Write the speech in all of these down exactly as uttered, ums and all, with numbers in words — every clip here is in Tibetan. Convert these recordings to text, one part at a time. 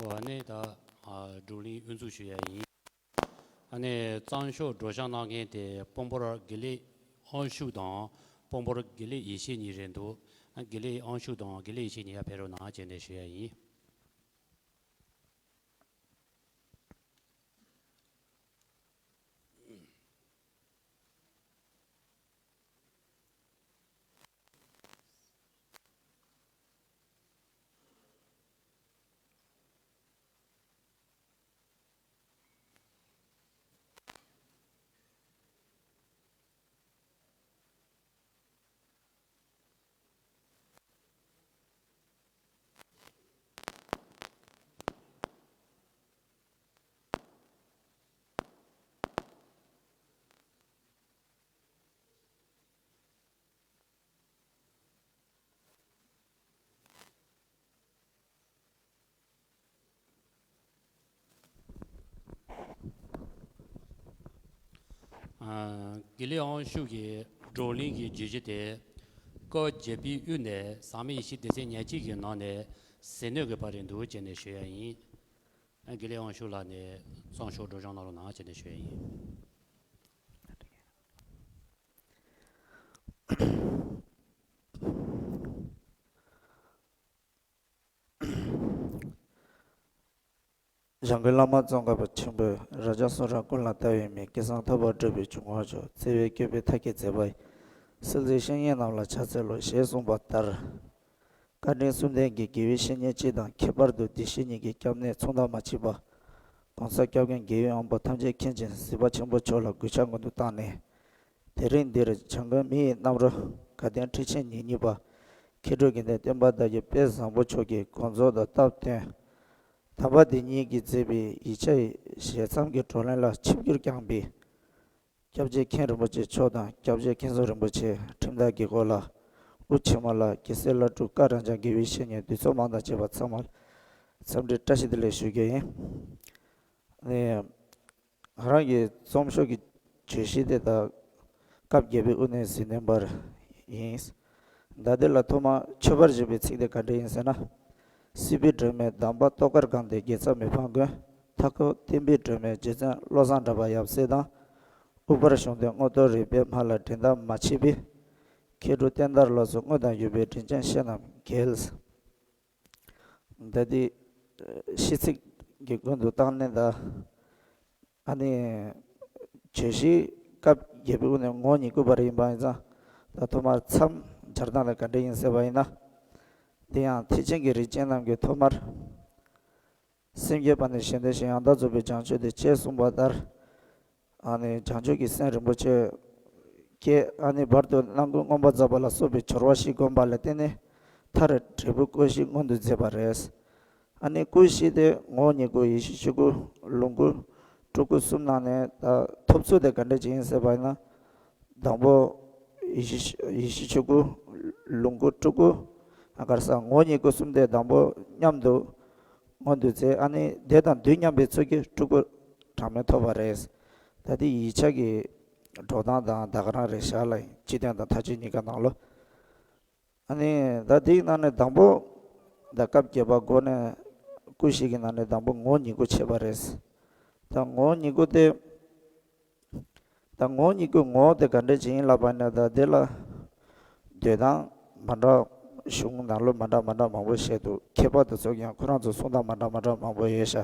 ཨ་ནི་ད་ཨ་བགྲོ་གླེང་དབུ་འཛུགས་ཞུ་ཡ་ཡིན། ཨ་ནི་གཙང་ཤོག་སྒྲོག་སྦྱང་གནང་མཁན་དེ་དཔོན་པོར་དགེ་ལེགས་དབང་ཕྱུག་དང་དཔོན་པོར་དགེ་ལེགས་ཡེ་ཤེས་གཉིས་རེད་འདུག་ཨ་དགེ་ལེགས་དབང་ཕྱུག་དང་དགེ་ལེགས་ཡེ་ཤེས་གཉིས་ཡར་ཕེབས་རོགས་གནང་བྱས་ནས་ཞུ་ཡ་ཡིན། ཨ། དགེ་ལེགས་དབང་ཕྱུག་གི་བགྲོ་གླེང་གི་བརྗོད་གཞི་དེ། སྐབས་བརྒྱད་པའི་དབུས་ནས་ཟག་མེད་ཡེ་ཤེས་སྡེ་ཚན་ཉེར་གཅིག་གི་ནང་ནས་ཟིལ་གནོན་དགོས་པ་རེད་འདུག་ཅེས་ནས་ཞུ་ཡ་ཡིན། ཨ། དགེ་ལེགས་དབང་ཕྱུག་ལགས་ནས་གཙང་ཤོག་སྒྲོག་སྦྱང་གནང་རོགས་གནང་ཅེས་ནས་ཞུ་ཡ་ཡིན། འཇམ་མགོན་བླ་མ་ཙོང་ཁ་པ་ཆེན་པོས། རབ་འབྱམས་གསུང་རབ་ཀུན་ལ་ལྟ་བའི་མིག་སྐལ་བཟང་ཐོབ་པར་འདོད་པའི་འབྱུང་བ་མཆོག་བརྩེ་བས་བསྐྱོད་པའི་མཐའ་བརྒྱད་མཛད་པ་ཡི། གསེར་འཛིན་བཤེས་གཉེན་རྣམས་ལ་ཕྱག་འཚལ་ལོ། ཞེས་གསུངས་པ་ལྟར། བཀའ་དྲིན་གསུམ་ལྡན་གྱི་དགེ་བའི་བཤེས་གཉེན་སྤྱི་དང་ཁྱད་པར་དུ་བདེ་གཤེགས་ཉིད་ཀྱི་སྐྱབས་གནས་མཚུངས་ཟླ་མ་མཆིས་པ། གོང་ས་སྐྱབས་མགོན་དགེ་བའི་དབང་པོ་ཐམས་ཅད་མཁྱེན་ཅིང་གཟིགས་པ་ཆེན་པོ་མཆོག་ལ་གུས་ཕྱག་སྔོན་དུ་བཏང་ནས། དེ་རིང་འདིར་བྱམས་མགོན་མི་ཡི་རྣམ་རོལ་དགའ་ལྡན་ཁྲི་ཆེན་ཉེར་གཉིས་པ་མཁས་གྲུབ་དགེ་ལྡན་སྟོན་པ་བདག་གིས་དཔལ་བཟང་པོ་མཆོག་གི་དགོངས་རྫོགས་དང་སྟབས་བསྟུན། དམ་པ་དེ་ཉིད་ཀྱིས་མཛད་པའི་ཡིག་ཆ་ཡི་ཞལ་མཚམས་ཀྱི་བགྲོ་གླེང་ལ་ཆིབས་བསྒྱུར་བསྐྱངས་པའི། སྐྱབས་རྗེ་མཁན་རིན་པོ་ཆེ་མཆོག་དང་སྐྱབས་རྗེ་མཁན་ཟུར་རིན་པོ་ཆེ་ཁྲིམས་བདག་དགེ་སྐོས་ལགས། དབུ་ཆེན་མོ་ལགས། རྒྱལ་སྲས་བླ་སྤྲུལ་བཀའ་དྲིན་ཅན་དགེ་བའི་བཤེས་གཉེན་འདུས་ཚོགས་མང་དང་བཅས་པ་ཚང་མར་འཚམས་འདྲི་བཀྲ་ཤིས་བདེ་ལེགས་ཞུ་རྒྱུ་ཡིན། ནས། ང་རང་གི་རྩོམ་ཤོག་གི་བརྗོད་གཞི་དེ་དག་སྐབས་བརྒྱད་པའི་དབུ་ནས་ཟིན་ནས་པར་ཡིན། ད་དེ་ལ་ཐོག་མ་མཆོད་པར་བཞེས་པའི་ཚིག་དེ་ག་འདྲ་ཡིན་ཟེར་ན། སྲིད་པའི་སྒྲོན་མེ་འདམ་བག་ཏོག་དཀར་གང་སྟེ་དགེ་རྩ་མི་ཕམ་མགོན། མཐའ་འཁོབ་བསྟན་པའི་སྒྲོན་མེ་རྗེ་བཙུན་བློ་བཟང་གྲགས་པ་ཡབ་སྲས་དང་། དབུ་ཕར་བྱུང་སྟེ་མངོན་རྟོགས་རིག་པའི་མ་ལ་འགྲན་ཟླ་མ་མཆིས་པའི། མཁས་གྲུབ་བསྟན་དར་ལོ་ཚོ་དངོས་དང་ཡོད་པའི་དྲིན་ཅན་བཤེས་རྣམས་རྒྱལ། ད་འདི་ཤིས་ཚིག་གི་ཀུན་ཏུ་བཏང་ནས་ད། ཨ་ནི། བརྗོད་གཞི་སྐབས་བརྒྱད་པའི་དབུ་ནས་ངོ་བོ་ཉིད་སྐུལ་བ་རེ་ཡིན་པ་ཡིན་ཙང་། ད་ཐོག་མར་མཚམས་སྦྱར་སྟངས་ལ་ག་འདྲ་ཡིན་ཟེར་བ་ཡིན་ན། དེ་ཡང་ཐེག་ཆེན་གྱི་རིགས་ཅན་རྣམས་ཀྱིས་ཐོག་མར། སེམས་བསྐྱེད་པ་ནས་གཞན་དོན་ཞིང་ཡང་དག་རྫོགས་པའི་བྱང་ཆུབ་དེ་ཅེས་གསུངས་པ་ལྟར། ཨ་ནི་བྱང་ཆུབ་ཀྱི་སེམས་རིན་པོ་ཆེ་བསྐྱེད། ཨ་ནི་བར་དུ་སྣང་ཀུན་མངོན་པར་རྫོགས་པ་ལ་སོགས་པའི་སྦྱོར་བ་བཞི་བསྒོམ་པ་ལ་བརྟེན་ནས་མཐར་འབྲས་བུ་ཀུན་ཤེས་མངོན་དུ་མཛད་པ་རེད། ཨ་ནི་ཀུན་ཤེས་དེ་ངོ་བོ་ཉིད་སྐུ། ཡེ་ཤེས་ཆོས་སྐུ། ལོངས་སྐུ། སྤྲུལ་སྐུ་གསུམ་ནང་ནས་ད་ཐོབ་ཚུལ་དེ་ག་འདྲ་ཅིག་ཡིན་ཟེར་བ་ཡིན་ན། དང་པོ་ཡེ་ཤེས་ཡེ་ཤེས་ཆོས་སྐུ། ལོངས་སྐུ། སྤྲུལ་སྐུ། ཨ་ག་རེ་ཟེར། ངོ་བོ་ཉིད་སྐུ་གསུམ་དེ་དང་པོ་མཉམ་དུ་མངོན་དུ་མཛད། ཨ་ནི་དེ་དང་དུས་མཉམ་པའི་ཚུལ་གྱིས་སྤྲུལ་སྐུ་གྲངས་མེད་ཐོབ་པ་རེད། ད་དེ་ཡིག་ཆ་གི་འགྲོ་སྟངས་དང་ད་ག་རང་རེད་ཤག་ལ་ཡིན། སྤྱི་དོན་དང་མཐའ་དཔྱོད་གཉིས་ཀ་ནང་ལོ། ཨ་ནི་ད་དེའི་ནང་ནས་དང་པོ། ད་སྐབས་བརྒྱད་པ་འགོ་ནས་ཀུན་ཤེས་ཀྱི་ནང་ནས་དང་པོ་ངོ་བོ་ཉིད་སྐུ་འཆད་པ་རེད། ད་ངོ་བོ་ཉིད་སྐུ་དེ། ད་ངོ་བོ་ཉིད་སྐུའི་ངོ་བོ་དེ་ག་འདྲ་ཅིག་ཡིན་ལབ་པ་ཡིན་ན། ད་དེ་ལ་འདོད་སྟངས་མ་འདྲ། གཞུང་ནང་ལོགས་མ་འདྲ་མ་འདྲ་མང་པོ་བཤད་འདུག་མཁས་པ་དེ་ཚོ་ཡང་ཁོ་རང་ཚོ་གསུང་སྟངས་མ་འདྲ་མ་འདྲ་མང་པོ་ཡོད་ཤག་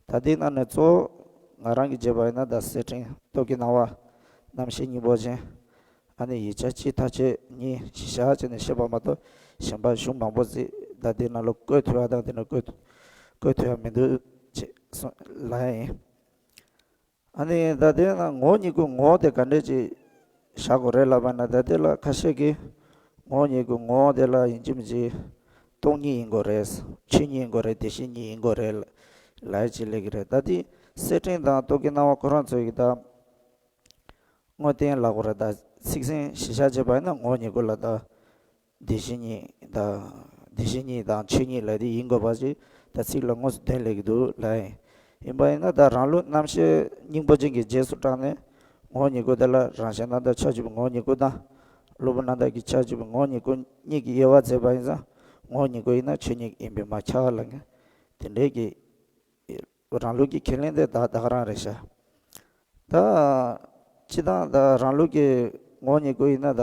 ད་དེའི་ནང་ནས་གཙོ་བོ་ང་རང་གིས་བརྗོད་པ་ཡིན་ན། ད་གསེར་ཕྲེང་སྟོབས་ཀྱི་སྣང་བ། རྣམ་བཤད་སྙིང་པོ་ཅན། ཨ་ནི་ཡིག་ཆ་གཅིག་མཐའ་དཔྱོད་གཉིས་གཞི་བཞག་བྱས་ནས་བཤད་པ་མ་གཏོགས། གཞན་པ་གཞུང་མང་པོ་ཅིག་ད་དེའི་ནང་ལོགས་བཀོད་ཐུབ་ཡ་དང་དེ་ནས་བཀོད་བཀོད་ཐུབ་ཡ་མི་འདུག་ཅེས་གསུངས་ལབ་ཡ་ཡིན། ཨ་ནི་ད་དེ་ན་ངོ་བོ་ཉིད་སྐུའི་ངོ་བོ་དེ་ག་འདྲས་ཅིག་བཞག་དགོས་རེད་ལབ་པ་ན། ད་དེ་ལ་ཁ་ཤས་ཀྱིས་ངོ་བོ་ཉིད་སྐུའི་ངོ་བོ་དེ་ལ་ཡིན་གཅིག་མིན་གཅིག་སྟོང་ཉིད་ཡིན་དགོས་རེད། ཆོས་ཉིད་ཡིན་དགོས་རེད། བདེ་གཤེགས་ཉིད་ཡིན་དགོས་རེད་ལབ་ཡ་ཅིག་སླེབས་ཀྱི་རེད། ད་དེ་གསེར་ཕྲེང་དང་སྟོབས་ཀྱི་སྣང་བ་ཁོ་རང་ཚོ་ཡིས་ད་དངོས་བསྟན་ལབ་དགོས་རེད། ད་ཚིག་ཟིན་གཞི་བཞག་བྱས་པ་ཡིན་ན་ངོ་བོ་ཉིད་སྐུ་ལ་ད། བདེ་གཤེགས་ཉིད་དང་། བདེ་གཤེགས་ཉིད་དང་ཆོས་ཉིད་ལབ་དེ་ཡིན་དགོས་པ་ཅིག་ད་ཚིག་ལ་དངོས་སུ་དོན་སླེབས་ཀྱི་འདུག་ལབ་ཡིན། ཡིན་པ་ཡིན་ན་ད་རང་ལུགས་རྣམ་བཤད་སྙིང་པོ་ཅན་གྱི་རྗེས་སུ་འབྲངས་ནས་ངོ་བོ་ཉིད་སྐུ་དེ་ལ་རང་གཞན་རྣམ་དག་ཕྱོགས་གཅིག་པའི་ངོ་བོ་ཉིད་སྐུ་དང་། གློ་བུར་རྣམ་དག་གི་ཕྱོགས་གཅིག་པའི་ངོ་བོ་ཉིད་སྐུ་གཉིས་ཀྱི་དབྱེ་བ་མཛད་པ་ཡིན་ཙང་། ངོ་བོ་ཉིད་སྐུ་ཡིན་ན་ཆོས་ཉིད་ཡིན་པས་མ་ཁྱབ་ལབ་མཁན་དེ་འདྲའི་གི་ རང་ལུགས་ཀྱི་ཁས་ལེན་དེ་ད་ད་ག་རང་རེད་ཤག་ད་སྤྱིར་བཏང་ད་རང་ལུགས་ཀྱི་ངོ་བོ་ཉིད་སྐུ་ཡིན་ན་ད་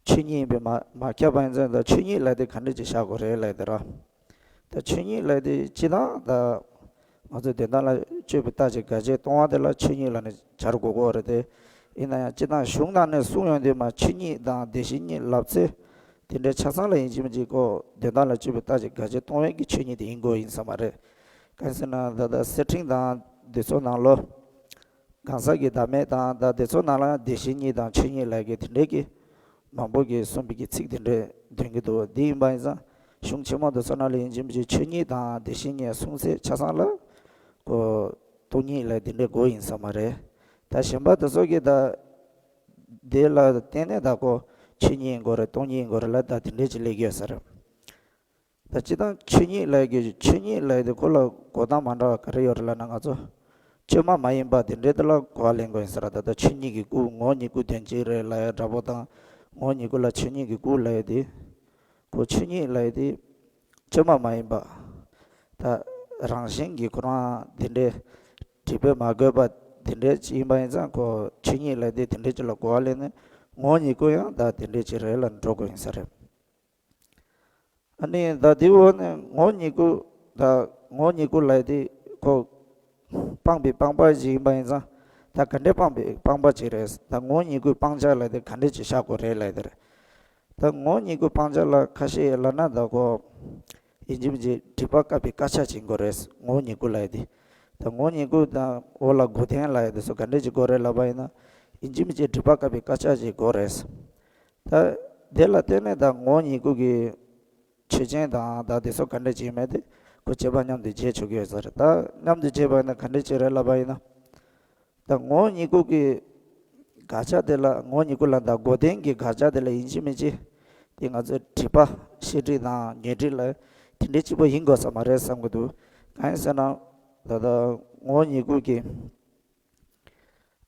ཆོས་ཉིད་ཡིན་པས་མ་མ་ཁྱབ་པ་ཡིན་ཙང་ད་ཆོས་ཉིད་ལབ་དེ་ག་འདྲ་ཅིག་བཞག་དགོས་རེད་ལབ་དེ་ར། ད་ཆོས་ཉིད་ལབ་དེ་སྤྱིར་བཏང་ད་ང་ཚོ་དོན་དམ་ལ་དཔྱོད་པའི་རྟགས་ཀྱིས་དགག་བྱ་སྟོང་པ་དེ་ལ་ཆོས་ཉིད་ལབ་ནས་སྦྱར་དགོས་ཀྱི་རེད་དེ། ཡིན་ན་ཡང་སྤྱིར་བཏང་གཞུང་ནང་ནས་གསུངས་ཡོང་དུས་མ་ཆོས་ཉིད་དང་བདེན་བཞི་གཉིས་ལབ་ཚེ། དེ་འདྲའི་ཆ་ཚང་ལ་ཡིན་གཅིག་མིན་གཅིག་ཁོ་དོན་དམ་ལ་དཔྱོད་པའི་རྟགས་ཀྱིས་དགག་བྱ་སྟོང་པའི་གི་ཆོས་ཉིད་དེ་ཡིན་དགོས་ཡིན་ས་མ་རེད། གང་ཟེར་ན་ད་ལྟ་གསེར་ཕྲེང་དང་དེ་ཚོ་ནང་ལོ། གང་ཟག་གི་བདག་མེད་དང་ད་དེ་ཚོ་ནང་ལ་ཡང་བདེན་བཞི་གཉིས་དང་ཆོས་ཉིད་ལབ་ཀྱི་དེ་འདྲའི་གི་མང་པོ་གིས་གསུངས་པའི་གི་ཚིག་དེ་འདྲའི་འདོན་གྱི་འདུག་འདི་ཡིན་པ་ཡིན་ཙང་གཞུང་ཆེན་མོ་དེ་ཚོ་ནང་ལ་ཡིན་གཅིག་མིན་གཅིག་ཆོས་ཉིད་དང་བདེན་བཞི་གཉིས་གསུངས་ཚེ་ཆ་ཚང་ལ་ཁོ་སྟོང་ཉིད་ལབ་དེ་འདྲའི་དགོས་ཡིན་ས་མ་རེད། ད་གཞན་པ་དེ་ཚོ་གིས་ད། དེ་ལ་བརྟེན་ནས་ད་ཁོ་ཆོས་ཉིད་ཡིན་དགོས་རེད། སྟོང་ཉིད་ཡིན་དགོས་རེད་ལབ་ད་དེ་འདྲས་ཅིག་སླེབས་ཀྱི་ཡོད་ས་རེད། ད་སྤྱིར་བཏང་ཆོས་ཉིད་ལབ་ཀྱི་ཆོས་ཉིད་ལབ་དེ་ཁོ་ལ་གོ་སྟངས་མ་འདྲ་བ་ག་རེ་ཡོད་རེད་ལབ་ན་ང་ཚོ་བཅོས་མ་མ་ཡིན་པ་དེ་འདྲས་དེ་ལ་གོ་བ་ལེན་དགོས་ཡིན་ས་རེད། ད་ལྟ་ཆོས་ཉིད་ཀྱི་སྐུ་ངོ་བོ་ཉིད་སྐུ་དོན་གཅིག་རེད་ལབ་ཡ་འདྲ་པོ་དང་ངོ་བོ་ཉིད་སྐུ་ལ་ཆོས་ཉིད་ཀྱི་སྐུ་ལབ་ཡ་དེ། ཁོ་ཆོས་ཉིད་ལབ་ཡ་དེ་བཅོས་མ་མ་ཡིན་པ། ད་རང་བཞིན་གྱིས་ཁོ་རང་དེ་འདྲའི་སྒྲིབ་པས་མ་གོས་པ་དེ་འདྲའི་ཅིག་ཡིན་པ་ཡིན་ཙང་ཁོ་ཆོས་ཉིད་ལབ་དེ་དེ་འདྲའི་ཅིག་ལ་གོ་བ་ལེན་ནས་ངོ་བོ་ཉིད་སྐུ་ཡང་ད་དེ་འདྲའི་ཅིག་རེད་ལ་འགྲོ་དགོས་ཡིན་ས་རེད། ཨ་ནི་ད་དེའི་འོག་ནས་ངོ་བོ་ཉིད་སྐུ་ད་ངོ་བོ་ཉིད་སྐུ་ལབ་དེ་ཁོ་སྤངས་པའི་སྤངས་པ་ཅིག་ཡིན་པ་ཡིན་ཙང་ད་ག་འདྲའི་སྤངས་པའི་སྤངས་པ་ཅིག་རེད། ད་ངོ་བོ་ཉིད་སྐུའི་སྤང་བྱ་ལབ་དེ་ག་འདྲའི་ཅིག་བཞག་དགོས་རེད་ལབ་དེ་རེད། ད་ངོ་བོ་ཉིད་སྐུའི་སྤང་བྱ་ལ་ཁ་ཤས་ལབ་ན་ད་ཁོ་ཡིན་གཅིག་མིན་གཅིག་སྒྲིབ་པ་བཀག་པའི་དཀར་ཆག་ཅིག་དགོས་རེད། ངོ་བོ་ཉིད་སྐུ་ལབ་ཡ་དེ། ད་ངོ་བོ་ཉིད་སྐུ་དང་འོག་ལ་དགོས་ལྡན་ལབ་ཡ་དེ་ཚོ་ག་འདྲས་ཅིག་དགོས་རེད་ལབ་པ་ཡིན་ན་ཡིན་གཅིག་མིན་གཅིག་སྒྲིབ་པ་བཀག་པའི་དཀར་ཆག་ཅིག་དགོས་རེད། ད་དེ་ལ་བརྟེན་ནས་ད་ངོ་བོ་ཉིད་སྐུ་གི་ཆོས་ཅན་དང་ད་དེ་ཚོ་ག་འདྲས་ཅིག་ཡིན་མིན་དེ་ཁོ་བྱེད་པ་མཉམ་དུ་བྱེད་ཆོག་གི་ཡོད་ས་རེད། ད་མཉམ་དུ་བྱེད་པ་ཡིན་ན་ག་འདྲས་ཅིག་རེད་ལབ་པ་ཡིན་ན། ད་ངོ་བོ་ཉིད་སྐུ་གི་དགག་བྱ་དེ་ལ་ངོ་བོ་ཉིད་སྐུ་ལ་ད་དགོས་ལྡན་གྱི་དགག་བྱ་དེ་ལ་ཡིན་གཅིག་མིན་གཅིག་དེ་ང་ཚོའི་སྒྲིབ་པ་ཤེས་སྒྲིབ་དང་ཉོན་སྒྲིབ་ལ་དེ་འདྲའི་གཅིག་པ་ཡིན་དགོས་ས་མ་རེད་བསམ་གྱི་འདུག་གང་ཡིན་ཟེར་ན་ད་ལྟ་ངོ་བོ་ཉིད་སྐུ་གི་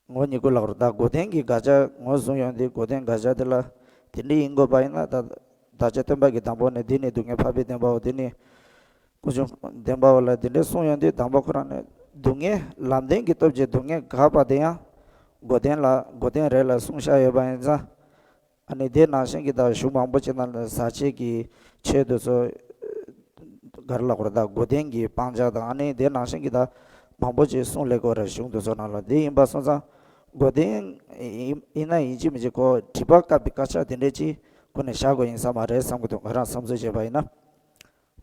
ངོ་བོ་ཉིད་སྐུ་ལ་ད་དགོས་ལྡན་གྱི་དགག་བྱ་ངོས་བཟུང་ཡོང་དུས་དགོས་ལྡན་དགག་བྱ་དེ་ལ་དེ་འདྲའི་ཡིན་དགོས་པ་ཡིན་ན་ད་བདག་ཅག་སྟོན་པ་གིས་དང་པོ་ནས་འདི་ནི་སྡུག་བསྔལ་འཕགས་པའི་བདེན་པའོ། འདི་ནི་ཀུན་འབྱུང་བདེན་པའོ་ལ་འདི་འདྲའི་གསུངས་ཡོང་དུས་དང་པོ་ཁོ་རང་ནས་སྡུག་བསྔལ་ལམ་བདེན་གྱི་སྟོབས་ཀྱིས་སྡུག་བསྔལ་དགག་པ་དེ་ཡང་དགོས་ལྡན་ལ་དགོས་ལྡན་རེད་ལ་གསུངས་བཞག་ཡོད་པ་ཡིན་ཙང་། ཨ་ནི་དེ་ནང་བཞིན་གྱི་ད་གཞུང་མང་པོ་ཅིག་ནང་ལ་ཟག་བཅས་ཀྱི་ཆོས་དེ་ཚོ་ག་རེ་ལབ་དགོས་རེད། ད་དགོས་ལྡན་གྱི་སྤང་བྱ་དང་ཨ་ནི་དེ་ནང་བཞིན་གྱི་ད་མང་པོ་ཅིག་གསུངས་སླེབས་ཀྱི་ཡོད་རེད། གཞུང་དེ་ཚོ་ནང་ལ་དེ་ཡིན་པ་སོང་ཙང་དགོས་ལྡན་ཡིན་ན་ཡིན་གཅིག་མིན་གཅིག་ཁོ་སྒྲིབ་པ་བཀག་པའི་དཀར་ཆག་དེ་འདྲས་ཅིག་ཁོ་ནས་བཞག་དགོས་ཡིན་ས་མ་རེད་བསམ་གྱི་འདུག་ང་རང་བསམ་ཚུལ་བྱས་པ་ཡིན་ན།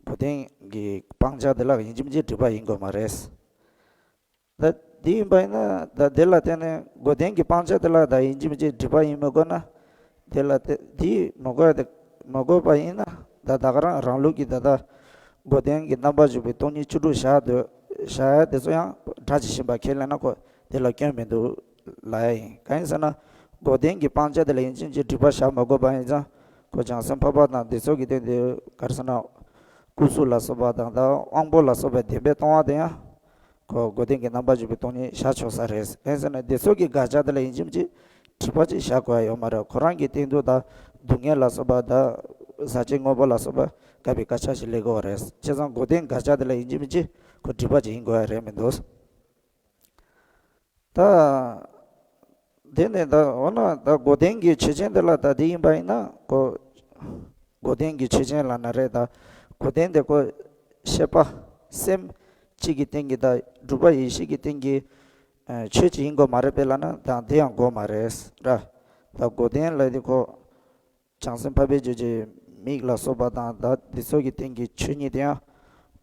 དགོས་ལྡན་གྱི་སྤང་བྱ་དེ་ལ་ཡིན་གཅིག་མིན་གཅིག་སྒྲིབ་པ་ཡིན་དགོས་མ་རེད། ད་དེ་ཡིན་པ་ཡིན་ན་ད་དེ་ལ་བརྟེན་ནས་དགོས་ལྡན་གྱི་སྤང་བྱ་དེ་ལ་ད་ཡིན་གཅིག་མིན་གཅིག་སྒྲིབ་པ་ཡིན་མི་དགོས་ན། དེ་ལ་དེ་དེ་མི་དགོས་ཡ་དེ་མི་དགོས་པ་ཡིན་ན་ད་ད་ག་རང་རང་ལུགས་ཀྱི་ད་ལྟ་དགོས་ལྡན་གྱི་རྣམ་པར་འཇོག་པའི་སྟོང་ཉིད་བཅུ་དྲུག་བཞག་འདོད་བཞག་ཡ་དེ་ཚོ་ཡང་སྒྲ་ཇི་བཞིན་པ་ཁས་ལེན་ན་ཁོ་དེ་ལ་སྐྱོན་མི་འདུག་ལབ་ཡ་ཡིན། གང་ཡིན་ཟེར་ན་དགོས་ལྡན་གྱི་སྤང་བྱ་དེ་ལ་ཡིན་གཅིག་མིན་གཅིག་སྒྲིབ་པ་བཞག་མི་དགོས་པ་ཡིན་ཙང་ཁོ་བྱང་སེམས་འཕགས་པ་དང་དེ་ཚོ་གི་སྟེང་དུ་ག་རེ་ཟེར་ན་སྐུ་གཟུགས་ལ་སོགས་པ་དང་ད་དབང་པོ་ལ་སོགས་པའི་བདེན་པས་སྟོང་བ་དེ་ཡང་། ཁོ་དགོས་ལྡན་གྱི་རྣམ་པར་འཇོག་པའི་སྟོང་ཉིད་བཞག་ཆོག་ས་རེད། གང་ཟེར་ན་དེ་ཚོ་གི་དགག་བྱ་དེ་ལ་ཡིན་གཅིག་མིན་གཅིག་སྒྲིབ་པ་ཅིག་བཞག་དགོས་ཡ་ཡོད་མ་རེད། ཁོ་རང་གི་སྟེང་དུ་ད་སྡུག་བསྔལ་ལ་སོགས་པ་ད་ཟག་བཅས་དངོས་པོ་ལ་སོགས་པ་བཀག་པའི་དཀར་ཆག་ཅིག་སླེབས་དགོས་པ་རེད། བྱས་ཙང་དགོས་ལྡན་དགག་བྱ་དེ་ལ་ཡིན་གཅིག་མིན་གཅིག་ཁོ་སྒྲིབ་པ་ཅིག་ཡིན་དགོས་ཡ་རེད་མི་འདུག་ད་དེ་ནས་ད་འོ་ན་ད་དགོས་ལྡན་གྱི་ཆོས་ཅན་དེ་ལ་ད་དེ་ཡིན་པ་ཡིན་ན་ཁོ་དགོས་ལྡན་གྱི་ཆོས་ཅན་ལབ་ན་རེད། ད་དགོས་ལྡན་དེ་ཁོ་ཤེས་པ་སེམས་གཅིག་གི་སྟེང་གི་ད་སྒྲུབ་པ་ཡེ་ཤེས་ཀྱི་སྟེང་གི་ཆོས་ཅིག་ཡིན་དགོས་མ་རེད་པས་ལབ་ན་ད་དེ་ཡང་དགོས་མ་རེད་ར། ད་དགོས་ལྡན་ལབ་དེ་ཁོ་བྱང་སེམས་འཕགས་པའི་རྒྱུད་ཀྱི་མིག་ལ་སོགས་པ་དང་ད་འདི་ཚོ་གི་སྟེང་གི་ཆོས་ཉིད་དེ་ཡང་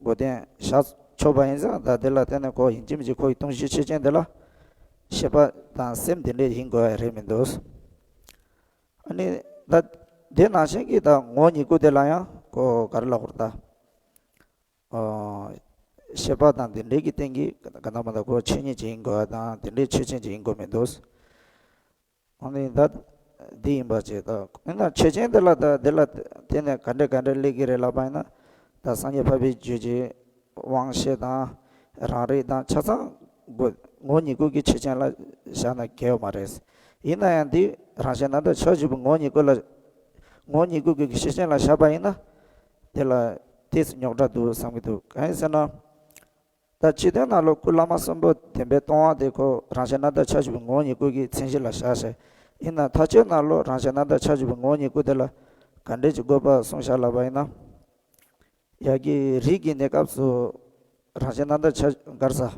དགོས་ལྡན་བཞག་ཆོག་པ་ཡིན་ཙང་ད་དེ་ལ་བརྟེན་ནས་ཁོ་ཡིན་གཅིག་མིན་གཅིག་ཁོ་ཡི་སྟོང་གཞི་ཆོས་ཅན་དེ་ལ་ཤེས་པ་དང་སེམས་དེ་འདྲས་ཡིན་དགོས་ཡ་རེད་མི་འདུག་ཨ་ནི་ད་དེ་ནང་བཞིན་གྱི་ད་ངོ་བོ་ཉིད་སྐུ་དེ་ལ་ཡང་ཁོ་ག་རེ་ལབ་དགོས་རེད་ད། ཨོ། ཤེས་པ་དང་དེ་འདྲས་ཀྱི་སྟེང་གི་ག་ད་མ་ད་ཁོ་ཆོས་ཉིད་ཅིག་ཡིན་དགོས་ཡ་དང་དེ་འདྲས་ཆོས་ཅན་ཅིག་ཡིན་དགོས་མི་འདུག་ཨ་ནི་ད་འདི་ཡིན་པ་བྱས་ད་ཡིན་ན་ཆོས་ཅན་དེ་ལ་ད་དེ་ལ་བརྟེན་ནས་ག་འདྲ་ག་འདྲ་སླེབས་ཀྱི་རེད་ལབ་པ་ཡིན་ན་ད་སངས་རྒྱས་འཕགས་པའི་རྒྱུད་ཀྱི་དབང་ཤེས་དང་རང་རིག་དང་ཆ་ཚང་དགོས་ངོ་བོ་ཉིད་སྐུ་གི་ཆོས་ཅན་ལ་བཞག་ན་འགལ་ཡོད་མ་རེད། ཡིན་ན་ཡང་འདི་རང་བཞིན་རྣམ་དག་ཕྱོགས་བཅུ་པའི་ངོ་བོ་ཉིད་སྐུ་ལ་ངོ་བོ་ཉིད་སྐུ་གི་ཆོས་ཅན་ལ་བཞག་པ་ཡིན་ན་དེ་ལ་ཏོག་ཙམ་རྙོག་དྲ་འདུག་བསམ་གྱི་འདུག་གང་ཡིན་ཟེར་ན། ད་སྤྱི་དོན་ནང་ལོགས་སྐུ་བླ་མ་གསུམ་པོ་བདེན་པའི་སྟོང་པ་དེ་ཁོ་རང་གཞན་རྣམ་དག་ཆ་བཞི་པོ་ངོ་བོ་ཉིད་སྐུ་གི་མཚན་གཞི་ལ་བཞག་བྱས། ཡིན་ན་མཐའ་དཔྱོད་ནང་ལོགས་རང་གཞན་རྣམ་དག་ཆ་བཞི་པོ་ངོ་བོ་ཉིད་སྐུ་དེ་ལ་ག་འདྲས་ཀྱི་དགོས་པ་གསུངས་བཞག་ལབ་པ་ཡིན་ན། ཡ་གི་རིགས་ཀྱི་གནས་སྐབས་སུ་རང་གཞན་རྣམ་དག་ཆ་གར་ས།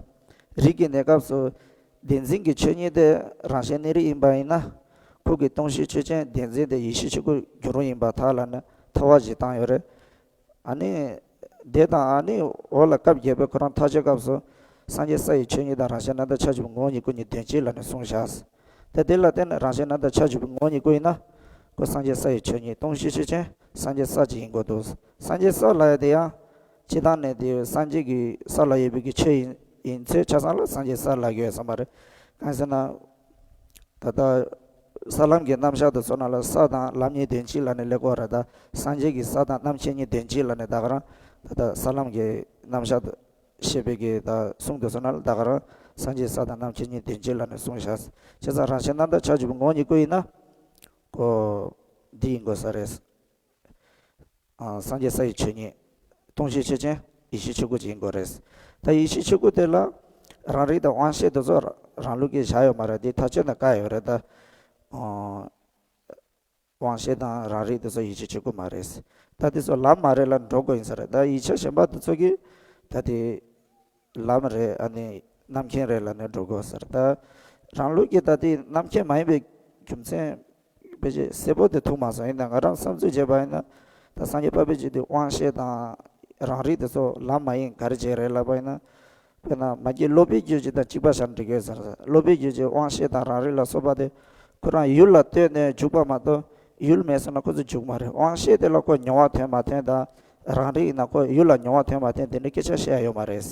རིགས་ཀྱི་གནས་སྐབས་སུ་བདེན་འཛིན་གྱི་ཆོས་ཉིད་དེ་རང་གཞན་གནས་རིགས་ཡིན་པ་ཡིན་ན། ཁོ་གི་སྟོང་གཞི་ཆོས་ཅན་བདེན་འཛིན་དེ་ཡེ་ཤེས་ཆོས་སྐུར་འགྱུར་བ་ཡིན་པ་དག་ལ་ནི་ཐལ་བ་བཞི་བཏང་ཡོད་རེད། ཨ་ནི། དེ་དང་ཨ་ནི་འོག་ལ་སྐབས་བརྒྱད་པའི་ཁོ་རང་མཐའ་དཔྱོད་སྐབས་སུ། སངས་རྒྱས་ས་ཡི་ཆོས་ཉིད་དང་རང་གཞན་རྣམ་དག་ཆ་བཞི་པོ་ངོ་བོ་ཉིད་སྐུ་གཉིས་དོན་གཅིག་ལ་ནི་གསུངས་བཞག། ད་དེ་ལ་བརྟེན་ནས་རང་གཞན་རྣམ་དག་ཆ་བཞི་པོ་ངོ་བོ་ཉིད་སྐུ་ཡིན་ན། ཁོ་སངས་རྒྱས་ས་ཡི་ཆོས་ཉིད་སྟོང་གཞི་ཆོས་ཅན། སངས་རྒྱས་ས་ཅིག་ཡིན་དགོས་འདུག། སངས་རྒྱས་ས་ལབ་ཡ་དེ་ཡང་། སྤྱི་བཏང་ནས་དེ་སངས་རྒྱས་ཀྱི་ས་ལ་ཡོད་པའི་གི་ཆོས་ཡིན་ཡིན་ཚེ་ཆ་ཚང་ལ་སངས་རྒྱས་ས་ལབ་ཀྱི་ཡོད་ས་མ་རེད། གང་ཟེར་ན། ད་ལྟ་ས་ལམ་གྱི་རྣམ་གཞག་དེ་ཚོ་ནང་ལ་ས་དང་ལམ་གཉིས་དོན་གཅིག་ལབ་ནས་སླེབས་ཀྱི་ཡོད་རེད། ད་སངས་རྒྱས་ཀྱི་ས་དང་རྣམ་མཁྱེན་གཉིས་དོན་གཅིག་ལབ་ནས་ད་ག་རང་ད་ལྟ་ས་ལམ་གྱི་རྣམ་གཞག་དེ་བཤད་པའི་གི་ད་གསུང་དེ་ཚོ་ནང་ལ་ད་ག་རང་སངས་རྒྱས་ས་དང་རྣམ་མཁྱེན་གཉིས་དོན་གཅིག་ལབ་ནས་གསུངས་བཞག། བྱས་ཙང་རང་གཞན་རྣམ་དག་ཆ་བཞི་པོ་ངོ་བོ་ཉིད་སྐུ་ཡིན་ན། ཁོ་འདི་ཡིན་དགོས་ས་རེད། ཨ། སངས་རྒྱས་ས་ཡི་ཆོས་ཉིད། སྟོང་གཞི་ཆོས་ཅན། ཡེ་ཤེས་ཆོས་སྐུ་ཅིག་ཡིན་དགོས་རེད། ད་ཡེ་ཤེས་ཆོས་སྐུ་དེ་ལ་རང་རིག་དང་དབང་ཤེས་དེ་ཚོ་རང་ལུགས་ཀྱིས་བཞག་ཡོད་མ་རེད། དེ་མཐའ་དཔྱོད་ནས་བཀག་ཡོད་རེད་ད། ཨ། དབང་ཤེས་དང་རང་རིག་དེ་ཚོ་ཡེ་ཤེས་ཆོས་སྐུ་མ་རེད། ད་དེ་ཚོ་ལམ་མ་རེད་ལབ་འགྲོ་དགོས་ཡིན་ས་རེད། ད་ཡིག་ཆ་གཞན་པ་དེ་ཚོ་གིས་ད་དེ་ལམ་རེད། ཨ་ནི་རྣམ་མཁྱེན་རེད་ལབ་ནས་འགྲོ་དགོས་ས་རེད། ད་རང་ལུགས་ཀྱིས་ད་དེ་རྣམ་མཁྱེན་མ་ཡིན་པའི་རྒྱུ་མཚན་ཕལ་ཆེར་གསལ་པོ་དེ་ཐུག་མ་སོང་། ཡིན་ན་ང་རང་བསམ་ཚུལ་བྱས་པ་ཡིན་ན། ད་སངས་རྒྱས་འཕགས་པའི་རྒྱུད་དེ་དབང་ཤེས་དང་རང་རིག་དེ་ཚོ་ལམ་མ་ཡིན་ག་རེ་བྱས་རེད་ལབ་པ་ཡིན་ན། དཔེར་ན་མ་སྐྱེས་སློབ་པའི་རྒྱུད་ཅིག་དང་གཅིག་པ་བཞག་ན་འགྲིག་གི་ཟེར། སློབ་པའི་རྒྱུད་ཀྱི་དབང་ཤེས་དང་རང་རིག་ལ་སོགས་པ་དེ་ཁོ་རང་ཡུལ་ལ་ལྟོས་ནས་འཇུག་པ་མ་གཏོགས་ཡུལ་མེད་སོང་ན་ཁོ་ཚོ་འཇུག་མ་རེད། དབང་ཤེས་དེ་ལ་ཁོ་མྱོང་བ་ཐོན་མ་ཐོན་དང་། རང་རིག་ཡིན་ན་ཁོ་ཡུལ་ལ་མྱོང་བ་ཐོན་མ་ཐོན་དེ་འདྲའི་སྐད་ཆ་བཤད་ཡ་ཡོད་མ་རེད།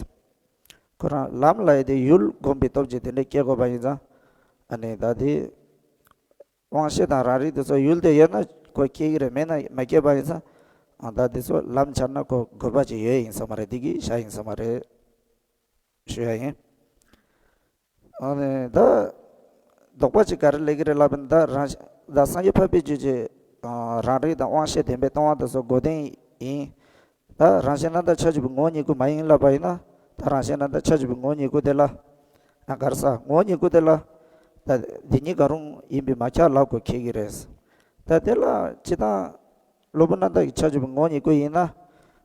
ཁོ་རང་ལམ་ལ་ཡོད་དེ་ཡུལ་བསྒོམས་པའི་སྟོབས་ཀྱིས་དེ་འདྲའི་སྐྱེ་དགོས་པ་ཡིན་ཙང་། ཨ་ནི་ད་དེ། དབང་ཤེས་དང་རང་རིག་དེ་ཚོ་ཡུལ་དེ་ཡོད་ན་ཁོ་སྐྱེ་གི་རེད། མེད་ན་མ་སྐྱེས་པ་ཡིན་ཙང་། ཨ། ད་དེ་ཚོ་ལམ་སྦྱར་ན་ཁོ་དགོས་པ་ཅིག་ཡོད་ཡིན་ས་མ་རེད། དེ་གིས་བཞག་ཡིན་ས་མ་རེད། ཞུ་ཡ་ཡིན། ཨ་ནི་ད་དོགས་པ་ཅིག་ག་རེ་སླེབས་ཀྱི་རེད་ལབ་ན། ད་རང་ད་སངས་རྒྱས་འཕགས་པའི་རྒྱུད་ཀྱི་རང་རིག་དང་དབང་ཤེས་བདེན་པའི་སྟོང་པ་དེ་ཚོ་དགོས་དོན་ཡིན། ད་རང་གཞན་རྣམ་དག་ཆ་བཞི་པོ་ངོ་བོ་ཉིད་སྐུ་མ་ཡིན་ལབ་པ་ཡིན་ན། ད་རང་གཞན་རྣམ་དག་ཆ་བཞི་པོ་ངོ་བོ་ཉིད་སྐུ་དེ་ལ། ཨ། ག་རེ་ཟེར། ངོ་བོ་ཉིད་སྐུ་དེ་ལ། ད་དེ་གཉིས་ཀ་རུང་ཡིན་པས་མ་ཁྱབ་ལབ་དགོས་ཁེལ་གྱི་རེད། ད་དེ་ལ་སྤྱིར་བཏང་སློབ་དཔོན་རྣམ་དག་གི་ཆ་བཞི་པོ་ངོ་བོ་ཉིད་སྐུ་ཡིན་ན།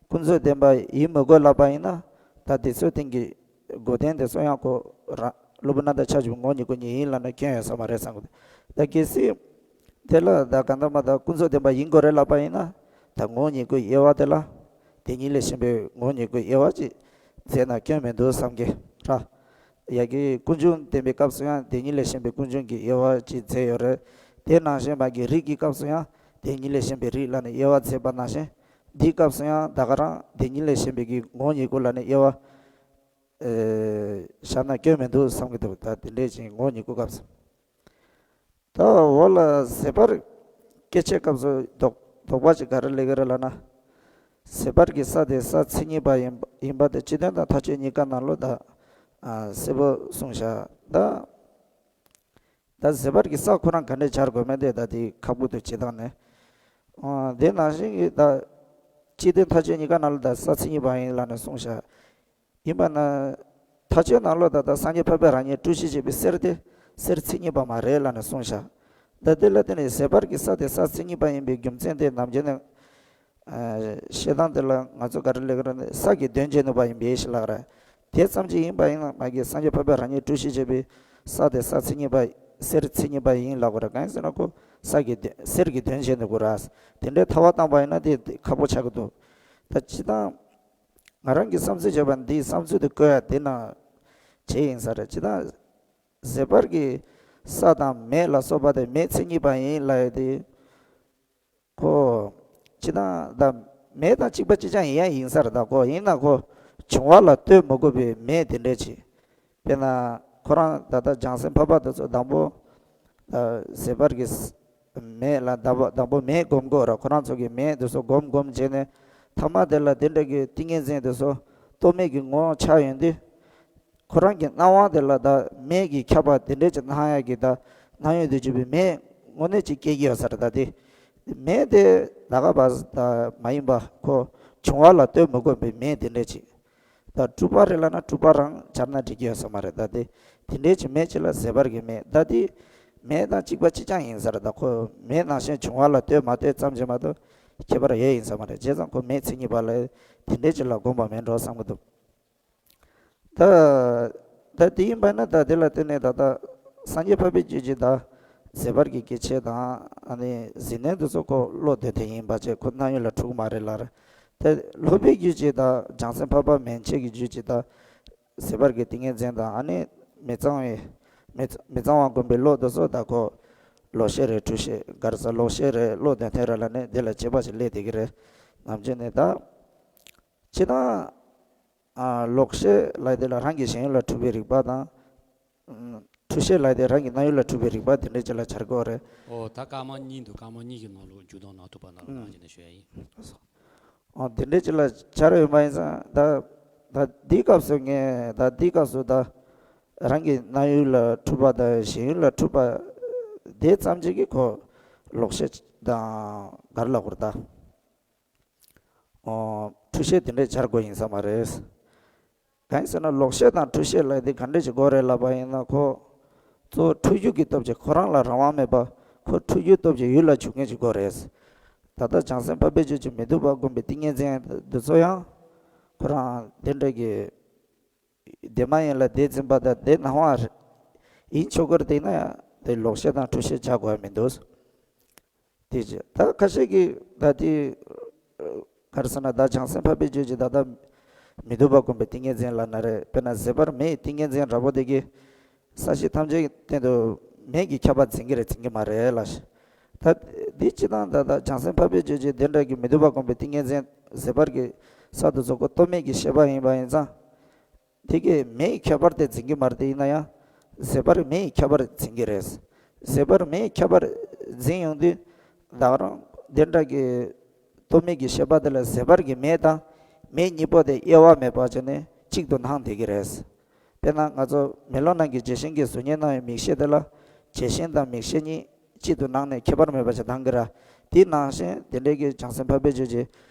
ཀུན་རྫོབ་བདེན་པ་ཡིན་མི་དགོས་ལབ་པ་ཡིན་ན། ད་དེ་ཚོའི་སྟེང་གི་དགོས་དོན་དེ་ཚོ་ཡང་ཁོ་རང་སློབ་དཔོན་རྣམ་དག་ཆ་བཞི་པོ་ངོ་བོ་ཉིད་སྐུ་ཉིད་ཡིན་ལབ་ན་སྐྱོན་ཡོད་ས་མ་རེད་བསམ་གི་འདུག། ད་གལ་སྲིད་དེ་ལ་ད་གང་ལྟར་མ་ད་ཀུན་རྫོབ་བདེན་པ་ཡིན་དགོས་རེད་ལབ་པ་ཡིན་ན། ད་ངོ་བོ་ཉིད་སྐུའི་དབྱེ་བ་དེ་ལ། དེ་ཉིད་ལས་གཞན་པའི་ངོ་བོ་ཉིད་སྐུའི་དབྱེ་བ་ཅིག་མཛད་ན་སྐྱོན་མི་འདུག་བསམ་གི་ར། ཡ་གི་ཀུན་འབྱུང་བསྟན་པའི་སྐབས་སུ་ཡང་དེ་ཉིད་ལས་གཞན་པའི་ཀུན་འབྱུང་གི་དབྱེ་བ་ཅིག་མཛད་ཡོད་རེད། དེ་ནང་བཞིན་མ་གི་རིགས་ཀྱི་སྐབས་སུ་ཡང་དེ་ཉིད་ལས་གཞན་པའི་རིགས་ལབ་ནས་དབྱེ་བ་མཛད་པ་ནང་བཞིན། འདིའི་སྐབས་སུ་ཡང་ད་ག་རང་དེ་ཉིད་ལས་གཞན་པའི་གི་ངོ་བོ་ཉིད་སྐུ་ལབ་ནས་དབྱེ་བ་ཨེ་བཞག་ན་སྐྱོན་མི་འདུག་བསམ་གི་འདུག། ད་དེ་འདྲས་ཅིག་ངོ་བོ་ཉིད་སྐུ་སྐབས་སུ། ད་འོག་ལ་ཟད་པར་སྐྱེ་མཆེད་སྐབས་སུ་དོགས་དོགས་པ་ཅིག་ག་རེ་སླེབས་ཀྱི་རེད་ལབ་ན། ཟད་པར་གྱི་ས་དེ་ས་མཚན་ཉིད་པ་ཡིན་ཡིན་པ་དེ་སྤྱི་དོན་དང་མཐའ་དཔྱོད་གཉིས་ཀ་ནང་ལོགས་ད། ཨ། གསལ་པོ་གསུངས་བཞག། ད་ད་ཟད་པར་གྱི་ས་ཁོ་རང་ག་འདྲས་སྦྱར་དགོས་མིན་དེ་ད་དེ་ཁག་པོ་འདུག། སྤྱིར་བཏང་ནས། ཨ། དེ་ནང་བཞིན་གྱི་ད་སྤྱི་དོན་མཐའ་དཔྱོད་གཉིས་ཀ་ནང་ལོགས་ད་ས་མཚན་ཉིད་པ་ཡིན་ལབ་ནས་གསུངས་བཞག། ཡིན་པ་ན། མཐའ་དཔྱོད་ནང་ལོགས་ད་ལྟ་སངས་རྒྱས་འཕགས་པའི་རང་ཉིད་སྤྲོས་གཞི་བྱས་པའི་གསེར་དེ་གསེར་མཚན་ཉིད་པ་མ་རེད་ལབ་ནས་གསུངས་བཞག། ད་དེ་ལ་བརྟེན་ནས་ཟད་པར་གྱི་ས་དེ་ས་མཚན་ཉིད་པ་ཡིན་པའི་རྒྱུ་མཚན་དེ་ནམ་རྒྱུན་ནས། ཨ། བཤད་སྟངས་དེ་ལ་ང་ཚོ་ག་རེ་ལབ་ཀྱི་རེད་ན། ས་ཀྱི་དོན་བྱེད་ནུས་པ་ཡིན་པས་ཞེས་ལབ་རེད། དེ་ཙམ་གྱིས་ཡིན་པ་ཡིན་ན་མ་གི་སངས་རྒྱས་འཕགས་པའི་རང་ཉིད་སྤྲོས་གཞི་བྱས་པའི་ས་དེ་ས་མཚན་ཉིད་པ། གསེར་མཚན་ཉིད་པ་ཡིན་ལབ་དགོས་རེད། གང་ཡིན་ཟེར་ན་ཁོ་ས་ཀྱི་དོན་གསེར་གྱི་དོན་བྱེད་ནུས་དགོས་རེད། དེ་འདྲའི་ཐལ་བ་བཏང་པ་ཡིན་ན་དེ་ཁག་པོ་ཆགས་ཀྱི་འདུག། ད་སྤྱིར་བཏང་། ང་རང་གི་བསམ་ཚུལ་བྱས་པ་འདིའི་བསམ་ཚུལ་དེ་བཀོད་ཡ་དེ་ནང་བྱས་ཡིན་ས་རེད། སྤྱིར་བཏང་ཟད་པར་གྱི་ས་དང་མེ་ལ་སོགས་པ་དེ་མེ་མཚན་ཉིད་པ་ཡིན་ལབ་ཡ་དེ། ཁོ། སྤྱིར་བཏང་ད་མེ་དང་གཅིག་པ་གཅིག་རྐྱང་ཡིན་ཡ་ཡིན་ས་རེད། ད་ཁོ་ཡིན་ན་ཁོ་བྱུང་བ་ལ་ལྟོས་མི་དགོས་པའི་མེ་དེ་འདྲས་ཅིག། དཔེར་ན་ཁོ་རང་ད་ལྟ་བྱང་སེམས་འཕགས་པ་དེ་ཚོ་དང་པོ། ད་ཟད་པར་གྱི་ས་མེ་ལ་དང་པོ་དང་པོ་མེ་སྒོམ་དགོས་ར། ཁོ་རང་ཚོ་གི་མེ་དེ་ཚོ་སྒོམ་སྒོམ་བྱས་ནས་ཐ་མ་དེ་ལ་དེ་འདྲ་གི་ཏིང་ངེ་འཛིན་དེ་ཚོ་རྟོག་མེད་ཀྱི་ངོ་བོ་ཆགས་ཡོང་དུས། ཁོ་རང་གི་སྣང་བ་དེ་ལ་ད་མེ་གིས་ཁྱབ་པ་དེ་འདྲས་ཀྱི་སྣང་ཡ་གི་ད་སྣང་ཡུལ་དུ་གྱུར་པའི་མེ་དངོས་གནས་ཅིག་སྐྱེ་གི་ཡོད་ས་རེད། ད་དེ་མེ་དེ་ད་ག་བ་ད་མ་ཡིན་པ་ཁོ་བྱུང་བ་ལ་ལྟོས་མི་དགོས་པའི་མེ་དེ་འདྲས་ཅིག། ད་སྤྲུལ་པ་རེད་ལབ་ན་སྤྲུལ་པ་རང་སྦྱར་ན་འགྲིག་གི་ཡོད་ས་མ་རེད། ད་དེ་དེ་འདྲའི་ཅིག་མེད་ཅིག་ལ་ཟད་པར་གྱི་མེད། ད་དེ་མེད་དང་གཅིག་པ་གཅིག་རྐྱང་ཡིན་ས་རེད། ད་ཁོ་མེད་ནང་བཞིན་བྱུང་བ་ལ་ལྟོས་མ་ལྟོས་ཙམ་གྱིས་མ་གཏོགས་ཁྱད་པར་ཡོད་ཡིན་ས་མ་རེད། བྱས་ཙང་ཁོ་མེད་མཚན་ཉིད་པ་ལ་དེ་འདྲའི་ཅིག་ལ་དགོངས་པ་མེད་འགྲོ་བསམ་གྱི་འདུག་ད་ད་དེ་ཡིན་པ་ན་ད་དེ་ལ་བརྟེན་ནས་ད་ལྟ་སངས་རྒྱས་འཕགས་པའི་རྒྱུད་ཀྱི་ད་ཟད་པར་གྱི་སྐྱེ་མཆེད་དང་ཨ་ནི་གཟིགས་གནས་འདི་ཚོ་ཁོ་བློ་གཏད་དེ་ཡིན་པ་བྱས་ཁོ་སྣང་ཡུལ་ལ་འཁྲུལ་གྱི་མ་རེད་ལ། ད་སློབ་པའི་རྒྱུད་ཀྱི་ད་བྱང་སེམས་འཕགས་པ་མན་ཆད་ཀྱི་རྒྱུད་ཀྱི་ད་ཟད་པར་གྱི་ཏིང་ངེ་འཛིན་དང་ཨ་ནི་མི་གཙང་བའི་མི་མི་གཙང་བ་བསྒོམ་པའི་བློ་འདི་ཚོ་ད་ཁོ་ལོག་ཤེས་རེད་འཁྲུལ་ཤེས་ག་རེ་ཟེར་ལོག་ཤེས་རེད་བློ་གཏད་དེ་རེད་ལ་ནི་དེ་ལ་དཔྱད་པ་ཞིག་སླེབས་བསྡད་ཀྱི་རེད། ནམ་རྒྱུན་ནས་ད། སྤྱིར་བཏང་། ཨ། ལོག་ཤེས་ལབ་དེ་ལ་རང་གི་ཞེན་ཡུལ་ལ་འཁྲུལ་པའི་རིག་པ་དང་། ཨ། འཁྲུལ་ཤེས་ལབ་དེ་རང་གི་སྣང་ཡུལ་ལ་འཁྲུལ་པའི་རིག་པ་དེ་འདྲ་ཅིག་ལ་སྦྱར་དགོས་རེད། ཨོ་ད་སྐར་མ་གཉིས་འདུག་སྐར་མ་གཉིས་ཀྱི་ནང་ལོགས་འཇུག་ལྡོག་ནང་ཐུག་པ་ནང་ལོགས་ནང་བཞིན་དུ་ཞུ་ཡ་ཡིན། ཨོ་དེ་འདྲ་ཅིག་ལ་སྦྱར་ཡོད་མ་ཡིན་ཙང་ད། ད་འདིའི་སྐབས་སུ་ངས་ད་འདིའི་སྐབས་སུ་ད། རང་གི་སྣང་ཡུལ་ལ་འཁྲུལ་པ་དང་ཞེན་ཡུལ་ལ་འཁྲུལ་པ། དེ་ཙམ་ཅིག་གིས་ཁོ་ལོག་ཤེས་དང་ག་རེ་ལབ་དགོས་རེད་ད། འཁྲུལ་ཤེས་དེ་འདྲས་སྦྱར་དགོས་ཡིན་ས་མ་རེད། གང་ཡིན་ཟེར་ན་ལོག་ཤེས་དང་འཁྲུལ་ཤེས་ལབ་དེ་ག་འདྲས་ཞིག་དགོས་རེད་ལབ་པ་ཡིན་ན་ཁོ། གཙོ་བོ་འཁྲུལ་རྒྱུ་གི་སྟོབས་ཀྱིས་ཁོ་རང་ལ་རང་དབང་མེད་པ་ཁོ་འཁྲུལ་རྒྱུའི་སྟོབས་ཀྱིས་ཡུལ་ལ་འཇུག་མཁན་ཞིག་དགོས་རེད། ད་ལྟ་བྱང་སེམས་འཕགས་པའི་རྒྱུད་ཀྱི་མི་སྡུག་པ་བསྒོམ་པའི་ཏིང་ངེ་འཛིན་འདི་ཚོ་ཡང་ཁོ་རང་དེ་འདྲ་གི་དེ་མ་ཡིན་ལ་དེ་འཛིན་པ་དང་དེ་སྣང་བ་རེད། ཡིན་ཆོག་གི་རེད་དེ་ཡིན་ན་ཡང་དེ་ལོག་ཤེས་དང་འཁྲུལ་ཤེས་བྱ་དགོས་ཡ་མི་འདུག་དེ་རྗེས་ད་ཁ་ཤས་ཀྱིས་ད་དེ་ག་རེ་ཟེར་ན་ད་བྱང་སེམས་འཕགས་པའི་རྒྱུད་ཀྱི་ད་ལྟ་མི་སྡུག་པ་བསྒོམ་པའི་ཏིང་ངེ་འཛིན་ལབ་ན་རེད། དཔེར་ན་ཟད་པར་མེད་ཏིང་ངེ་འཛིན་འདྲ་པོ་དེ་གིས་ས་གཞི་ཐམས་ཅད་སྟེང་དུ་མེད་ཀྱི་ཁྱབ་པ་འཛིན་གྱི་རེད་འཛིན་གྱི་མ་རེད་ལ། ད་འདི་སྤྱི་དང་ད་ལྟ་བྱང་སེམས་འཕགས་པའི་རྒྱུད་ཀྱི་དེ་འདྲ་གི་མི་སྡུག་པ་བསྒོམ་པའི་ཏིང་ངེ་འཛིན་ཟད་པར་གྱི་ས་དུ་རྫོགས་པ་རྟོག་མེད་ཀྱི་ཤེས་པ་ཡིན་པ་ཡིན་ཙང་། དེ་གའི་མེའི་ཁྱད་པར་དེ་འཛིན་གྱི་མ་རེད་དེ་ཡིན་ན་ཡང་ཟད་པར་མེའི་ཁྱད་པར་འཛིན་གྱི་རེད། ཟད་པར་མེའི་ཁྱད་པར་འཛིན་ཡོང་དུས་བདག་རང་དེ་འདྲ་གི་རྟོག་མེད་ཀྱི་ཤེས་པ་དེ་ལ་ཟད་པར་གྱི་མེ་དང་མེ་གཉིས་པོ་དེ་དབྱེ་བ་མེད་པ་བྱས་ནས་གཅིག་ཏུ་སྣང་བསྡད་ཀྱི་རེད། དཔེར་ན་ང་ཚོ་མེ་ལོང་ནང་གི་ལྗོན་ཤིང་གི་གཟུགས་བརྙན་སྣང་བའི་མིག་ཤེས་དེ་ལ་ལྗོན་ཤིང་དང་མིག་ཤེས་གཉིས་གཅིག་ཏུ་སྣང་ནས་ཁྱད་པར་མེད་པ་ཞིག་སྣང་གི་ར། དེ་ནང་བཞིན་དེ་འདྲའི་གི་བྱང་སེམས་འཕགས་པའི་རྒྱུད་ཀྱི་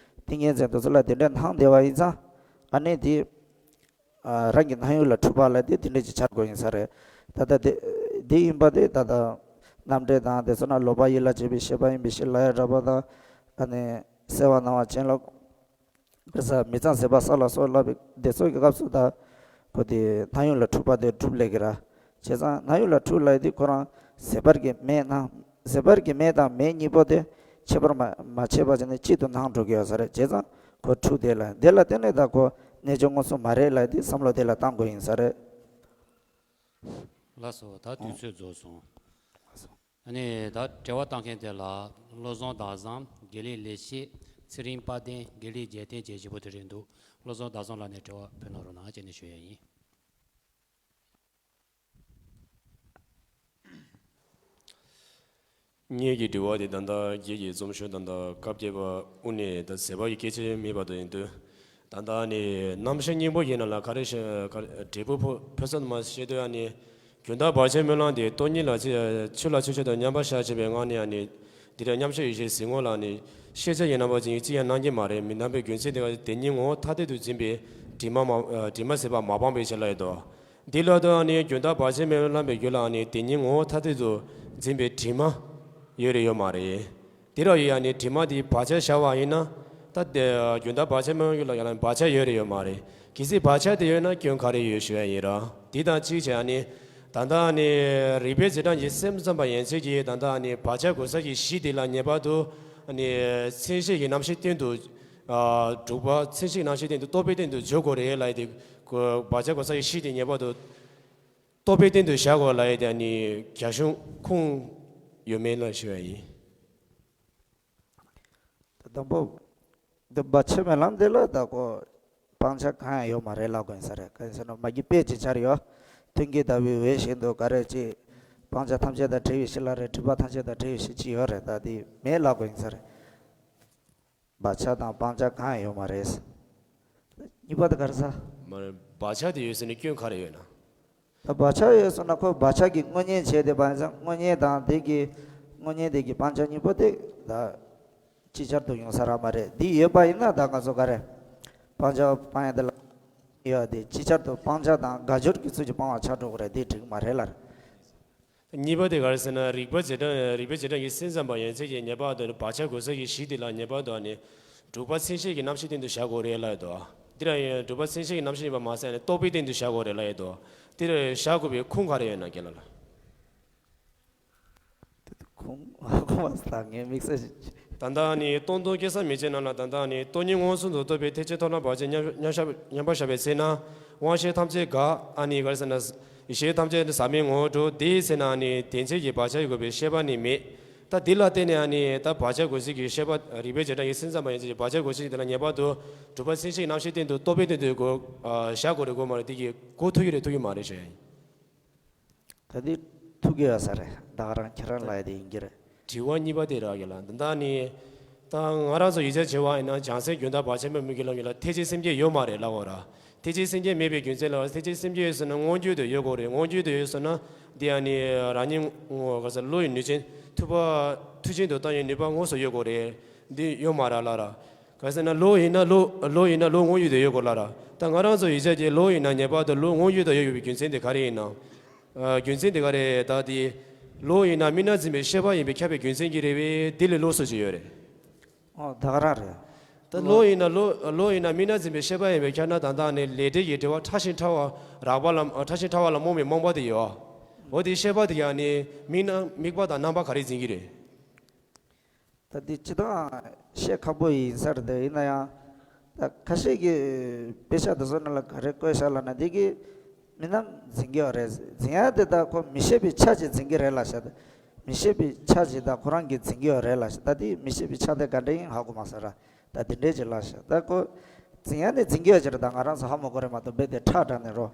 ཏིང་ངེ་འཛིན་དེ་ཚོ་ལ་དེ་འདྲའི་སྣང་བསྡད་པ་ཡིན་ཙང་ཨ་ནི་དེ། ཨ། རང་གི་སྣང་ཡུལ་ལ་འཁྲུལ་པ་ལབ་དེ་དེ་འདྲ་ཅིག་འཆར་དགོས་ཡིན་ས་རེད། ད་ལྟ་དེ་དེ་ཡིན་པ་དེ་ད་ལྟ་རྣམ་འགྲེལ་དང་དེ་ཚོ་ན་ལོག་པ་ཡིད་ལ་བྱེད་པའི་ཤེས་པ་ཡིན་པའི་ཕྱིར་ལབ་ཡ་འདྲ་པོ་དང་། ཨ་ནི་གསལ་བ་སྣང་བ་ཅན་ལ། ག་རེ་ཟེར་མི་གཙང་ཟད་པ་བསལ་ལ་སོགས་ལབ་པའི་དེ་ཚོ་གི་སྐབས་སུ་ད་ཁོ་དེ་སྣང་ཡུལ་ལ་འཁྲུལ་པ་དེ་སྒྲུབ་ལས་ཀྱི་ར། བྱས་ཙང་སྣང་ཡུལ་ལ་འཁྲུལ་ལབ་དེ་ཁོ་རང་ཟད་པར་གྱི་མེ་སྣང་། ཟད་པར་གྱི་མེ་དང་མེ་གཉིས་པོ་དེ་ཁྱད་པར་མ་མ་ཕྱེ་བ་བྱས་ནས་གཅིག་ཏུ་སྣང་འགྲོ་གི་ཡོད་ས་རེད། བྱས་ཙང་ཁོ་འཁྲུལ་དེ་ལ་དེ་ལ་བརྟེན་ནས་ད་ཁོ་རྣལ་འབྱོར་མངོན་སུམ་མ་རེད་ལབ་དེ་བསམ་བློ་དེ་ལ་བཏང་དགོས་ཡིན་ས་རེད། ལགས་སོ། ད་དུས་ཚོད་རྫོགས་སོང་། ཨ་ནི་ད་དྲི་བ་བཏང་མཁན་དེ་ལ་བློ་བཟང་ཟླ་བཟང་དགེ་ལེགས་ལེགས་བཤད་ཚེ་རིང་དཔལ་ལྡན་དགེ་ལེགས་རྒྱལ་བསྟན་བཅས་བཞི་པོ་དེ་རེད་འདུག་བློ་བཟང་ཟླ་བཟང་ལགས་ནས་དྲི་བ་ཕུལ་གནང་རོགས་གནང་བྱས་ནས་ཞུ་ཡ་ཡིན། ངེད་ཀྱི་དྲི་བ་དེ་ད་ལྟ་རྒྱལ་གྱི་རྩོམ་ཤོག་ད་ལྟ་བཀའ་བརྒྱད་པ་དབུ་ནས་ད་ཟད་པ་ཡི་སྐད་ཆ་མེད་པ་དང་ཡིན་དུས། ད་ལྟ་ནི་རྣམ་བཤད་སྙིང་པོ་ཡིན་ན་ལ་ག་རེ་ཞེས་ག་རེ་འབྲས་བུ་ཕུ་ཕུན་སུམ་མ་བཤད་དུས་ཨ་ནི། རྒྱུན་དག་བར་ཆད་སྨོན་ལམ་དེ་སྟོང་ཉིད་ལ་ཆོས་ཆོས་ལ་ཆོས་ཆོས་དང་མཉམ་པར་བཞག་བྱས་པའི་ངང་ནས་ཨ་ནི། འདི་འདྲ་མཉམ་བཞག་ཡེ་ཤེས་གཟིགས་ངོ་ལ་ཨ་ནི། ཤེས་བྱ་ཡི་རྣམ་པ་ཅན་གྱིས་ཅི་ཡང་སྣང་གི་མ་རེད། མི་རྣམ་པའི་རྒྱུ་མཚན་དེ་ག་དེ་ཉིད་ངོ་བོ་ཐ་དད་དུ་འཛིན་པའི་དྲི་མ་མ་དྲི་མ་ཟད་པ་མ་སྤངས་པའི་ཕྱིར་ལ་ཡོད་དོ། འདི་ལ་ལྟོས་ཨ་ནི་རྒྱུན་དག་བར་ཆད་སྨོན་ལམ་པའི་རྒྱུད་ལ་ཨ་ནི་དེ་ཉིད་ངོ་བོ་ཐ་དད་དུ་འཛིན་པའི་དྲི་མ་ཡོད་རེད་ཡོད་མ་རེད། དེ་ར་ཡོད་ཨ་ནི་དྲི་མ་དེ་བག་ཆགས་བཞག་པ་ཡིན་ན་ད་དེ་རྒྱུན་དག་བར་ཆད་སྨོན་ལམ་རྒྱུད་ལ་ཡང་ན་བག་ཆགས་ཡོད་རེད་ཡོད་མ་རེད། གལ་སྲིད་བག་ཆགས་དེ་ཡོད་ན་སྐྱོན་ག་རེ་ཡོད་ཞུ་ཡ་ཡིན་ར། དེ་དང་གཅིག་བྱས་ཨ་ནི་ད་ལྟ་ཨ་ནི་རིག་པའི་རྗེས་འབྲང་གི་སེམས་ཙམ་པ་ཡན་ཆད་ཀྱིས་ད་ལྟ་ཨ་ནི་བག་ཆགས་གོལ་ས་གི་གཞི་དེ་ལ་ངེས་པར་དུ་ཨ་ནི་མཚན་གཞི་ཡི་རྣམ་ཤེས་སྟེང་དུ། ཨ། དྲུག་པ་མཚན་གཞིའི་རྣམ་ཤེས་སྟེང་དུ་རྟོག་པའི་སྟེང་དུ་འཇོག་དགོས་རེད་ལབ་ཡས་དེ། བག་ཆགས་གོལ་ས་ཡི་གཞི་དེ་ངེས་པར་དུ་རྟོག་པའི་སྟེང་དུ་བཞག་དགོས་ལབ་ཡས་དེ་ཨ་ནི་རྒྱ་གཞུང་ཁུངས་ཡོད་མེད་ལ་ཞུ་ཡ་ཡིན། དང་པོ། འདི་བར་ཆད་སྨོན་ལམ་འདི་ལ་ད་ཁོ་སྤང་བྱ་གང་ཡང་ཡོད་མ་རེད་ལབ་དགོས་ཡིན་ས་རེད། གང་ཡིན་ཟེར་ན་མ་གི་དཔེ་ཅིག་སྦྱར་ཡོད། མཐུན་རྐྱེན་ལྟ་བུའི་འོད་བཞིན་དུ་ག་རེ་ཅིག་སྤང་བྱ་ཐམས་ཅད་དང་བྲལ་བའི་གཞི་ལ་རེད། སྒྲིབ་པ་ཐམས་ཅད་དང་བྲལ་བའི་གཞི་ཅིག་ཡོད་རེད། ད་འདི་མེད་ལབ་དགོས་ཡིན་ས་རེད། བག་ཆགས་དང་སྤང་བྱ་གང་ཡང་ཡོད་མ་རེད། གཉིས་པ་དེ་ག་རེ་ཟེར། མ་རེད། བག་ཆགས་དེ་ཡོད་ཟེར་ནས་སྐྱོན་ག་རེ་ཡོད་ན། ད་བག་ཆགས་ཡོད་ཟེར་ན་ཁོ་བག་ཆགས་ཀྱི་དངོས་གཉེན་བྱས་ཏེ་བ་ཡིན་ཙང་དངོས་གཉེན་དང་དེ་གི་དངོས་གཉེན་དེ་གི་སྤང་བྱ་གཉིས་པོ་དེ་ད་ཅིག་ཅར་དུ་ཡོང་ས་རག་མ་རེད། འདི་ཡོད་པ་ཡིན་ན་ད་ང་ཚོ་ག་རེ་སྤང་བྱ་སྤང་ཡ་དེ་ལ་ ཡོད་དེ་ཅིག་ཆར་དུ་སྤང་བྱ་དང་དགག་སྦྱོར་གྱི་ཚུལ་གྱིས་སྤང་བར་ཆགས་འགྲོ་གི་རེད། དེ་འགྲིག་མ་རེད་ལར། གཉིས་པ་དེ་ག་རེ་ཟེར་ན། རིགས་པ་རྗེས་འབྲང་རིགས་པ་རྗེས་འབྲང་གི་སེམས་ཙམ་པ་ཡན་ཆད་ཀྱིས་ངེས་པར་དུ་བག་ཆགས་གོལ་ས་ཀྱི་གཞི་དེ་ལ་ངེས་པར་དུ་ཨ་ནི་གྲུབ་པ་མཚན་ཉིད་ཀྱི་རྣམ་ཤེས་སྟེང་དུ་བཞག་དགོས་རེད་ལབ་ཡོད་དོ། འདི་ལ་ཡང་གྲུབ་པ་མཚན་ཉིད་ཀྱི་རྣམ་ཤེས་ཡིན་པ་མ་ཟད་ནས་རྟོག་པའི་སྟེང་དུ་བཞག་དགོས་རེད་ལབ་ཡོད་དོ། འདི་ལ་བཞག་དགོས་པའི་ཁུངས་ག་རེ་ཡོད་ན་རྒན་ལགས་ལ། ཁུངས་ཁུངས་མ་ཟད་ངའི་དམིགས་བསལ། ད་ལྟ་ནི་སྟོང་དང་སྐལ་བཟང་མན་ཆད་རྣམས་ལ། ད་ལྟ་ནི་སྟོང་ཉིད་མངོན་སུམ་དུ་རྟོགས་པའི་ཐེག་ཆེན་མཐོང་ལམ་བག་ཆགས་མཉམ་མཉམ་བཞག་མཉམ་པར་བཞག་པའི་ཚེ་ན། དབང་ཤེས་ཐམས་ཅད་འགག་ཨ་ནི་ག་རེ་ཟེར་ན། ཡིད་ཤེས་ཐམས་ཅད་ཟག་མེད་ངོ་བོར་གྲུབ། དེའི་ཚེ་ན་ནི་དེ་ཚེ་གི་བག་ཆགས་ཡོད་དགོས་པའི་ཤེས་པ་ནི་མེད། ད་འདི་ལ་བརྟེན་ནས་ཨ་ནི་ད་བག་ཆགས་གོལ་ས་ཀྱི་ཤེས་པ། རིགས་པ་རྗེས་འབྲང་གི་སེམས་ཙམ་པ་ཡན་ཆད་ཀྱི་བག་ཆགས་གོལ་ས་ཀྱི་དེ་ལ་ངེས་པར་དུ་གྲུབ་པ་མཚན་ཉིད་ཀྱི་རྣམ་ཤེས་སྟེང་དུ་རྟོག་པའི་སྟེང་དུ་གོ་བཞག་དགོས་རེད་དགོས་མ་རེད། དེ་གི་གོ་ཐུབ་ཀྱི་རེད་ཐུབ་ཀྱི་མ་རེད་ཞུ་ཡ་ཡིན། ད་འདི་ཐུག་གི་ཡོད་ས་རེད། ད་ག་རང་ཁྱེད་རང་ལ་ཡ་དེ་ཡིན་གྱི་རེད། དྲི་བ་གཉིས་པ་དེ་རག་གི་ལ། འདི་ད་ནི་ད་ང་རང་ཚོ་ཡིད་ཆེས་བྱེད་པ་ཡིན་ན་བྱང་སེམས་རྒྱུན་མཐའ་བར་ཆད་མེད་མོད་ཀྱི་ལམ་གྱི་ལ་ཐེག་ཆེན་སེམས་བསྐྱེད་ཡོད་མ་རེད་ལབ་འོ་ར། ཐེག་ཆེན་སེམས་བསྐྱེད་མེད་པའི་རྒྱུ་མཚན་ལ། ཐེག་ཆེན་སེམས་བསྐྱེད་ཡོད་ཟེར་ན་མངོན་གྱུར་དུ་ཡོད་དགོས་རེད། མངོན་གྱུར་དུ་ཡོད་ཟེར་ན་འདི་ཡང་ནི་རང་ཉིད་ངོ་ག་ས་བློ་ཡི་ནུས་ཅན་ཐུབ་པ་མཐུ་ཅན་དུ་བཏང་ཡའི་ནུས་པ་དངོས་སུ་ཡོད་དགོས་རེད། འདི་ཡོད་མ་རེད་ལབ་ར། ག་ཟེར་ན་བློ་ཡིན་ན་བློ་བློ་ཡིན་ན་བློ་མངོན་གྱུར་དུ་ཡོད་དགོས་ལབ་ར། ད་ང་རང་ཚོ་ཡིད་ཆེས་ཀྱི་བློ་ཡིན་ན་ངེས་པར་དུ་བློ་མངོན་གྱུར་དུ་ཡོད་དགོས་པའི་རྒྱུ་མཚན་དེ་ག་རེ་ཡིན་ནམ། ཨ། རྒྱུ་མཚན་དེ་ག་རེ་ད་དེ། བློ་ཡིན་ན་དམིགས་རྣམ་འཛིན་པའི་ཤེས་པ་ཡིན་པས་ཁྱབ་པའི་རྒྱུ་མཚན་གྱིས་རེད་པས། དེ་ལས་བློ་སུ་ཅི་ཡོད་རེད། ཨོ་ད་ག་རང་རེད། ད་བློ་ཡིན་ན་བློ་བློ་ཡིན་ན་དམིགས་རྣམ་འཛིན་པའི་ཤེས་པ་ཡིན་པས་ཁྱབ་ན་ད་ལྟ་ནི་ལས་འབྲས་ཀྱི་འབྲེལ་བ་ཕྲ་ཞིང་ཕྲ་བ་རགས་པ་ལ་ཕྲ་ཞིང་ཕྲ་བ་ལ་རྨོངས་པའི་རྨོངས་པ་དེ་ཡོད། འོ་དེའི་ཤེས་པ་དེ་ཡང་ནི་དམིགས་རྣམ་དམིགས་པ་དང་རྣམ་པ་ག་རེ་འཛིན་གྱི་རེད། ད་འདི་སྤྱིར་བཏང་བཤད་ཁག་པོ་ཡིན་ས་རེད། དེ་ཡིན་ན་ཡང་ད་ཁ་ཤས་ཀྱིས་དཔེ་ཆ་དེ་ཚོ་ནང་ལ་ག་རེ་བཀོད་བཞག་ལབ་ན། འདི་གི་དམིགས་རྣམ་འཛིན་གྱི་ཡོད་རེད། འཛིན་ཡ་དེ་ད་ཁོ་མི་ཤེས་པའི་ཆ་ཅིག་འཛིན་གྱི་རེད་ལབ་ཤག། ད་མི་ཤེས་པའི་ཆ་ཅིག་ད་ཁོ་རང་གིས་འཛིན་གྱི་ཡོད་རེད་ལབ་ཤག། ད་འདི་མི་ཤེས་པའི་ཆ་དེ་ག་འདྲ་ཡིན་ཧ་གོ་མ་སོང་ར། ད་འདི་འདྲས་ཅིག་ལབ་ཤག། ད་ཁོ་འཛིན་ཡ་ནི་འཛིན་གྱི་ཡོད་ཅིག་རེད། ད་ང་རང་ཚོ་ཧ་མ་གོ་རེད་མ་གཏོགས་རྦད་དེ་ཁྲག་དྲག་ནས་རོ།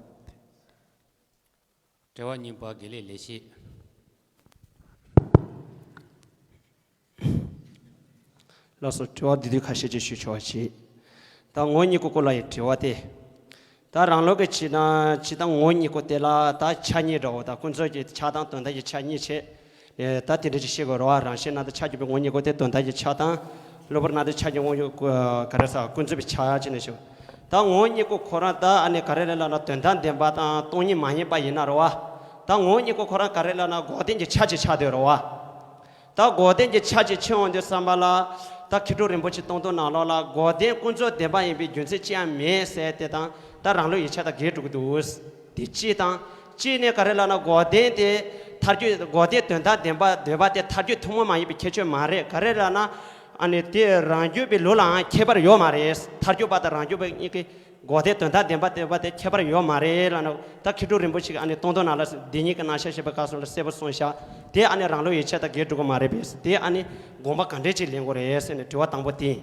དྲི་བ་གཉིས་པ་དགེ་ལེགས་ལེགས་བཤད། ལགས་སོ། དྲི་བ་འདི་དུས་ཁ་ཤས་ཅིག་ཞུ་ཆོག་ཅིག། ད་ངོ་བོ་ཉིད་སྐུ་སྐོར་ལ་ཡི་དྲི་བ་སྟེ། ད་རང་ལུགས་ཀྱི་ཕྱི་ན་ཇི་ལྟར་ངོ་བོ་ཉིད་སྐུ་དེ་ལ་ད་ཆ་གཉིས་འདྲ་བོ་དང་ཀུན་རྫོབ་ཀྱི་ཆ་དང་དོན་དམ་གྱི་ཆ་གཉིས་བྱས། ཨེ། ད་དེ་འདྲ་ཅིག་བཤད་དགོས་རེད་བ། རང་བཞིན་སྣང་མཐར་ཆ་གྱུར་པའི་ངོ་བོ་ཉིད་སྐུ་དེ་དོན་དམ་གྱི་ཆ་དང་། གློ་བུར་སྣང་མཐར་ཆ་གྱུར་ངོ་བོ་ཉིད་སྐུ་ག་རེ་ཟེར་ཀུན་རྫོབ་ཀྱི་ཆ་བྱས་ནས་ཞུ། ད་ངོ་བོ་ཉིད་སྐུ་ཁོ་རང་ད་ཨ་ནི་ག་རེ་རེད་ལབ་ན་དོན་དམ་བདེན་པ་དང་སྟོང་ཉིད་མ་ཡིན་པ་ཡིན་ན་རེད་བ། ད་ངོ་བོ་ཉིད་སྐུ་ཁོ་རང་ག་རེ་ལབ་ན་འགོག་བདེན་གྱི་ཆ་ཅིག་ཆགས་བསྡད་རེད་བ། ད་འགོག་བདེན་གྱི་ཆ་ཅིག་ཕྱིན་འོང་དུས་ཙམ་པ་ལ། ད་མཁས་གྲུབ་རིན་པོ་ཆེ་སྟོང་ཐུན་ནང་ལོགས་ལ་འགོག་བདེན་ཀུན་རྫོབ་བདེན་པ་ཡིན་པའི་རྒྱུ་མཚན་ཅི་ཡང་མེད་ཟེར་དེ་དང་། ད་རང་ལུགས་ཡིད་ཆེས་དང་འགལ་འགྲོ་གི་འདུག། དེ་གཅིག་དང་། གཅིག་ནས་ག་རེ་ལབ་ན་འགོག་བདེན་དེ་ཐལ་འགྱུར། འགོག་བདེན་དོན་དམ་བདེན་པ་འདོད་པ་དེ་ཐལ་འགྱུར་ཐུན་མོང་མ་ཡིན་པའི་ཁྱད་ཆོས་མ་རེད། ག་རེ་ལབ་ན། ཨ་ནི་དེ་རང་རྒྱུད་པའི་ལུགས་ལའང་ཁྱད་པར་ཡོད་མ་རེད། ཐལ་འགྱུར་བ་དང་རང་རྒྱུད་པ་གཉིས་ཀའི་འགོག་བདེན་དོན་དམ་བདེན་པ་འདོད་པ་དེ་ཁྱད་པར་ཡོད་མ་རེད་ལབ་ན། ད་མཁས་གྲུབ་རིན་པོ་ཆེ་གིས་ཨ་ནི་སྟོང་ཐུན་ནང་ལ་དེ་ཉིད་ཀྱི་རྣམ་གཞག་བཤད་པའི་སྐབས་སུ་ལ་གསལ་པོ་གསུངས་ཤག། དེ་ཨ་ནི་རང་ལུགས་ཡིད་ཆེས་དང་འགལ་འགྲོ་གི་མ་རེད་པས། དེ་ཨ་ནི་དགོངས་པ་ག་འདྲས་ཅིག་ལེན་དགོས་རེད་ཟེར་ནས་དྲི་བ་དང་པོ་དེ་ཡིན།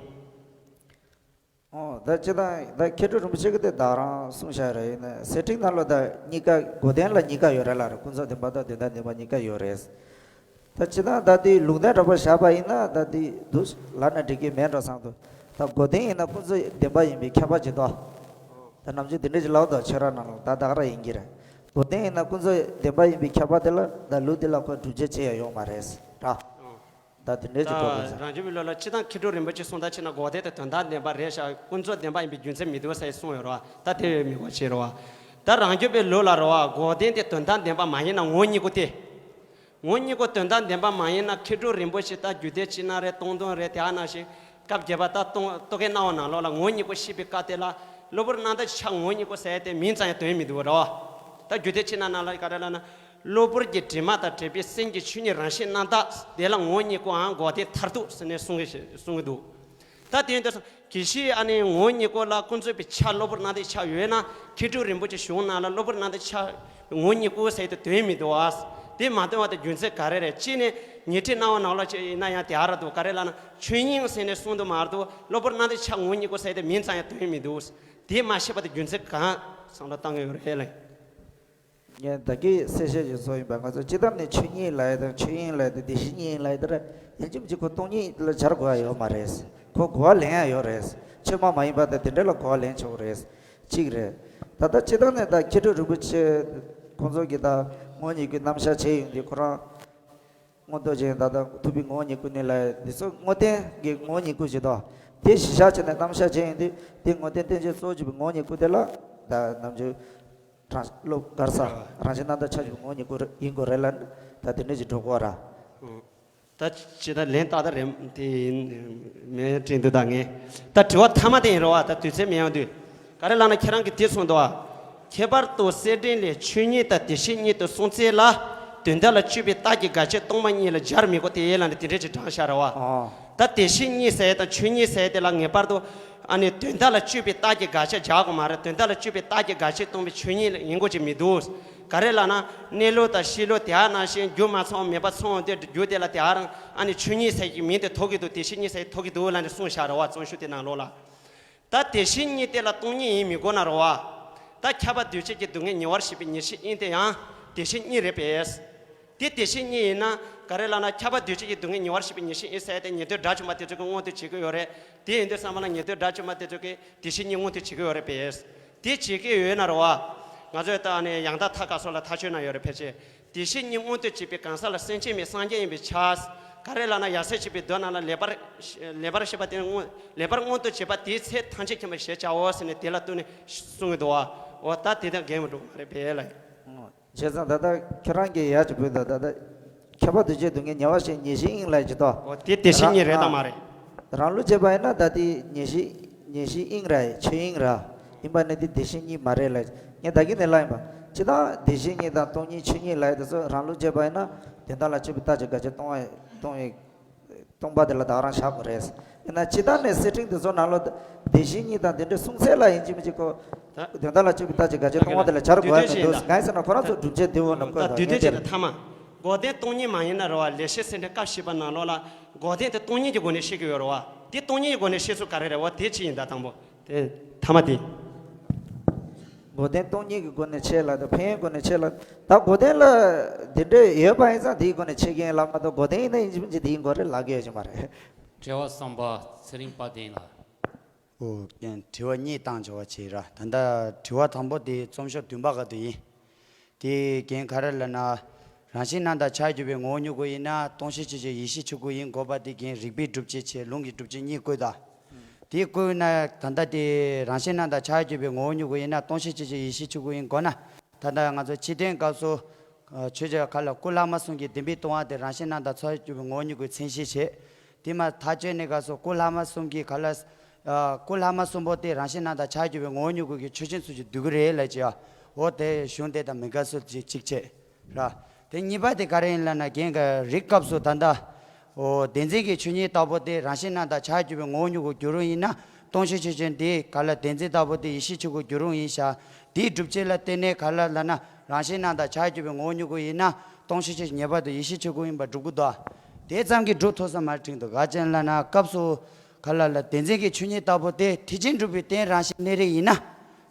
ཨོ། ད་སྤྱིར་བཏང་ད་མཁས་གྲུབ་རིན་པོ་ཆེ་གིས་དེ་ད་རང་གསུངས་བཞག་རེད། ཡིན་ན་ཟེར་ཁྲིད་ནང་ལ་ད་གཉིས་ཀ་འགོག་བདེན་ལ་གཉིས་ཀ་ཡོད་རེད་ལབ་རེད། ཀུན་རྫོབ་བདེན་པ་དང་དོན་དམ་བདེན་པ་གཉིས་ཀ་ཡོད་རེད། ད་སྤྱིར་བཏང་ད་དེ་ལུང་བསྟན་འདྲ་པོ་བཞག་པ་ཡིན་ན་ད་དེ་འདུག་ལབ་ན་འགྲིག་གི་མེད་འགྲོ་བསམ་འདུག། ད་འགོག་བདེན་ཡིན་ན་ཀུན་རྫོབ་བདེན་པ་ཡིན་པའི་ཁྱབ་པ་ཅིག་འདུག། ད་ནམ་རྒྱུན་དེ་འདྲ་ཅིག་ལབ་འདུག། ཁྱོད་རང་ནང་ལ་ད་ད་ག་རང་ཡིན་གྱི་རེད། འགོག་བདེན་ཡིན་ན་ཀུན་རྫོབ་བདེན་པ་ཡིན་པའི་ཁྱབ་པ་དེ་ལ་ད་ལུགས་འདི་ལ་ཁོ་སྒྲུབ་བྱེད་ཅི་ཡང་ཡོད་མ་རེད་ར། ད་དེ་འདྲའི་ཅིག་འགྲོ་དགོས་ས། རང་རྒྱུད་པའི་ལུགས་ལ་སྤྱིར་བཏང་མཁས་གྲུབ་རིན་པོ་ཆེ་གསུང་སྟངས་བྱས་ན་འགོག་བདེན་དེ་དོན་དམ་བདེན་པ་རེད་ཤག། ཀུན་རྫོབ་བདེན་པ་ཡིན་པའི་རྒྱུ་མཚན་མི་འདུག་ཟེར་གསུངས་ཡོད་རེད་བ། ད་དེ་བས་མི་དགོས་ཆེ་རེད་བ། ད་རང་རྒྱུད་པའི་ལུགས་ལ་རེད་བ། འགོག་བདེན་དེ་དོན་དམ་བདེན་པ་མ་ཡིན་ན་ངོ་བོ་ཉིད་སྐུ་སྟེ། ངོ་བོ་ཉིད་སྐུ་དོན་དམ་བདེན་པ་མ་ཡིན་ན་མཁས་གྲུབ་རིན་པོ་ཆེ་ད་རྒྱུད་སྡེ་སྤྱི་ན་རེད། སྟོང་ཐུན་རེད། དེ་ནང་བཞིན་སྐབས་བརྒྱད་པ་ད་སྟོང་རྟོག་གེའི་སྣང་བ་ནང་ལོགས་ལ་ངོ་བོ་ཉིད་སྐུ་བཤད་པའི་སྐབས་དེ་ལ་གློ་བུར་སྣང་མཐའི་ཆ་ངོ་བོ་ཉིད་སྐུ་ཟེར་ཡ་དེ་མིང་ཙམ་ཡང་དོན་མི་འདུག་རེད་བ། ད་རྒྱུད་སྡེ་སྤྱི་ན་ནང་ལ་ག་རེ་ལབ་ན། གློ་བུར་གྱི་དྲི་མ་དང་བྲལ་བའི་སེམས་ཀྱི་ཆོས་ཉིད་རང་བཞིན་རྣམ་དག་དེ་ལ་ངོ་བོ་ཉིད་སྐུའམ་འགོག་བདེན་མཐར་ཐུག་ཟེར་ནས་གསུང་གི་གསུང་གི་འདུག། ད་དེ་ཡིན་དུས་གལ་སྲིད་ཨ་ནི་ངོ་བོ་ཉིད་སྐུ་ལ་ཀུན་རྫོབ་པའི་ཆ་གློ་བུར་སྣང་མཐའི་ཆ་ཡོད་ན་མཁས་གྲུབ་རིན་པོ་ཆེ་གཞུང་ནང་ལ་གློ་བུར་སྣང་མཐའི་ཆ་ངོ་བོ་ཉིད་སྐུ་ཟེར་དེ་དོན་མི་འདུག་ཨ། དེ་མ་དོན་པ་དེ་རྒྱུ་མཚན་ག་རེ་རེད། གཅིག་ནས་ཉི་ཁྲིའི་སྣང་བ་ནང་ལོགས་ཅིག་ཡིན་ན་ཡང་དེ་ཨ་ར་འདུག། ག་རེ་ལབ་ན་ཆོས་དབྱིངས་ཟེར་ནས་གསུངས་འདུག་མ་གཏོགས་གློ་བུར་སྣང་མཐའི་ཆ་ངོ་བོ་ཉིད་སྐུ་ཟེར་དེ་མིང་ཙམ་ཡང་དོན་མི་འདུག། དེ་མ་ཤེས་པ་དེ་རྒྱུ་མཚན་གང་བསམ་བློ་བཏང་གི་ཡོད་རེད་ལགས། ངས་ད་གིན་གསལ་བཤད་ཞིག་བཟོ་ཡིན་པ། ང་ཚོ་སྤྱིར་བཏང་ནས་ཆོས་དབྱིངས་ལབ་ཡ་དང་ཆོས་དབྱིངས་ལབ་ཡ་དང་བདེན་བཞི་གཉིས་ལབ་ཡ་དེ་ར་ཡིན་གཅིག་མིན་གཅིག་ཁོ་སྟོང་ཉིད་ལ་སྦྱར་དགོས་ཡ་ཡོད་མ་རེད། ཁོ་གོ་བ་ལེན་ཡ་ཡོད་རེད། ཆོས་མ་མ་ཡིན་པ་དང་དེ་འདྲ་ལ་གོ་བ་ལེན་ཆོག་རེད། གཅིག་རེད། ད་ལྟ་སྤྱིར་བཏང་ནས་ད་མཁས་གྲུབ་རིན་པོ་ཆེ་ཁོང་ཚོ་གིས་ད་ངོ་བོ་ཉིད་སྐུའི་རྣམ་གཞག་བྱས་ཡོང་དུས་ཁོ་རང་མངོན་རྟོགས་རྗེན་ད་ལྟ་ཐུབ་པའི་ངོ་བོ་ཉིད་སྐུ་ནི་ལབ་ཡ་འདི་ཚོ་དངོས་བསྟན་གྱི་ངོ་བོ་ཉིད་སྐུ་ཞིག་དང་དེ་གཞི་བཞག་བྱས་ནས་རྣམ་གཞག་བྱས་ཡོང་དུས་དེ་དངོས་བསྟན་བསྟན་བཅོས་གཙོ་བོ་གྱུར་པའི་ངོ་བོ་ཉིད་སྐུ་དེ་ལ་ ད་ནམ་རྒྱུན་རང་སློབ་གར་ས་རང་བཞིན་རྣམ་དག་ཆ་བཞག་ངོ་བོ་ཉིད་སྐུ་ཡིན་དགོས་རེད་ལ། ད་དེ་འདྲ་ཞིག་འགྲོ་དགོས་ར། ད་ཅི་ད་ལན་ཏག་ཏག་རེད་དེ་ཡིན། མེད་དྲན་འདུག་ད་ངས་ད་དྲི་བ་མཐའ་མ་དེ་ཡིན་རོ་བ། ད་དུས་ཚོད་མི་ཡོང་དུས་ག་རེ་ལབ་ན། ཁྱེད་རང་གིས་དེ་གསུངས་འདུག་བ། ཁྱད་པར་དུ་སེར་སྦྲེང་ལས་ཆོས་ཉིད་དང་བདེ་གཤེགས་གཉིས་དུ་གསུངས་ཚད་ལ། དོན་དག་ལ་དཔྱོད་པའི་རྟགས་ཀྱི་དགག་བྱ་སྟོང་པ་ཉིད་ལ་སྦྱར་མི་དགོས་ཏེ་ལབ་ནས་དེ་འདྲས་ཅིག་དྲངས་བཞག་ར་བ། ཨོ། ད་བདེ་གཤེགས་གཉིས་ཟེར་དང་ཆོས་ཉིད་ཟེར་དེ་ལ་ངེས་པར་དུ་ཨ་ནི་དོན་དག་ལ་དཔྱོད་པའི་རྟགས་ཀྱི་དགག་བྱ་སྦྱར་དགོས་མ་རེད། དོན་དག་ལ་དཔྱོད་པའི་རྟགས་ཀྱི་དགག་བྱ་སྟོང་པའི་ཆོས་ཉིད་ཡིན་དགོས་ཀྱི་མི་འདུག་ག་རེ་ལབ་ན། གནས་ལུགས་དང་ཤེས་ལུགས་དེ་ནང་བཞིན་རྒྱུ་མ་ཚང་མེད་པ་ཚང་དེ་རྒྱུ་དེ་ལ་དེ་རང་ཨ་ནི་ཆོས་ཉིད་ཟེར་གྱི་མིང་དེ་ཐོགས་ཀྱི་འདུག་བདེ་གཤེགས་གཉིས་ཟེར་ཐོགས་ཀྱི་འདུག་ལབ་ནས་གསུངས་བཞག་ར་བ། རྩོམ་ཤོག་དེ་ནང་ལོགས་ལ། ད་དེ་བཞིན་ཉིད་དེ་ལ་སྟོང་ཉིད་ཡིན་མི་དགོས་ན་རོ་བ། ད་ཁྱབ་པ་འདུས་བྱས་ཀྱི་སྡུག་བསྔལ་ཉེ་བར་ཞི་བའི་ཉེར་ཞི་དབྱིངས་དེ་ཡང་དེ་བཞིན་ཉིད་རེད་པས། དེ་དེ་བཞིན་ཉིད་ཡིན་ན་ག་རེ་ལབ་ན། ཁྱབ་པ་འདུས་བྱས་ཀྱི་སྡུག་བསྔལ་ཉེ་བར་ཞི་བའི་ཉེར་ཞི་དབྱིངས་ཟེར་ཏེ་ཉན་ཐོས་དགྲ་བཅོམ་པ་དེ་ཚོ་གིས་མངོན་དུ་བྱེད་ཀྱི་ཡོད་རེད། དེ་ཡིན་དུས་ཙམ་པ་ལ་ཉན་ཐོས་དགྲ་བཅོམ་པ་དེ་ཚོ་གིས་དེ་བཞིན་ཉིད་མངོན་དུ་བྱེད་ཀྱི་ཡོད་རེད་པས། དེ་བྱེད་ཀྱི་ཡོད་ན་རོ་བ། ང་ཚོས་ད་ནི་ཡང་དག་མཐའ་དག་སོགས་ལ་ཐག་ཆོད་ན་ཡོད་རེད་ཕལ་ཆེར། དེ་བཞིན་ཉིད་མངོན་དུ་བྱེད་པའི་གང་ཟག་ལ་སེམས་ཅན་མེད་སངས་རྒྱས་ཡིན་པའི་ཕྱིར། ག་རེ་ལབ་ན། ཡབ་སྲས་བཅས་པའི་མདོ་རྣམས་ལ་ལེགས་པར་ལེགས་པར་ཤེས་པ་དེ་ནི་མངོན་ལེགས་པར་མངོན་དུ་བྱེད་པ་དེའི་ཚེ་ཐམས་ཅད་མཁྱེན་པ་ཞེས་བྱའོ་ཟེར་ནས་དེ་ལ་ལྟོས་ནས་གསུངས་ཀྱི་འདུག་བ། འོ་ད་དེ་དང་འགལ་མི་འགྲོ་མ་རེད་པས་ལ། བྱས་ཙང་ད་ལྟ་ཁྱེད་རང་གིས་ཡར་གྱི་བུ་ད་ད་ལྟ་ཁྱབ་པ་འདུས་བྱས་སྡུག་བསྔལ་ཉེ་བར་ཞི་ཉེར་ཞི་དབྱིངས་ལ་ཇི་ལྟ། འོ་དེ་དེ་བཞིན་ཉིད་རེད་དམ་མ་རེད། རང་ལུགས་བྱས་པ་ཡིན་ན་ད་དེ་ཉེར་ཞི་ཉེར་ཞི་དབྱིངས་ར་ཆོས་དབྱིངས་ར་ཡིན་པ་ནི་དེ་དེ་བཞིན་ཉིད་མ་རེད་ལ། ངས་ད་གིན་ནས་ལབ་ཡིན་པ། སྤྱིར་བཏང་དེ་བཞིན་ཉིད་དང་སྟོང་ཉིད་ཆོས་ཉིད་ལབ་ཡ་དེ་ཚོ་རང་ལུགས་བྱས་པ་ཡིན་ན་དོན་དག་ལ་དཔྱོད་པའི་རྟགས་ཀྱི་དགག་བྱ་སྟོང་བ་སྟོང་བའི་སྟོང་པ་དེ་ལ་བདག་རང་བཞག་དགོས་རེད། ཡིན་ན་སྤྱིར་བཏང་ནས་སེར་སྦྲེང་དེ་ཚོ་ནང་ལོགས་དེ་བཞིན་ཉིད་དང་དེ་འདྲའི་གསུང་ཚད་ལ་ཡིན་གཅིག་མིན་གཅིག་གོ། ད་དོན་དག་ལ་དཔྱོད་པའི་རྟགས་ཀྱི་དགག་བྱ་སྟོང་བ་དེ་ལ་སྦྱར་དགོས་ཡ་མི་འདུག་ངས་ཟེར་ན་ཁོ་རང་ཚོ་སྒྲུབ་བྱེད་དེ་འོ་ན་ཁོས་ད་ད་དུས་ངས་དེ་ཚོད་ཅིག་ལ་མཐའ་མ། འགོག་བདེན་སྟོང་ཉིད་མ་ཡིན་ན་རེད་བ། ལེགས་བཤད་སེར་སྦྲེང་སྐབས་བཞི་པ་ནང་ལོགས་ལ་འགོག་བདེན་དེ་སྟོང་ཉིད་ཀྱི་སྒོ་ནས་བཤད་ཀྱི་ཡོད་རེད་བ། དེ་སྟོང་ཉིད་ཀྱི་སྒོ་ནས་བཤད་ཚུལ་ག་རེ་རེད་བ། དེ་ཅི་ཡིན་ད་དང་པོ། དེ་མཐའ་མ་དེ། འགོག་བདེན་སྟོང་ཉིད་ཀྱི་སྒོ་ནས་འཆད་ལ་དང་ཕན་ཡོན་སྒོ་ནས་འཆད་ལ། ད་འགོག་བདེན་ལ་དེ་འདྲ་ཡོད་པ་ཡིན་ཙང་དེའི་སྒོ་ནས་འཆད་མཁན་ལ་མ་གཏོགས་འགོག་བདེན་ཡིན་ན་ཡིན་གཅིག་མིན་གཅིག་དེ་ཡིན་དགོས་རེད་ལབ་ཀྱི་ཡོད་ཀྱི་མ་རེད། དྲི་བ་གསུམ་པ་ཚེ་རིང་དཔལ་ལྡན་ལགས། ཨོ། དྲི་བ་གཉིས་བཏང་བྱ་བ་བྱེད་ར། ད་ལྟ་དྲི་བ་དང་པོ་དེ་རྩོམ་ཤོག་བདུན་པ་ག་དུས་ཡིན། དེ་རྒན་ག་རེ་ལབ་ན། རང་བཞིན་རྣམ་དག་ཆ་གྱུར་པའི་ངོ་བོ་མྱུ་གུ་ཡིན་ན་སྟོང་གཞི་ཆོས་ཅན་ཡེ་ཤེས་ཆོས་སྐུ་ཡིན་དགོས་པ་དེ་རྒན་རིགས་པའི་སྒྲུབ་བྱེད་བྱས་ལུང་གི་སྒྲུབ་བྱེད་གཉིས་བཀོད་ད། དེ་བཀོད་ན་ད་ལྟ་དེ་རང་བཞིན་རྣམ་དག་ཆ་གྱུར་པའི་ངོ་བོ་མྱུ་གུ་ཡིན་ན་སྟོང་གཞི་ཆོས་ཅན་ཡེ་ཤེས་ཆོས་སྐུ་ཡིན་དགོས་ན། ད་ལྟ་ང་ཚོ་སྤྱི་དོན་སྐབས་སུ། ཆོས་རྗེ་ག་ལ་སྐུ་ལྷག་མ་གསུམ་གྱི་བདེན་པའི་ལྟུང་བ་དེ་རང་བཞིན་རྣམ་དག་ཆ་གྱུར་པའི་ངོ་བོ་མྱུ་གུའི་མཚན་གཞི་བྱས། དེ་མ་ཐག་གཅོད་ནས་སྐབས་སུ་སྐུ་ལྷག་མ་གསུམ་གྱི་ག་ལ། སྐུ་ལྷག་མ་གསུམ་པོ་དེ་རང་བཞིན་རྣམ་དག་ཆ་གྱུར་པའི་ངོ་བོ་མྱུ་གུ་གི་ཆོས་ཅན་ཚུལ་གྱིས་བསྡུས་ཀྱི་རེད་ལབ་ཀྱི་ཡ། འོ་དེ་གཞུང་དེ་དང་མི་འགལ་ཚུལ་གཅིག་གཅིག་བྱས། ར། དེ་གཉིས་པ་དེ་ག་རེ་ཡིན་ལབ་ན་རྒན་གྱི་རིགས་སྐབས་སུ་ད་ལྟ། འོ་བདེན་འཛིན་གྱི་ཆོས་ཉིད་ལྟ་བུ་དེ་རང་བཞིན་རྣམ་དག་ཆ་གྱུར་པའི་ངོ་བོ་མྱུ་གུར་འགྱུར་རུང་ཡིན་ན་སྟོང་གཞི་ཆོས་ཅན་དེ་ག་ལ་བདེན་འཛིན་ལྟ་བུ་དེ་ཡེ་ཤེས་ཆོས་སྐུར་འགྱུར་རུང་ཡིན་ཤག་དེའི་སྒྲུབ་བྱེད་ལ་བརྟེན་ནས་ག་ལ་ལབ་ན་རང་བཞིན་རྣམ་དག་ཆ་གྱུར་པའི་ངོ་བོ་མྱུ་གུ་ཡིན་ན་སྟོང་གཞི་ཆོས་ཅན་ངེས་པར་དུ་ཡེ་ཤེས་ཆོས་སྐུ་ཡིན་པར་སྒྲུབ་དགོས་འདུག་དེ་ཙམ་གྱིས་སྒྲུབ་ཐུབ་ས་མ་རེད་དྲན་འདུག་ག་ཅན་ལབ་ན་སྐབས་སུ་ག་ལ་ལ་བདེན་འཛིན་གྱི་ཆོས་ཉིད་ལྟ་བུ་དེ་ཐེག་ཆེན་གྲུབ་པའི་རྟེན་རང་བཞིན་གནས་རིགས་ཡིན་ན།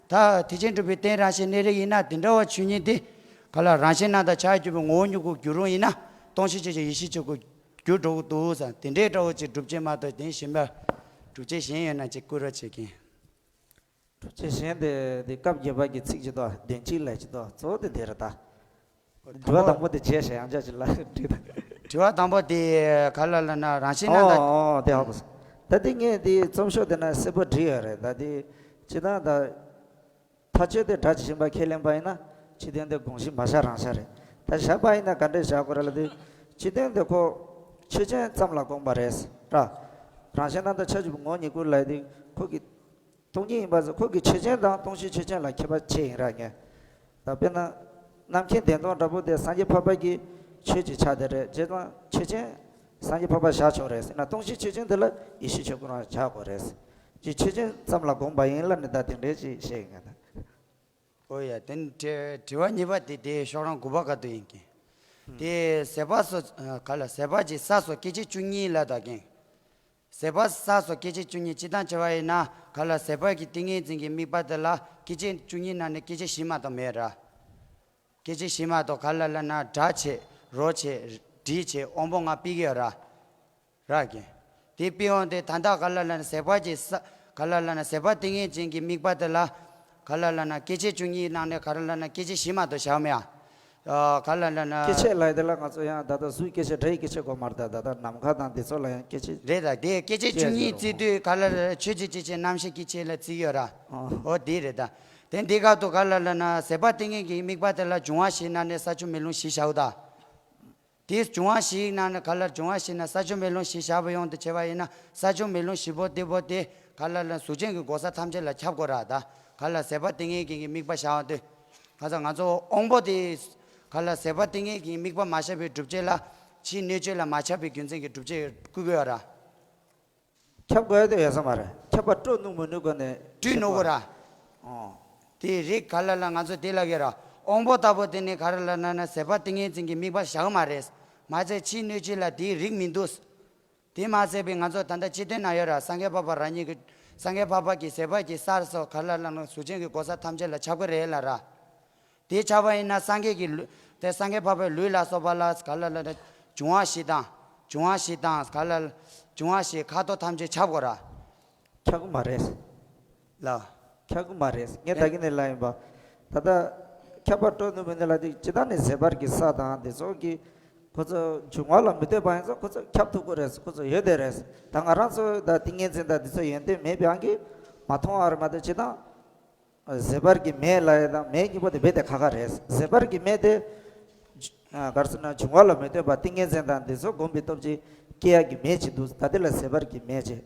ད་ཐེག་ཆེན་གྲུབ་པའི་རྟེན་རང་བཞིན་གནས་རིགས་ཡིན་ན་དེ་འདྲ་བ་ཆོས་ཉིད་དེ། ག་ལ་རང་བཞིན་རྣམ་དག་ཆ་གྱུར་པའི་ངོ་བོ་མྱུ་གུར་འགྱུར་རུང་ཡིན་ན་སྟོང་གཞི་ཆོས་ཅན་ཡེ་ཤེས་ཆོས་སྐུར་འགྱུར་འགྲོ་གི་འདུག་ཟེར་དེ་འདྲའི་འདྲ་བོ་ཅིག་སྒྲུབ་བྱེད་མ་གཏོགས་དེ་གཞན་པ་སྒྲུབ་བྱེད་གཞན་ཡོད་ན་ཅིག་བསྐུར་རོགས་བྱེད་ཀྱིན། སྒྲུབ་བྱེད་གཞན་དེ་དེ་སྐབས་བརྒྱད་པ་གི་ཚིག་ཅིག་དང་བདེན་བཞི་ལས་ཅིག་དང་གཙོ་བོ་དེ་དེ་རེད་ད། དྲི་བ་དང་པོ་དེ་བྱས་ཤག་ཡང་བསྐྱར་ཅིག་ལ་དྲིས་དང་། དྲི་བ་དང་པོ་དེ་ག་ལ་ལབ་ན་རང་བཞིན་རྣམ་དག་ཨོ་ཨོ་དེ་ཧ་གོ་སོང་། ད་དེ་ངས་དེ་རྩོམ་ཤོག་དེ་ན་གསལ་པོ་བྲིས་ཡོད་རེད་ད་དེ། སྤྱིར་བཏང་ད། ཐག་གཅོད་དེ་སྒྲ་ཇི་བཞིན་པ་ཁས་ལེན་པ་ཡིན་ན་སྤྱི་དོན་དེ་དགོངས་གཞི་མ་བཞག་རང་བཞག་རེད། ད་བཞག་པ་ཡིན་ན་ག་འདྲས་བཞག་དགོས་རེད་ལབ་དུས། སྤྱི་དོན་དེ་ཁོ་ཆོས་ཅན་ཙམ་ལ་དགོངས་པ་རེད་ར། རང་བཞིན་རྣམ་དག་ཆ་གཅིག་པུ་ངོ་བོ་ཉིད་སྐུ་ལབ་དུས་ཁོ་གི་སྟོང་ཉིད་ཡིན་པ་ཚོ་ཁོ་གི་ཆོས་ཅན་དང་སྟོང་གཞི་ཆོས་ཅན་ལ་ཁྱད་པར་ཕྱེ་ཡིན་ར་ངས། ད་དཔེར་ན། རྣམ་མཁྱེན་བདེན་སྟོང་འདྲ་པོ་དེ་སངས་རྒྱས་འཕགས་པ་གི་ཆོས་ཀྱི་ཆ་དེ་རེད་བྱས་ཙང་ཆོས་ཅན། སངས་རྒྱས་འཕགས་པ་བཞག་ཆོག་རེད་ཟེར་ན་སྟོང་གཞི་ཆོས་ཅན་དེ་ལ་ཡེ་ཤེས་ཆོས་སྐུ་རང་བཞག་དགོས་རེད། ཅིག་ཆོས་ཅན་ཙམ་ལ་དགོངས་པ་ཡིན་ལབ་ནས་ད་དེ་འདྲས་ཅིག་བཤད་ཡིན་ང་ད། ཨོ་ཡ་དེ་ནི་དྲི་དྲི་བ་གཉིས་པ་དེ་དེ་ཤོག་གྲངས་དགུ་པ་ག་དུས་ཡིན་གྱི། དེ་ཟད་པ་སོགས་ག་ལ་ཟད་པ་གྱི་ས་སོགས་སྐྱེ་མཆེད་བཅུ་གཉིས་ལ་ད་གིན། ཟད་པ་ས་སོགས་སྐྱེ་མཆེད་བཅུ་གཉིས་སྤྱིར་བཏང་བྱ་བ་ཡིན་ན་ག་ལ་ཟད་པ་གི་ཏིང་ངེ་འཛིན་གྱི་དམིགས་པ་དེ་ལ་སྐྱེ་མཆེད་བཅུ་གཉིས་ནང་ནས་སྐྱེ་མཆེད་བཞི་མ་གཏོགས་མེད་ར། སྐྱེ་མཆེད་བཞི་མ་གཏོགས་ག་ལ་ལབ་ན་སྒྲ་བྱས་རོ་བྱས་དྲི་བྱས་དབང་པོ་ལྔ་དཔེ་གི་ཡོད་ར། ར་གི། དེ་དཔེ་དབང་དེ་ད་ལྟ་ག་ལ་ལབ་ན་ཟད་པ་གྱི་ས་ག་ལ་ལབ་ན་ཟད་པ་ཏིང་ངེ་འཛིན་གྱི་དམིགས་པ་དེ་ལ་ག་ལ་ལབ་ན་སྐྱེ་མཆེད་བཅུ་གཉིས་ནང་ནས་ག་ལ་ལབ་ན་སྐྱེ་མཆེད་བཞི་མ་གཏོགས་བཞག་མེད་ཨ། ག་ལ་ལབ་ན། སྐྱེ་མཆེད་ལབ་ཡ་དེ་ལ་ང་ཚོ་ཡང་ད་ལྟ་གཟུགས་སྐྱེ་མཆེད་སྒྲ་ཡི་སྐྱེ་མཆེད་དགོས་མ་རེད་ད་ད་ལྟ་ནམ་མཁའ་དང་དེ་ཚོ་ལ་ཡང་སྐྱེ་མཆེད། རེད་ད་དེ་སྐྱེ་མཆེད་བཅུ་གཉིས་བརྩི་དུས་ག་ལ་ལབ་ཆོས་ཀྱི་སྐྱེ་མཆེད་རྣམ་ཤེས་སྐྱེ་མཆེད་ལ་བརྩི་ཡོད་ར། ཨོ་དེ་རེད་ད། དེ་འདི་སྐབས་དུ་ག་ལ་ལ་ན་ཟད་པ་ཏིང་ངེ་གི་དམིགས་པ་དེ་ལ་འབྱུང་བ་བཞིའི་ནང་ནས་ས་ཆུ་མེ་རླུང་བཞི་བཞག་ད། དེ་འབྱུང་བ་བཞིའི་ནང་ནས་ག་ལ་འབྱུང་བ་བཞི་ན་ས་ཆུ་མེ་རླུང་བཞི་བཞག་པ་ཡོང་དུ་བྱེད་པ་ཡིན་ན་ས་ཆུ་མེ་རླུང་བཞི་པོ་དེ་པོ་དེ་ག་ལ་ལ་གཟུགས་ཅན་གྱི་གོ་ས་ཐམས་ཅད་ལ་ཁྱབ་དགོས་ར་ད། ག་ལ་ཟད་པ་ཏིང་ངེ་གི་དམིགས་པ་བཞག་དུས། ག་ས་ང་ཚོ་དབང་པོ་དེ་ག་ལ་ཟད་པ་ཏིང་ངེ་གི་དམིགས་པ་མ་བཞག་པའི་སྒྲུབ་བྱེད་ལ་ཕྱིའི་སྣོད་བཅུད་ལ་མ་ཁྱབ་པའི་རྒྱུ་མཚན་གྱི་སྒྲུབ་བྱེད་བསྐུལ་དགོས་ར། ཁྱབ་དགོས་ཡ་དེ་ཡོད་ས་མ་རེད། ཁྱབ་པ་སྤྲོད་ནུས་མི་ནུས་སྒོ་ནས་སྤྲོད་ནུས་དགོས་ར། ཨོ། དེའི་རིགས་ག་ལ་ལ་ང་ཚོ་དེ་ལ་གི་ར། དབང་པོ་ལྟ་བུ་དེ་ནི་ག་ར་ལ་ན་ན་ཟད་པ་ཏིང་ངེ་འཛིན་གྱི་དམིགས་པ་བཞག་མ་རེད། མ་ཚད་ཕྱིའི་སྣོད་བཅུད་ལ་དེའི་རིགས་མི་འདུག། དེ་མ་ཟད་པའི་ང་ཚོ་ད་ལྟ་སྤྱི་དོན་ན་ཡོད་ར། སངས་རྒྱས་འཕགས་པ་རང་ཉིད་ཀྱི་སངས་རྒྱས་འཕགས་པ་གི་ཟད་པ་གི་སར་སོགས་ག་ལ་ལ་ན་གཟུགས་ཅན་གྱི་གོ་ས་ཐམས་ཅད་ལ་ཁྱབ་ཀྱི་རེད་ལ་ར། དེ་ཆགས་པ་ཡིན་ན་སངས་རྒྱས་ཀྱི་ལུས་དེ་སངས་རྒྱས་འཕགས་པའི་ལུས་ལ་སོགས་པ་ལ་ག་ལ་ལ་ན་འབྱུང་བ་བཞི་དང་འབྱུང་བ་བཞི་དང་ག་ལ་ལ་འབྱུང་བ་བཞི་ཁ་དོག་ཐམས་ཅད་ཁྱབ་དགོས་ར། ཁྱབ་ཀྱི་མ་རེད། ལ། ཁྱབ་ཀྱི་མ་རེད། ངས་ད་གིན་ནས་ལབ་ཡིན་པ། ད་ལྟ་ཁྱབ་པ་སྤྲོད་ནུས་མི་འདུག་ལ་དེ་ཇི་ལྟར་ནས་ཟད་པར་གྱི་ས་དང་དེ་ཚོ་གི་ཁོ་ཚོ་འབྱུང་བ་ལ་མི་ལྟོས་པ་ཡིན་ཙང་ཁོ་ཚོ་ཁྱབ་ཐུབ་ཀྱི་རེད། ཁོ་ཚོ་ཡོད་དེ་རེད། ད་ང་རང་ཚོ་ད་ཏིང་ངེ་འཛིན་དང་དེ་ཚོ་ཡོན་ཏན་མེད་པའང་གི་མ་མཐོང་བ་རེད་མ་གཏོགས་ཇི་ལྟར། ཟད་པར་གྱི་མེ་ལབ་ཡ་དང་མེ་གཉིས་པོ་དེ་རྦད་དེ་ཁ་ཁ་རེད། ཟད་པར་གྱི་མེ་དེ། ག་རེ་ཟེར་ན་འབྱུང་བ་ལ་མི་ལྟོས་པ་ཏིང་ངེ་འཛིན་དང་འདི་ཚོ་བསྒོམས་པའི་སྟོབས་ཀྱིས་སྐྱེ་ཡག་གི་མེ་ཅིག་འདུག། ད་དེ་ལ་ཟད་པར་གྱི་མེ་ཅེས།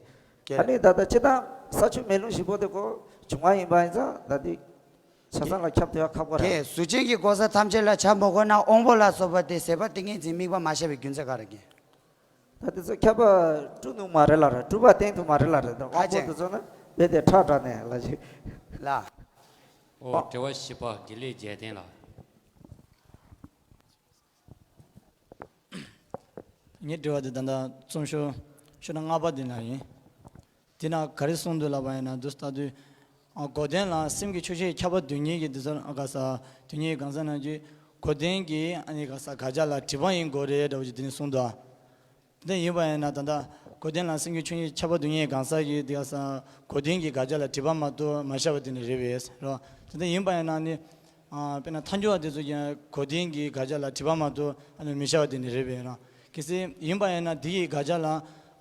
ཨ་ནི་ད་ལྟ་སྤྱིར་བཏང་ས་ཆུ་མེ་རླུང་བཞི་པོ་དེ་ཁོ་འབྱུང་བ་ཡིན་པ་ཡིན་ཙང་ད་དེ་ཆ་ཚང་ལ་ཁྱབ་ཐུབ་ཡག་ཁག་པོ་རེད། གཟུགས་ཅན་གྱི་གོ་ས་ཐམས་ཅད་ལ་ཁྱབ་མ་དགོས་ན་དབང་པོ་ལ་སོགས་པ་དེ་ཟད་པ་ཏིང་ངེ་འཛིན་དམིགས་པ་མ་བཞག་པའི་རྒྱུ་མཚན་ག་རེ་ཡིན། ད་དེ་ཚོ་ཁྱབ་པ་སྤྲོད་ནུས་མ་རེད་ལ་ར། སྤྲུལ་པ་བསྟན་ཐུབ་མ་རེད་ལ་ར། དབང་པོ་དེ་ཚོ་ན་རྦད་དེ་ཁྲག་དྲག་ནས་ལ་ཞིག་ལ། ཨོ་དྲི་བ་བཞི་པ་དགེ་ལེགས་རྒྱལ་བསྟན་ལགས། ངའི་དྲི་བ་དེ་ད་ལྟ་རྩོམ་ཤོག་ཤོག་ན་ལྔ་པ་དེ་ན་ཡིན། དེ་ན་ག་རེ་གསུངས་འདུག་ལབ་པ་ཡིན་ན་འདུག་ལྟ་དུས། ཨ་གོ་དོན་ལ་སེམས་ཀྱི་ཆོས་ཅན་ཁྱབ་པ་སྡུག་བསྔལ་གྱི་འདི་ཚོ་ག་ས་སྡུག་བསྔལ་གང་ཟག་རྣམས་ཀྱི་གོ་དོན་གྱི་ཨ་ནི་ག་ས་དགག་བྱ་ལ་སྒྲིབ་པ་ཡིན་དགོས་རེད་འདྲ་བོ་ཅིག་དེ་ནས་གསུངས་འདུག། དེ་ཡིན་པ་ཡིན་ན་ད་ལྟ་གོ་དོན་ལ་སེམས་ཀྱི་ཆོས་ཉིད་ཁྱབ་པ་སྡུག་བསྔལ་གང་ཟག་གི་དེ་ག་ས་གོ་དོན་གྱི་དགག་བྱ་ལ་སྒྲིབ་པ་མ་གཏོགས་མ་བཞག་པ་དེ་ནི་རེད་པས་རོ། དེ་ལྟར་ཡིན་པ་ཡིན་ན་ནི། དཔེར་ན་ཐལ་འགྱུར་བ་དེ་ཚོ་ཀྱང་གོ་དོན་གྱི་དགག་བྱ་ལ་སྒྲིབ་པ་མ་གཏོགས་མི་བཞག་པ་དེ་ནི་རེད་པས་རོ། གལ་སྲིད་ཡིན་པ་ཡིན་ན་དེ་ཡི་དགག་བྱ་ལ་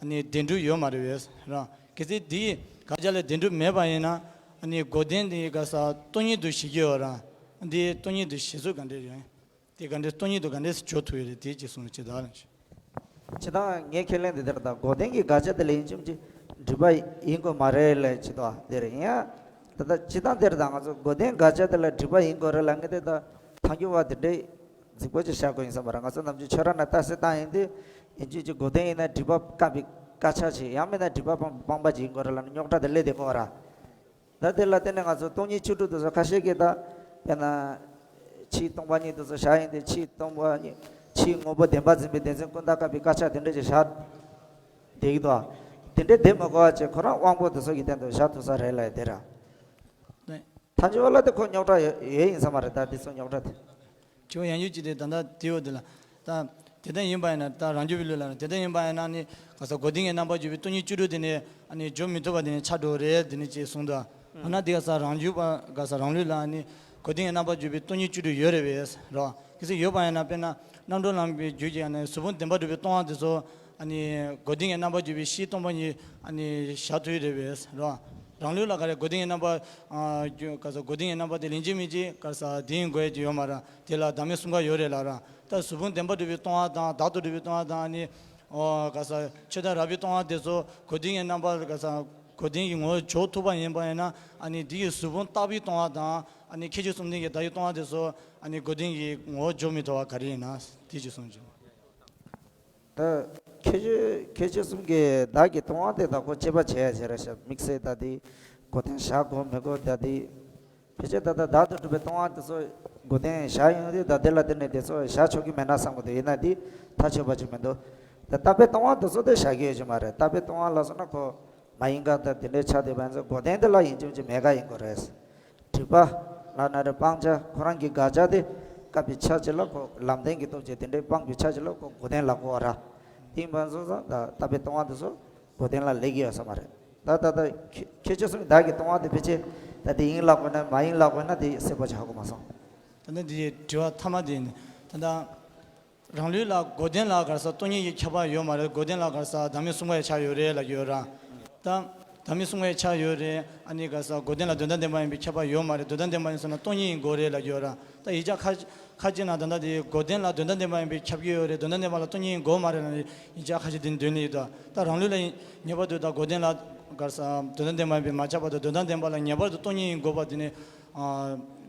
བདེན་གྲུབ་ཡོད་མ་རེད་པས་རོ། གལ་སྲིད་དེ་ཡི་དགག་བྱ་ལ་བདེན་གྲུབ་མེད་པ་ཡིན་ན་གོ་དོན་དེ་ག་ས་སྟོང་ཉིད་དུ་ཞིག་གི་ཡོད་ར། འདི་སྟོང་ཉིད་དུ་ཞིག་ཚུལ་ག་འདྲས་ཡོད། དེ་ག་འདྲས་སྟོང་ཉིད་དུ་ག་འདྲས་སུ་འཇོག་ཐུབ་ཡོད་རེད་དེ་ཅིག་གསུངས་ཅི་ད་ལ་ཅི། ཅི་ད་ངའི་ཁས་ལེན་དེ་དེར་ད་གོ་དོན་གྱི་དགག་བྱ་དེ་ལ་ཡིན་གཅིག་མིན་གཅིག་སྒྲིབ་པ་ཡིན་དགོས་མ་རེད་ལས་ཅི་ད་དེ་རེད་ཡིན་ཡ། ད་ད་ཅི་ད་དེར་ད་ང་ཚོ་གོ་དོན་དགག་བྱ་དེ་ལ་སྒྲིབ་པ་ཡིན་དགོས་རེད་ལ་ངས་དེ་ད་ཐལ་འགྱུར་བ་དེ་འདྲས་རྫིག་པོ་ཅིག་བཞག་དགོས་ཡིན་བསམ་པ་ར། ང་ཚོ་ནམ་རྒྱུན་ཆོས་ར་ན་ལྟ་སེ་བཏང་ཡིན་དུས་ཡིན་གཅིག་མིན་གཅིག་གོ་དོན་ཡིན་ན་སྒྲིབ་པ་བཀག་པའི་དཀར་ཆག་ཅིག་ཡང་མིན་ན་སྒྲིབ་པ་སྤངས་པ་ཅིག་ཡིན་དགོས་རེད་ལ་ནི་རྙོག་དྲ་དེ་སླེབས་བསྡད་ཀྱི་ཡོད་ར། ད་དེ་ལ་བརྟེན་ནས་ང་ཚོ་སྟོང་ཉིད་བཅུ་དྲུག་དེ་ཚོ་ཁ་ཤས་ཀྱིས་ད་དཔེར་ན་ཕྱིའི་སྟོང་པ་ཉིད་དེ་ཚོ་བཞག་ཡིན་ཏེ་ཕྱིའི་སྟོང་པ་ཉིད་ཕྱིའི་དངོས་པོ་བདེན་པར་འཛིན་པའི་སྡེ་ཚན་ཀུན་བཏགས་བཀག་པའི་དཀར་ཆག་དེ་འདྲ་ཅིག་བཞག་བསྡད་ཀྱི་འདུག། དེ་འདྲ་བསྡད་མ་དགོས་པ་བྱས་ཁོ་རང་དབང་པོ་དེ་ཚོ་གི་སྟེང་དུ་བཞག་ཐུབ་ས་རེད་ལ་དེ་ར། ཐལ་འགྱུར་བ་ལ་དེ་ཁོ་རྙོག་དྲ་ཡོད་ཡོད་ཡིན་ས་མ་རེད། ད་དེ་ཚོ་རྙོག་དྲ་དེ། དྲི་བ་ཡང་ཡོད་ཅིག་དེ་ད་ལྟ་དེའོ་དེ་ལ་ད་དེ་ལྟར་ཡིན་པ་ཡིན་ན་ད་རང་རྒྱུད་པའི་ལུགས་ལ་དེ་ལྟར་ཡིན་པ་ཡིན་ན་ནི་ག་ས་གོ་དོན་གྱི་རྣམ་པར་གྱུར་པའི་སྟོང་ཉིད་བཅུ་དྲུག་དེ་ནི་ཨ་ནི་འཇོག་མི་ཐུབ་པ་དེ་ནི་ཆགས་འགྲོ་རེད་དེ་ནི་ཅེས་གསུངས་འདུག། འོ་ན་དེ་ག་ས་རང་རྒྱུད་པ་ག་ས་རང་ལུགས་ལ་ཨ་ནི་གོ་དོན་གྱི་རྣམ་པར་གྱུར་པའི་སྟོང་ཉིད་བཅུ་དྲུག་ཡོད་རེད་པས་རོ། གལ་སྲིད་ཡོད་པ་ཡིན་ན་དཔེར་ན་རྣམ་གྲོལ་ལམ་གྱི་རྒྱུད་ཀྱི་ཨ་ནི་གཟུགས་ཕུང་བདེན་པར་གྲུབ་པའི་སྟོང་པ་དེ་ཚོ་ཨ་ནི་གོ་དོན་གྱི་རྣམ་པར་གྱུར་པའི་ཕྱིའི་སྟོང་པ་ཉིད་ཨ་ནི་བཞག་ཐུབ་ཀྱི་རེད་པས་རོ། རང་ལུགས་ལ་ག་རེ་གོ་དོན་གྱི་རྣམ་པ་ཨ་ག་ས་གོ་དོན་གྱི་རྣམ་པ་དེ་ལན་གཅིག་མིན་གཅིག་ག་ས་དེ་ཡིན་དགོས་ཀྱི་ཡོད་མ་རེད། དེ་ལ་བདག་མེད་གསུམ་ཀ་ཡོད་རེད་ལ་ར། ད་གཟུགས་ཕུང་བདེན་པར་གྲུབ་པའི་སྟོང་པ་དང་བདག་ཏུ་གྲུབ་པའི་སྟོང་པ་དང་ཨ་ནི་ཨོ་ག་ས་ཆོས་དང་རགས་པའི་སྟོང་པ་དེ་ཚོ་གོ་དོན་གྱི་རྣམ་པར་ག་ས་གོ་དོན་གྱི་ངོ་བོར་འཇོག་ཐུབ་པ་ཡིན་པ་ཡིན་ན་ཨ་ནི་དེ་ཡི་གཟུགས་ཕུང་རྟག་པའི་སྟོང་པ་དང་ཨ་ནི་ཁྱད་ཆོས་གསུམ་ལྡན་གྱི་བདག་གི་སྟོང་པ་དེ་ཚོ་ཨ་ནི་གོ་དོན་གྱི་ངོ་བོར་འཇོག་མི་ཐུབ་པ་ག་རེ་ཡིན་ན་དེ་ཅིག་གསུངས་བྱུང་། ད་ཁྱད་ཆོས་ཁྱད་ཆོས་གསུམ་གྱི་བདག་གི་སྟོང་པ་དེ་དག་གོ་དཔྱད་པ་བྱས་ཡ་བྱས་ར་ཤག་དམིགས་བསལ་ད་དེ་གོ་དོན་བཞག་དགོས་མི་དགོས་ད་དེ། ཕལ་ཆེར་ད་ལྟ་བདག་ཏུ་གྲུབ་པའི་སྟོང་པ་དེ་ཚོ་གོ་དོན་བཞག་ཡོང་དུས་ད་དེ་ལ་བརྟེན་ནས་དེ་ཚོ་བཞག་ཆོག་གི་མེད་ན་བསམ་གི་འདུག། ཡིན་ན་དེ་ཐག་ཆོད་པ་ཅིག་མི་འདུག། ད་རྟག་པའི་སྟོང་པ་དེ་ཚོ་དེ་བཞག་གི་ཡོད་ཀྱི་མ་རེད། རྟག་པའི་སྟོང་པ་ལ་སོགས་ན་ཁོ་མ་ཡིན་ག་ད་དེ་འདྲའི་ཆ་དེ་བས་ཚོ་གོ་དོན་དེ་ལ་ཡིན་གཅིག་མིན་གཅིག་མེད་ག་ཡིན་དགོས་རེད། སྒྲིབ་པ་ལ་ན་རེ་སྤང་བྱ་ཁོ་རང་གི་དགག་བྱ་དེ་བཀག་པའི་ཆ་ཅིག་ལ་ཁོ་ལམ་བདེན་གྱི་སྟོབས་ཀྱིས་དེ་འདྲའི་སྤངས་པའི་ཆ་ཅིག་ལ་ཁོ་གོ་དོན་ལ་གོ་བ་ར། དེ་ཡིན་པ་སོང་ཙང་ད་རྟག་པའི་སྟོང་པ་དེ་ཚོ་གོ་དོན་ལ་སླེབས་ཀྱི་ཡོད་ས་མ་རེད། ད་ད་ད་ཁྱེད་ཁྱེད་ཆོས་གསུམ་བདག་གི་སྟོང་པ་དེ་ཕལ་ཆེར་ད་དེ་ཡིན་ལབ་དགོས་ན་མ་ཡིན་ལབ་དགོས་ན་དེ་གསལ་པོ་ཆགས་ཀྱི་མ་སོང་། ད་ནི་དེ་དྲི་བ་མཐའ་མ་དེ་ཡིན། ད་ད་རང་ལུགས་ལ་གོ་དོན་ལ་ག་རེ་ཟ་སྟོང་ཉིད་ཀྱི་ཁྱབ་པ་ཡོད་མ་རེད། གོ་དོན་ལ་ག་རེ་ཟ་བདག་མེད་གསུམ་ཀ་ཡི་ཆ་ཡོད་རེད་ལབ་ཀྱི་ཡོད་ར། ད་ དམ་པས་གསུངས་པའི་ཆ་ཡོད་རེད། ཨ་ནི་ག་ས་དགོས་ལྡན་ལ་དོན་དམ་བདེན་པ་ཡིན་པའི་ཁྱབ་པ་ཡོད་མ་རེད། དོན་དམ་བདེན་པ་ཡིན་སོང་ན་སྟོང་ཉིད་ཡིན་དགོས་རེད་ལབ་ཀྱི་ཡོད་ར། ད་ཡིག་ཆ་ཁ་ཁ་ཅིག་ནང་ད་ལྟ་དེ་དགོས་ལྡན་ལ་དོན་དམ་བདེན་པ་ཡིན་པའི་ཁྱབ་ཀྱི་ཡོད་རེད། དོན་དམ་བདེན་པ་ལ་སྟོང་ཉིད་ཡིན་དགོས་མ་རེད་ལབ་ནས་ཡིག་ཆ་ཁ་ཅིག་དེ་འདོན་ནས་ཡོད་ད། ད་རང་ལུགས་ལ་ངེས་པར་དུ་ད་དགོས་ལྡན་ལ་ག་ས་དོན་དམ་བདེན་པ་ཡིན་པའི་མ་ཁྱབ་པ་དང་དོན་དམ་བདེན་པ་ལ་ངེས་པར་དུ་སྟོང་ཉིད་ཡིན་དགོས་པ་དེ་ནི་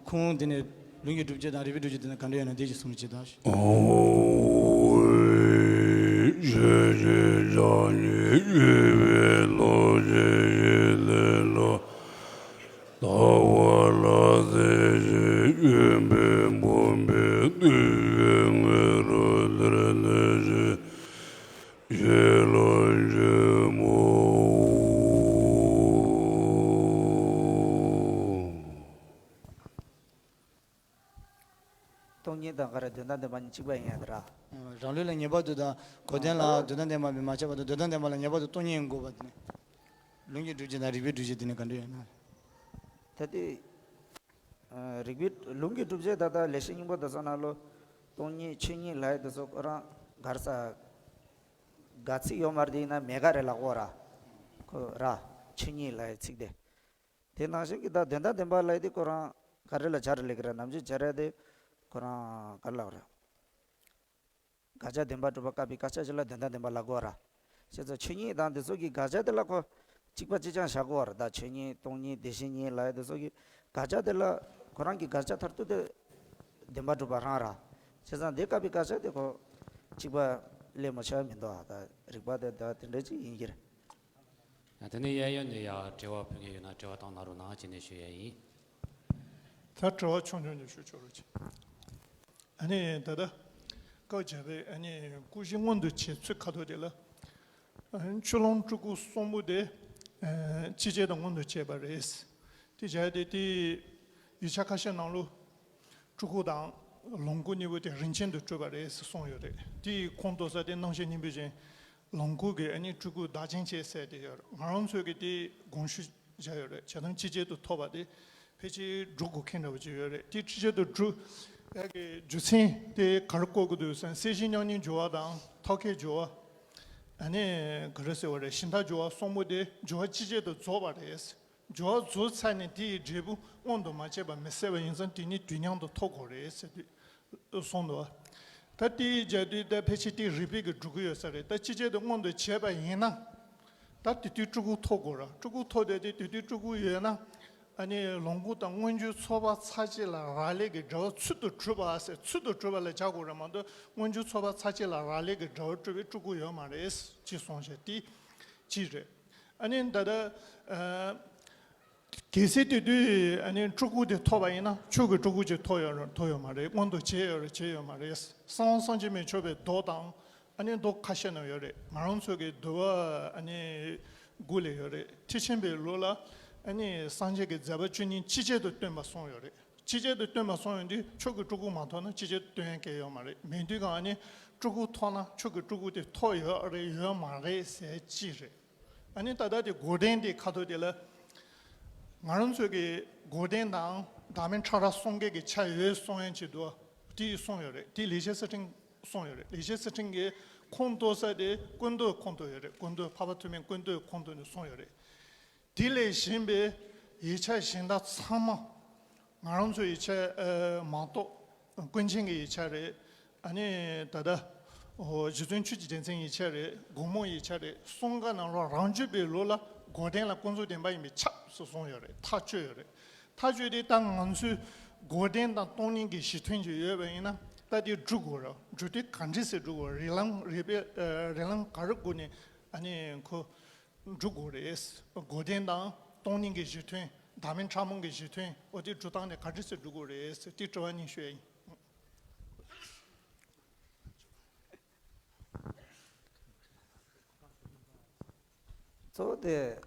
ཁུངས་དེ་ནི། ལུང་གི་སྒྲུབ་བྱེད་དང་རིགས་པའི་སྒྲུབ་བྱེད་དེ་ནི་ག་འདྲ་ཡོད་ན་དེ་ཞིག་གསུངས་ཅི་དང་། ཨོ། ཞེས་བྱ་ནི་ཡོད་པའི་ལོ་ཞེས་བྱའི་ལས་ལ་ལྟ་བ་ལ་ཟེར་ཞིང་། ཡོད་པའི་བུམ་པའི་དུས་ཀྱི་དངོས་གྲུབ་དེར་གནས་ཤིང་ཞེས་ལ་འཇུག་མོ། སྟོང་ཉིད་དང་ག་རེ་དོན་དམ་བདེན་པ་གཉིས་གཅིག་པ་ཡིན་ཡ་དེ་ར། རང་ལུགས་ལ་ངེས་པར་དུ་དང་དགོས་ལྡན་ལ་དོན་དམ་བདེན་པ་མི་མ་ཁྱབ་པ་དང་དོན་དམ་བདེན་པ་ལ་ངེས་པར་དུ་སྟོང་ཉིད་ཡིན་དགོས་པ་དེ་ནི། ལུང་གི་སྒྲུབ་བྱེད་དང་རིགས་པའི་སྒྲུབ་བྱེད་དེ་ནི་ག་འདྲ་ཡོད་ན། ད་དེ། རིགས་པའི་ལུང་གི་སྒྲུབ་བྱེད་ད་ལྟ་ལེགས་བཤད་སྙིང་པོ་དེ་ཚོ་ནང་ལོ། སྟོང་ཉིད་ཆོས་ཉིད་ལབ་ཡ་དེ་ཚོ་ཁོ་རང་གར་ས། དགག་ཚིག་ཡོད་མ་རེད་དེ་ཡིན་ན་མེད་ག་རེད་ལབ་དགོས་ར། ཁོ་ར། ཆོས་ཉིད་ལབ་ཡ་ཚིག་དེ། དེ་ནང་བཞིན་གྱི་ད་དོན་དམ་བདེན་པ་ལབ་ཡ་དེ་ཁོ་རང་ག་རེ་ལ་སྦྱར་ལེགས་ར། ནམ་རྒྱུན་སྦྱར་ཡ་དེ་ཁོ་རང་ག་རེ་ལབ་ར། དགག་བྱ་བདེན་པར་གྲུབ་པ་བཀག་པའི་བཀག་ཆ་ཅིག་ལ་དོན་དམ་བདེན་པ་ལབ་དགོས་ར། བྱས་ཙང་ཆོས་ཉིད་དང་འདི་ཚོ་གི་དགག་བྱ་དེ་ལ་ཁོ་གཅིག་པ་གཅིག་རྐྱང་བཞག་དགོས་ར། ད་ཆོས་ཉིད་སྟོང་ཉིད་བདེན་བཞི་ཉིད་ལབ་ཡ་དེ་ཚོ་གི་དགག་བྱ་དེ་ལ་ཁོ་རང་གི་དགག་བྱ་མཐར་ཐུག་དེ་བདེན་པར་གྲུབ་པ་རང་ར། བྱས་ཙང་འདི་བཀག་པའི་བཀག་ཆ་དེ་ཁོ་གཅིག་པ་ལས་མ་ཆགས་མི་འདུག་ཨ། ད་རིགས་པ་དེ་ད་དེ་འདྲ་ཅིག་ཡིན་གྱི་རེད། ཡང་དེ་ནས་གཡས་གཡོན་ནས་ཡང་དྲི་བ་ཕུལ་མཁན་ཡོད་ན་དྲི་བ་བཏང་གནང་རོགས་གནང་བྱས་ནས་ཞུ་ཡ་ཡིན། ད་དྲི་བ་ཆུང་ཆུང་ཅིག་ཞུ་ཆོག་རོགས་གྱིས། ཨ་ནི་ད་ལྟ་བཀའ་བརྒྱུད་པའི་ཨ་ནི་སྐུ་བཞི་མངོན་དུ་བྱེད་ཚུལ་ཁ་ཐོག་དེ་ལ། ཆུ་ཀླུང་སྤྲུལ་སྐུ་གསུམ་པོ་དེ་ཅི་བྱེད་དུ་མངོན་དུ་བྱས་པ་རེད། དེ་བྱས་ཏེ་དེ་ཡིག་ཆ་ཁ་ཤས་ནང་ལོ། སྤྲུལ་སྐུ་དང་ལོངས་སྐུ་གཉིས་པོ་དེ་རིན་ཆེན་དུ་སྤྲུལ་པ་རེད་ཟེར་གསུངས་ཡོད་རེད། དེའི་ཁུངས་གཏུགས་ས་དེ་རྣམ་བཤད་སྙིང་པོའི་རྒྱན། ལོངས་སྐུ་གི་ཨ་ནི་སྤྲུལ་སྐུ་བདག་རྐྱེན་བྱས་ཟེར་དེ་ཡོད་རེད། ང་རང་ཚོས་ཀྱི་དེ་དགོངས་ཞུ་བྱས་ཡོད་རེད། བྱས་ཙང་ཅི་བྱེད་དུ་ཐོབ་པ་དེ་ཕལ་ཆེར་སྒྲུབ་དགོས་མཁན་འདྲ་བོ་ཅིག་ཡོད་རེད། དེ་ཅི་བྱེད་དུ་སྒྲུབ་ཡ་གི་རྒྱུ་མཚན་དེ་ག་རེ་བཀོད་དགོས་འདུག་ཟེར་ན། སྲིད་ཞིའི་མྱ་ངན་འཇོམས་པ་དང་ཐབས་མཁས་སྦྱོར་བ། ཨ་ནི་ག་རེ་ཟེར་བ་རེད། གཞན་དག་སྦྱོར་བ་གསུམ་པོ་དེ་སྦྱོར་བ་ཅི་བྱེད་དུ་རྫོགས་པ་རེད། སྦྱོར་བ་རྫོགས་ཚར་ནས་དེ་ཡི་འབྲས་བུ་མངོན་དུ་མ་བྱས་པ་མི་གསལ་བ་ཡིན་ཙང་དེ་ནི་དུས་མཉམ་དུ་ཐོབ་དགོས་རེད་ཟེར་དུས་གསུངས་འདུག་ད་དེའི་རྒྱ་དུས་ད་ཕལ་ཆེར་དེ་རིགས་པས་ཀྱི་སྒྲུབ་ཀྱི་ཡོད་ས་རེད། ད་ཅི་བྱེད་དུ་མངོན་དུ་བྱས་པ་ཡིན་ན། ད་དེ་དུས་སྤྲུལ་སྐུ་ཐོབ་དགོས་ར། སྤྲུལ་སྐུ་ཐོབ་བསྡད་དེ་དེ་དུས་སྤྲུལ་སྐུ་ཡོད་ན། ཨ་ནི་ལོངས་སྐུ་དང་མངོན་བརྗོད་ཚོགས་པ་ཚར་གཅིག་ལ་རག་ལས་ཀྱི་འབྲེལ་བ་ཚུལ་དུ་གྲུབ་པ་ཟེར། ཚུལ་དུ་གྲུབ་པ་ལ་བྱ་དགོས་ར་མ་གཏོགས་མངོན་བརྗོད་ཚོགས་པ་ཚར་གཅིག་ལ་རག་ལས་ཀྱི་འབྲེལ་བ་གྲུབ་པའི་སྤྲུལ་སྐུ་ཡོད་མ་རེད་ཅེས་གསུངས་བྱས་དེ་གཅིག་རེད། ཨ་ནི་ད་ལྟ། ཨ། གལ་སྲིད་དེ་དུས་ཨ་ནི་སྤྲུལ་སྐུ་དེ་ཐོབ་པ་ཡིན་ན་ཆོས་ཀྱི་སྤྲུལ་སྐུ་ཅིག་ཐོབ་ཡོད་རེད། ཐོབ་ཡོད་མ་རེད། མངོན་དུ་བྱས་ཡོད་རེད། བྱས་ཡོད་མ་རེད། གསང་བ་སངས་རྒྱས་མི་མཆོག་པའི་མདོ་དང་ཨ་ནི་མདོ་ཁ་ཤས་ནང་ཡོད་རེད། ང་རང་ཚོ་གི་འདུལ་བ་ཨ་ནི་དགུ་ལས་ཡོད་རེད། ཁྲིད་ཆེན་པའི་ལུགས་ལ་ཨ་ནི་སངས་རྒྱས་ཀྱི་མཛད་པ་བཅུ་གཉིས་ཅི་བྱེད་དུ་སྟོན་པ་གསུངས་ཡོད་རེད། ཅི་བྱེད་དུ་སྟོན་པ་གསུངས་ཡོད་དུས་ཆོས་ཀྱི་སྤྲུལ་སྐུ་མ་ཐོབ་ན་ཅི་བྱེད་དུ་སྟོན་ཡ་གང་ཡོད་མ་རེད། མིན་དུས་གང་ཨ་ནི་སྤྲུལ་སྐུ་ཐོབ་ན་ཆོས་ཀྱི་སྤྲུལ་སྐུ་དེ་ཐོབ་ཡོད་རེད་ཡོད་མ་རེད་ཟེར་ཅི་རེད། ཨ་ནི་ད་ལྟ་དེ་དགོས་ལྡན་དེ་ཁ་ཐོག་དེ་ལ། ང་རང་ཚོས་ཀྱི་དགོས་ལྡན་དང་བདག་མེད་ཕྲ་རགས་གསུམ་ཀའི་གི་ཆ་ཡོད་གསུང་ཡན་ཆེད་དུ་དེ་གསུངས་ཡོད་རེད། དེ་ལེགས་བཤད་གསེར་ཕྲེང་གསུངས་ཡོད་རེད། ལེགས་བཤད་གསེར་ཕྲེང་གི་ཁུངས་གཏུགས་ས་དེ་ཀུན་བཏུས་ཁུངས་གཏུགས་ཡོད་རེད། ཀུན་བཏུས་འཕགས་པ་ཐོགས་མེད་ཀུན་བཏུས་ཁུངས་གཏུགས་ནས་གསུངས་ཡོད་རེད། དེ་ལས་གཞན་པའི་ཡིག་ཆ་གཞན་དག་ཚང་མ། ང་རང་ཚོའི་ཡིག་ཆ་ཨ་མ་གཏོགས་ཀུན་མཁྱེན་གྱི་ཡིག་ཆ་རེད། ཨ་ནི་ད་ལྟ་ཨོ་རྗེ་བཙུན་ཆོས་ཀྱི་རྒྱལ་མཚན་ཡིག་ཆ་རེད། དགོངས་མོ་ཡིག་ཆ་རེད། གསུམ་ཀ་ནང་ལོགས་རང་རྒྱུད་པའི་ལུགས་ལ་དགོས་ལྡན་ལ་ཀུན་རྫོབ་བདེན་པ་ཡིན་པས་ཁྱབ་ཟེར་གསུངས་ཡོད་རེད། ཐག་ཆོད་ཡོད་རེད། ཐག་ཆོད་དེ་ད་ང་ཚོས་དགོས་ལྡན་དང་སྟོང་ཉིད་ཀྱི་གཞི་མཐུན་ཅིག་ཡོད་པ་ཡིན་ན་ད་དེ་སྒྲུབ་དགོས་རེད། སྒྲུབ་དུས་ག་འདྲས་སེ་སྒྲུབ་དགོས་རེད། རིགས་ལམ་རིགས་ལམ་ག་རེ་སྒོ་ནས་ཨ་ནི་ཁོ། སྒྲུབ་དགོས་རེད། དགོས་ལྡན་དང་སྟོང་ཉིད་ཀྱི་གཞི་མཐུན། བདག་མེད་ཕྲ་མོ་གི་གཞི་མཐུན། འོ་དེ་སྒྲུབ་སྟངས་ནི་ག་འདྲ་སེ་སྒྲུབ་དགོས་རེད་ཟེར་དེ་དྲི་བ་གཉིས་ཤོད་ཡིན། གཙོ་བོ་དེ་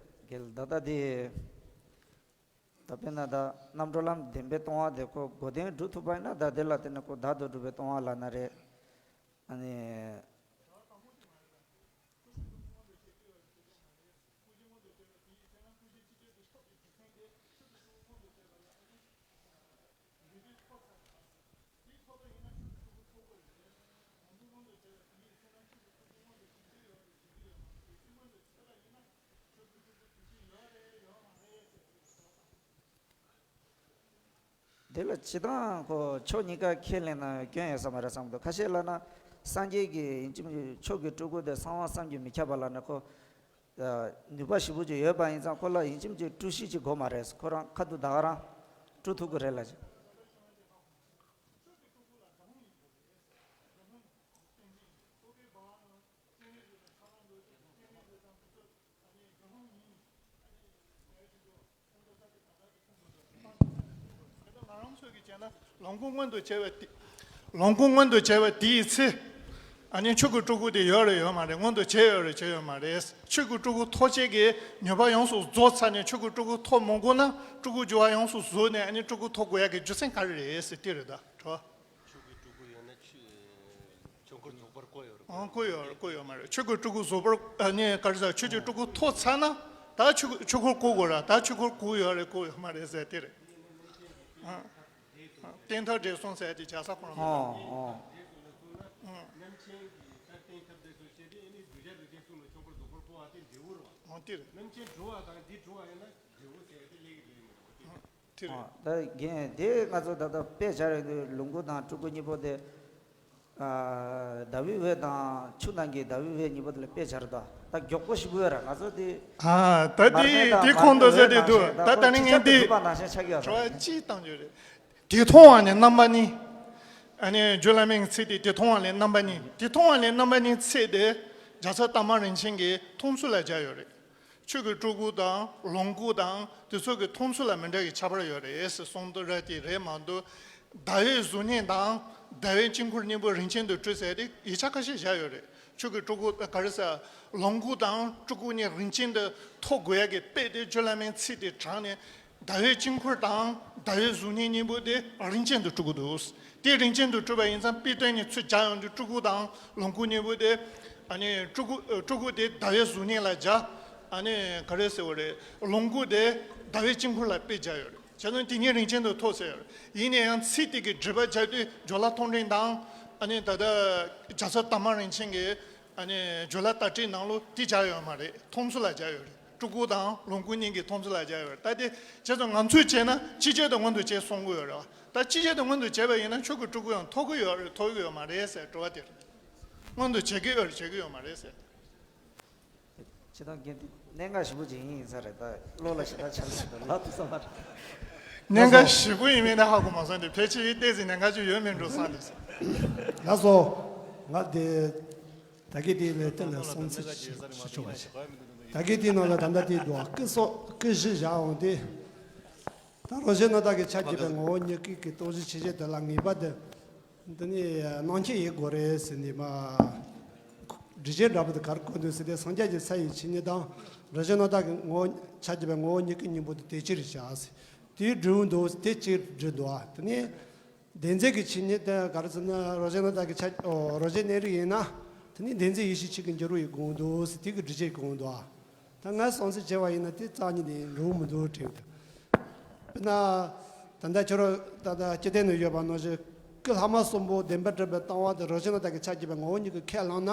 རྒན་ད་ལྟ་དེ་ད་དཔེར་ན་ད་རྣམ་གྲོལ་ལམ་བདེན་པའི་སྟོང་པ་དེ་ཁོ་དགོས་ལྡན་སྒྲུབ་ཐུབ་པ་ཡིན་ན་ད་དེ་ལ་བརྟེན་ནས་ཁོ་བདག་ཏུ་གྲུབ་པའི་སྟོང་པ་ལབ་ན་རེད། ཨ་ནི། དེ་ལ་སྤྱིར་བཏང་ཁོ་ཕྱོགས་གཉིས་ཀ་ཁས་ལེན་ན་སྐྱོན་ཡོད་ས་མ་རེད་བསམ་གི་འདུག་ཁ་ཤས་ལབ་ན་སངས་རྒྱས་ཀྱི་ཡིན་གཅིག་མིན་གཅིག་ཆོས་ཀྱི་སྤྲུལ་སྐུ་དེ་གསང་བ་བསམ་གྱིས་མི་ཁྱབ་པ་ལབ་ན་ཁོ། ཨ། ནུས་པ་ཞེ་པོ་ཅིག་ཡོད་པ་ཡིན་ཙང་ཁོ་ལ་ཡིན་གཅིག་མིན་གཅིག་སྤྲུལ་གཞི་ཅིག་དགོས་མ་རེད། ཁོ་རང་ཁ་ཐུག་ད་ག་རང་སྤྲུལ་ཐུབ་ཀྱི་རེད་ལབ་ཅིག་ང་རང་ཚོས་ཀྱི་བྱས་ན་ལོངས་སྐུ་མངོན་དུ་བྱས་པ་དེ། ལོངས་སྐུ་མངོན་དུ་བྱས་པ་དེའི་ཚེ། ཨ་ནི་ཆོས་ཀྱི་སྤྲུལ་སྐུ་དེ་ཡོད་རེད་ཡོད་མ་རེད། མངོན་དུ་བྱས་ཡོད་རེད་བྱས་ཡོད་མ་རེད། ཆོས་ཀྱི་སྤྲུལ་སྐུ་ཐོགས་བཅས་ཀྱི་ནུས་པ་ཡོངས་སུ་རྫོགས་ཚར་ནས་ཆོས་ཀྱི་སྤྲུལ་སྐུ་ཐོགས་མི་དགོས་ན་སྤྲུལ་སྐུ་འགྱུར་བ་ཡོངས་སུ་ཟོས་ནས་ཨ་ནི་སྤྲུལ་སྐུ་ཐོགས་དགོས་ཡ་གི་རྒྱུ་མཚན་ག་རེ་རེད་ཟེར་དེ་རེད་ད་དྲི་བ། ཆོས་ཀྱི་སྤྲུལ་སྐུ་ཡོད་ན་ཆོས་ཆོས་འཁོར་རྫོགས་པར་བསྐོ་ཡོད་རེད། ཨང་བསྐོ་ཡོད་རེད་བསྐོ་ཡོད་མ་རེད། ཆོས་ཀྱི་སྤྲུལ་སྐུ་རྫོགས་པར་ཨ་ནི་ག་རེ་ཟེར་ཆོས་ཀྱི་སྤྲུལ་སྐུ་ཐོགས་ཚར་ན་ད་ཆོས་ཆོས་འཁོར་བསྐོ་དགོས་ར། ད་ཆོས་འཁོར་བསྐོ་ཡོད་རེད་བསྐོ་ཡོད་མ་རེད་ཟེར་དེ་རེད། ཨང་ཨང་རྟེན་མཐའ་འབྲས་གསུམ་ཟེར་དེ་བྱ་ས་ཁོ་རང་ཨང་ཨང་། ཨང་། ཨང་དེ་རེད། དེ་རེད། ཨ། ད་རྒན་དེ་ང་ཚོ་ད་ལྟ་དཔེ་བཞག་ཡོང་དུས་ལོངས་སྐུ་དང་སྤྲུལ་སྐུ་གཉིས་པོ་དེ། ཨ། ཟླ་བའི་འོད་དང་ཆུ་ནང་གི་ཟླ་བའི་འོད་གཉིས་པོ་དེ་ལ་དཔེ་བཞག་རེད་ད། ད་མགྱོགས་པོ་ཞིག་དགོས་ར་ང་ཚོ་དེ། ཨ། ད་མར་མེ་དེ་དང་དེ་མར་ཁོང་མེ་དུ་འོད་ཟེར་དེ་ནང་འདུག་བཞིན་ད་ད་ལྟ་ནི་ཁོ་ངས་ཆུ་ཆེན་དུ་འདི་འབབ་ནང་བཞིན་ཆགས་ཀྱི་ཡོད་ར། དྲི་བ་གཅིག་བཏང་རྒྱུ་རེད། དེ་མཐོང་བ་ནི་རྣམ་པ་གཉིས། ཨ་ནི་རྒྱུད་བླ་མའི་ཚིག་དེ་དེ་མཐོང་བ་ལས་རྣམ་པ་གཉིས། དེ་མཐོང་བ་ལས་རྣམ་པ་གཉིས་ཚིག་དེ་རྒྱལ་ཚབ་རྟ་མང་རིན་ཆེན་གྱིས་མཐོང་ཚུལ་ལ་སྦྱར་ཡོད་རེད། ཆོས་ཀྱི་སྤྲུལ་སྐུ་དང་ལོངས་སྐུ་དང་དེ་ཚོ་གི་མཐོང་ཚུལ་ལ་མི་འདྲ་བའི་ཁྱད་པར་ཡོད་རེད་ཟེར་གསུངས་འདུག་ར། དེ་རེད་མ་གཏོགས་ཟླ་འོད་གཟུགས་བརྙན་དང་ཟླ་འོད་དཀྱིལ་འཁོར་གཉིས་པོ་རིན་ཆེན་དུ་སྤྲུལ་ཟེར་དེ་ཡིག་ཆ་ཁ་ཤས་བཞག་ཡོད་རེད། ཆོས་ཀྱི་སྤྲུལ་སྐུ་ག་རེ་ཟེར་ལོངས་སྐུ་དང་སྤྲུལ་སྐུ་གཉིས་རིན་ཆེན་དུ་མཐོ་དགོས་ཡ་གི་དཔེ་དེ་རྒྱུད་བླ་མའི་ཚིག་དེ་དྲངས་ནས། ཟླ་འོད་དཀྱིལ་འཁོར་དང་ཟླ་འོད་གཟུགས་བརྙན་གཉིས་པོ་དེ་རིན་ཆེན་དུ་སྤྲུལ་སྐུ་འདུག་དེ་རིན་ཆེན་དུ་སྤྲུལ་པ་ཡིན་ཙང་དཔེ་དོན་གཉིས་ཚུར་སྦྱར་ཡོང་དུས་སྤྲུལ་སྐུ་དང་ལོངས་སྐུ་གཉིས་པོ་དེ། ཨ་ནི་སྤྲུལ་སྐུ་སྤྲུལ་སྐུ་དེ་ཟླ་འོད་གཟུགས་བརྙན་ལ་སྦྱར། ཨ་ནི་ག་རེ་ཟེར་བ་རེད། ལོངས་སྐུ་དེ་ཟླ་འོད་དཀྱིལ་འཁོར་ལ་དཔེ་སྦྱར་ཡོད་རེད། བྱས་ཙང་དེ་གཉིས་རིན་ཆེན་དུ་མཐོ་ཟེར་ཡོད་རེད། ཡིན་ན་ཡང་ཚིག་དེ་གི་སྒྲུབ་པ་སྦྱར་དུས་སྦྱོར་ལ་མཐོང་སྒྲིང་དང་། ཨ་ནི་ད་ལྟ་རྒྱལ་ཚབ་རྟ་མང་རིན་ཆེན་གྱིས། ཨ་ནི་སྦྱོར་ལ་ལྟ་བྲིས་ནང་ལོ་དེ་སྦྱར་ཡོད་མ་རེད། མཐོང་ཚུལ་ལ་སྦྱར་ཡོད་རེད། སྤྲུལ་སྐུ་དང་ལོངས་སྐུ་གཉིས་ཀྱི་མཐོང་ཚུལ་ལ་སྦྱར་ཡོད་རེད། ད་དེ་བྱས་ཙང་ང་ཚོས་བྱས་ན་ཕྱི་རྒྱལ་དུ་མངོན་དུ་བྱས་གསུང་གི་ཡོད་རེད་བ། ད་ཕྱི་རྒྱལ་དུ་མངོན་དུ་བྱས་པ་ཡིན་ན་ཆོས་ཀྱི་སྤྲུལ་སྐུ་ཡང་ཐོབ་ཀྱི་ཡོད་རེད་ཐོབ་ཀྱི་ཡོད་མ་རེད་ཟེར་དྲི་བ་དེ་རེད། མངོན་དུ་བྱེད་ཀྱི་ཡོད་རེད་བྱེད་ཀྱི་ཡོད་མ་རེད་ཟེར། ཅི་དང་རྒན་དེ་གནད་འགག་ཞེ་པོ་ཅིག་ཡིན་ཡིན་ས་རེད་ད། བློ་ལ་ཞེ་དྲག་ཆགས་ས་རེད་ལབ་ཐུབ་ས་མ་རེད། གནད་འགག་ཞེ་པོ་ཡིན་མིན་ད་ཧ་གོ་མ་སོང་དེ་ཕལ་ཆེར་ཏོག་ཙམ་གནད་འགག་ཅིག་ཡོད་མིན་འགྲོ་བསམ་དེ། ལགས་སོ། ང་དེ། ད་གི་དེ་ལས་དེ་ལ་སོང་ཚིག་ཞིག་ཞུ་ཆོག་པ་ཞིག་ད་གི་དེ་ནང་ལ་ད་ལྟ་དེ་འདུག་སྐུ་སོགས་སྐུ་བཞི་བཞག་འོང་དེ། ད་རང་བཞིན་སྣང་བཏགས་ཀྱི་ཆ་བརྒྱད་པའི་ངོ་བོ་ཉིད་སྐུ་གི་སྟོང་གཞི་ཆོས་ཅན་དེ་ལ་ངེས་པ་དེ། འདི་ནི་སྣང་མཁྱེན་ཡིན་དགོས་རེད་ཟེར་ནས་མ། སྒྲུབ་བྱེད་འདྲ་པོ་དེ་གར་བཀོད་འདུག་ཟེར་ཏེ་སངས་རྒྱས་ཀྱི་ས་ཡི་ཆོས་ཉིད་དང་རང་བཞིན་སྣང་བཏགས་ཀྱི་ངོ་བོ་ཆ་བརྒྱད་པའི་ངོ་བོ་ཉིད་སྐུ་གཉིས་པོ་དེ་དེ་ཅི་རེད་བྱ་ཟེར། དེའི་སྒྲུབ་འདུག་དེ་ཅི་སྒྲུབ་འདུག་ཨ། དེ་ནི། བདེན་འཛིན་གྱི་ཆོས་ཉིད་དེ་ག་རེ་ཟེར་ན་རང་བཞིན་སྣང་བཏགས་ཀྱི་ཆ་ཨོ་རང་བཞིན་གནས་རིགས་ཡིན་ན། དེ་ནི་བདེན་འཛིན་ཡེ་ཤེས་ཆོས་ཀྱི་འགྱུར་བ་ཡི་དགོངས་འདུག་ཟེར་དེ་གི་སྒྲུབ་བྱེད་དགོངས་འདུག་ཨ། ད་ངས་སོང་ཚེ་བྱས་པ་ཡིན་ན་དེ་རྩ་ཉིད་ནས་འགྲོ་གི་མི་འདུག་དྲན་གི་འདུག་དཔེར་ན། ད་ལྟ་ཁྱོད་རང་ད་ལྟ་སྤྱི་དོན་ནང་ཡོད་པ་ནང་བཞིན་སྐུ་ལྷག་མ་གསུམ་པོ་བདེན་པར་གྲུབ་པའི་ལྟ་བ་དེ་རང་བཞིན་སྣང་བཏགས་ཀྱི་ཆ་བརྒྱད་པའི་ངོ་བོ་ཉིད་ཀྱིས་ཁས་བླངས་ན།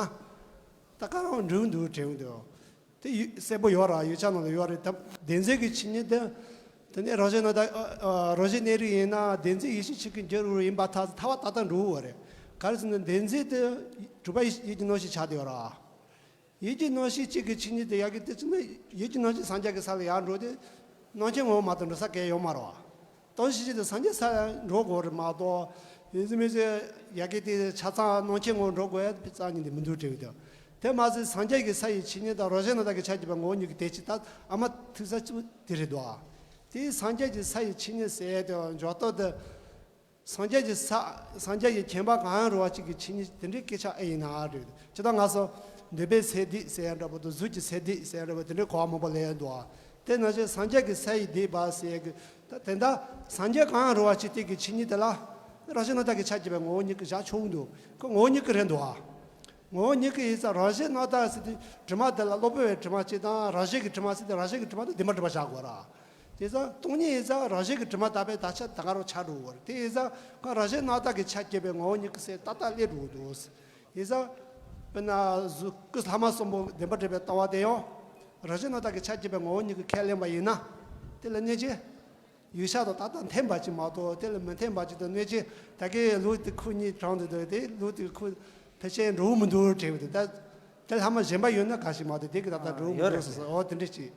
ད་ག་རང་འགྲོ་གི་འདུག་དྲན་གི་འདུག་དེ་ཡོད་གསལ་པོ་ཡོད་ར་ཡིག་ཆ་ནང་ལ་ཡོད་རེད་ད། བདེན་འཛིན་གྱི་ཆོས་ཉིད་དེ། དེ་ནས་རང་བཞིན་སྣང་བཏགས་ཨ་ཨ་རང་བཞིན་གནས་རིགས་ཡིན་ན་བདེན་འཛིན་ཡེ་ཤེས་ཆོས་ཀྱི་འགྱུར་བ་ཡིན་པར་ཐལ་ཐལ་བ་ཏག་ཏག་འགྲོ་གི་ཡོད་རེད། ག་རེ་ཟེར་ན་བདེན་འཛིན་དེ་གྲུབ་པ་ཡིད་ཀྱི་རྣམ་ཤེས་ཆགས་བསྡད་ཡོད་ར། ཡིད་ཀྱི་རྣམ་ཤེས་གཅིག་གི་ཆོས་ཉིད་དེ་ཡ་གི་དེ་ཚོ་ནི་ཡིད་ཀྱི་རྣམ་ཤེས་སངས་རྒྱས་ཀྱི་ས་ལ་ཡར་འགྲོ་དུས། སྣང་མཁྱེན་ངོ་བོ་མ་གཏོགས་འགྲོ་ས་གང་ཡང་ཡོད་མ་རེད་བ། སྟོང་གཞི་ཅན་དེ་སངས་རྒྱས་ས་ལ་འགྲོ་དགོས་རེད་མ་གཏོགས། ཡིན་གཅིག་མིན་གཅིག་ཡ་གི་དེ་ཆ་ཚང་སྣང་མཁྱེན་ངོ་བོ་འགྲོ་དགོས་ཡ་དེ་རྩ་ཉིད་དེ་མི་འདུག་དྲན་གི་འདུག་དེ་མ་ཟད་སངས་རྒྱས་ཀྱི་ས་ཡི་ཆོས་ཉིད་དང་རང་བཞིན་སྣང་བཏགས་ཀྱི་ཆ་བརྒྱད་པའི་ངོ་བོ་ཉིད་ཀྱི་དེ་ཅི་ལྟར་ཨ་མ་ཐུག་ས་གཅིག་དེ་རེད་འདུག་ཨ། དེ་སངས་རྒྱས་ཀྱི་ས་ཡི་ཆོས་ཉིད་ཟེར་ཡ་དེ་འཇོག་ཐོག་དེ། སངས་རྒྱས་ཀྱི་ས། སངས་རྒྱས་ཀྱི་མཁྱེན་པ་གང་ཡང་རུང་བ་གཅིག་གི་ཆོས་ཉིད་དེ་འདྲའི་སྐད་ཆ་ཨེ་ཡིན་ན་རེད། ཇི་ལྟར་ང་ཚོ་འདོད་པའི་ཚེ་འདས་ཟེར་ཡ་འདྲ་པོ་དང་གཟུགས་ཀྱི་ཚེ་འདས་ཟེར་ཡ་འདྲ་པོ་དེ་འདྲའི་གོ་བ་མང་པོ་ལེན་ཡ་འདུག་ཨ། དེ་ནང་བཞིན་སངས་རྒྱས་ཀྱི་ས་ཡི་འདས་པ་ཟེར་ཡ་གི་ད་དེ་འདྲ་སངས་རྒྱས་གང་ཡང་རུང་བ་གཅིག་དེ་གི་ཆོས་ཉིད་དེ་ལ་རང་བཞིན་སྣང་བཏགས་ཀྱི་ཆ་བརྒྱད་པའི་ངོ་བོ་ཉིད་ཀྱིས་བཞག་ཆོག་གི་འདུག་ཁོ་ངོ་བོ་ཉིད་ཀྱིས་རེད་འདུག་ཨ། ངོ་བོ་ཉིད་ཀྱིས་ཡིན་ཙང་རང་བཞིན་སྣང་བཏགས་ཟེར་དུས་དྲི་མ་དེ་ལ་གློ་བུར་བའི་དྲི་མ་གཅིག་དང་རང་བཞིན་གྱི་དྲི་མ་ཟེར་དུས་རང་བཞིན་གྱི་དྲི་མ་དང་བདེན་པར་གྲུབ་པ་བཞག་དགོས་ར། དེ་ཙང་སྟོང་ཉིད་ཡིན་ཙང་རང་བཞིན་གྱི་དྲི་མ་དག་པའི་དག་ཆ་ད་ག་རང་ཆགས་འགྲོ་གི་རེད། དེ་ཡིན་ཙང་ཁོ་རང་བཞིན་སྣང་བཏགས་ཀྱི་ཆ་བརྒྱད་པའི་ངོ་བོ་ཉིད་ཀྱི་སེལ་ཏག་ཏག་སླེབས་འགྲོ་གི་འདུག་ཡིན་ཙང་། དཔེར་ན་གཟུགས་སྐུ་ལྷག་མ་གསུམ་པོ་བདེན་པར་གྲུབ་པའི་ལྟ་བ་དེ་ཡང་། རང་བཞིན་སྣང་བཏགས་ཀྱི་ཆ་བརྒྱད་པའི་ངོ་བོ་ཉིད་ཀྱིས་ཁས་ལེན་པ་ཡིན་ན། དེ་ལ་གནས་ཆེན། ཡུལ་ཤ་དང་ཏག་ཏག་འཐེན་པ་ཅིག་མ་གཏོགས། དེ་ལ་མི་འཐེན་པ་ཅིག་དང་། གནོད་སྐྱེལ་ད་གའི་ལུག་དེ་ཁོ་གཉིས་དྲངས་དུ་འདུག་དེ་ལུག་དེ་ཁོ་ཕལ་ཆེར་འགྲོ་བོ་མི་འདུག་བྲིས་པ་དེ། ད་དེ་ལྷག་མ་གཞན་པ་ཡོད་ན་ག་ཞིག་མ་གཏོགས། དེ་གི་ད་ལྟ་འགྲོ་བོ་མི་འདུག་ཟེར་ཟེར། ཨོ་དེ་འདྲ་ཅིག་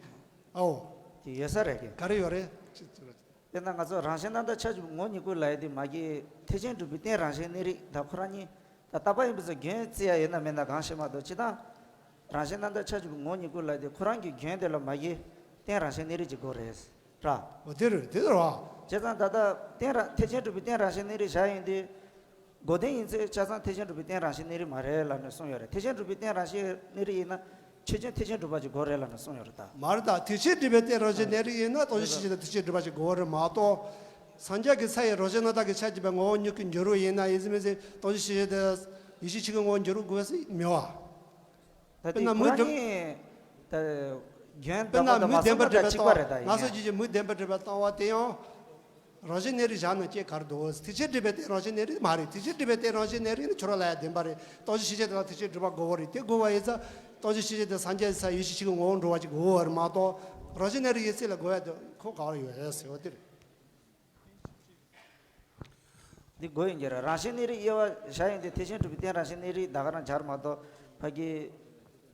ཨོ། དེ་ཡོད་ས་རེད་གི། ག་རེ་ཡོད་རེད། དཔེར་ན་ང་ཚོ་རང་བཞིན་རྣམ་དག་ཆ་བཞག་པའི་ངོ་བོ་ཉིད་ཀུན་ལ་ཡོད་དེ་མ་གི་ཐེག་ཆེན་གྲུབ་པའི་རྟེན་རང་བཞིན་གནས་རིགས་ད་ཁོ་རང་གཉིས་ད་རྟག་པ་ཡིན་པ་ཚོ་རྒྱུན་བརྩི་ཡ་ཡོད་ན་མེད་ན་གང་ཤེས་མ་གཏོགས། སྤྱིར་བཏང་རང་བཞིན་རྣམ་དག་ཆ་བཞག་པའི་ངོ་བོ་ཉིད་ཀུན་ལ་ཡོད་དེ་ཁོ་རང་གི་རྒྱུན་དེ་ལ་མ་གི་རྟེན་རང་བཞིན་གནས་རིགས་ཀྱི་སྒོ་རེད་ར། འོ་དེ་རེད། དེ་རེད་བ། བྱས་ཙང་ད་ལྟ་རྟེན་རང་ཐེག་ཆེན་གྲུབ་པའི་རྟེན་རང་བཞིན་གནས་རིགས་བཞག་ཡིན་དུས། དགོས་ལྡན་ཡིན་ཚེ་ཆ་ཚང་ཐེག་ཆེན་གྲུབ་པའི་རྟེན་རང་བཞིན་གནས་རིགས་མ་རེད་ལབ་ནས་གསུངས་ཡོད་རེད། ཐེག་ཆེན་གྲུབ་པའི་རྟེན་རང་བཞིན་གནས་རིགས་ཡིན་ན་ཆོས་ཅན་ཐེག་ཆེན་གྲུབ་པ་ཅིག་དགོས་རེད་ལབ་ནས་གསུངས་ཡོད་རེད་ད། མ་རེད་ད། ཐེག་ཆེན་གྲུབ་པའི་རྟེན་རང་བཞིན་གནས་རིགས་ཡིན་ན་སྟོང་གཞི་ཤེས་བྱ་དང་ཐེག་ཆེན་གྲུབ་པ་ཅིག་དགོས་རེད་མ་གཏོགས། སངས་རྒྱས་ཀྱི་ས་ཡི་རང་བཞིན་རྣམ་དག་གི་ཆ་བཞག་པའི་ངོ་བོ་ཉིད་ཀྱི་འགྱུར་བ་ཡིན་ན། ཡིན་ཟེར་མིན་ཟེར་སྟོང་གཞི་ཤེས་བྱ་དང་ཡེ་ཤེས་ཆོས་ཀྱི་ངོ་བོ་འགྱུར་བ་དགོས་ཟེར་མེད་བ། ད་དེ་དཔེར་ན་མུ་ཁོ་རང་སྡེ་གཉིས་ད་རྒྱན་དཔེར་ན་ལྟ་བུ་དང་མུ་མ་སྡེ་སོང་པ་ན་ད་བྲིས་པའི་གཅིག་པ་རེད་ད། སྟོང་ང་ཡིན་སོགས་ཡ་ཀྱི་མུ་སྡེ་པ་བྲིས་པའི་སྟོང་བ་དེ་ཡང་རང་བཞིན་གནས་རིགས་བཞག་ན་སྐྱེ་གར་འདུག་ཐེག་ཆེན་སྒྲུབ་པའི་རྟེན་རང་བཞིན་གནས་རིགས་མ་རེད། ཐེག་ཆེན་སྒྲུབ་པའི་རྟེན་རང་བཞིན་གནས་རིགས་ནི་ཁྱོད་རང་ལ་ཡང་བདེན་པ་རེད། སྟོང་གཞི་ཤེས་བྱ་དེ་ལ་ཐེག་ཆེན་སྒྲུབ་པ་དགོས་པ་རེད། དེ་དགོས་པ་ཡིན་ཙང་སྟོང་གཞི་ཤེས་བྱ་དེ་སངས་རྒྱས་ས་ཡེ་ཤེས་ཆོས་ཀྱི་ངོ་བོ་འགྲུབ་པ་ཅིག་དགོས་པ་རེད་མ་གཏོགས། རང་བཞིན་གནས་རིགས་ཡིན་ཚད་ལ་དགོས་ཡ་དེ་ཁོ་ག་བར་ཡོད་ཟེར་བ་དེ་རེད། འདི་དགོས་ཡིན་གྱི་རེད། རང་བཞིན་གནས་རིགས་དབྱེ་བ་བཞག་ཡིན་དུས་ཐེག་ཆེན་གྲུབ་པའི་རྟེན་རང་བཞིན་གནས་རིགས་ད་ག་རང་སྦྱར་མ་གཏོགས། ཕ་གི་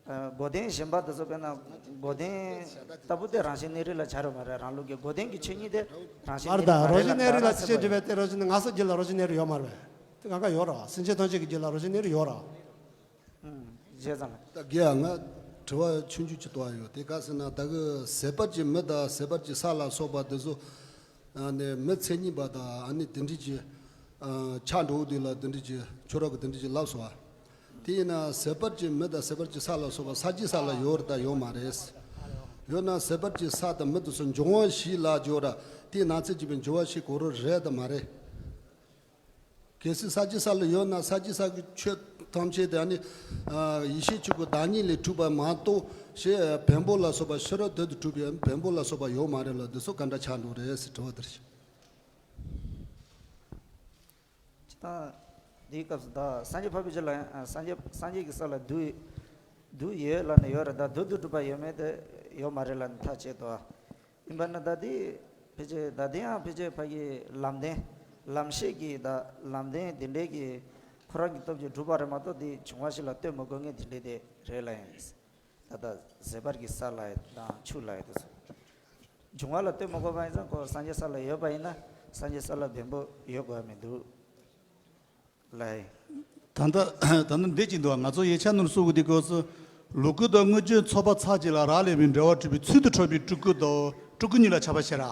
ཨ་དགོས་ལྡན་གཞན་པ་དེ་ཚོ་དཔེར་ན་དགོས་ལྡན་ལྟ་བུ་དེ་རང་བཞིན་གནས་རིགས་ལ་སྦྱར་ཡོད་མ་རེད། རང་ལུགས་ཀྱི་དགོས་ལྡན་གྱི་ཆོས་ཉིད་དེ་རང་བཞིན་གནས་རིགས་མ་རེད་ལབ་ན་ད་རང་བཞིན་གནས་རིགས་ལ་ཐེག་ཆེན་གྲུབ་པའི་རྟེན་རང་བཞིན་གནས་ང་སོགས་རྒྱུད་ལ་རང་བཞིན་གནས་རིགས་ཡོད་མ་རེད། དེ་གང་ག་ཡོད་རེད་བ། སེམས་ཅན་ཐམས་ཅད་ཀྱི་རྒྱུད་ལ་རང་བཞིན་གནས་རིགས་ཡོད་རེད་བ། ཨུམ། བྱས་ཙང་། ད་རྒན་ང་དྲི་བ་ཆུང་ཆུང་ཅིག་གཏོང་ཡ་ཡོད། དེ་ག་ཟེར་ན་ད་གི་ཟད་པར་གྱི་མི་དང་ཟད་པར་གྱི་ས་ལ་སོགས་པ་དེ་ཚོ། ཨ་ནི་མི་མཚན་ཉིད་པ་དང་ཨ་ནི་དེ་འདྲས་ཀྱི་ཨ་ཆགས་འགྲོ་བོ་དེ་ལ་དེ་འདྲས་ཀྱི་ཁྱོད་རང་གི་དེ་འདྲས་ཀྱི་ལབ་སོང་བ། དེ་ཡིན་ན་ཟད་པར་གྱི་མི་དང་ཟད་པར་གྱི་ས་ལ་སོགས་པ་ས་བཅད་ས་ལ་ཡོད་རེད་ད་ཡོད་མ་རེད། ཡོད་ན་ཟད་པར་གྱི་ས་དང་མི་དེ་ཚོ་འབྱུང་བ་བཞི་ལ་སྦྱོར་ར། དེའི་ནང་ཚན་གྱི་བའི་འབྱུང་བ་བཞི་གོ་རོ་རེད་དམ་མ་རེད། གལ་སྲིད་ས་བཅད་ས་ལ་ཡོད་ན་ས་བཅད་ས་གི་ཆོས་ཐམས་ཅད་དེ་ཨ་ནི་ཨ་ཡེ་ཤེས་ཆོས་སྐུ་བདག་ཉིད་ལས་གྲུབ་པ་མ་གཏོགས་ཞེས་བེམ་པོ་ལ་སོགས་པ་ཕྱི་རོལ་དོན་དུ་གྲུབ་པའི་བེམ་པོ་ལ་སོགས་པ་ཡོད་མ་རེད་ལ། འདི་ཚོ་ག་འདྲ་ཆགས་འགྲོ་རེད་ཟེར་དྲི་བ་དེ་རེད། ཅི་ད་འདིའི་སྐབས་སུ་ད་སངས་རྒྱས་འཕགས་པའི་ཆོས་ལ་ཡང་ཨ་སངས་རྒྱས་སངས་རྒྱས་ཀྱི་ས་ལ་བདུད་བདུད་ཡོད་ལབ་ནས་ཡོད་རེད། ད་བདུད་དུ་གྲུབ་པ་ཡོད་མེད་དེ་ཡོད་མ་རེད་ལབ་ནས་ཐག་བཅད་དོ། ཡིན་པ་ན་ད་དེ་ཕལ་ཆེར་ད་དེ་ཡང་ཕལ་ཆེར་ཕ་གི་ལམ་བདེན་ལམ་ཤེས་ཀྱི་ད་ལམ་བདེན་དེ་འདྲའི་གི་ཁོ་རང་གི་སྟོབས་ཀྱིས་གྲུབ་པ་རེད་མ་གཏོགས། དེ་བྱུང་བ་ཞིག་ལ་ལྟོས་མི་དགོས་ངེས་དེ་འདྲའི་དེ་རེད་ལ། ཡིན་ད་ལྟ་ཟད་པར་གྱི་ས་ལ་ཡི་དང་ཆུ་ལ་ཡི་དེ་ཚོ་འབྱུང་བ་ལ་ལྟོས་མི་དགོས་པ་ཡིན་ཙང་ཁོ་སངས་རྒྱས་ས་ལ་ཡོད་པ་ཡིན་ན་སངས་རྒྱས་ས་ལ་བེམ་པོ་ཡོད་དགོས་མི་འདུག་ལའི། ད་ལྟ་ད་ལྟ་འདི་གཅིག་འདུག་ང་ཚོ་ཡིག་ཆ་ནང་གསུང་གི་དེ་སྐབས་སུ་ལུ་གུ་དང་དངུལ་ཆུ་ཚོགས་པ་ཚར་གཅིག་ལ་རག་ལས་པའི་འབྲེལ་བ་གྲུབ་པའི་ཚུལ་དུ་གྲུབ་པའི་སྤྲུལ་སྐུ་དང་སྤྲུལ་སྐུ་གཉིས་ལ་ཁྱབ་པ་ཤེས་ར།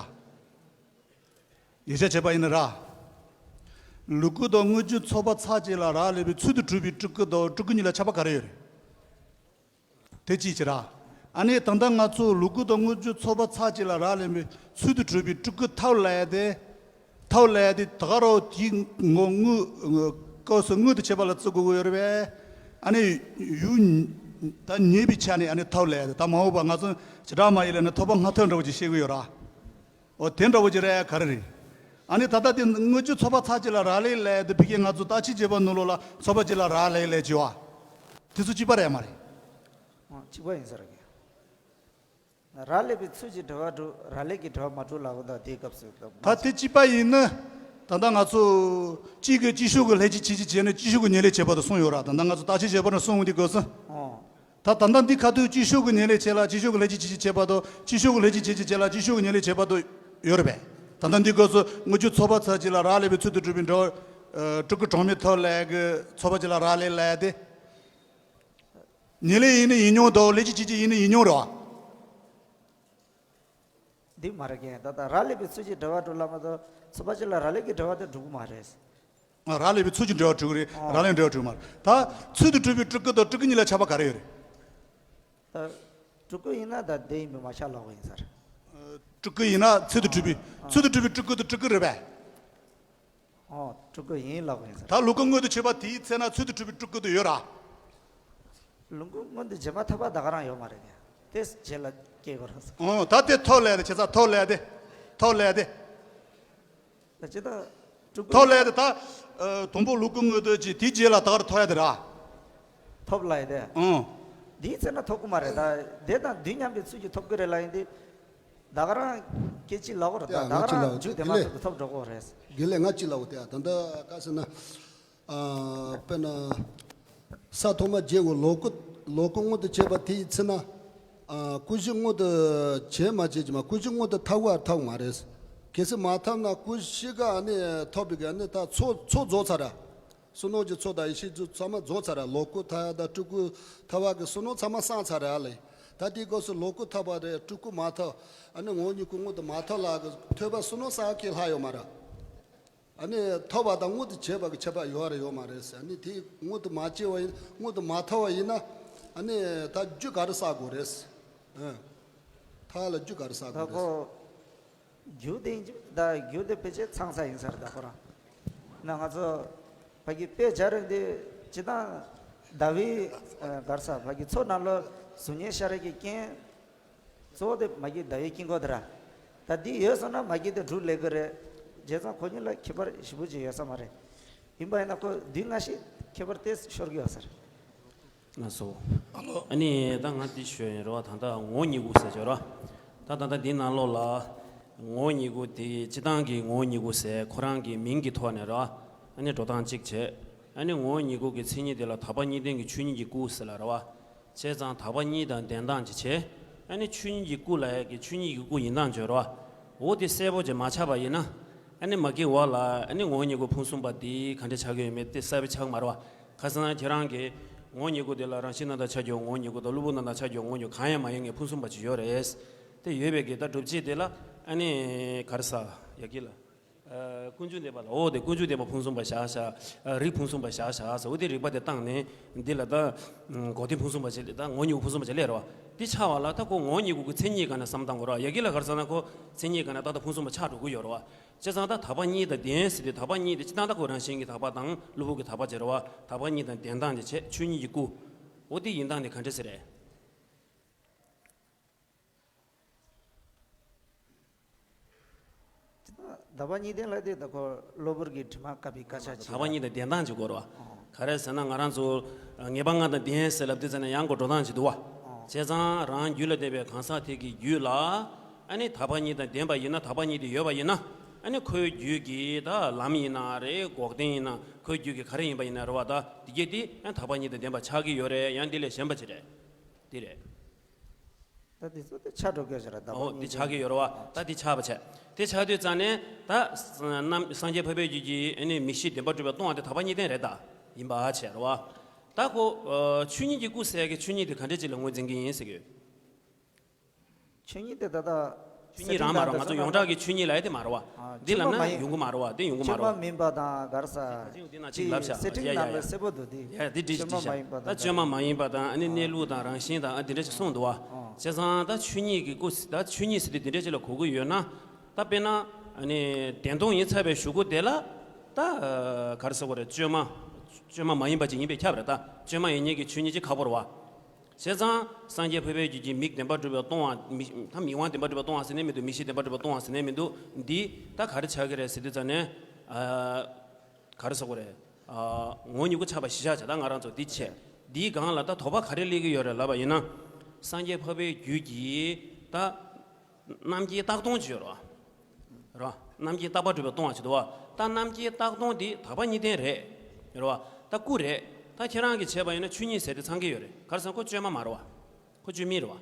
ཡིག་ཆ་བྱས་པ་ཡིན་ན་ར། ལུ་གུ་དང་དངུལ་ཆུ་ཚོགས་པ་ཚར་གཅིག་ལ་རག་ལས་པའི་ཚུལ་དུ་གྲུབ་པའི་སྤྲུལ་སྐུ་དང་སྤྲུལ་སྐུ་གཉིས་ལ་ཁྱབ་པ་ག་རེ་ཡོད་རེད། དེ་གཅིག་བྱེད་ར། ཨ་ནི་ད་ལྟ་ང་ཚོ་ལུ་གུ་དང་དངུལ་ཆུ་ཚོགས་པ་ཚར་གཅིག་ལ་རག་ལས་པའི་ཚུལ་དུ་གྲུབ་པའི་སྤྲུལ་སྐུ་ཐོབ་ལབ་ཡ་དེ། ཐོབ་ལབ་ཡ་དེ་ད་ག་རང་དེའི་ངོ་དངོས་སྐབས་སུ་དངོས་དུ་བྱེད་པ་ལ་བརྩི་དགོས་ཀྱི་ཡོད་རེད་པས། ཨ་ནི་ཡུལ་ད་ཉེ་བའི་ཆ་ནས་ཨ་ནི་ཐོབ་ལབ་ཡ་དེ་ད་མ་འོངས་པ་ང་ཚོ་བྱེ་བྲག་སྨྲ་བ་ཡིན་ལབ་ན་ཐོབ་པ་སྔ་ཐོབ་འདྲ་བོ་ཅིག་བཤད་ཀྱི་ཡོད་ར། འོ་དེ་འདྲ་བོ་ཅིག་རེད་ག་རེ་རེད། ཨ་ནི་ད་ལྟ་དེ་དངུལ་ཆུ་ཚོགས་པ་ཚར་གཅིག་ལ་རག་ལས་ལབ་ཡ་དེ་ཕ་གི་ང་ཚོ་རྟགས་ཆོས་བྱེད་པ་ནང་ལོགས་ལ་ཚོགས་པ་གཅིག་ལ་རག་ལས་ལབ་བྱེད་པ། དེ་ཚོ་གཅིག་པ་རེད་མ་རེད། ཨ་གཅིག་པ་ཡིན་ས་རེད། རག་ལས་པའི་ཚུལ་གྱིས་འབྲེལ་བ་གྲུབ། རག་ལས་ཀྱིས་འབྲེལ་བ་མ་གྲུབ་ལབ་དགོས་ད་དེའི་སྐབས་སུ་ད་ད་དེ་གཅིག་པ་ཡིན་ན། ད་ལྟ་ང་ཚོ་གཅིག་གིས་གཅིག་ཤོས་ཀྱི་ལྷན་ཅིག་བྱེད་ཅིག་བྱས་ནས་གཅིག་ཤོས་ཀྱི་ཉེར་ལེན་བྱེད་པ་དང་གསུངས་ཡོད་ར། ད་ལྟ་ང་ཚོ་རྟགས་ཆོས་བྱེད་པ་ནས་གསུངས་འོང་དུས་སྐབས་སུ། ཨོ། ད་ད་ལྟ་འདི་ཁ་ཐུག་གཅིག་ཤོས་ཀྱི་ཉེར་ལེན་བྱེད་ལ་གཅིག་ཤོས་ཀྱི་ལྷན་ཅིག་བྱེད་ཅིག་བྱེད་པ་དང་གཅིག་ཤོས་ཀྱི་ལྷན་ཅིག་བྱེད་ཅིག་བྱེད་ལ་གཅིག་ཤོས་ཀྱི་ཉེར་ལེན་བྱེད་པ་དང་ཡོད་རེད་པས། ད་ལྟ་འདི་སྐབས་སུ་དངུལ་ཆུ་ཚོགས་པ་ཚར་གཅིག་ལ་རག་ལས་པའི་ཚུལ་དུ་གྲུབ་པའི་འབྲེལ་བ། ཨ་སྤྲུལ་སྐུ་གྲངས་མེད་ཐོབ་ལབ་ཡ་གི་ཚོགས་པ་གཅིག་ལ་རག་ལས་ལབ་ཡ་དེ། ཉེར་ལེན་ཡིན་ན་ཡིན་མྱོང་དང་ལྷན་ཅིག་བྱེད་ཅིག་ཡིན་ན་ཡིན་མྱོང་རེད་པ། འདི་མ་རེད་ཀྱང་ད་ལྟ་རག་ལས་པའི་ཚུལ་གྱིས་འབྲེལ་བ་གྲུབ་ལབ་མ་གཏོགས་ཚོགས་པ་གཅིག་ལ་རག་ལས་ཀྱི་འབྲེལ་བ་དེ་གྲུབ་ཀྱི་མ་རེད། ཨ་རག་ལས་པའི་ཚུལ་གྱིས་འབྲེལ་བ་གྲུབ་ཀྱི་རེད། ཨ་རག་ལས་འབྲེལ་བ་གྲུབ་ཀྱི་མ་རེད། ད་ཚུལ་དུ་གྲུབ་པའི་སྤྲུལ་སྐུ་དང་སྤྲུལ་སྐུ་གཉིས་ལ་ཁྱབ་པ་ག་རེ་ཡོད་རེད། ད་སྤྲུལ་སྐུ་ཡིན་ན་ད་དེ་ཡིན་པས་མ་ཁྱབ་ལབ་དགོས་ཡིན་ས་རེད། ཨ་སྤྲུལ་སྐུ་ཡིན་ན་ཚུལ་དུ་གྲུབ་པའི་ཨ་ཚུལ་དུ་གྲུབ་པའི་སྤྲུལ་སྐུ་དེ་སྤྲུལ་སྐུ་རེད་པས། ཨོ་སྤྲུལ་སྐུ་ཡིན་ལབ་དགོས་ཡིན་ས་རེད། ད་ལུ་གུ་མངོན་དུ་བྱེད་པ་དེའི་ཚེ་ན་ཚུལ་དུ་གྲུབ་པའི་སྤྲུལ་སྐུ་དེ་ཡོད་ར། ལུ་གུ་མངོན་དུ་བྱེད་མ་ཐུབ་པ་ད་ག་རང་ཡོད་མ་རེད་ཀྱང་དེ་རྗེས་ལ་སྐྱེ་དགོས་ར་ས། ཨོ་ད་དེ་ཐོབ་ལབ་ཡ་དེ་བྱས་ཙང་ཐོབ་ལབ་ཡ་དེ། ཐོབ་ལབ་ཡ་དེ། ད་ཅི་ད་སྤྲུལ་སྐུ་ཐོབ་ལབ་ཡ་དེ་ད། ཨ་དང་པོ་ལུ་གུ་མངོན་དུ་བྱེད་དེའི་རྗེས་ལ་ད་ག་རང་ཐོབ་ཡ་དེ་ར། ཐོབ་ལབ་ཡ་དེ། ཨོ། དེའི་ཚེ་ན་ཐོབ་ཀྱི་མ་རེད། ད་དེ་དང་དུས་མཉམ་པའི་ཚུལ་གྱིས་ཐོབ་ཀྱི་རེད་ལབ་ཡིན་དེ། ད་ག་རང་སྐད་ཅིག་ལབ་དགོས་རེད། ད་ཡ་ད་ང་ག་ཅིག་ལབ་རང་དགོས་རྒྱུ་དེ་དེ་མ་ལས་ཐོབ་ཐོབ་འགྲོ་གི་རེད། དགེ་ལས་ང་གཅིག་ལབ་དགོས་དེ་ཡ། ད་ལྟ་ག་ཟེར་ན། ཨ་དཔེར་ན། ས་ཐོག་མ་བརྗེ་བའི་ལོ་ཀུ་ལོ་ཀུ་མངོན་དུ་བྱས་པ་དེའི་ཚེ་ན། ཨ་ཀུན་གཞི་མངོན་དུ་བྱས་མ་བྱས་ཀྱི་མ་ཀུན་གཞི་མངོན་དུ་ཐབས་ཀ་ཐབས་མ་རེད། གལ་སྲིད་མ་ཐབས་ན་ཀུན་གཞི་ག་ཨ་ནི་ཐོབ་པའི་ག་ཨ་ནི་ད་ཚོགས་ཚོགས་རྫོགས་ཚར་ར། བསོད་ནམས་ཀྱི་ཚོགས་དང་ཡེ་ཤེས་ཀྱི་ཚོགས་ཚང་མ་རྫོགས་ཚར་ར། ལོ་ཀུ་ཐབས་དང་སྤྲུལ་སྐུ་ཐབས་པ་གི་བསོད་ནམས་ཚང་མ་བསགས་ཚར་ར་ལེ། ད་དེའི་སྐབས་སུ་ལོ་ཀུ་ཐབས་པ་རེད། སྤྲུལ་སྐུ་མ་ཐབས། ཨ་ནི་ངོ་བོ་ཉིད་སྐུ་མངོན་དུ་མ་ཐོབ་ལ་གི་ཐོས་པ་བསོད་ནམས་བསགས་ཀྱི་ལྷག་ཡོད་མ་རེད། ཨ་ནི་ཐོབ་པ་དང་མངོན་དུ་བྱས་པ་གི་ཁྱད་པར་ཡོད་རེད་ཡོད་མ་རེད་ཟེར། ཨ་ནི་དེ་མངོན་དུ་མ་བྱས་པ་ཡིན་མངོན་དུ་མ་ཐོབ་པ་ཡིན་ན། ཨ་ནི་ད་རྒྱུ་ག་རེ་བསགས་དགོས་རེད། ཨ་ཐབས་ལ་རྒྱུ་ག་རེ་བསགས་ད་དགོས་རེད། ཁོ་རྒྱུ་དེ་ཡིན་གྱི་ད་རྒྱུ་དེ་ཕལ་ཆེར་ཚང་ས་ཡིན་ས་རེད། ད་ཁོ་རང་ན་ང་ཚོ་ཕ་གི་དཔེ་བྱ་རིགས་འདི་སྤྱི་བཏང་ཟླ་བའི་ཨ་ག་རེ་ཟ་ཕ་གི་མཚོ་ནང་ལ་གཟུགས་བརྙན་ཤར་གྱི་རྐྱེན། གཙོ་བོ་དེ་མ་གི་ཟླ་བའི་དཀྱིལ་འཁོར་དེ་ར། ད་འདི་ཡོད་སོང་ན་མ་གི་དེ་འགྲུབ་ལས་ཀྱི་རེད། བྱས་ཙང་ཁོ་གཉིས་ལ་ཁྱད་པར་ཞེ་པོ་ཅིག་ཡོད་ས་མ་རེད། ཡིན་པ་ཡིན་ན་ཁོ་དུས་སྔ་ཕྱི་ཁྱད་པར་དེ་ཤོར་གི་ཡོད་ས་རེད། ལགས་སོ། ཨ་ནི་ད་ང་འདི་ཞུ་ཡིན་རེད་བ། ད་ལྟ་ངོ་བོ་ཉིད་སྐུ་ཟེར་ཅོ་ར། ད་ད་ལྟ་འདི་ནང་ལོགས་ལ་ངོ་བོ་ཉིད་སྐུ་དེ་སྤྱི་བཏང་གི་ངོ་བོ་ཉིད་སྐུ་ཟེར་ཁོ་རང་གི་མིང་གི་ཐོག་ནས་ར། ཨ་ནི་འགྲོ་སྟངས་གཅིག་བྱས། ཨ་ནི་ངོ་བོ་ཉིད་སྐུ་གི་མཚན་ཉིད་དེ་ལ་དག་པ་གཉིས་ལྡན་གྱི་ཆོས་ཉིད་ཀྱི་སྐུ་ཟེར་ལ་རེད་བ། བྱས་ཙང་དག་པ་གཉིས་དང་ལྡན་སྟངས་ཀྱི་བྱས། ཨ་ནི་ཆོས་ཉིད་ཀྱི་སྐུ་ལ་ཡ་གི་ཆོས་ཉིད་ཀྱི་སྐུ་ཡིན་སྟངས་བརྗོད་རོགས། འོ་དེ་གསལ་པོ་ཅིག་མ་ཆགས་པ་ཡིན་ན། ཨ་ནི་མ་གི་འོག་ལ་ཨ་ནི་ངོ་བོ་ཉིད་སྐུ་ཕུང་གསུམ་པ་དེ་ག་འདྲ་ཆགས་ཀྱི་ཡོད་མེད་དེ་གསལ་པོ་ཆགས་མ་རེད་བ། ཁ་སང་ཁྱེད་རང་གིས་ངོ་བོ་ཉིད་སྐུ་དེ་ལ་རང་བཞིན་རྣམ་དག་ཆ་བརྒྱད་ངོ་བོ་ཉིད་སྐུ་དང་གློ་བུར་རྣམ་དག་ཆ་བརྒྱད་ངོ་བོ་ཉིད་གང་ཡང་མ་ཡིན་ངེས་ཕུང་གསུམ་པ་ཅིག་ཡོད་རེད། དེ་ཡོད་པའི་གི་ད་སྒྲུབ་བྱེད་དེ་ལ་ཨ་ནི་ག་རེ་ཟ་ཡ་གི་ལ། ཨ་ཀུན་འབྱུང་བདེན་པ་ལ་འོ་དེ་ཀུན་འབྱུང་བདེན་པ་ཕུང་གསུམ་པ་བཞག་བཞག་ཨ་རིགས་ཕུང་གསུམ་པ་བཞག་བཞག་ཟེར་འོ་དེ་རིགས་པ་དེ་བཏང་ནས་འདི་ལ་ད་འགོག་བདེན་ཕུང་གསུམ་པ་ཅིག་ལས་ད་ངོ་བོ་ཉིད་སྐུ་ཕུང་གསུམ་པ་ཅིག་ལས་རེད་བ། དེ་ཆགས་པ་ལ་ད་ཁོ་ངོ་བོ་ཉིད་སྐུ་གི་མཚན་ཉིད་ག་ནས་བསམ་བཏང་དགོས་རེད་བ། ཡ་གི་ལ་ག་རེ་ཟེར་ན་ཁོ་མཚན་ཉིད་ག་ནས་ཏག་ཏག་ཕུང་གསུམ་པ་ཆགས་འགྲོ་གི་ཡོད་རེད་བ། བྱས་ཙང་ད་དག་པ་གཉིས་དང་ལྡན་ཟེར་དུས་དག་པ་གཉིས་དེ་སྤྱི་བཏང་ད་ཁོ་རང་བཞིན་གྱི་དག་པ་དང་གློ་བུར་གྱི་དག་པ་བྱེད་རེད་བ། དག་པ་གཉིས་དང་ལྡན་སྟངས་དེ་བྱས་ཆོས་ཉིད་ཀྱི་སྐུ། འོ་དེ་ཡིན་སྟངས་དེ་ག་འདྲ་ཟེར་རེད། དག་པ་གཉིས་ལྡན་ལ་དེ་ད་ཁོ་གློ་བུར་གྱི་དྲི་མ་བཀབ་པའི་སྐད་ཆ་ཅིག་དག་པ་གཉིས་དང་ལྡན་སྟངས་ཅིག་གོ་རོ། ག་རེ་ཟེར་ན་ང་རང་ཚོ་ངེས་པ་ལྔ་དང་ལྡན་ཟེར་ལབ་དུས་ཙ་ན་ཡང་གོ་འགྲོ་སྟངས་ཅིག་འདུག་བ། བྱས་ཙང་རང་རྒྱུད་ལ་ལྡན་པའི་གང་ཟག་དེ་གི་རྒྱུད་ལ་ཨ་ནི་དག་པ་གཉིས་དང་ལྡན་པ་ཡིན་ན་དག་པ་གཉིས་དེ་ཡོད་པ་ཡིན་ན་ཨ་ནི་ཁོའི་རྒྱུད་ཀྱི་ད་ལམ་ཡིན་ན་རེད་འགོག་བདེན་ཡིན་ན་ཁོའི་རྒྱུད་ཀྱི་ག་རེ་ཡིན་པ་ཡིན་ན་རེད་བ། ད་དེ་གས་དེ་ཨ་དག་པ་གཉིས་དང་ལྡན་པ་ཆགས་ཀྱི་ཡོད་རེད། ཡང་དེ་ལས་གཞན་པ་ཅིག་རེད། དེ་རེད། ད་དེ་ཚོ་དེ་ཆ་འགྲོ་གི་ཟེར་ད་འོ་དེ་ཆགས་ཀྱི་ཡོད་རེད་བ། ད་དེ་ཆགས་པ་བྱས། དེ་ཆགས་དུས་ཙང་ནས་ད་རྣམ་སངས་རྒྱས་འཕགས་པའི་རྒྱུད་ཀྱི་ཨ་ནི་མིག་ཤེས་བདེན་པར་གྲུབ་པའི་སྟོང་བ་དེ་དག་པ་གཉིས་ལྡན་རེད་ད། ཡིན་པ་བྱས་རེད་བ། ད་ཁོ་ཆོས་ཉིད་ཀྱི་སྐུ་ཟེར་གི་ཆོས་ཉིད་དེ་ག་འདྲ་ཅིག་ལ་ངོས་འཛིན་གྱི་ཡིན་ཟེར་གི་ཡོད། ཆོས་ཉིད་དེ་ད་ལྟ་ཆོས་ཉིད་རང་མ་རེད། ང་ཚོ་ཡོངས་གྲགས་ཀྱི་ཆོས་ཉིད་ལ་ཡ་དེ་མ་རེད་བ། འདི་ལ་ན་ཡོང་གི་མ་རེད་བ། དེ་ཡོང་གི་མ་རེད་བ། བཅོས་མ་མིན་པ་དང་ག་རེ་ཟ། དེ་ན་ཅིག་ལབ་བཞག་སེ་ཊིང་ནང་ལ་གསལ་པོ་འདུག་དེ། ཡ་དེ་འགྲིག་འགྲིག་བཞག་ད་བཅོས་མ་མ་ཡིན་པ་དང་ཨ་ནི་གནས་ལུགས་དང་རང་བཞིན་དང་ཨ་དེ་འདྲ་ཞིག་གསུངས་འདུག་བ། བྱས་ཙང་ད་ཆོས་ཉིད་ཀྱི་སྐུ་ད་ཆོས་ཉིད་ཟེར་དུས་དེ་འདྲ་ཞིག་ལ་གོ་གི་ཡོད་ན། ད་དཔེར་ན་ཨ་ནི་བདེན་སྟོང་ཡིན་ཚར་བའི་གཞུག་གུ་དེ་ལ་ད་ག་རེ་ཟེར་དགོས་རེད། བཅོས་མ་བཅོས་མ་མ་ཡིན་པ་ཅིག་ཡིན་པས་ཁྱབ་རེད། ད་བཅོས་མ་ཡིན་མཁན་གྱི་ཆོས་ཉིད་ཅིག་ཁག་པོ་རེད་བ། བྱས་ཙང་སངས་རྒྱས་འཕགས་པའི་རྒྱུད་ཀྱི་མིག་བདེན་པར་གྲུབ་པའི་སྟོང་བ་མིག་ད་མིག་དབང་བདེན་པར་གྲུབ་པའི་སྟོང་བ་ཟེར་ནས་མི་འདུག་མིག་ཤེས་བདེན་པར་གྲུབ་པའི་སྟོང་བ་ཟེར་ནས་མི་འདུག་འདི་ད་ག་རེ་ཆགས་ཀྱི་རེད་ཟེར་དུས་ཙང་ནས་ཨ་ག་རེ་ཟེར་དགོས་རེད། ཨ་ངོ་བོ་ཉིད་སྐུ་ཆགས་པ་གཞི་བཞག་བྱས་ད་ང་རང་ཚོ་འདི་བྱས། འདིའི་སྒང་ལ་ད་དོགས་པ་ག་རེ་སླེབས་ཀྱི་ཡོད་རེད་ལབ་པ་ཡིན་ན། སངས་རྒྱས་འཕགས་པའི་རྒྱུད་ཀྱི་ད་རྣམ་མཁྱེན་རྟག་སྟོང་ཅིག་ཡོད་རེད་བ། རེད་བ། རྣམ་མཁྱེན་རྟག་པར་གྲུབ་པའི་སྟོང་བ་ཅིག་འདུག་བ། ད་རྣམ་མཁྱེན་རྟག་སྟོང་འདི་དག་པ་གཉིས་ལྡན་རེད། རེད་བ། ད་སྐུ་རེད། ད་ཁྱེད་རང་གིས་བྱས་པ་ཡིན་ན་ཆོས་ཉིད་ཟེར་དེ་ཚང་གི་ཡོད་རེད། ག་རེ་ཟེར་ན་ཁོ་བཅོས་མ་མ་རེད་བ། ཁོ་བཅོས་མིན་རེད་བ།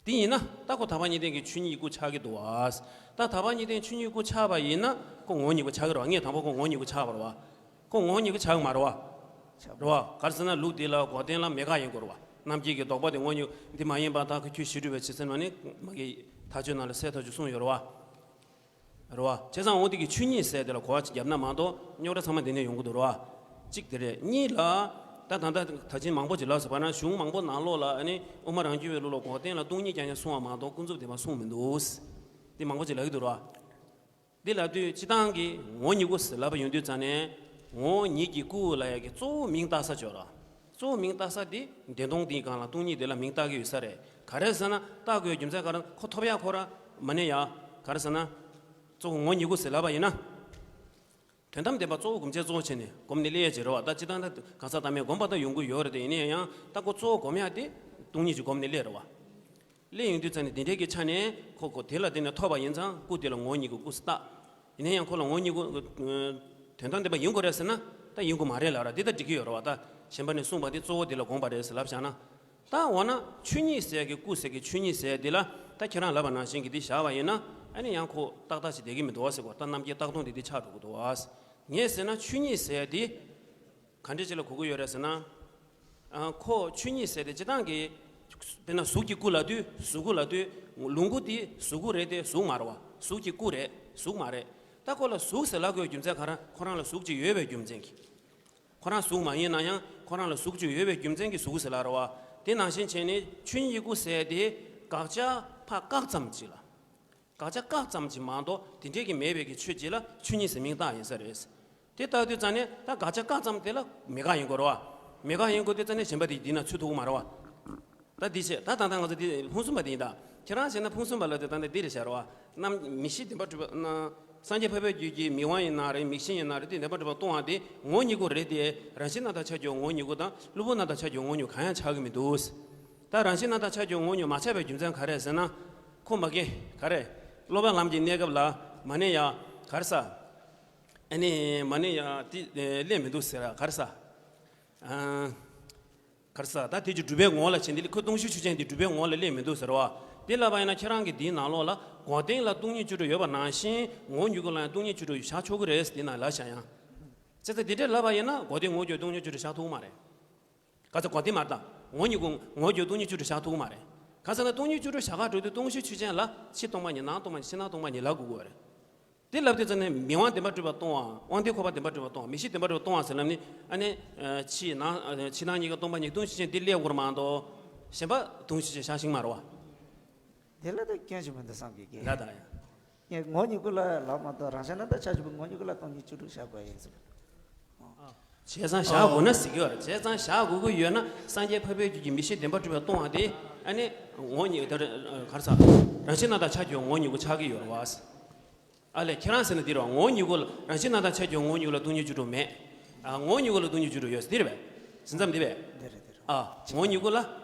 དེ་ཡིན་ན་ད་ཁོ་དག་པ་གཉིས་ལྡན་གྱི་ཆོས་ཉིད་སྐུ་ཆགས་ཀྱི་འདུག་བ། ད་དག་པ་གཉིས་ལྡན་ཆོས་ཉིད་སྐུ་ཆགས་པ་ཡིན་ན་ཁོ་ངོ་བོ་ཉིད་སྐུ་ཆགས་ཀྱི་རེད་བ། ངས་དང་པོ་ཁོ་ངོ་བོ་ཉིད་སྐུ་ཆགས་པ་རེད་བ། ཁོ་ངོ་བོ་ཉིད་སྐུ་ཆགས་ཀྱི་མ་རེད་བ། རེད་བ། ག་རེ་ཟེར་ན་ལུགས་འདི་ལ་འགོག་བདེན་ལ་མེད་དགག་ཡིན་དགོས་རེད་བ། རྣམ་མཁྱེན་གྱི་དོགས་པ་དེ་ངོ་བོ་ཉིད་འདི་མ་ཡིན་པ་ད་ཁོ་ཁྱོད་གཞི་གྲུབ་པའི་ཕྱི་སེམས་ལ་ནི་མ་གི་ཐག་གཅོད་ནང་ལ་གསལ་ཐག་ཆོད་གསུངས་ཡོད་རེད་བ། རེད་བ། བྱས་ཙང་འོ་དེ་གི་ཆོས་ཉིད་ཟེར་དེ་ལ་གོ་བ་ཅིག་བརྒྱབ་ན་མ་གཏོགས་རྙོག་དྲ་ཚང་མ་འདི་ནས་ཡོང་གི་འདུག་རེད་བ། གཅིག་དེ་རེད། གཉིས་ལ། ད་ད་ལྟ་ད་ཅིང་མང་པོ་ཅིག་ལབ་སོང་བ་ན་གཞུང་མང་པོ་ནང་ལོགས་ལ་ཨ་ནི་དབུ་མ་རང་རྒྱུད་པའི་ལུགས་ལ་འགོག་བདེན་ལ་སྟོང་ཉིད་རྐྱང་རྐྱང་གསུངས་པ་མ་གཏོགས་ཀུན་རྫོབ་བདེན་པ་གསུངས་མི་འདུག་འདི་མང་པོ་ཅིག་ལབ་ཀྱི་འདུག་རེད་བ། འདི་ལབ་དུས་སྤྱི་བཏང་གི་ངོ་བོ་ཉིད་སྐུ་ཟེར་ལབ་པ་ཡོང་དུས་ཙང་ནས་ངོ་བོ་ཉིད་ཀྱི་སྐུ་ལབ་ཡ་གི་གཙོ་བོ་མིང་བཏགས་ས་ཅིག་ཡོད་རེད་བ། གཙོ་བོ་མིང་བཏགས་ས་དེ་བདེན་སྟོང་དེའི་སྒང་ལ་སྟོང་ཉིད་དེ་ལ་མིང་བཏགས་ཀྱི་ཡོད་ས་རེད། ག་རེ་ཟེར་ན་བཏགས་དགོས་རྒྱུ་མཚན་ག་རེ་ཁོ་ཐོབ་ཡ་ཁོ་ར་མ་ནས་ཡ། ག་རེ་ཟེར་ན། གཙོ་བོ་ངོ་བོ་ཉིད་སྐུ་ཟེར་ལབ་པ་ཡིན་ན། དོན་དམ་བདེན་པ་གཙོ་བོ་སྒོམ་བྱེད་གཙོ་བོ་བྱས་ནས་སྒོམ་ནས་སླེབས་ཡ་ཅིག་རེད་བ། ད་སྤྱི་བཏང་ད་གང་ཟག་བདག་མེད་སྒོམ་པ་ད་ཡོང་གི་ཡོད་རེད་དེ། ཡིན་ན་ཡང་ད་ཁོ་གཙོ་བོ་སྒོམ་ཡ་དེ་ སྟོང་ཉིད་ཀྱི་སྒོམ་ནས་སླེབས་རེད་བ། སླེབས་ཡོང་དུས་ཙང་ནས་དེ་འདྲའི་གི་ཆ་ནས་ཁོ་ཁོ་དེ་ལ་བརྟེན་ནས་ཐོབ་པ་ཡིན་ཙང་སྐུ་དེ་ལ་ངོ་བོ་ཉིད་ཀྱི་སྐུ་ཟེར་བཏགས། ཡིན་ན་ཡང་ཁོ་ལ་ངོ་བོ་ཉིད་ཀྱི་དོན་དམ་བདེན་པ་ཡིན་དགོས་རེད་ཟེར་ན་ད་ཡིན་དགོས་མ་རེད་ལབ་ར། འདི་ལྟར་འགྲིག་གི་ཡོད་རེད་བ། ད་གཞན་པ་ནས་གསུངས་པ་འདི་གཙོ་བོ་འདི་ལ་དགོངས་པ་རེད་ཟེར་ལབ་བཞག་ན། ད་འོ་ན་ཆོས་ཉིད་ཟེར་གི་སྐུ་ཟེར་གི་ཆོས་ཉིད་ཟེར་འདི་ལ་ད་ཁྱེད་རང་ལབ་པ་ནང་བཞིན་གི་འདི་བཞག་པ་ཡིན་ན། ཨ་ནི་ཡང་ཁོ་ཏག་ཏག་ཅིག་བསྡད་ཀྱི་མི་འདུག་བ་ཟེར་གོ། ད་རྣམ་མཁྱེན་རྟག་སྟོང་དེ་འདི་ཆགས་འགྲོ་གི་འདུག་བ། ངས་ཟེར་ན་ཆོས་ཉིད་ཟེར་འདི་ག་འདྲ་ཅིག་ལ་གོ་གི་ཡོད་རེད་ཟེར་ན། ཨ། ཁོ་ཆོས་ཉིད་ཟེར་དེ་སྤྱིར་བཏང་གི་དཔེར་ན་གཟུགས་ཀྱི་སྐུ་ལབ་དུས། གཟུགས་སྐུ་ལབ་དུས་ལོངས་སྐུ་དེ་གཟུགས་སྐུ་རེད་དེ་གཟུགས་མ་རེད་བ། གཟུགས་ཀྱི་སྐུ་རེད། གཟུགས་མ་རེད། ད་ཁོ་ལ་གཟུགས་ཟེར་ལབ་དགོས་རྒྱུ་མཚན་ག་རེ། ཁོ་རང་ལ་གཟུགས་ཅིག་ཡོད་པའི་རྒྱུ་མཚན་གྱིས། ཁོ་རང་གཟུགས་མ་ཡིན་ན་ཡང་ཁོ་རང་ལ་གཟུགས་ཅིག་ཡོད་པའི་རྒྱུ་མཚན་གྱིས་གཟུགས་ཟེར་ལབ་རེད་བ། དེ་ནང་བཞིན་བྱས་ནས་ཆོས་ཉིད་ཀྱི་སྐུ་ཟེར་དེ་དགག་བྱ་ཕར་བཀག་ཙམ་ཅིག་ལ། དགག་བྱ་བཀག་ཙམ་ཅིག་མ་གཏོགས་དེ་འདྲའི་གི་མེད་པའི་གི་ཆོས་ཅིག་ལ་ཆོས་ཉིད་ཟེར་མིང་བཏགས་ཡིན་ས་རེད། དེ་ལྟ་དུས་ཙང་ནས་ད་དགག་བྱ་བཀག་ཙམ་དེ་ལ་མེད་དགག་ཡིན་དགོས་རེད་བ། མེད་དགག་ཡིན་དགོས་དུས་ཙང་ནས་གཞན་པ་དེ་འདི་ན་ཚུད་ཐུབ་ཀྱི་མ་རེད་བ། ད་འདི་བྱས། ད་ད་ལྟ་ང་ཚོ་འདི་ཕུང་གསུམ་པ་དེ་ཡིན་ད། ཁྱེད་རང་བྱས་ན་ཕུང་གསུམ་པ་ལ་དེ་ད་ནི་འདི་རེད་བྱ་རེད་བ། རྣམ་མིག་ཤེས་བདེན་པར་གྲུབ་པ་ན། སངས་རྒྱས་འཕགས་པའི་རྒྱུད་ཀྱི་མིག་དབང་ཡིན་ན་རེད། མིག་ཤེས་ཡིན་ན་རེད། དེ་བདེན་པར་གྲུབ་པ་སྟོང་བ་དེ་ངོ་བོ་ཉིད་སྐུ་རེད་དེ། རང་བཞིན་རྣམ་དག་ཆ་རྒྱུ་ངོ་བོ་ཉིད་སྐུ་དང་གློ་བུར་རྣམ་དག་ཆ་རྒྱུ་ངོ་བོ་ཉིད་སྐུ་གང་ཡང་ཆགས་ཀྱི་མི་འདུག། ད་རང་བཞིན་རྣམ་དག་ཆ་རྒྱུ་ངོ་བོ་ཉིད་སྐུ་མ་ཆགས་པའི་རྒྱུ་མཚན་ག་རེ་ཟེར་ན། ཁོ་མ་གི་ག་རེ། སློབ་པའི་ལམ་གྱི་གནས་སྐབས་ལ་མ་ཎི་ཡ་ག་རེ་ཟེར། ཨ་ནི་མ་ཎི་ཡ་དེ་སླེབས་མི་འདུག་ཟེར་ར། ག་རེ་ཟེར། ཨ། ག་རེ་ཟེར། ད་དེ་ཅིག་སྒྲུབ་པའི་ངོ་བོ་ལ་བྱེད་འདི་ལ་ཁོ་སྟོང་གཞི་ཆོས་ཅན་དེ་སྒྲུབ་པའི་ངོ་བོ་ལ་སླེབས་མི་འདུག་ཟེར་བ། དེ་ལབ་པ་ཡིན་ན་ཁྱེད་རང་གི་འདིའི་ནང་ལོགས་ལ་འགོག་བདེན་ལ་སྟོང་ཉིད་བཅུ་དྲུག་ཡོད་པ་ནང་བཞིན་ངོ་བོ་ཉིད་སྐུ་ལ་ཡང་སྟོང་ཉིད་བཅུ་དྲུག་བཞག་ཆོག་གི་རེད་ཟེར། དེ་ན་ལབ་བཞག་ཡང་། བྱས་ཙང་དེ་འདྲ་ལབ་པ་ཡིན་ན་འགོག་བདེན་ངོ་བོ་ཉིད་སྟོང་ཉིད་བཅུ་དྲུག་བཞག་ཐུབ་ཀྱི་མ་རེད། ག་ཚོད་འགོག་བདེན་མ་རེད་ད། ངོ་བོ་ཉིད་སྐུ་ངོ་བོ་ཉིད་སྟོང་ཉིད་བཅུ་དྲུག་བཞག་ཐུབ་ཀྱི་མ་རེད། ག་ཚོད་ན་སྟོང་ཉིད་བཅུ་དྲུག་བཞག་ག་འགྲོ་དུས་སྟོང་གཞི་ཆོས་ཅན་ལ་ཕྱི་སྟོང་པ་ཉིད་ནང་སྟོང་པ་ཉིད་ཕྱི་ནང་སྟོང་པ་ཉིད་ལབ་དགོས་ཀྱི་ཡོད་རེད། དེ་ལབ་དུས་ཙམ་ནས་མིག་དབང་བདེན་པར་གྲུབ་པ་སྟོང་བ། དབང་ལྡན་ཁོག་པ་བདེན་པར་གྲུབ་པ་སྟོང་བ། མིག་ཤེས་བདེན་པར་གྲུབ་པ་སྟོང་བ་ཟེར་ལབ་ནི་ཨ་ནི། ཕྱི་ནང་ཕྱི་ནང་གཉིས་ཀ་སྟོང་པ་ཉིད་སྟོང་གཞི་ཆོས་ཅན་དེ་སླེབས་དགོས་རེད་མ་གཏོགས། གཞན་པ་སྟོང་གཞི་ཆོས་ཅན་བཞག་ཤེས་མ་རེད་བ། དེ་ལ་ད་སྐྱོན་ཞིག་མི་འདུག་བསམ་གྱི་ཀྱི། ལ་དང་ཡང་། ངས་ངོ་བོ་ཉིད་སྐུ་ལ་ལབ་མ་གཏོགས་རང་བཞིན་རྣམ་དག་ཆ་བཞག་པའི་ངོ་བོ་ཉིད་སྐུ་ལ་སྟོང་ཉིད་བཅུ་དྲུག་བཞག་དགོས་ཡིན་ཟེར། བྱས་ཙང་བཞག་དགོས་ན་ཟེར་གྱི་ཡོད་རེད། བྱས་ཙང་བཞག་དགོས་ཀྱི་ཡོད་ན་སངས་རྒྱས་འཕགས་པའི་རྒྱུད་ཀྱི་མིག་ཤེས་བདེན་པར་གྲུབ་པའི་སྟོང་བ་དེ་ཨ་ནི་ངོ་བོ་ཉིད་དེ་ག་རེ་ཟེར། རང་བཞིན་རྣམ་དག་ཆ་བཞག་ངོ་བོ་ཉིད་སྐུ་ཆགས་ཀྱི་ཡོད་རེད་བ། ཨ་ལས་ཁྱེད་རང་ཟེར་ན་འདི་རེད་བ། ངོ་བོ་ཉིད་སྐུ་ལ་རང་བཞིན་རྣམ་དག་ཆ་བཞག་ངོ་བོ་ཉིད་སྐུ་ལ་སྟོང་ཉིད་བཅུ་དྲུག་མེད། ཨ། ངོ་བོ་ཉིད་སྐུ་ལ་སྟོང་ཉིད་བཅུ་དྲུག་ཡོད་ཟེར་འདི་རེད་བས། ཟིན་མཚམས་འདི་བས། འདི་རེད་འདི་རེད། ཨ། ངོ་བོ་ཉིད་སྐུ་ལ་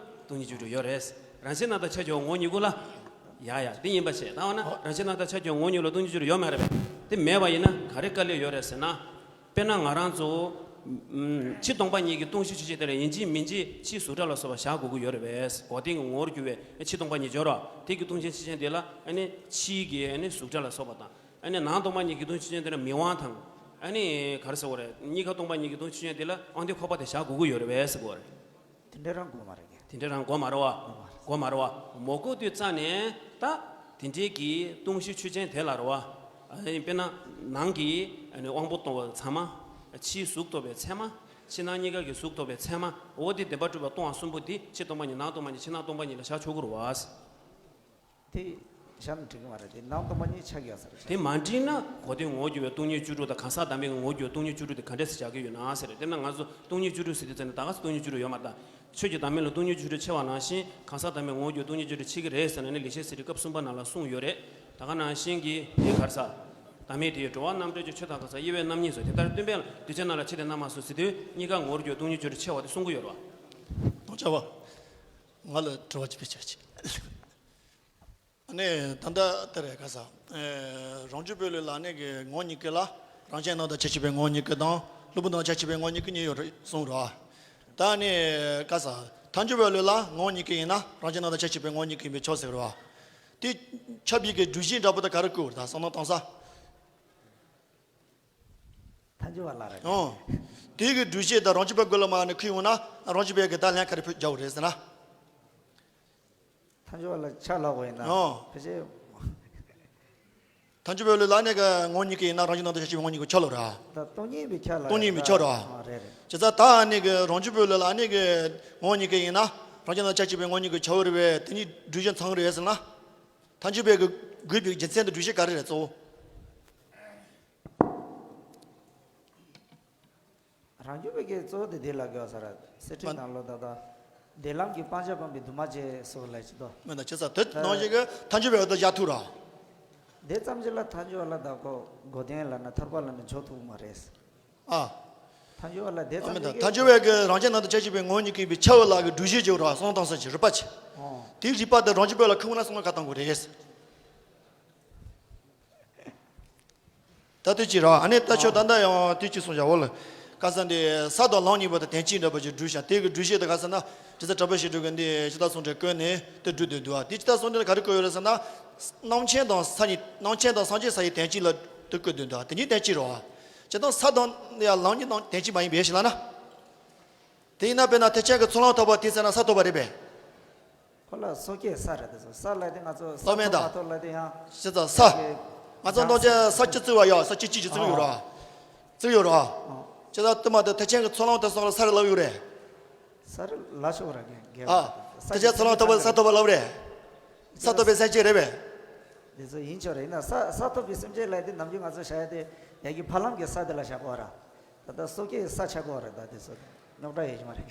སྟོང་ཉིད་བཅུ་དྲུག་ཡོད་རེད། རང་བཞིན་རྣམ་དག་ཆ་བཞག་ངོ་བོ་ཉིད་སྐུ་ལ། ཡ་ཡ་དེ་ཡིན་པ་བྱས། ད་འོ་ན་རང་བཞིན་རྣམ་དག་ཆ་བཞག་ངོ་བོ་ཉིད་སྐུ་ལ་སྟོང་ཉིད་བཅུ་དྲུག་ཡོད་མ་རེད་བས། དེ་མེད་པ་ཡིན་ན་ག་རེ་དཀའ་ལས་ཡོད་རེད་ཟེར་ན། དཔེར་ན་ང་རང་ཚོ། ཕྱི་སྟོང་པ་ཉིད་ཀྱི་སྟོང་གཞི་ཆོས་ཅན་དེ་ལ་ཡིན་གཅིག་མིན་གཅིག་ཕྱིའི་གཟུགས་སྒྲ་ལ་སོགས་པ་བཞག་དགོས་ཀྱི་ཡོད་རེད་པས། འགོག་བདེན་གྱི་ངོ་བོར་གྱུར་པའི་ཕྱི་སྟོང་པ་ཉིད་སྦྱོར་བ་དེ་གི་སྟོང་གཞི་ཆོས་ཅན་དེ་ལ་ཨ་ནི་ཕྱིའི་གི་ཨ་ནི་གཟུགས་སྒྲ་ལ་སོགས་པ་དང་། ཨ་ནི་ནང་སྟོང་པ་ཉིད་ཀྱི་སྟོང་གཞི་ཆོས་ཅན་དེ་ལ་མིག་དབང་དང་། ཨ་ནི་ག་རེ་ཟེར་དགོས་རེད། གཉིས་ཀ་སྟོང་པ་ཉིད་ཀྱི་སྟོང་གཞི་ཆོས་ཅན་དེ་ལ་དབང་ལྡན་ཁོག་པ་དེ་བཞག་དགོས་ཀྱི་ཡོད་རེད་པས་ཟེར་དགོས་རེད། དེ་འདྲ་རང་དགོས་མ་རེད་གི། དེ་འདྲ་རང་དགོས་མ་རེད་བ། དགོས་མ་རེད་བ། མ་དགོས་དུས་རྩ་ནས་ད་དེ་འདྲའི་གི་སྟོང་གཞི་ཆོས་ཅན་དེ་ལ་རེད་བ། ཨ་ནི་དཔེར་ན་ནང་གི་ཨ་ནི་དབང་པོ་རྟོགས་པ་ཚང་མ། ཕྱིའི་གཟུགས་རྟོགས་པའི་ཚད་མ། ཕྱི་ནང་གཉིས་ཀ་གི་གཟུགས་རྟོགས་པའི་ཚད་མ། འོ་དེ་བདེན་པར་གྲུབ་པ་སྟོང་བ་གསུམ་པོ་དེ་ཕྱི་སྟོང་པ་ཉིད་ནང་སྟོང་པ་ཉིད་ཕྱི་ནང་སྟོང་པ་ཉིད་ལ་བཞག་ཆོག་གི་རེད་བ། དེ་བཞག་ན་འགྲིག་གི་མ་རེད། དེ་ནང་སྟོང་པ་ཉིད་ཆགས་ཀྱི་ཡོད་ས་རེད། དེ་མ་འགྲིག་ན་འགོག་བདེན་ངོ་བོར་གྱུར་པའི་སྟོང་ཉིད་བཅུ་དྲུག་དང་གང་ཟག་བདག་མེད་ཀྱི་ངོ་བོར་གྱུར་པའི་སྟོང་ཉིད་བཅུ་དྲུག་དེ་ག་འདྲས་སེ་བཞག་གི་ཡོད་ན་ཟེར། དེ་ན་ང་ཚོ་སྟོང་ཉིད་བཅུ་དྲུག་ཟེར་དུས་ཙམ་ནས་ད་ག་སེ་སྟོང་ཉིད་བཅུ་དྲུག་ཡོད་མ་རེད་ད། ཆོས་ཀྱི་བདག་མེད་ལ་སྟོང་ཉིད་བཅུ་དྲུག་ཕྱེ་བ་ནང་བཞིན་གང་ཟག་བདག་མེད་ངོ་བོར་གྱུར་པའི་སྟོང་ཉིད་བཅུ་དྲུག་ཕྱེ་གི་རེད་ཟེར་ན་ནི་ལེགས་བཤད་གསེར་ཁྲིའི་སྐབས་གསུམ་པ་ནང་ལ་གསུངས་ཡོད་རེད། ད་ག་ནང་བཞིན་གྱི་དེ་ག་རེ་ཟེར། བདག་མེད་དེ་ཡི་འགྲོ་བ་རྣམ་གྲོལ་གྱི་ཆོས་དང་གང་ཟག་དབྱེ་བས་རྣམ་གཉིས་སོ། དེ་ལྟར་སྟོན་པས་གདུལ་བྱའི་རྣམ་རོལ་ཆོས་བདག་སྣང་ངེ་གསུངས་ཟེར་དུས་གཉིས་ཀ་ངོ་བོར་གྱུར་པའི་སྟོང་ཉིད་བཅུ་དྲུག་ཕྱེ་བ་དེ་གསུང་གི་ཡོད་རེད་བ། སྟོང་ཆ་བ། ང་ལ་དྲི་བ་ཅིག་ཕུལ་ཆོག་ཅིག་ཨ་ནི་ད་ལྟ་དེ་རེད་ག་ས། ཨེ། རང་རྒྱུད་པའི་ལུགས་ལ་ནི་གི་ངོ་བོ་ཉིད་སྐུ་ལ་རང་རྐྱེན་རྣམ་དག་ཁྱད་ཆོས་པའི་ངོ་བོ་ཉིད་སྐུ་དང་གློ་བུར་རྣམ་དག་ཁྱད་ཆོས་པའི་ངོ་བོ་ཉིད་སྐུ་གཉིས་ཡོད་རེད་གསུངས་རེད་བ། ད་ནི་ག་ས། ཐལ་འགྱུར་བའི་ལུགས་ལ་ངོ་བོ་ཉིད་སྐུ་ཡིན་ན་རང་རྐྱེན་རྣམ་དག་ཁྱད་ཆོས་པའི་ངོ་བོ་ཉིད་སྐུ་ཡིན་པས་ཆོག་ཟེར་རེད་བ། དེ་ཁྱབ་པའི་གི་སྒྲུབ་བྱེད་འདྲ་པོ་དེ་ག་རེ་བཀོད་རེད་ད་བསམ་བློ་གཏོང་ས། ཐལ་འགྱུར་བ་ལ་རེད། ཨོ། དེ་གི་སྒྲུབ་བྱེད་དང་རང་རྒྱུད་པའི་སྒོ་ལ་མ་ནི་ཁུར་ཡོང་ན་རང་རྒྱུད་པའི་གི་ད་ལན་ག་རེ་ཕུལ་རྒྱག་དགོས་རེད་ཟེར་ན། ཐལ་འགྱུར་བ་ལ་ཆ་ལབ་དགོས་ཡིན་ན། ཨོ། ཕལ་ཆེར། ཐལ་འགྱུར་བའི་ལུགས་ལ་ནི་གི་ངོ་བོ་ཉིད་སྐུ་ཡིན་ན་རང་རྒྱུད་རྣམ་དག་ཁྱད་ཆོས་པའི་ངོ་བོ་ཉིད་སྐུ་ཆོག་ལོ་ར། ད་སྟོང་ཉིད་པའི་ཆ་ལ་སྟོང་ཉིད་པའི་ཆ་ར། ཨ། རེད་རེད། བྱས་ཙང་ད་ནི་གི་རང་རྒྱུད་པའི་ལུགས་ལ་ནི་གི་ངོ་བོ་ཉིད་སྐུ་ཡིན་ན་རང་རྒྱུད་རྣམ་དག་ཁྱད་ཆོས་པའི་ངོ་བོ་ཉིད་སྐུ་ཆོག་རེད་པས། དེ་ནི་སྒྲུབ་བྱེད་ཚང་རེད་ཟེར་ན། ཐལ་འགྱུར་བའི་གི་དགོས་པའི་རྒྱུ་མཚན་དང་སྒྲུབ་བྱེད་ག་རེ་རེད་གཙོ་བོ། རང་རྒྱུད་པའི་གི་གཙོ་བོ་དེ་དེ་ལ་གོ་ས་ར། གསེར་ཁྲིའི་ནང་ལོགས་ད་ལྟ། བདེན་ལམ་གྱི་སྤང་བྱ་སྤངས་པའི་འདུས་མ་བྱས་སོགས་ལ་ཅི་ཏོ། མེད་ན་བྱས་ཙང་དེ་ནང་བཞིན་གི་ཐལ་འགྱུར་བའི་འོག་ཏུ་བཞག་ཐུབ་ར། དེ་ཙམ་ཅིག་ལ་ཐལ་འགྱུར་བ་ལ་ད་གོ་འགོག་བདེན་ལབ་ན་ཐར་པ་ལབ་ན་འཇོག་ཐུབ་ཀྱི་མ་རེད། ཨ། ཐལ་འགྱུར་བ་ལ་དེ་ཨ་མེད་ད། ཐལ་འགྱུར་བའི་གི་རང་རྐྱ་ནང་དུ་བྱ་བྱེད་པའི་ངོ་བོ་ཉིད་ཀྱིས་པའི་ཁྱབ་པ་ལ་གི་སྒྲུབ་བྱེད་ཀྱི་རོ་གསུམ་དང་གསུམ་གྱི་རིགས་པ་ཆེ། ཨོ། དེའི་རིགས་པ་དེ་རང་རྐྱ་པོ་ལ་ཁུངས་ན་གསུམ་ཀ་བཏང་དགོས་རེད། ད་དུས་ཀྱི་ར་ཨ་ནི་ད་ཆོས་ད་ལྟ་ཡང་དུས་ཀྱི་གསུང་བྱ་བོ་ལ། ཁ་སང་འདི་ས་དང་ལམ་གཉིས་པོ་དང་དོན་གཅིག་འདྲ་པོ་ཅིག་སྒྲུབ་བྱ་དེ་གི་སྒྲུབ་བྱེད་དུ་ཁ་སང་ན་དྲི་ཟ་གྲྭ་པ་ཞིག་སྒྲུབ་གི་འདི་ཇི་ལྟར་གསུང་འདྲ་བཀོད་ནས་དུ་སྒྲུབ་འདོད་འདུག་དེ་ཇི་ལྟར་གསུང་འདྲ་ག་རེ་བཀོད་ཡོད་རེད་ཟེར་ན། རྣམ་མཁྱེན་དང་ས་གཉིས་རྣམ་མཁྱེན་དང་སངས་རྒྱས་ས་ཡི་དོན་གཅིག་ལ་དུ་བཀོད་འདོད་འདུག་དེ་གཉིས་དོན་གཅིག་རོ། ཇི་ལྟར་ས་དང་ཡང་ལམ་གཉིས་དང་དོན་གཅིག་མ་ཡིན་པའི་ཞིག་ལ་ན། དེ་ཡིན་ན་དཔེར་ན་ཐེག་ཆེན་གྱི་ཚོགས་ལམ་ཐོབ་པ་དེ་ཟེར་ན་ས་ཐོབ་པ་རེད་པས། ཁོ་ལ་སོ་སྐྱེའི་ས་རེད་དེ་ཚོ་ས་ལ་དེ་ང་ཚོ་ས་ཐོབ་མ་ཐོབ་ལ་དེ་ཡང་ཞེས་ཙང་ས། ང་ཚོ་ནང་ཆེན་ས་བཅུ་བརྩི་བ་ཡ་ས་བཅུ་གཅིག་ཅིག་བརྩི་ཡོད་ར། བརྩི་ཡོད་ར། ཅེས་ད་དུ་མ་དེ་ཐེག་ཆེན་གྱི་ཚོགས་ལམ་དེ་སོང་ལ་ས་རེད་ལབ་ཡོད་རེད། ས་རེད་ལ་ཤོག་ར་གན་གན་ཨ། ཐེག་ཆེན་ཚོགས་ལམ་ཐོབ་པ་ས་ཐོབ་པ་ལབ་རེད། ས་ཐོབ་པའི་སེམས་ཅན་རེད་པས། དེ་ཚོ་ཡིན་ཆོག་རེད་ཡིན་ན་ས་ས་ཐོབ་པའི་སེམས་ཅན་ལ་དེ་ནམ་རྒྱུན་ང་ཚོ་བྱ་ཡ་དེ་ཡ་གི་ཕ་ལམ་གྱི་ས་དེ་ལ་བཞག་གོ་ར། ད་ལྟ་སོ་སྐྱེའི་ས་ཆགས་གོ་ར་ད་དེ་ཚོ་རྙོག་དྲ་ཡོད་ཀྱི་མ་རེད།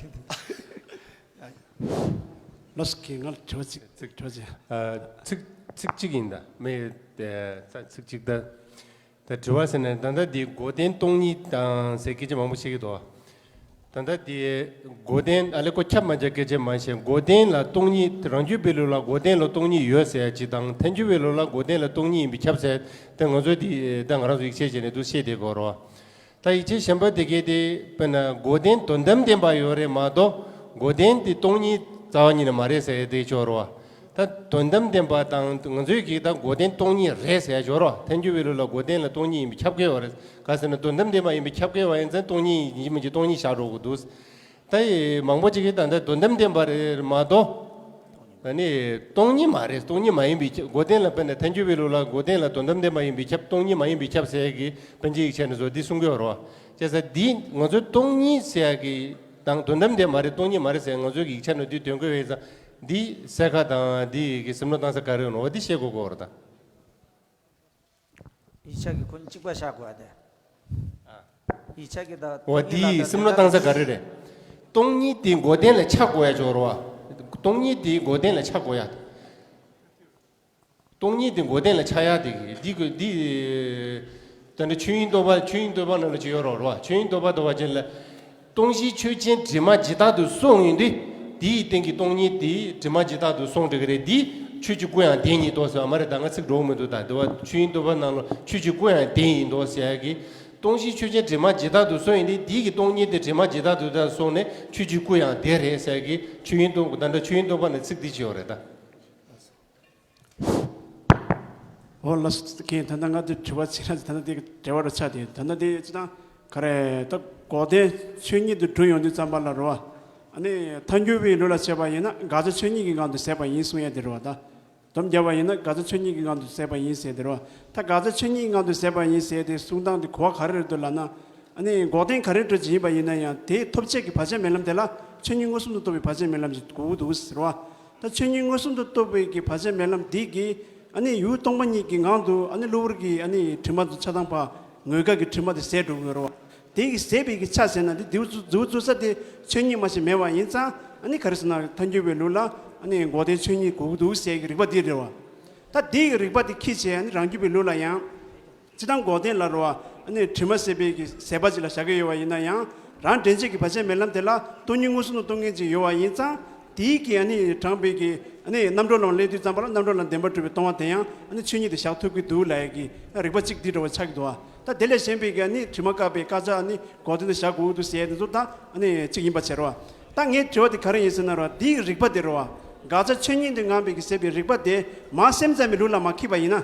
ལགས་སོ། ཁྱེད་ང་ལ་དྲི་བ་ཚིག་ཚིག་དྲི་བ་ཚིག་ཨ། ཚིག་ཚིག་གཅིག་ཡིན་ད་མི་ཚིག་གཅིག་ད། ད་དྲི་བ་ཟེར་ན་ད་ལྟ་འདི་འགོག་བདེན་སྟོང་ཉིད་དང་ཟེར་སྐད་ཆ་མང་པོ་བཤད་ཀྱི་འདུག་ད་ལྟ་འདི་འགོག་བདེན་ཨ་ལེ་ཀོ་ཁྱབ་མ་བྱ་སྐད་ཆ་མ་བཤད། འགོག་བདེན་ལ་སྟོང་ཉིད་རང་རྒྱུད་པའི་ལུགས་ལ་འགོག་བདེན་ལ་སྟོང་ཉིད་ཡོད་ཟེར་ཡ་གཅིག་དང་ཐལ་འགྱུར་བའི་ལུགས་ལ་འགོག་བདེན་ལ་སྟོང་ཉིད་ཡིན་པས་ཁྱབ་ཟེར་ད་ང་ཚོས་འདི་ད་ང་རང་ཚོ་ཡིག་ཆ་བྱས་ནས་འདུག་བཤད་བསྡད་དགོས་རོ། ད་ཡིག་ཆ་གཞན་པ་དེ་གའི་དེ་དཔེར་ན་འགོག་བདེན་དོན་དམ་བདེན་པ་ཡོད་རེད་མ་གཏོགས་འགོག་བདེན་དེ་སྟོང་ཉིད་རྩ་བ་ཉིད་ནས་མ་རེད་ཟེར་ཡ་དེ་ཆོག་རོ། ད་དོན་དམ་བདེན་པ་དང་ང་ཚོའི་གི་ད་འགོག་བདེན་སྟོང་ཉིད་རེད་ཟེར་ཡ་ཆོག་རོ། ཐལ་འགྱུར་བའི་ལུགས་ལ་འགོག་བདེན་ལ་སྟོང་ཉིད་ཡིན་པས་ཁྱབ་ཀྱི་ཡོད་རེད། ག་ཟེར་ན་དོན་དམ་བདེན་པ་ཡིན་པས་ཁྱབ་ཀྱི་ཡོད་པ་ཡིན་ཙང་སྟོང་ཉིད་ཡིན་གཅིག་མིན་གཅིག་སྟོང་ཉིད་བཞག་འགྲོ་དགོས་འདུག་ད་ཡི་མང་པོ་ཅིག་གིས་ད་ལྟ་དོན་དམ་བདེན་པ་རེད་མ་གཏོགས། ཨ་ནི་སྟོང་ཉིད་མ་རེད། སྟོང་ཉིད་མ་ཡིན་པའི་ཁྱབ། འགོག་བདེན་ལ་དཔེར་ན་ཐལ་འགྱུར་བའི་ལུགས་ལ་འགོག་བདེན་ལ་དོན་དམ་བདེན་པ་ཡིན་པའི་ཁྱབ། སྟོང་ཉིད་མ་ཡིན་པའི་ཁྱབ་ཟེར་གྱི་པཎ་ཆེན་ཡིག་ཆ་ནས་བཟོ་འདི་གསུང་གི་ཡོད་རེད་བ། བྱས་ཙང་འདི་ང་ཚོས་སྟོང་ཉིད་ཟེར་གྱི་དང་དོན་དམ་བདེན་མ་རེད། སྟོང་ཉིད་མ་རེད་ཟེར་ང་ཚོའི་ཡིག་ཆ་ནས་འདི་དོན་གོ་བའི་ཙང་འདི་གསལ་ཁ་དང་འདི་གི་སེམས་ལ་བཏང་ས་ག་རེ་ཡོད་ནོ་འདི་ཤེས་དགོས་ཀྱི་ཡོད་རེད་ད། ཡིག་ཆ་གི་ཁོ་གཉིས་གཅིག་པ་བཞག་དགོས་ཡ་དེ། ཡིག་ཆ་གི་ད་འོ་དེ་ཡི་སེམས་ལ་བཏང་ས་ག་རེ་རེད། སྟོང་ཉིད་དེ་འགོག་བདེན་ལ་ཆགས་དགོས་ཡ་ཅིག་ཡོད་རེད་བ། སྟོང་ཉིད་དེ་འགོག་བདེན་ལ་ཆགས་དགོས་ཡ། སྟོང་ཉིད་དེ་འགོག་བདེན་ལ་ཆགས་ཡ་དེ་གི་འདི་གི་འདི། ད་ནི་ཆོས་དབྱིངས་རྟོགས་པ་ཆོས་དབྱིངས་རྟོགས་པ་ནང་ལ་ཅིག་ཡོད་རེད་བ། ཆོས་དབྱིངས་རྟོགས་པ་རྟོགས་པ་ཅན་ལ། སྟོང་གཞི་ཆོས་ཅན་དྲི་མ་ཇི་ལྟར་དུ་སོང་ཡིན་དུས། དེའི་སྟེང་གི་སྟོང་ཉིད་དེ་དྲི་མ་ཇི་ལྟར་དུ་སོང་འགྲིག་གི་རེད། དེ་ཆོས་ཀྱི་སྐུ་ཡང་དེ་ཉིད་དོ་ཟེར་བ་མ་རེད་ད། ང་ཚིག་འགྲོ་གི་མི་འདུག་ད་དེ་བ་ཆོས་དབྱིངས་རྟོགས་པ་ནང་ལ་ཆོས་ཀྱི་སྐུ་ཡང་དེ་ཡིན་དོ་ཟེར་ཡ་གི། སྟོང་གཞི་ཆོས་ཅན་དྲི་མ་ཇི་ལྟར་དུ་སོང་ཡིན་དུས་དེའི་གི་སྟོང་ཉིད་དེ་དྲི་མ་ཇི་ལྟར་དུ་ད་སོང་ནས་ཆོས་ཀྱི་སྐུ་ཡང་དེ་རེད་ཟེར་ཡ་གི་ཆོས་དབྱིངས་རྟོགས་ད་ལྟ་ཆོས་དབྱིངས་རྟོགས་པ་ནས་ཚིག་འདི་ཅི་ཡོད་རེད་ད། འོ་ལགས་སོ། ཁྱེད་ད་ལྟ་ང་ཚོས་དྲི་བ་བྱེད་ན་ད་ལྟ་དེ་འབྲེལ་བ་རུ་ཆགས་ཏེ་ད་ལྟ་དེ་ཅི་དང་ག་རེ་ད་འགོག་བདེན་ཆོས་ཉིད་དུ་གྲུབ་ཡོང་དུས་ཙམ་པ་ལ་རེད་བ། ཨ་ནི་ཐལ་འགྱུར་བའི་ལུགས་ལ་བྱས་པ་ཡིན་ན་དགག་བྱ་ཆོས་ཉིད་ཀྱི་ངང་དུ་ཟད་པ་ཡིན་གསུང་ཡ་དེ་རེད་བ་ད། སྡོམ་བརྒྱབ་པ་ཡིན་ན་དགག་བྱ་ཆོས་ཉིད་ཀྱི་ངང་དུ་ཟད་པ་ཡིན་ཟེར་དེ་རེད་བ། ད་དགག་བྱ་ཆོས་ཉིད་ཀྱི་ངང་དུ་ཟད་པ་ཡིན་ཟེར་དེ་གསུང་སྟངས་དེ་གོ་བ་ག་རེ་རེད་འདུག་ལབ་ན། ཨ་ནི་འགོག་བདེན་ག་རེ་འགྲོ་ཅིག་ཡིན་པ་ཡིན་ན་ཡང་དེའི་ཐོབ་བྱེད་ཀྱི་བར་ཆད་མེད་ལམ་དེ་ལ་ཆོས་ཉིད་མངོན་སུམ་དུ་རྟོགས་པའི་བར་ཆད་མེད་ལམ་ཞིག་དགོས་ཀྱི་འདུག་ཟེར་བ། ད་ཆོས་ཉིད་མངོན་སུམ་དུ་རྟོགས་པའི་གི་བར་ཆད་མེད་ལམ་འདི་གིས་ཨ་ནི་ཡུལ་སྟོང་པ་ཉིད་ཀྱི་ངང་དུ་ཨ་ནི་གློ་བུར་གྱི་ཨ་ནི་དྲི་མ་དང་ཆགས་སྡང་བ་ངོས་དགག་གི་དྲི་མ་དེ་ཟད་འགྲོ་གི་ཡོད་རེད་བ། དེ་གི་ཟད་པའི་གི་ཆ་ཟེར་ན་འདི་འདིའུ་འཛུ་འཛུ་འཛུ་ས་དེ་ཆོས་ཉིད་མ་ཞིག་མེད་པ་ཡིན་ཙང་ཨ་ནི་ག་རེ་ཟེར་ན་ཐལ་འགྱུར་བའི་ལུགས་ལ་ཨ་ནི་འགོག་བདེན་ཆོས་ཉིད་དགོས་ཀྱི་འདུག་ཟེར་གི་རིགས་པ་འདི་རེད་བ། ད་འདི་གི་རིགས་པ་འདི་ཁྱེད་ཚོས་ཨ་ནི་རང་རྒྱུད་པའི་ལུགས་ལ་ཡང་། སྤྱིར་བཏང་འགོག་བདེན་ལ་རོ། ཨ་ནི་དྲི་མ་ཟད་པའི་གི་ཟད་པ་ཅིག་ལ་བཞག་གི་ཡོད་པ་ཡིན་ན་ཡང་། རང་འདྲེན་བྱེད་ཀྱི་བར་ཆད་མེད་ལམ་དེ་ལ་སྟོང་ཉིད་མངོན་སུམ་དུ་རྟོགས་མཁན་ཅིག་ཡོད་པ་ཡིན་ཙང་། དེའི་གི་ཨ་ནི་དྲངས་པའི་གི་ཨ་ནི་རྣམ་གྲོལ་ལམ་སླེབས་དུས་ཙམ་པ་ལ་རྣམ་གྲོལ་ལམ་བདེན་པར་གྲུབ་པའི་སྟོང་པ་དེ་ཡང་ཨ་ནི་ཆོས་ཉིད་དུ་བཞག་ཐུབ་ཀྱི་འདུག་ལབ་ཡ་གི་རིགས་པ་གཅིག་འདི་འདྲ་བ་ཆགས་ཀྱི་འདུག་བ། ད་དེ་ལས་གཞན་པའི་གི་ཨ་ནི་དྲི་མ་བཀག་པའི་དཀར་ཆག་ཨ་ནི་འགོག་བདེན་དུ་བཞག་དགོས་འདུག་ཟེར་ཡ་དེ་ཚོ་ད་ཨ་ནི་གཅིག་ཡིན་པ་བྱས་རོ། ད་ངའི་དྲི་བ་དེ་ག་རེ་ཡིན་ཟེར་ན་རོ། འདིའི་རིགས་པ་དེ་རོ། དགག་བྱ་ཆོས་ཉིད་དུ་ངང་པའི་གི་ཟད་པའི་རིགས་པ་དེ་མ་སེམས་ཙམ་པའི་ལུགས་ལ་མ་འཁྱེར་བ་ཡིན་ན།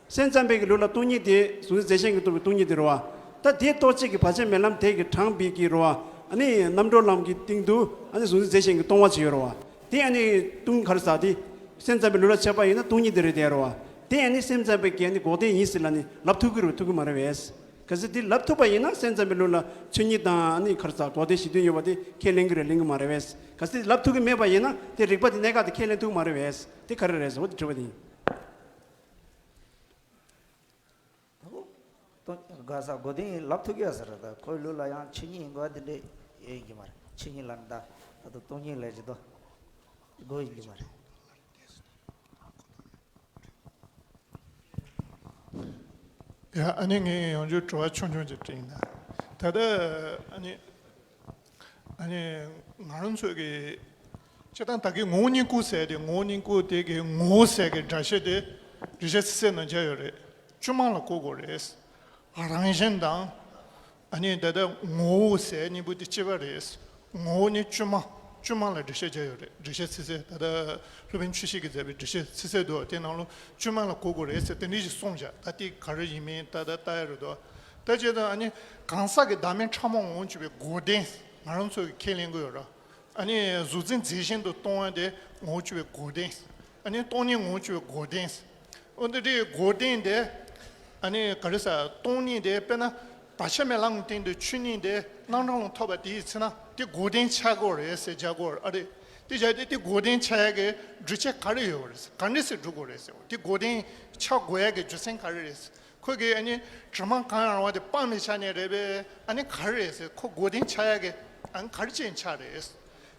སེམས་ཙམ་པའི་གི་ལུགས་ལ་སྟོང་ཉིད་དེ་གཟུང་འཛིན་རྫས་གཞན་གྱིས་སྟོང་པའི་སྟོང་ཉིད་དེ་རེད་བ། ད་དེ་རྟོགས་བྱེད་ཀྱི་བར་ཆད་མེད་ལམ་དེ་གི་དྲངས་པའི་གི་རེད་བ། ཨ་ནི་རྣམ་གྲོལ་ལམ་གྱི་སྟེང་དུ་ཨ་ནི་གཟུང་འཛིན་རྫས་གཞན་གྱིས་སྟོང་པ་ཅིག་ཡོད་རེད་བ། དེ་ཨ་ནི་སྟོང་ག་རེ་ཟེར་དེ། སེམས་ཙམ་པའི་ལུགས་ལ་ཆགས་པ་ཡིན་ན་སྟོང་ཉིད་དེ་རེད་དེ་རེད་བ། དེ་ཨ་ནི་སེམས་ཙམ་པའི་གི་ཨ་ནི་འགོག་བདེན་ཡིན་ཟེར་ལ་ནི་ལབ་ཐུབ་ཀྱི་རེད་ཐུབ་ཀྱི་མ་རེད་བས། གལ་སྲིད་དེ་ལབ་ཐུབ་པ་ཡིན་ན་སེམས་ཙམ་པའི་ལུགས་ལ་ཆོས་ཉིད་དང་ཨ་ནི་ག་རེ་ཟེར་འགོག་བདེན་གཞི་མཐུན་ཡོད་པ་དེ་ཁས་ལེན་གྱི་རེད་ལེན་གྱི་མ་རེད་བས། གལ་སྲིད་ལབ་ཐུབ་ཀྱི་མེད་པ་ཡིན་ན་དེ་རིགས་པ་དེ་གནད་འགག་དེ་ཁས་ལེན་ཐུབ་ཀྱི་མ་རེད་བས། དེ་ག་རེ་རེད་ཟེར་བ་དེ་དྲི་བ་དེ་ཡིན། དགག་བྱ་འགོག་བདེན་ལབ་ཐུབ་ཀྱི་ཡོད་ས་རེད། ད་ཁོའི་ལུགས་ལ་ཡང་ཆོས་ཉིད་ཡིན་དགོས་དེ་འདྲ་ཡོད་ཀྱི་མ་རེད། ཆོས་ཉིད་ལབ་ན་ད་ད་དུང་སྟོང་ཉིད་ལབ་ཀྱི་འདུག་དགོས་ཡོད་ཀྱི་མ་རེད། ཡ་ཨ་ནི་ངས་ཡང་བསྐྱར་དྲི་བ་ཆུང་ཆུང་ཅིག་དྲིས་ན། ད་ ད་ལྟ་ཨ་ནི་ཨ་ནི་ང་རང་ཚོས་ཀྱི་སྤྱིར་བཏང་ད་གི་ངོ་བོ་ཉིད་སྐུ་ཟེར་ཏེ། ངོ་བོ་ཉིད་སྐུ་དེ་གི་ངོ་བོ་ཟེར་གི་སྒྲ་བཤད་དེ་རིག་བྱེད་ཚིག་གསལ་ནང་མཇལ་ཡོད་རེད། བཅོས་མ་ལ་གོ་དགོས་རེད། རང་བཞིན་དང་། ཨ་ནི་ད་ལྟ་ངོ་བོ་ཟེར་གཉིས་པོ་དེ་གཅིག་པ་རེད། ངོ་བོ་ནི་བཅོས་མ། བཅོས་མ་ལ་འགྲེལ་བཤད་བརྒྱབ་ཡོད་རེད། འགྲེལ་བཤད་ཚིག་གསལ། ད་ལྟ་སློབ་དཔོན་ཆོས་བཤེས་ཀྱིས་མཛད་པའི་འགྲེལ་བཤད་ཚིག་གསལ་འདུག་དེ་ནང་ལོ་བཅོས་མ་ལ་གོ་དགོས་རེད་ཟེར་དེ་འདྲ་ཞིག་གསུངས་བཞག་ད་དེ་ག་རེ་ཡིན་མིན་ད་ལྟ་ལྟ་ཡ་རེད་དོ། ད་བྱས་ཙང་ཨ་ནི་གང་ཟག་གི་བདག་མེད་ཕྲ་མོ་ངོ་བོ་བཅོས་པའི་འགོག་བདེན་ང་རང་ཚོ་གིས་ཁས་ལེན་གྱི་ཡོད་རེད། ཨ་ནི་གཟུགས་འཛིན་རྫས་གཞན་དུ་སྟོང་བ་དེ་ངོ་བོ་བཅོས་པའི་འགོག་བདེན། ཨ་ནི་སྟོང་ཉིད་ངོ་བོ་བཅོས་པའི་འགོག་བདེན། འོ་འདི་འདྲའི་འགོག་བདེན་དེ། ཨ་ནི་ག་རེ་ཟེར། སྟོང་ཉིད་དེ་དཔེར་ན་བག་ཆགས་མེད་ལམ་གྱི་སྟེང་དུ་ཆོས་ཉིད་དེ་རྣམ་གྲངས་ལ་ཐོབ་པ་དེ་ཡིན་ཚེ་ན་དེ་འགོག་བདེན་ཆགས་ཀྱི་ཡོད་རེད་ཟེར་བྱ་དགོས་ཨ་རེད། དེ་བྱས་ཏེ་དེ་འགོག་བདེན་ཆགས་ཡ་གི་སྒྲུབ་བྱེད་ག་རེ་ཡོད་རེད། ག་འདྲ་སེ་སྒྲུབ་དགོས་རེད་ཟེར། དེ་འགོག་བདེན་ཆགས་དགོས་ཡ་གི་རྒྱུ་མཚན་ག་རེ་རེད། ཁོ་གིས་ཨ་ནི་གྲིབ་མ་གང་ཡང་རུང་བ་དེ་སྤངས་པའི་ཆ་ནས་རེད་པས། ཨ་ནི་ག་རེ་རེད་ཟེར། ཁོ་འགོག་བདེན་ཆགས་ཡ་གི་ཨ་ནི་ག་རེ་བྱས་ནས་ཆགས་རེད།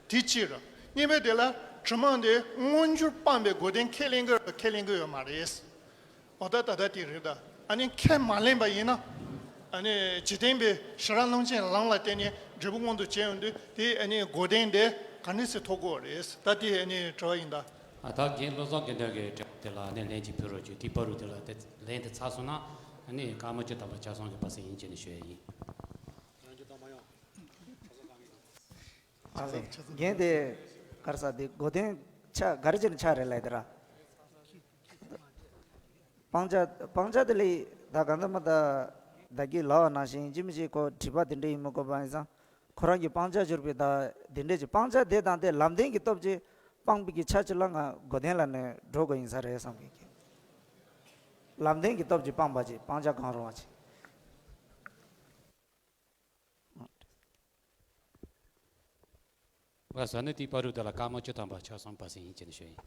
དེ་གཅིག་རེད། གཉིས་པ་དེ་ལ་གྲིབ་མ་དེ་མངོན་གྱུར་སྤངས་པའི་འགོག་བདེན་ཁས་ལེན་གྱི་ཡོད་ཁས་ལེན་གྱི་ཡོད་མ་རེད། འོ་ད་ད་ལྟ་དེ་རེད་ད། ཨ་ནི་ཁས་མ་ལེན་པ་ཡིན་ན། ཨ་ནི་འཇིག་རྟེན་པའི་ཤེས་རབ་ཀློང་ཆེན་ལམ་ལ་བརྟེན་ནས་འབྲས་བུ་མངོན་དུ་བྱས་ཡོང་དུས་དེ་ཨ་ནི་འགོག་བདེན་དེ་ག་འདྲ་སེ་ཐོབ་དགོས་རེད། ད་དེ་ཨ་ནི་དྲི་བ་ཡིན་ད། ཨ་ད་རྒན་བློ་བཟང་དགེ་འདུན་གྱི་དྲི་བ་དེ་ལ་ཨ་ནི་ལན་ཅིག་ཕུལ་རོགས་བྱོས། དེའི་བར་དུ་དེ་ལ་དེ་ལན་དེ་ཚར་སོང་ན་ཨ་ནི་ཀརྨ་བཅུ་ཐམ་པ་ཆ་ཚང་གི་པ་སེ་ཡིན་ཅེས་ནས་ཞུ་ཡ་ཡིན། རང་རྒྱུད་དང་མ་ཡོང་། རྒན་དེ་ག་རེ་ཟེར། དེ་འགོག་བདེན་ཆགས་ག་རེ་བྱས་ནས་ཆགས་རེད་ལབ་དེ་ར། སྤང་བྱ་སྤང་བྱ་དེ་ལས་ད་ག་འདྲ་མ་ད་ད་གི་ལབ་པ་ནང་བཞིན་ཅི་མི་ཅི་ཁོ་སྒྲིབ་པ་དེ་འདྲ་ཡིན་མི་དགོས་པ་ཡིན་ཙང་ཁོ་རང་གི་སྤང་བྱ་གྱུར་པའི་ད་དེ་འདྲ་ཅིག་སྤང་བྱ་དེ་དང་དེ་ལམ་བདེན་གྱི་སྟོབས་ཀྱིས་སྤངས་པའི་གི་ཆ་ཅིག་ལ་ང་འགོག་བདེན་ལ་ནས་འགྲོ་དགོས་ཡིན་ས་རེད་བསམ་གི། ལམ་བདེན་གྱི་སྟོབས་ཀྱིས་སྤངས་པ་ཅིག་སྤང་བྱ་གང་རུང་བ་ཅིག་ལགས་སོ། ཨ་ནི་དེའི་བར་དུ་དེ་ལ་ཀརྨ་བཅུ་ཐམ་པ་ཆ་ཚང་པ་སེ་ཡིན་ཅེས་ནས་ཞུ་ཡིན།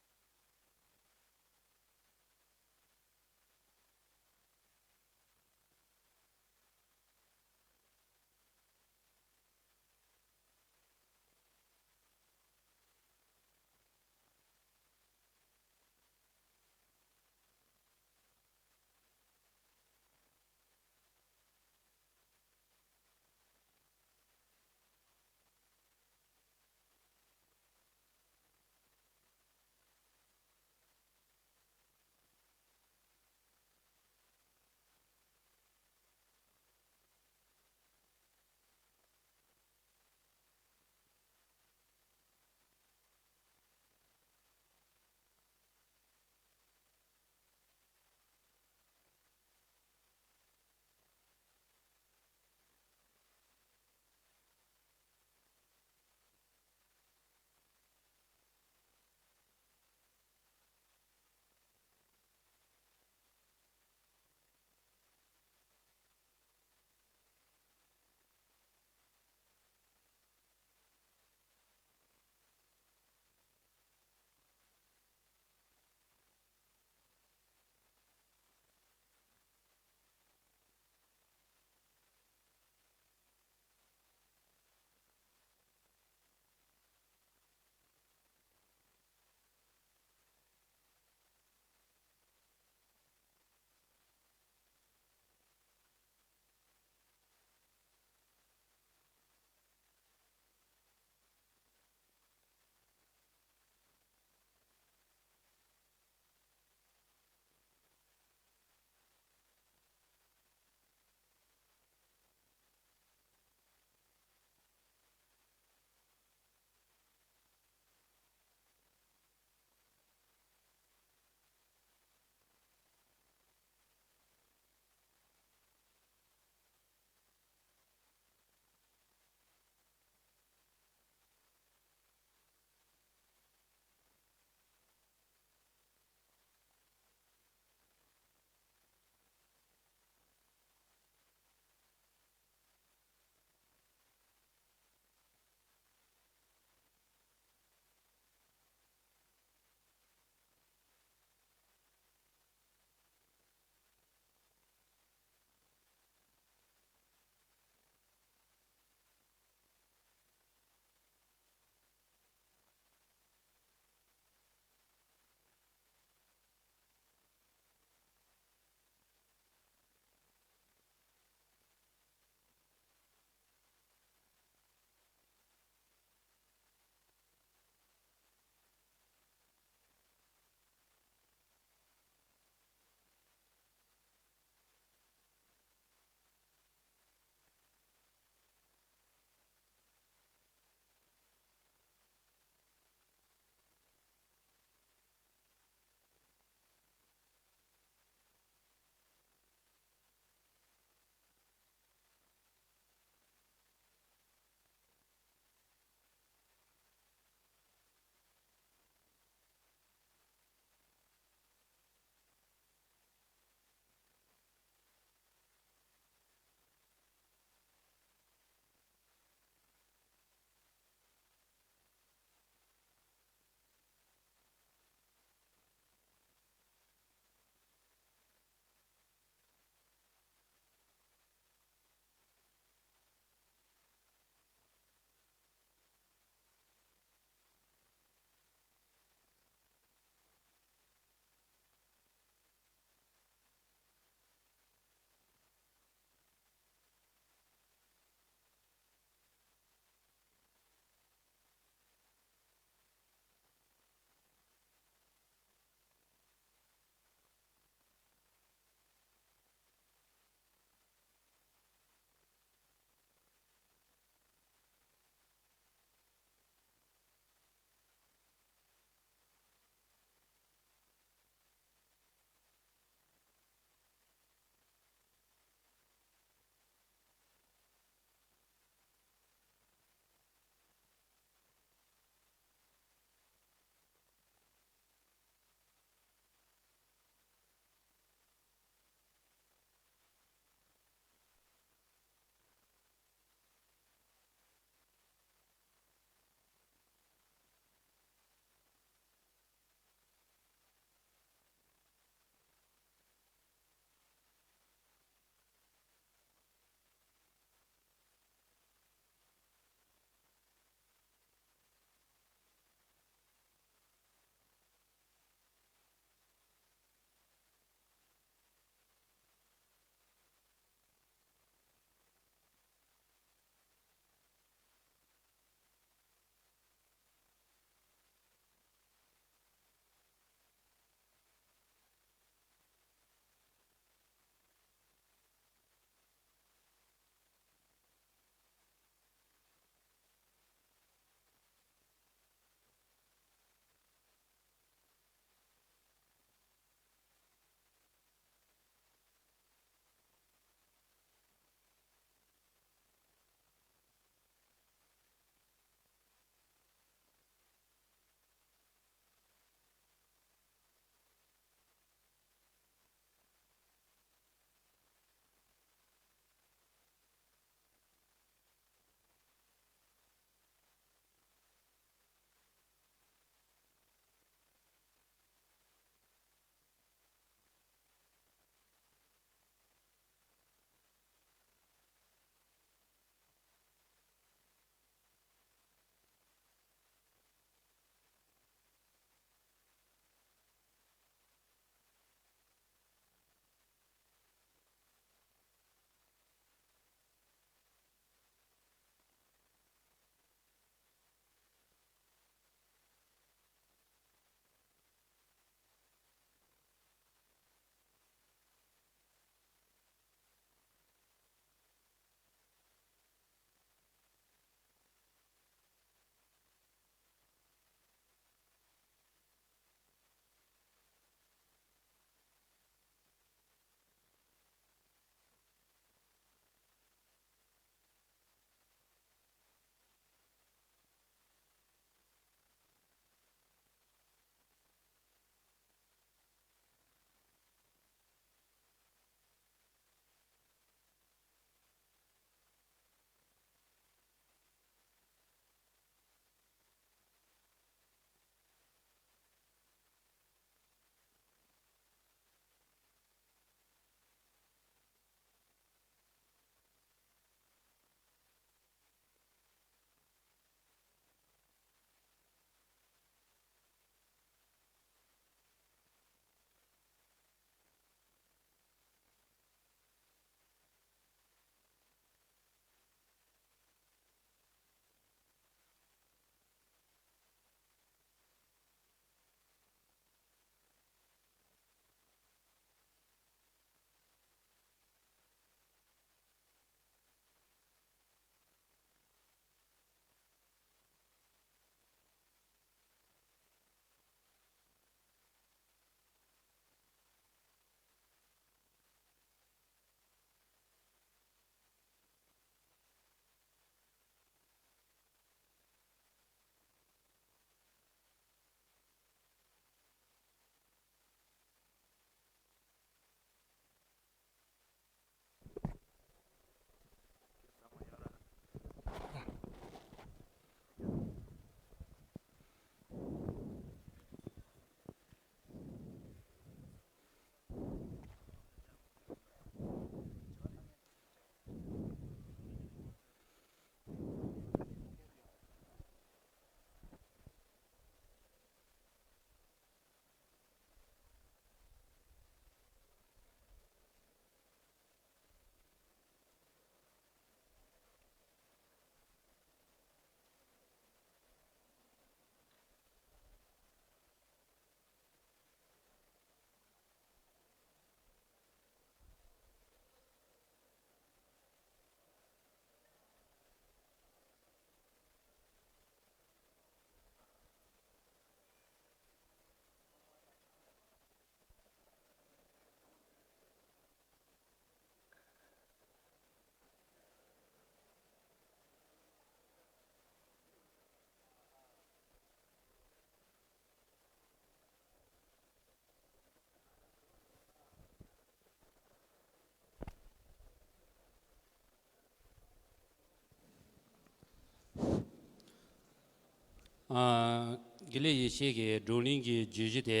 ཨ། དགེ་ལེགས་ཡེ་ཤེས་ཀྱི་བགྲོ་གླེང་གི་བརྗོད་གཞི་དེ།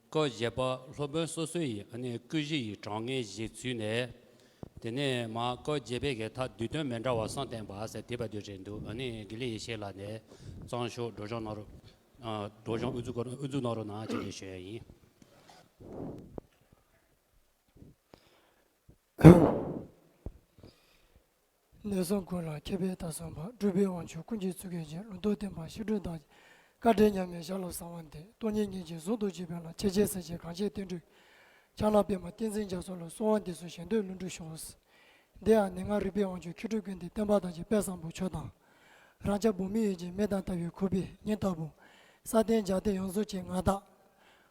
སྐབས་བརྒྱད་པ་སློབ་དཔོན་སོ་སོ་ཡི་ཨ་ནི་སྐུ་བཞི་ཡི་གྲངས་ངེས་གཞི་བཙུགས་ནས། དེ་ནས་མར་སྐབས་བརྒྱད་པའི་གི་མཐར་བསྡུས་དོན་མི་འདྲ་བ་གསུམ་བསྟན་པ་ཟེར་དེ་བར་དུ་རེད་འདུག་ཨ་ནི་དགེ་ལེགས་ཡེ་ཤེས་ལགས་ནས་གཙང་ཤོག་སྒྲོག་སྦྱང་གནང་རོགས། ཨ། སྒྲོག་སྦྱང་དབུ་འཛུགས་སྐོར་དབུ་འཛུགས་གནང་རོགས་གནང་ཅེས་ནས་ཞུ་ཡ་ཡིན། གནས་གསུམ་ཀུན་ལ་མཁས་པའི་ལྟ་སོགས་པ། སྤྲུལ་པའི་དབང་ཕྱུག་ཀུན་གྱི་གཙུག་གི་རྗེ། ལུང་རྟོགས་བསྟན་པ་ཤིང་དྲུང་བདག། བཀའ་དྲིན་མཉམ་མེད་ཞལ་ལ་གསོལ་བ་འདེབས། སྟོང་ཉིད་སྙིང་རྗེ་གཟུགས་སུ་བརྗིད་པའི་ལྷ། ཆེ་རྒྱས་སྲས་ཀྱི་གངས་ཅན་བསྟན་འགྲོའི་ཕྱག་ན་པདྨོ། བསྟན་འཛིན་རྒྱ་མཚོ་ལ་གསོལ་བ་འདེབས་སོ། གཞན་དོན་ལྷུན་གྲུབ་ཤོག། འདི་ཡང་ནད་མངའ་རིག་པའི་དབང་ཕྱུག་མཁས་གྲུབ་ཀུན་ལྡན་བསྟན་པ་དར་ཅན་དཔལ་བཟང་པོ་མཆོག་དང་། རང་ཅག་བོད་མི་ཡུལ་གྱི་མེ་དང་ལྟ་བུའི་ཁོག་པའི་སྙིང་ལྟ་བུ། ས་སྟེང་རྒྱལ་བསྟན་ཡོངས་རྫོགས་ཀྱི་མངའ་བདག་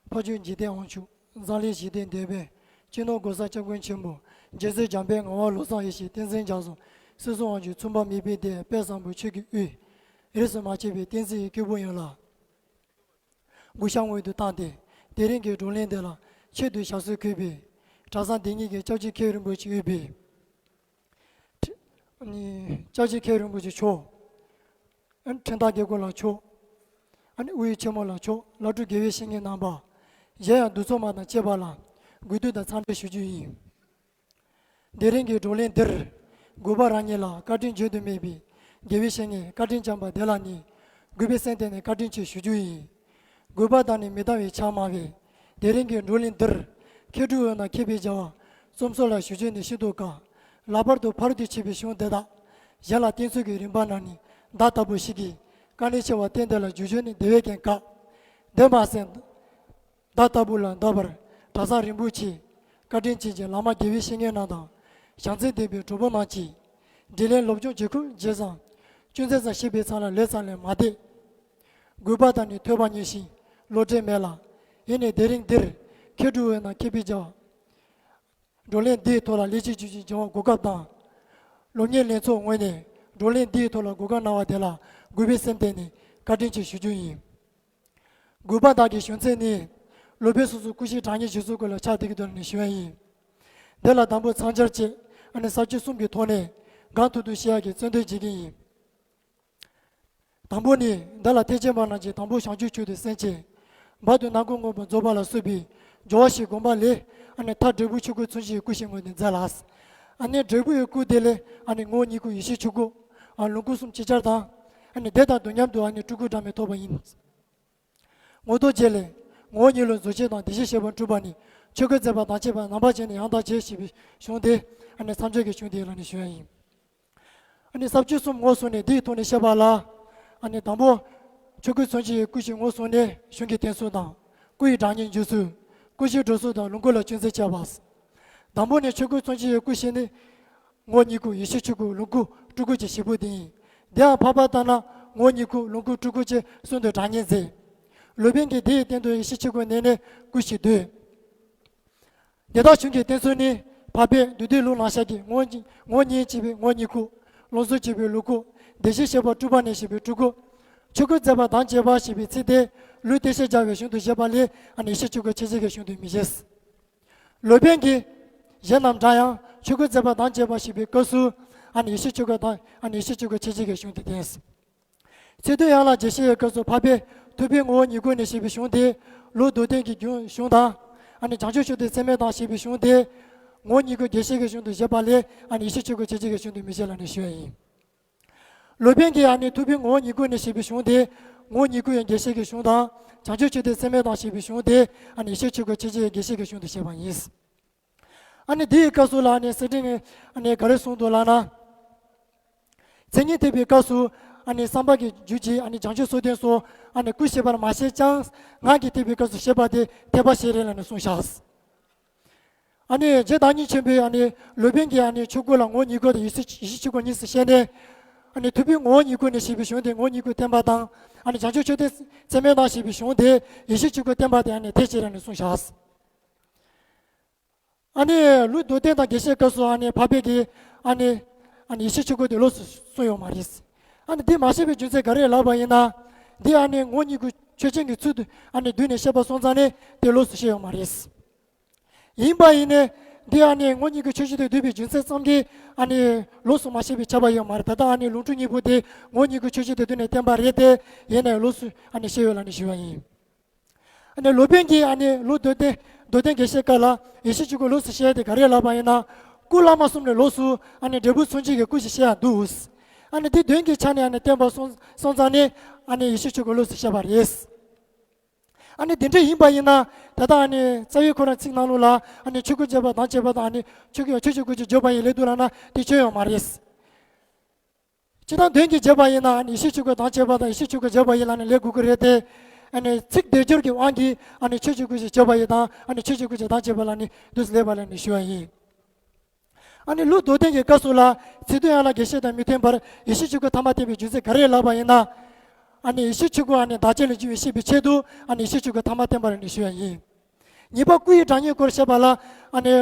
ཕ་ཆོས་འཇིག་རྟེན་དབང་ཕྱུག་འཛམ་གླིང་ཞི་བདེའི་དེད་དཔོན། སྤྱི་ནོར་༸གོང་ས་སྐྱབས་མགོན་ཆེན་པོ་རྗེ་བཙུན་འཇམ་དཔལ་ངག་དབང་བློ་བཟང་ཡེ་ཤེས་བསྟན་འཛིན་རྒྱ་མཚོ་སྲིད་གསུམ་དབང་ཕྱུག་མཚུངས་པ་མེད་པའི་སྡེ་དཔལ་བཟང་པོ་ཆོས་ཀྱི་དབུས། རིས་སུ་མ་ཆད་པའི་བསྟན་སྲིད་ཀྱི་སྐྱེས་བུ་ཡོངས་ལ་གུས་ཕྱག་སྔོན་དུ་བཏང་སྟེ། དེ་རིང་གི་བགྲོ་གླེང་འདི་ལ་ཆེད་དུ་ཞབས་སོར་འཁོད་པའི་གྲྭ་ཚང་འདི་ཉིད་ཀྱི་སྐྱབས་རྗེ་མཁན་རིན་པོ་ཆེ་དབུས་པའི་ཁྲི་ཨ་ནི་སྐྱབས་རྗེ་མཁན་རིན་པོ་ཆེ་མཆོག་ཨ་ནི་ཁྲིམས་བདག་དགེ་སྐོས་ལགས་མཆོག་ཨ་ནི་དབུས་ཆེན་མོ་ལགས་མཆོག་བླ་སྤྲུལ་དགེ་བའི་བཤེས་གཉེན་རྣམ་པ། གཞན་ཡང་འདུ་ཚོགས་མང་དང་བཅས་པ་ལ་གུས་འདུད་དང་འཚམས་འདྲི་ཞུ་རྒྱུ་ཡིན། དེ་རིང་གི་བགྲོ་གླེང་འདིར་གུས་པ་རང་ཉིད་ལ་བཀའ་དྲིན་བརྗོད་དུ་མེད་པའི་དགེ་བའི་བཤེས་གཉེན་བཀའ་དྲིན་བསྐྱངས་པ་དེ་ལ་ནི་གུས་པའི་སེམས་གཏིང་ནས་བཀའ་དྲིན་ཆེ་ཞུ་རྒྱུ་ཡིན། གུས་པ་དང་ནི་མི་འདང་བའི་ཆ་སྨྲ་བས། དེ་རིང་གི་བགྲོ་གླེང་འདིར་མཁས་གྲུབ་འོད་རྣམས་མཁས་པའི་རྒྱལ་བ་རྩོམ་སོགས་ལ་ཞུ་རྒྱུ་ནི་ཤིན་ཏུ་དཀའ། ལྷག་པར་དུ་ཕ་རོལ་ཏུ་ཕྱིན་པའི་གཞུང་དེ་དག་གཞན་ལ་བསྟན་ཚུལ་གྱི་རིམ་པ་རྣམས་ནི་བརྡ་ལྟ་བུ་ཞིག་གིས་དཀའ་ངལ་ཆེ་བ་བསྟན་དེ་ལ་བསྒྱུར་བཅོས་ནི་དེ་བས་ཀྱང་དཀའ། དེ་མ་ཟད། བརྡ་ལྟ་བུ་ལ་འདོད་པར་གྲྭ་ཚང་རིན་པོ་ཆེ་བཀའ་དྲིན་ཅན་གྱི་བླ་མ་དགེ་བའི་བཤེས་གཉེན་རྣམས་དང་བྱམས་བརྩེ་ལྡན་པའི་གྲོགས་པོ་རྣམས་ཀྱིས་དྲིན་ལན་སློབ་སྦྱོང་བྱེད་ཁུལ་བྱས་ཙང་ཅུང་ཟད་ཙམ་ཤེས་པའི་མཚམས་ལ་ལས་ཙམ་ལས་མ་བསྡད། གུས་པ་དང་ནི་ཐོས་པ་མཉེས་ཤིང་བློ་བྲེལ་མེད་ལ། ཡིན་ནའི་དེ་རིང་འདིར་མཁས་གྲུབ་འོད་རྣམས་མཁས་པའི་རྒྱལ་བ་བགྲོ་གླེང་འདིའི་ཐོག་ལ་ལས་བྱེད་ཆུང་ཆུང་སྦྱོང་བ་གོ་སྐབས་དང་། སློབ་གཉེར་ལེན་ཚོགས་ངོས་ནས་བགྲོ་གླེང་འདིའི་ཐོག་ལ་གོ་སྐབས་གནང་བ་དེ་ལ་གུས་པའི་སེམས་གཏིང་ནས་བཀའ་དྲིན་ཆེ་ཞུ་རྒྱུ་ཡིན། གུས་པ་དག་གི་ཞུ་ཚིག་ནི། སློབ་དཔོན་སོ་སོའི་སྐུ་བཞིའི་གྲགས་སྙན་བརྗོད་ཚུལ་སྐོར་ལ་ཕྱག་བསྟན་གྱི་དོན་ནི་ཞུ་བ་ཡིན། འདི་ལ་དང་པོ་མཚམས་སྦྱར་བཅས་ཨ་ནི་ས་བཅད་གསུམ་གྱི་ཐོག་ནས་གང་ཐུབ་ཐུབ་བཤད་ཡག་གི་རྩོད་འདོད་བྱེད་ཀྱི་ཡིན། དང་པོ་ནི་འདི་ལ་ཐེག་ཆེན་པ་རྣམས་ཀྱིས་དང་པོ་བྱང་ཆུབ་མཆོག་ཏུ་སེམས་བསྐྱེད། བར་དུ་ནང་ཁུལ་མངོན་པར་རྫོགས་པ་ལ་སོགས་པའི་སྦྱོར་བ་ཞིག་བསྒོམ་པ་ལས་ཨ་ནི་མཐར་འབྲས་བུ་ཆོས་སྐུ་མཚོན་བྱེད་ཀྱི་སྐུ་ཞིག་མངོན་དུ་མཛད་ལ། ཨ་ནི་འབྲས་བུའི་སྐུ་དེ་ལས་ཨ་ནི་ངོ་བོ་ཉིད་སྐུ་ཡེ་ཤེས་ཆོས་སྐུ། ཨ་ལོངས་སྐུ་གསུམ་ཅིག་ཅར་དང་། ཨ་ནི་དེ་དང་དུས་མཉམ་དུ་ཨ་ནི་སྤྲུལ་སྐུ་འདྲ་མིན་ཐོབ་པ་ཡིན། ངོ་ཐོག་རྗེས་ལས་ངོ་བོ་ཉིད་ལ་རྫོགས་བྱེད་དང་བདེ་གཤེགས་ཞེས་པ་སྤྲུལ་པ་ནི་ཆོས་སྐུ་མཛད་པ་དང་བཅས་པ་རྣམ་པར་བྱས་ནས་ཡང་དག་བྱེད་ཅེས་པའི་གཞུང་དེ་ཨ་ནི་མཚམས་སྦྱར་གྱི་གཞུང་དེ་ལ་ནི་ཞུ་བ་ཡིན། ཨ་ནི་ས་བཅད་གསུམ་ངོས་བཟུང་ནས་འདིའི་ཐོག་ནས་བཤད་པ་ལ། ཨ་ནི་དང་པོ། ཆོས་སྐུ་མཚོན་བྱེད་ཀྱི་སྐུ་ཞིག་ངོས་བཟུང་ནས་གཞུང་གི་བསྟན་ཚུལ་དང་། སྐུ་ཡི་གྲགས་སྙན་བརྗོད་ཚུལ། སྐུ་བཞིའི་འགྲོ་ཚུལ་དང་ལོངས་སྐུ་ལ་ཅུང་ཟད་དཔྱད་པ། དང་པོ་ནས་ཆོས་སྐུ་མཚོན་བྱེད་ཀྱི་སྐུ་ཞིག་ནི། ངོ་བོ་ཉིད་སྐུ་ཡེ་ཤེས་ཆོས་སྐུ་ལོངས་སྐུ་སྤྲུལ་སྐུ་བཅས་བཞི་པོ་དེ་ཡིན། དེའང་འཕགས་པ་ལྟར་ན་ངོ་བོ་ཉིད་སྐུ་ལོངས་སྐུ་སྤྲུལ་སྐུ་བཅས་གསུམ་དུ་གྲགས་སྙན་མཛད། ལོ་པཎ་གྱིས་དེའི་སྟེང་དུ་ཡེ་ཤེས་ཆོས་སྐུ་ནས་ནི་སྐུ་ཞིག་འདོད། དེ་དག་གཞུང་གི་བསྟན་ཚུལ་ནི་འཕགས་པས་འདུས་སྡེ་ལུགས་ནང་བཞག་གི་ངོ་བོ་ཉིད་ངོ་བོ་ཉིད་ཅེས་པའི་ངོ་བོ་ཉིད་སྐུ། ལོངས་སུ་སྤྱོད་པའི་ལོངས་སྐུ། བདེ་གཤེགས་ཞེས་པ་སྤྲུལ་པ་ནས་ཞེས་པའི་སྤྲུལ་སྐུ། ཆོས་སྐུ་མཛད་པ་དང་བཅས་པ་ཞེས་པའི་ཚིག་དེ་ལུགས་བསྟན་བཤད་སྦྱར་བའི་གཞུང་དུ་བཞེད་པ་ལས་ཨ་ནི་ཡེ་ཤེས་ཆོས་སྐུ་ཆོས་ཅན་གྱི་གཞུང་དུ་མི་བཞེད། ལོ་པཎ་གྱིས་གཞན་རྣམས་འདྲ་ཡང་ཆོས་སྐུ་མཛད་པ་དང་བཅས་པ་ཞེས་པའི་སྐབས་སུ་ཨ་ནི་ཡེ་ཤེས་ཆོས་སྐུ་དང་ཨ་ནི་ཡེ་ཤེས་ཆོས་སྐུ་ཆོས་ཅན་གྱི་གཞུང་དུ་བསྟན། ཚིག་དོན་ཡན་ལག་རྒྱས་བཤད་ཀྱི་སྐབས་སུ་འཕགས་པས་ཐུབ་པའི་ངོ་བོ་ཉིད་སྐུ་ནས་ཞེས་པའི་གཞུང་དེ་ལུགས་མདོར་བསྟན་གྱི་རྒྱུད་གཞུང་དང་། ཨ་ནི་བྱང་ཆུབ་མཆོག་ལྡན་ཚད་མེད་དང་ཞེས་པའི་གཞུང་དེ་ངོ་བོ་ཉིད་སྐུ་རྒྱས་བཤད་ཀྱི་གཞུང་དུ་བཞེད་པ་ལས་ཨ་ནི་ཡེ་ཤེས་ཆོས་སྐུ་ཆོས་ཅན་གྱི་གཞུང་དུ་མི་བཞེད་ལ་ནི་ཞུ་བ་ཡིན། ལོ་པཎ་གྱིས་ཨ་ནི་ཐུབ་པའི་ངོ་བོ་ཉིད་སྐུ་ནས་ཞེས་པའི་གཞུང་དེ་ངོ་བོ་ཉིད་སྐུ་ཡི་རྒྱས་བཤད་ཀྱི་གཞུང་དང་། བྱང་ཆུབ་མཆོག་ལྡན་ཚད་མེད་དང་ཞེས་པའི་གཞུང་དེ་ཨ་ནི་ཡེ་ཤེས་ཆོས་སྐུ་ཆོས་ཅན་གྱི་རྒྱས་བཤད་ཀྱི་གཞུང་དུ་བཤད་པ་ཡིན། ཨ་ནི་དེའི་སྐབས་སུ་ལ་ཨ་ནི་གསེར་ཕྲེང་ཨ་ནི་ག་རེ་གསུངས་འདུག་ལབ་ན། མཚན་ཉིད་ཐེག་པའི་སྐབས་སུ་ཨ་ནི་བསམ་པ་གི་རྒྱུད་ཀྱི་ཨ་ནི་བྱང་ཆུབ་སོ་བདུན་སོགས་ཨ་ནི་སྐུ་ཤེས་པར་མ་བཤད་ཀྱང་ངག་གི་ཐེག་པའི་སྐབས་སུ་བཤད་པ་དེ་ཐེག་པ་ཤེས་རབ་ལ་ནི་གསུངས་བཞག། ཨ་ནི་རྗེ་བདག་ཉིད་ཆེན་པོས་ཨ་ནི་ལོ་པཎ་གྱིས་ཨ་ནི་ཆོས་སྐུ་ལ་ངོ་བོ་ཉིད་སྐུ་དང་ཡེ་ཤེས་ཡེ་ཤེས་ཆོས་སྐུ་གཉིས་སུ་བཤད་ནས། ཨ་ནི་ཐུབ་པའི་ངོ་བོ་ཉིད་སྐུ་ནས་ཞེས་པའི་གཞུང་དེ་ངོ་བོ་ཉིད་སྐུ་བསྟན་པ་དང་། ཨ་ནི་བྱང་ཆུབ་མཆོག་ལྡན་ཚད་མེད་དང་ཞེས་པའི་གཞུང་དེ་ཡེ་ཤེས་ཆོས་སྐུ་བསྟན་པ་དེ་ཨ་ནི་ཐེག་ཆེན་རབ་ནས་གསུངས་བཞག། ཨ་ནི་ལུགས་མདོར་བསྟན་དང་རྒྱས་བཤད་སྐབས་སུ་ཨ་ནི་འཕགས་པའི་གི་ཨ་ནི་ཨ་ནི་ཡེ་ཤེས་ཆོས་སྐུ་དེ་ལོགས་སུ་གསུངས་ཡོད་མ་རེད། ཨ་ནི་དེ་མ་བཤད་པའི་རྒྱུ་མཚན་ག་རེ་ལབ་པ་ཡིན་ན། འདི་ཨ་ནི་ངོ་བོ་ཉིད་སྐུ་ཆོས་ཅན་གྱི་ཚུལ་དུ་ཨ་ནི་བསྡུས་ནས་བཤད་པ་སོང་ཙང་ནི་དེ་ལོགས་སུ་བཤད་ཡོད་མ་རེད། ཡིན་པ་ཡིན་ནའི་ འདི་ཨ་ནི་ངོ་བོ་ཉིད་ཀྱི་ཆོས་ཅན་དུ་འདུས་པའི་རྒྱུ་མཚན་ཙམ་གྱིས་ཨ་ནི་ལོགས་སུ་མ་བཤད་པའི་ཁྱབ་པ་ཡོད་མ་རེད། ད་ལྟ་ཨ་ནི་ལུང་དྲངས་གཉིས་པོ་དེ་ངོ་བོ་ཉིད་ཀྱི་ཆོས་ཅན་དུ་འདུས་ནས་བསྟན་པ་རེད་དེ། ཡིན་ནའི་ལོགས་སུ་ཨ་ནི་བཤད་ཡོད་ལབ་ནས་ཞུ་བ་ཡིན། ཨ་ནི་སློབ་དཔོན་གྱིས་ཨ་ནི་ལུང་མདོ་སྡེ་མདོ་སྡེ་རྒྱས་བཤད་སྐབས་ལ་ཡེ་ཤེས་ཆོས་སྐུ་ལོགས་སུ་བཤད་དེ་ག་རེ་ལབ་པ་ཡིན་ན། སྐུ་བླ་མ་གསུམ་ལས་ལོགས་སུ་ཨ་ནི་འབྲས་བུ་མཚོན་བྱེད་ཀྱི་སྐུ་ཞིག་བཤད་ཡ་འདུག་ཨ་ནི་དེ་དོན་གྱི་ཆ་ནས་ཨ་ནི་བསྟན་པ་སོང་སོང་ཙང་ནས་ཨ་ནི་ཡེ་ཤེས་ཆོས་སྐུ་ལོགས་སུ་བཤད་པ་རེད། ཨ་ནི་དེ་འདྲ་ཡིན་པ་ཡིན་ན། ད་ལྟ་ཨ་ནི་རྩ་བའི་ཁོ་རང་ཚིག་ནང་ལོགས་ལ་ཨ་ནི་ཆོས་སྐུ་བརྗོད་པ་དང་བཅས་པ་དང་ཨ་ནི་ཆོས་སྐུ་ཆོས་ཀྱི་སྐུ་ཞིག་བརྗོད་པ་ཡིན་ལབ་འདུག་ལབ་ན་དེ་ཆོས་ཡོད་མ་རེད། སྤྱིར་བཏང་དོན་གྱིས་བྱས་པ་ཡིན་ན་ཨ་ནི་ཡེ་ཤེས་ཆོས་སྐུ་དང་བཅས་པ་དང་ཡེ་ཤེས་ཆོས་སྐུ་བརྗོད་པ་ཡིན་ལབ་ནས་ལབ་དགོས་ཀྱི་རེད་དེ། ཨ་ནི་ཚིག་སྡེབ་སྦྱོར་གྱི་དབང་གིས་ཨ་ནི་ཆོས་ཀྱི་སྐུ་ཞིག་བརྗོད་པ་ཡིན་དང་ཨ་ནི་ཆོས་ཀྱི་སྐུ་ཞིག་དང་བཅས་པ་ལབ་ནས་འདུག་སེ་ལབ་པ་ལབ་ནས་ཞུ་བ་ཡིན། ཨ་ནི་ལུང་མདོ་སྡེ་གི་སྐབས་སུ་ལ་ཚིག་དོན་ཡན་ལག་རྒྱས་བཤད་དང་མི་མཐུན་པར་ཡེ་ཤེས་ཆོས་སྐུ་ཐ་མ་བསྟན་པའི་རྒྱུ་མཚན་ག་རེ་ལབ་པ་ཡིན་ན། ཨ་ནི་ཡེ་ཤེས་ཆོས་སྐུ་ཨ་ནི་བདག་བྱས་ལ་འཇུག་པའི་ཤེས་པའི་ཆེད་དུ་ཨ་ནི་ཡེ་ཤེས་ཆོས་སྐུ་ཐ་མ་བསྟན་པ་ལབ་ནས་ཞུ་བ་ཡིན། ཉེས་པ་སྐུ་ཡི་དགྲ་གཉེན་སྐོར་བཤད་པ་ལ་ཨ་ནི།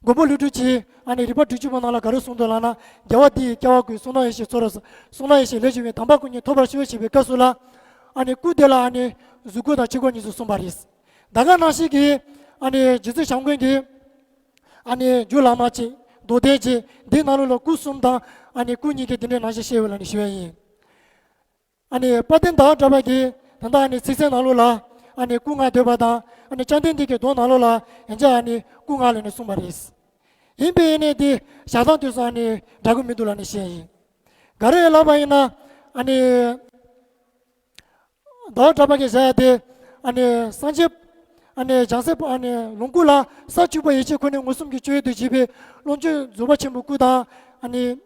མགོན་པོ་ཀླུ་སྒྲུབ་ཀྱིས་ཨ་ནི་རིགས་པ་དྲུག་ཅུ་པོ་ནང་ལ་ག་རེ་གསུངས་འདུག་ལབ་ན། རྒྱལ་བ་འདི་ཡི་སྐྱེ་བ་ཀུན། བསོད་ནམས་ཡེ་ཤེས་ཚོགས་རབ་གསུམ། བསོད་ནམས་ཡེ་ཤེས་ལས་བྱུང་བའི། དམ་པ་སྐུ་གཉིས་ཐོབ་པར་ཤོག་ཅེས་པའི་སྐབས་སུ་ལ། ཨ་ནི་སྐུ་དེ་ལ་ཨ་ནི་གཟུགས་སྐུ་དང་ཆོས་སྐུ་གཉིས་སུ་གསུངས་པ་རེད། ད་ག་ནང་བཞིན་གྱི་ཨ་ནི་རྗེ་བཙུན་བྱམས་མགོན་གྱིས་ཨ་ནི་རྒྱུད་བླ་མ་ཅིག་མདོ་སྡེ་ཅིག་འདི་ནང་ལོགས་ལ་སྐུ་གསུམ་དང་ཨ་ནི་སྐུ་གཉིས་ཀྱི་དེ་འདྲའི་ནང་བཞིན་བཤད་ཡོད་ལབ་ནས་ཞུ་བ་ཡིན། ཨ་ནི་དཔལ་ལྡན་ཟླ་བ་གྲགས་པ་གིས་ད་ལྟ་ཨ་ནི་ཚིག་གསལ་ནང་ལོགས་ལ་ཨ་ནི་སྐུ་ལྔ་འདོད་པ་དང་། ཨ་ནི་བཅོམ་ལྡན་འདས་ཀྱི་མདོ་ནང་ལོགས་ལ་ཡང་བསྐྱར་ཨ་ནི་སྐུ་ལྔ་ལབ་ནས་གསུངས་པ་རེད། ཡིན་པས་ཨ་ནི་དེ་བཞག་སྟངས་དེ་ཚོ་ཨ་ནི་འདྲ་གི་མི་འདུག་ལབ་ནས་བཤད་ཡིན། ག་རེ་ལབ་པ་ཡིན་ན། ཨ་ནི་ཟླ་བ་གྲགས་པ་གིས་བཞག་ཡ་དེ། ཨ་ནི་སངས་རྒྱས་ཨ་ནི་བྱང་སེམས་ཨ་ནི་ལོངས་སྐུ་ལ་ས་བཅུ་པ་ཡེ་ཤེས་འཁོར་གཉིས་མངོན་སུམ་གྱི་སྤྱོད་ཡུལ་དུ་བྱས་པའི་ཀློང་ཆེན་རྫོགས་པ་ཆེན་པོའི་སྐུ་དང་། ཨ་ནི།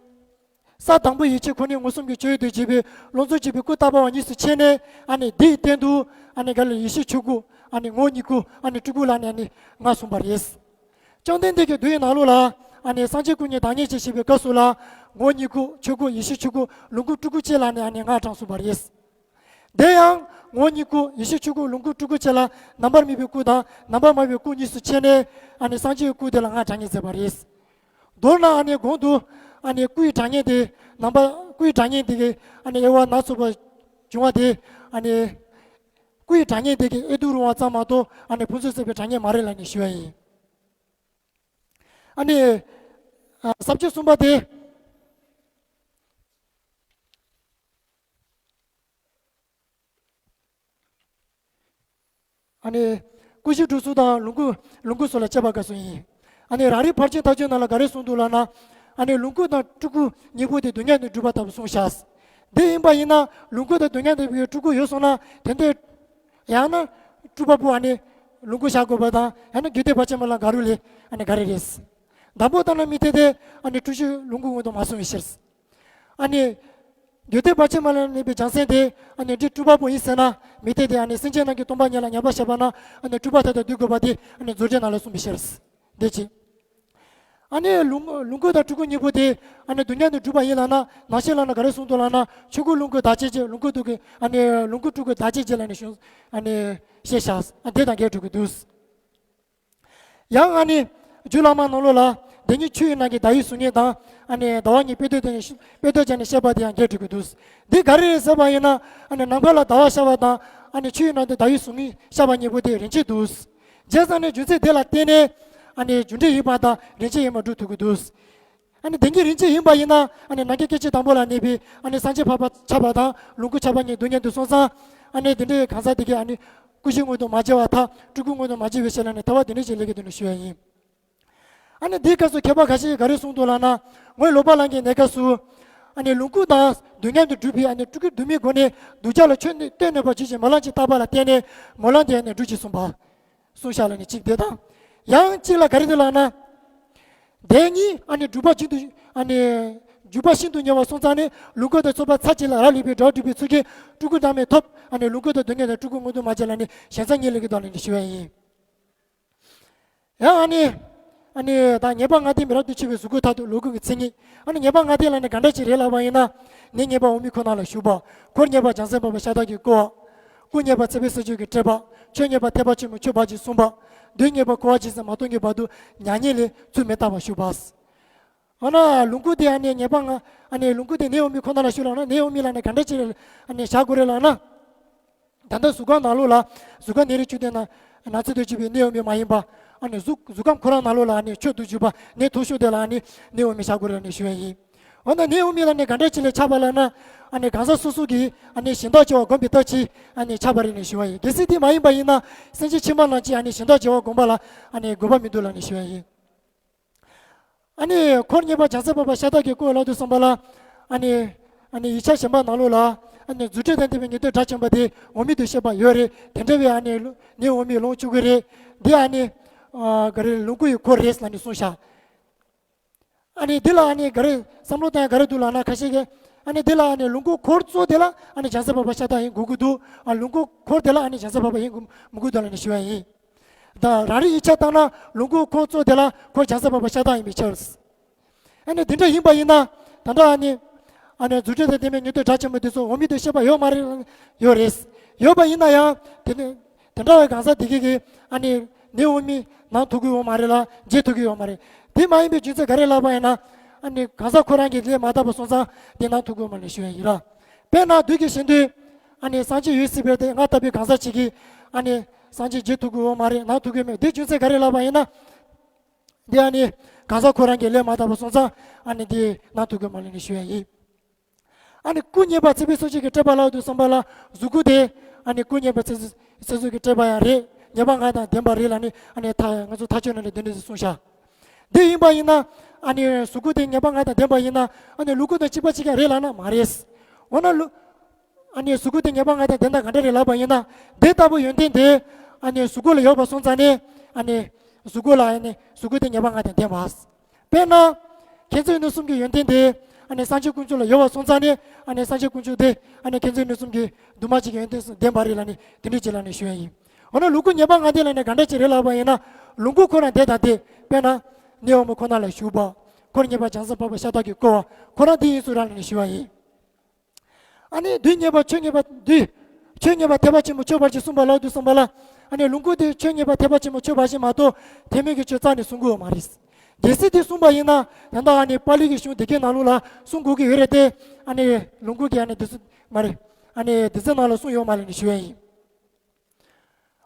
ས་དང་པོ་ཡེ་ཤེས་འཁོར་གཉིས་མངོན་སུམ་གྱི་སྤྱོད་ཡུལ་དུ་བྱས་པའི་ཀློང་རྫོགས་ཆེན་པོའི་སྐུ་ལྟ་བུ་གཉིས་སུ་ཕྱེ་ནས། ཨ་ནི་དེའི་སྟེང་དུ་ཨ་ནི་ག་ལ་ཡེ་ཤེས་ཆོས་སྐུ། ཨ་ནི་ངོ་བོ་ཉིད་སྐུ། ཨ་ནི་སྤྲུལ་སྐུ་ལབ་ནས་ཨ་ནི་ལྔ་གསུངས་པ་རེད། བཅོམ་ལྡན་འདས་ཀྱི་མདོའི་ནང་ལོགས་ལ་ཨ་ནི་སངས་རྒྱས་སྐུ་གཉིས་བདག་ཉིད་ཅེས་བཤད་པའི་སྐབས་སུ་ལ། ངོ་བོ་ཉིད་སྐུ། ཆོས་སྐུ། ཡེ་ཤེས་ཆོས་སྐུ། ལོངས་སྐུ། སྤྲུལ་སྐུ་བཅས་ལབ་ནས་ཨ་ནི་ལྔ་དྲངས་གསུངས་པ་རེད། དེ་ཡང་ངོ་བོ་ཉིད་སྐུ། ཡེ་ཤེས་ཆོས་སྐུ། ལོངས་སྐུ། སྤྲུལ་སྐུ་བཅས་ལ་རྣམ་པར་སྨིན་པའི་སྐུ་དང་རྣམ་པར་སྨིན་པའི་སྐུ་གཉིས་སུ་ཕྱེ་ནས། ཨ་ནི་སངས་རྒྱས་ཀྱི་སྐུ་དེ་ལ་ལྔ་དྲངས་ནས་མཛད་པ་རེད། མདོར་ན་ཨ་ནི་གོང་དུ་ཨ་ནི་སྐུ་ཡི་དགྲ་གཉེན་དེ། རྣམ་པ་སྐུ་ཡི་དགྲ་གཉེན་དེ་གི་ཨ་ནི་དབྱེ་བ་སྣ་ཚོགས་པ་བྱུང་བ་དེ། ཨ་ནི་སྐུ་ཡི་དགྲ་གཉེན་དེ་གི་དབྱེ་དུ་རུང་བ་ཙམ་མ་གཏོགས་ཨ་ནི་ཕུན་སུམ་ཚོགས་པའི་དགྲ་གཉེན་མ་རེད་ལབ་ནས་ཞུ་བ་ཡིན། ཨ་ནི་ཨ་ས་བཅད་གསུམ་པ་དེ། ཨ་ནི་སྐུ་བཞི་སྤྲུལ་གསུམ་དང་ལོངས་སྐུ། ལོངས་སྐུ་སོགས་ལ་དཔྱད་པ་དགོས་སོ་ཡིན། ཨ་ནི་རང་རིག་ཕར་ཕྱིན་ཐབས་བྱུང་ནང་ལ་ག་རེ་གསུངས་འདུག་ལབ་ན། ཨ་ནི་ལོངས་སྐུ་དང་སྤྲུལ་སྐུ་གཉིས་པོ་དེ་སྡུག་བསྔལ་དུ་གྲུབ་པ་ལྟ་བུ་གསུངས་བཞག་དེ་ཡིན་པ་ཡིན་ན་ལོངས་སྐུ་དང་སྡུག་བསྔལ་དུ་གྲུབ་པའི་སྤྲུལ་སྐུ་ཡོད་སོང་ན། དེ་འདྲའི་ཡང་ན་སྤྲུལ་པ་པོ་ཨ་ནི་ལོངས་སྐུ་བཞག་དགོས་པ་དང་། ཡང་ན་རྒྱུད་སྡེ་བར་ཆད་མ་ལ་ག་རུ་ལས་ཨ་ནི་ག་རེ་རེད། དང་པོ་ལྟར་ན་མི་འཐད་དེ། ཨ་ནི་སྤྲུལ་གཞི་ལོངས་སྐུ་མངོན་དུ་མ་སོང་བའི་ཕྱིར། ཨ་ནི་རྒྱུད་སྡེ་བར་ཆད་མ་ལ་གནས་པའི་བྱང་སེམས་དེ་ཨ་ནི་འདི་སྤྲུལ་པ་པོ་ཡིན་ཟེར་ན་མི་འཐད་དེ། ཨ་ནི་སེམས་ཅན་རྣམས་ཀྱི་སྟོང་པ་ཉིད་ལ་ཉམས་པར་བྱེད་པ་ན་ཨ་ནི་སྤྲུལ་པ་མཐའ་དག་བསྡུ་དགོས་པ་དེ་ཨ་ནི་མཛོད་འགྲེལ་ནང་ལ་གསུངས་པའི་ཕྱིར། འདི་གཅིག་ཨ་ནི་ལོངས་ལོངས་སྐུ་དང་སྤྲུལ་སྐུ་གཉིས་པོ་དེ་ཨ་ནི་སྡུག་བསྔལ་དུ་གྲུབ་པ་ཡིན་ལབ་ན། ནང་བཤད་ལབ་ན་ག་རེ་གསུངས་འདུག་ལབ་ན། ཆོས་སྐུ་ལོངས་སྐུ་བདག་བྱེད་ཅེས། ལོངས་སྐུ་སྤྲུལ་སྐུ། ཨ་ནི་ལོངས་སྐུ་སྤྲུལ་སྐུ་བདག་བྱེད་ཅེས་ལབ་ནས་གསུངས། ཨ་ནི་བཤད་བཞག་ཨ་དེ་དང་འགལ་འགྲོ་གི་འདུག་ཡང་ཨ་ནི་རྒྱུད་བླ་མ་ནང་ལོགས་ལ་བདེན་གཉིས་ཆོས་ཡིན་ནང་གི་བརྡ་ཡིག་གཟུགས་བརྙན་དང་། ཨ་ནི་ཟླ་བ་གཉིས་དཔེ་དོད་དེ་ནས་དཔེ་དོད་བྱས་ནས་བཤད་པ་དེ་ཡང་འགལ་འགྲོ་གི་འདུག་འདི་ག་རེ་རེད་ཟེར་བ་ཡིན་ན། ཨ་ནི་ནམ་མཁའ་ལ་ཟླ་བ་ཤར་བ་དང་། ཨ་ནི་ཆོས་ཡིན་ནང་དུ་བརྡ་ཡིག་གཟུགས་བརྙན་ཤར་བ་གཉིས་པོ་དེ་རིན་ཆེན་འདུག་བྱས་ཙང་ནས་རྒྱུ་མཚན་དེ་ལ་བརྟེན་ནས་ཨ་ནི་རྒྱུ་འབྲས་ཡིན་པ་དང་རིན་ཆེན་ཡིན་པ་སྒྲུབ་ཐུབ་ཀྱི་འདུག་ཨ་ནི་བདེན་གཉིས་རིན་ཆེན་ཡིན་པ་ཡིན་ན། ཨ་ནི་ནམ་མཁའི་སྐད་ཅིག་དང་པོ་ལ་གནས་པའི་ཨ་ནི་སངས་རྒྱས་འཕགས་པ་ཁྱབ་པ་དང་ལོངས་སྐུ་ཁྱབ་པ་གཉིས་སྡུག་བསྔལ་དུ་སོང་ཙང་། ཨ་ནི་དེ་འདྲའི་གང་ཟག་དེ་གས་ཨ་ནི་སྐུ་བཞི་མངོན་དུ་མ་བྱས་པར་ཐལ། སྤྲུལ་སྐུ་མངོན་དུ་མ་བྱས་པའི་ཕྱིར་ལབ་ནས་ཐལ་བ་དེ་འདྲ་ཞིག་སླེབས་ཀྱི་འདུག་ནས་ཞུ་བ་ཡིན། ཨ་ནི་འདིའི་སྐབས་སུ་མཁས་པ་ཁ་ཤས་ཀྱིས་ག་རེ་གསུངས་འདུག་ལབ་ན། ངོས་ལོག་པ་ལང་གི་གནས་སྐབས་སུ། ཨ་ནི་ལོངས་སྐུ་དང་སྡུག་བསྔལ་དུ་གྲུབ་པའི་ཨ་ནི་སྤྲུལ་སྐུ་དུ་མའི་སྒོ་ནས་གདུལ་བྱ་ལ་ཆོས་ནི་སྟོན་ནུས་པར་བྱེད་ཅིང་སྨོན་ལམ་ཅིག་བཏབ་པ་ལ་བརྟེན་ནས་སྨོན་ལམ་དེ་ཨ་ནི་འགྲུབ་ཅེས་གསུངས་པ། གསུངས་བཞག་ལབ་ནས་གཅིག་དེ་དང་། ཡང་གཅིག་ལ་ག་རེ་འདུག་ལབ་ན། བདེན་གཉིས་ཨ་ནི་སྒྲུབ་པ་ཤིན་ཏུ་ཨ་ནི་སྒྲུབ་པ་ཤིན་ཏུ་ཉེ་བ་སོང་ཙང་ནས་ལོངས་སྐུ་དང་ཚོགས་པ་ཚར་གཅིག་ལ་རག་ལས་པའི་དགྲ་སྒྲུབ་པའི་ཚུལ་གྱིས་སྤྲུལ་སྐུ་འདྲ་མིན་ཐོབ། ཨ་ནི་ལོངས་སྐུ་དང་སྡུག་བསྔལ་དང་སྤྲུལ་སྐུ་མངོན་དུ་མ་བྱས་ལབ་ནས་ཞེན་ས་གཉིས་སླེབས་ཀྱི་འདུག་ལབ་ནས་ཞུ་བ་ཡིན། ཡང་ཨ་ནི། ཨ་ནི་ད་ངེས་པ་ལྔ་ལྡན་མི་རབས་ཏུ་ཆད་པའི་གཟུགས་སྐུ་མཐར་ཐུག་ལོངས་སྐུ་གི་མཚན་ཉིད། ཨ་ནི་ངེས་པ་ལྔ་ལྡན་ལབ་ནི་ག་འདྲ་ཅིག་རེད་ལབ་པ་ཡིན་ན། གནས་ངེས་པ་འོག་མིན་ཁོ་ན་ལ་བཞུགས་པ། འཁོར་ངེས་པ་བྱང་སེམས་འཕགས་པ་ཤ་སྟག་གིས་བསྐོར་བ། སྐུ་ངེས་པ་ཚངས་པའི་བསིལ་ལྗོངས་ཀྱི་སྤྲུལ་པ། ཆོས་ངེས་པ་ཐེག་པ་ཆེན་པོའི་ཆོས་འབའ་ཞིག་གསུངས་པ། གདོན་ངེས་པ་འཁོར་བ་ཇི་སྲིད་མ་སྟོངས་ཀྱི་བར་དུ་མྱ་ངན་ལས་ཚུར་མི་འདའ་བར་བཞུགས་པ། འོ་ན་ལོངས་སྐུ་དེ་ཨ་ནི་ངེས་པ་ལྔ། ཨ་ནི་ལོངས་སྐུ་དེ་གནས་འོག་མིན་ཁོ་ན་ལ་བཞུགས་ལབ་ན། གནས་འོག་མིན་ལབ་ནི་ག་འདྲ་ཅིག་ཨ་ནི་བཞག་དགོས་རེད་ལབ་ན། ད་ལྟ་གཟུགས་ཁམས་ནང་ལོགས་ལ་གཟུགས་ཁམས་གནས་རིགས་བཅུ་བདུན་ན་ན་ཚོད་དུ་གྱུར་པའི་གནས་འོག་མིན་མ་ཡིན་པ། ཨ་ནི་གཟུགས་གཟུགས་ཁམས་ཁོ་རང་ནང་ལོགས་ལ་ཨ་ནི་མཆོག་ཏུ་གྱུར་པ་ནད་མཐོ་ཤོས་དེ་ལ་ཨ་ནི་ནད་འོ་མའི་ཤ་ཁུ་རེད་ལབ་ནས་ཞུ་ཡ་ཡིན། འོ་ན་ནད་འོ་མའི་ལ་ནི་ག་འདྲ་ཅིག་ལ་ཆགས་པ་ལབ་ན། ཨ་ནི་གང་ཟག་སོ་སོ་གིས་ཨ་ནི་གཞན་དག་བྱ་བ་བསྒོམས་པའི་རྟགས་ཀྱིས་ཨ་ནི་ཆགས་པ་རེད་ལབ་ནས་ཞུ་ཡ་ཡིན། གལ་སྲིད་དེ་མ་ཡིན་པ་ཡིན་ན་སེམས་ཅན་ཕྱི་མ་རྣམས་ཀྱིས་ཨ་ནི་གཞན་དག་བྱ་བ་བསྒོམས་པ་ལ་ཨ་ནི་དགོས་པ་མི་འདུག་ལབ་ནས་ཞུ་ཡ་ཡིན། ཨ་ནི་འཁོར་ཉེས་པ་བྱང་སེམས་འཕགས་པ་ཤ་སྟག་གིས་བཀོད་ལབ་དུས་ཙམ་པ་ལ། ཨ་ནི་ཨ་ནི་ཡིག་ཆ་གཞན་པ་ནང་ལོགས་ལ་ཨ་ནི་རྫུ་འཕྲུལ་དང་ལྡན་པའི་ཉེས་ལྟུང་དགྲ་བཅོམ་པ་དེ་འོ་མའི་དུ་བཤད་པ་ཡོད་རེད། དེ་འདྲ་བའི་ཨ་ནི་ནད་འོ་མའི་ལོངས་སྤྱོད་ཀྱི་རེད། འདི་ཨ་ནི་ཨ་ག་རེ་ལོངས་སྐུ་ཡི་འཁོར་རེད་ལབ་ནས་གསུངས་ཤག་ཨ་ནི་འདི་ལ་ཨ་ནི་ག་རེ་བསམ་བློ་བཏང་ཡ་ག་རེ་འདུག་ལབ་ན། ཁ་ཤས་ཀྱིས་ཨ་ནི་འདི་ལ་ཨ་ནི་ལོངས་སྐུ་འཁོར་གཙོ་དེ་ལ་ཨ་ནི་བྱང་སེམས་འཕགས་པ་ཤ་སྟག་ཡིན་དགོས་ཀྱི་འདུག་ཨ་ལོངས་སྐུ་འཁོར་དེ་ལ་ཨ་ནི་བྱང་སེམས་འཕགས་པ་ཡིན་དགོས་མི་དགོས་འདུག་ལབ་ནས་ཞུ་ཡ་ཡིན། ད་རང་རེའི་ཡིག་ཆ་ལྟར་ན་ལོངས་སྐུ་འཁོར་གཙོ་དེ་ལ་འཁོར་བྱང་སེམས་འཕགས་པ་ཤ་སྟག་ཡིན་པའི་ཕྱིར། ཨ་ནི་དེ་འདྲ་ཡིན་པ་ཡིན་ན། ད་ལྟ་ཨ་ནི་ཨ་ནི་རྫུ་འཕྲུལ་དང་ལྡན་པའི་ཉེས་ལྟུང་དགྲ་བཅོམ་པ་དེ་ཚོ་འོ་མའི་དུ་བཤད་པ་ཡོད་མ་རེད། ཡོད་རེད། ཡོད་པ་ཡིན་ན་ཡང་དེ་ནི་དེ་འདྲ་བའི་གང་ཟག་དེ་གས་ཀྱིས་ཨ་ནི་ནད་འོ་མའི་ནང་ཐུག་གི་ཡོད་མ་རེད་ལ་བརྗེ་ཐུབ་ཀྱི་ཡོད་མ་རེད། དེ་མ་ཡིན་པའི་རྒྱུ་མཚན་ག་རེ་ལབ་པ་ཡིན་ན། ཨ་ནི་གང་ཟག་ཁོ་རང་གིས་ལས་མ་དག་པ་སོང་ཙང་དེ་ནང་ཐུག་གི་ཡོད་མ་རེད་ཞུ་ཡ་ཡིན་ར། དཔེར་ན་དུས་ཀྱི་གཞན་དུས་ཨ་ནི་སངས་རྒྱས་ཡོད་སྲིད་པའི་དེ་ང་ལྟ་བུའི་གང་ཟག་ཅིག་གིས་ཨ་ནི་སངས་རྒྱས་བརྗེ་ཐུབ་ཀྱི་ཡོད་མ་རེད། ནང་ཐུག་གི་མེད། དེ་རྒྱུ་མཚན་ག་རེ་ལབ་པ་ཡིན་ན། འདི་ཨ་ནི་གང་ཟག་ཁོ་རང་གི་ལས་མ་དག་པ་སོང་ཙང་ཨ་ནི་འདི་ནང་ཐུག་གི་མ་ལབ་ནས་ཞུ་ཡ་ཡིན། ཨ་ནི་སྐུ་མཉེས་པ་ཚེ་འཕོས་སོགས་ཀྱི་སྤྲས་པ་ལབ་དུས་ཙམ་པ་ལ་གཟུགས་སྐུ་དེ་ཨ་ནི་སྐུ་མཉེས་པ་ཚེ་ཚེ་སོགས་ཀྱི་སྤྲས་པ་ཡང་རེད། ཉེས་པ་ལྔ་དང་ལྡན་པ་རེད་ལབ་ནས་ཨ་ནི་ད་ང་ཚོ་ཐག་གཅོད་ནང་ལ་འདི་འདྲ་ཞིག་གསུངས་ཤག་འདི་ཡིན་པ་ཡིན་ན་ཨ་ནི་གཟུགས་སྐུ་དེ་ཉེས་པ་ལྔ་དང་ལྡན་པ་ཡིན་ན་ཨ་ནི་ལོངས་སྐུ་དང་གཅིག་པ་གཅིག་རྐྱང་རེད་ལབ་ན་མ་རེད། འོ་ན་ལོ། ཨ་ནི་གཟུགས་སྐུ་དེ་ཉེས་པ་ལྔ་དང་ལྡན་དང་ག་འདྲ་རེད་ལབ་པ་ཡིན་ན། དེ་ལྟ་བུ་ཡོན་ཏན་དེ་ཨ་ནི་གཟུགས་སྐུ་ལ་ཡོད་པ་སོང་ཙང་ནས་ཨ་ནི་གཟུགས་སྐུ་ལ་ཨ་ནི་གཟུགས་སྐུ་དེ་ཉེས་པ་ལྔ་དང་ལྡན་པ། དཔེར་ན། མཁྱེན་བརྩེ་ནུས་གསུམ་གྱི་ཡོན་ཏན་དེ་ཨ་ནི་སངས་རྒྱས་དཀོན་མཆོག་ལ་ཡོད་པ་སོང་ཙང་ནས་ཨ་ནི་སངས་རྒྱས་དཀོན་མཆོག་དེ་ཨ་ནི་མཁྱེན་བརྩེ་ནུས་གསུམ་གྱི་འདུས་མ་བྱས་ཀྱི་ཡོན་ཏན་ལྡན་པ་རེད་ལབ་ནས་དེ་འདྲ་ཅིག་ལབ་ནས་ཞུ་ཡ་ཡིན། འོ་ན་ལོངས་སྐུ་ཉེས་པ་ལྔ་ལྡན་ལབ་ནས་ག་འདྲ་ཅིག་རེད་ལབ་པ་ཡིན་ན། ལོངས་སྐུ་ཁོ་རང་དེ་དང་དེ་དཔེར་ན། གནས་འོག་མ་ཁོ་ན་ལ་བཞུགས་པ། འཁོར་མཉེས་པ་བྱང་སེམས་འཕགས་པ་ཤ་སྟག་གིས་བསྐོར་བ་ཁོ་རང་དེ་ཡིན་ཚུལ་རང་ལབ་ནས་ཞུ་བ་ཡིན། ཨ་ནི་དུས་མཉེས་པ་ཆོས་མཉེས་པ་དུས། ཆོས་མཉེས་པ་ཐེག་པ་ཆེན་པོ་ཆོས་ཕར་ཕྱིན་གསུངས་པ་ལབ་དུས་ཙམ་པ་ལ། ཨ་ནི་ལོངས་སྐུ་དེ་ཆོས་མཉེས་པ་ཐེག་པ་ཆེན་པོ་ཆོས་ཕར་ཕྱིན་མ་གཏོགས་ཐེག་དམན་གྱི་ཆོས་རྩ་ནས་གསུང་གི་ཡོད་མ་རེད། གལ་སྲིད་དེ་གསུངས་པ་ཡིན་ན་ད་ལྟ་ཨ་ནི་པཱ་ལི་གི་གཞུང་དེ་གའི་ནང་ལོགས་ལ་གསུང་དགོས་ཀྱི་ཡོད་རེད་དེ། ཨ་ནི་ལོངས་སྐུ་གི་ཨ་ནི་དེ་ཚོ་མ་རེད། ཨ་ནི་དེ་ཚོའི་ནང་ལ་གསུངས་ཡོད་མ་རེད་ནས་ཞུ་ཡ་ཡིན།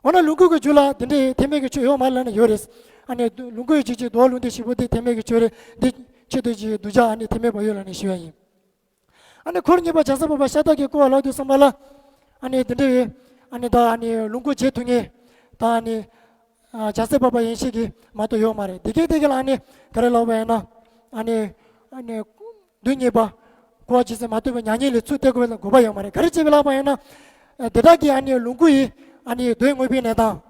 འོ་ན་ལོངས་སྐུ་གི་རྒྱུད་ལ་དེ་འདྲའི་ཐེག་དམན་གྱི་ཆོས་ཡོད་མ་རེད་ལབ་ནས་ཡོད་རེད། ཨ་ནི་ལོངས་སྐུ་ཡི་རྒྱུད་ཀྱི་འདུལ་བ་ལུང་བསྟན་བཞི་པོ་དེ་ཐེག་དམན་གྱི་ཆོས་རེད། འདི་ཆེད་དུ་ཀྱི་གདུལ་བྱ་ཨ་ནི་ཐེག་དམན་པ་ཡོད་ལབ་ནས་ཞུ་ཡ་ཡིན། ཨ་ནི་འཁོར་མཉེས་པ་བྱང་སེམས་འཕགས་པ་ཤ་སྟག་གིས་བསྐོར་བ་ལབ་དུས་ཙམ་པ་ལ། ཨ་ནི་དེ་འདྲ་བའི་ཨ་ནི་ད་ཨ་ནི་ལོངས་སྐུ་བྱེད་ཐུབ་མཁན་ད་ཨ་ནི་ཨ་བྱང་སེམས་འཕགས་པ་ཡན་ཆད་ཀྱིས་མ་གཏོགས་ཡོད་མ་རེད། དེ་གའི་དེ་ག་ལ་ཨ་ནི་ག་རེ་ལབ་པ་ཡིན་ན། ཨ་ནི་ཨ་ནི་དུས་མཉེས་པ། འཁོར་བ་འཇིག་རྟེན་མ་ཐུབ་པའི་མྱ་ངན་ལས་ཚུར་བསྟན་དགོས་པའི་དགོས་པ་ཡོད་མ་རེད། ག་རེ་བྱས་པ་ལབ་པ་ཡིན་ན། ཨ་དེ་དག་གིས་ཨ་ནི་ལོངས་སྐུ་ཡི་ཨ་ནི་དོན་དངོས་པོའི་གནས་སྟངས།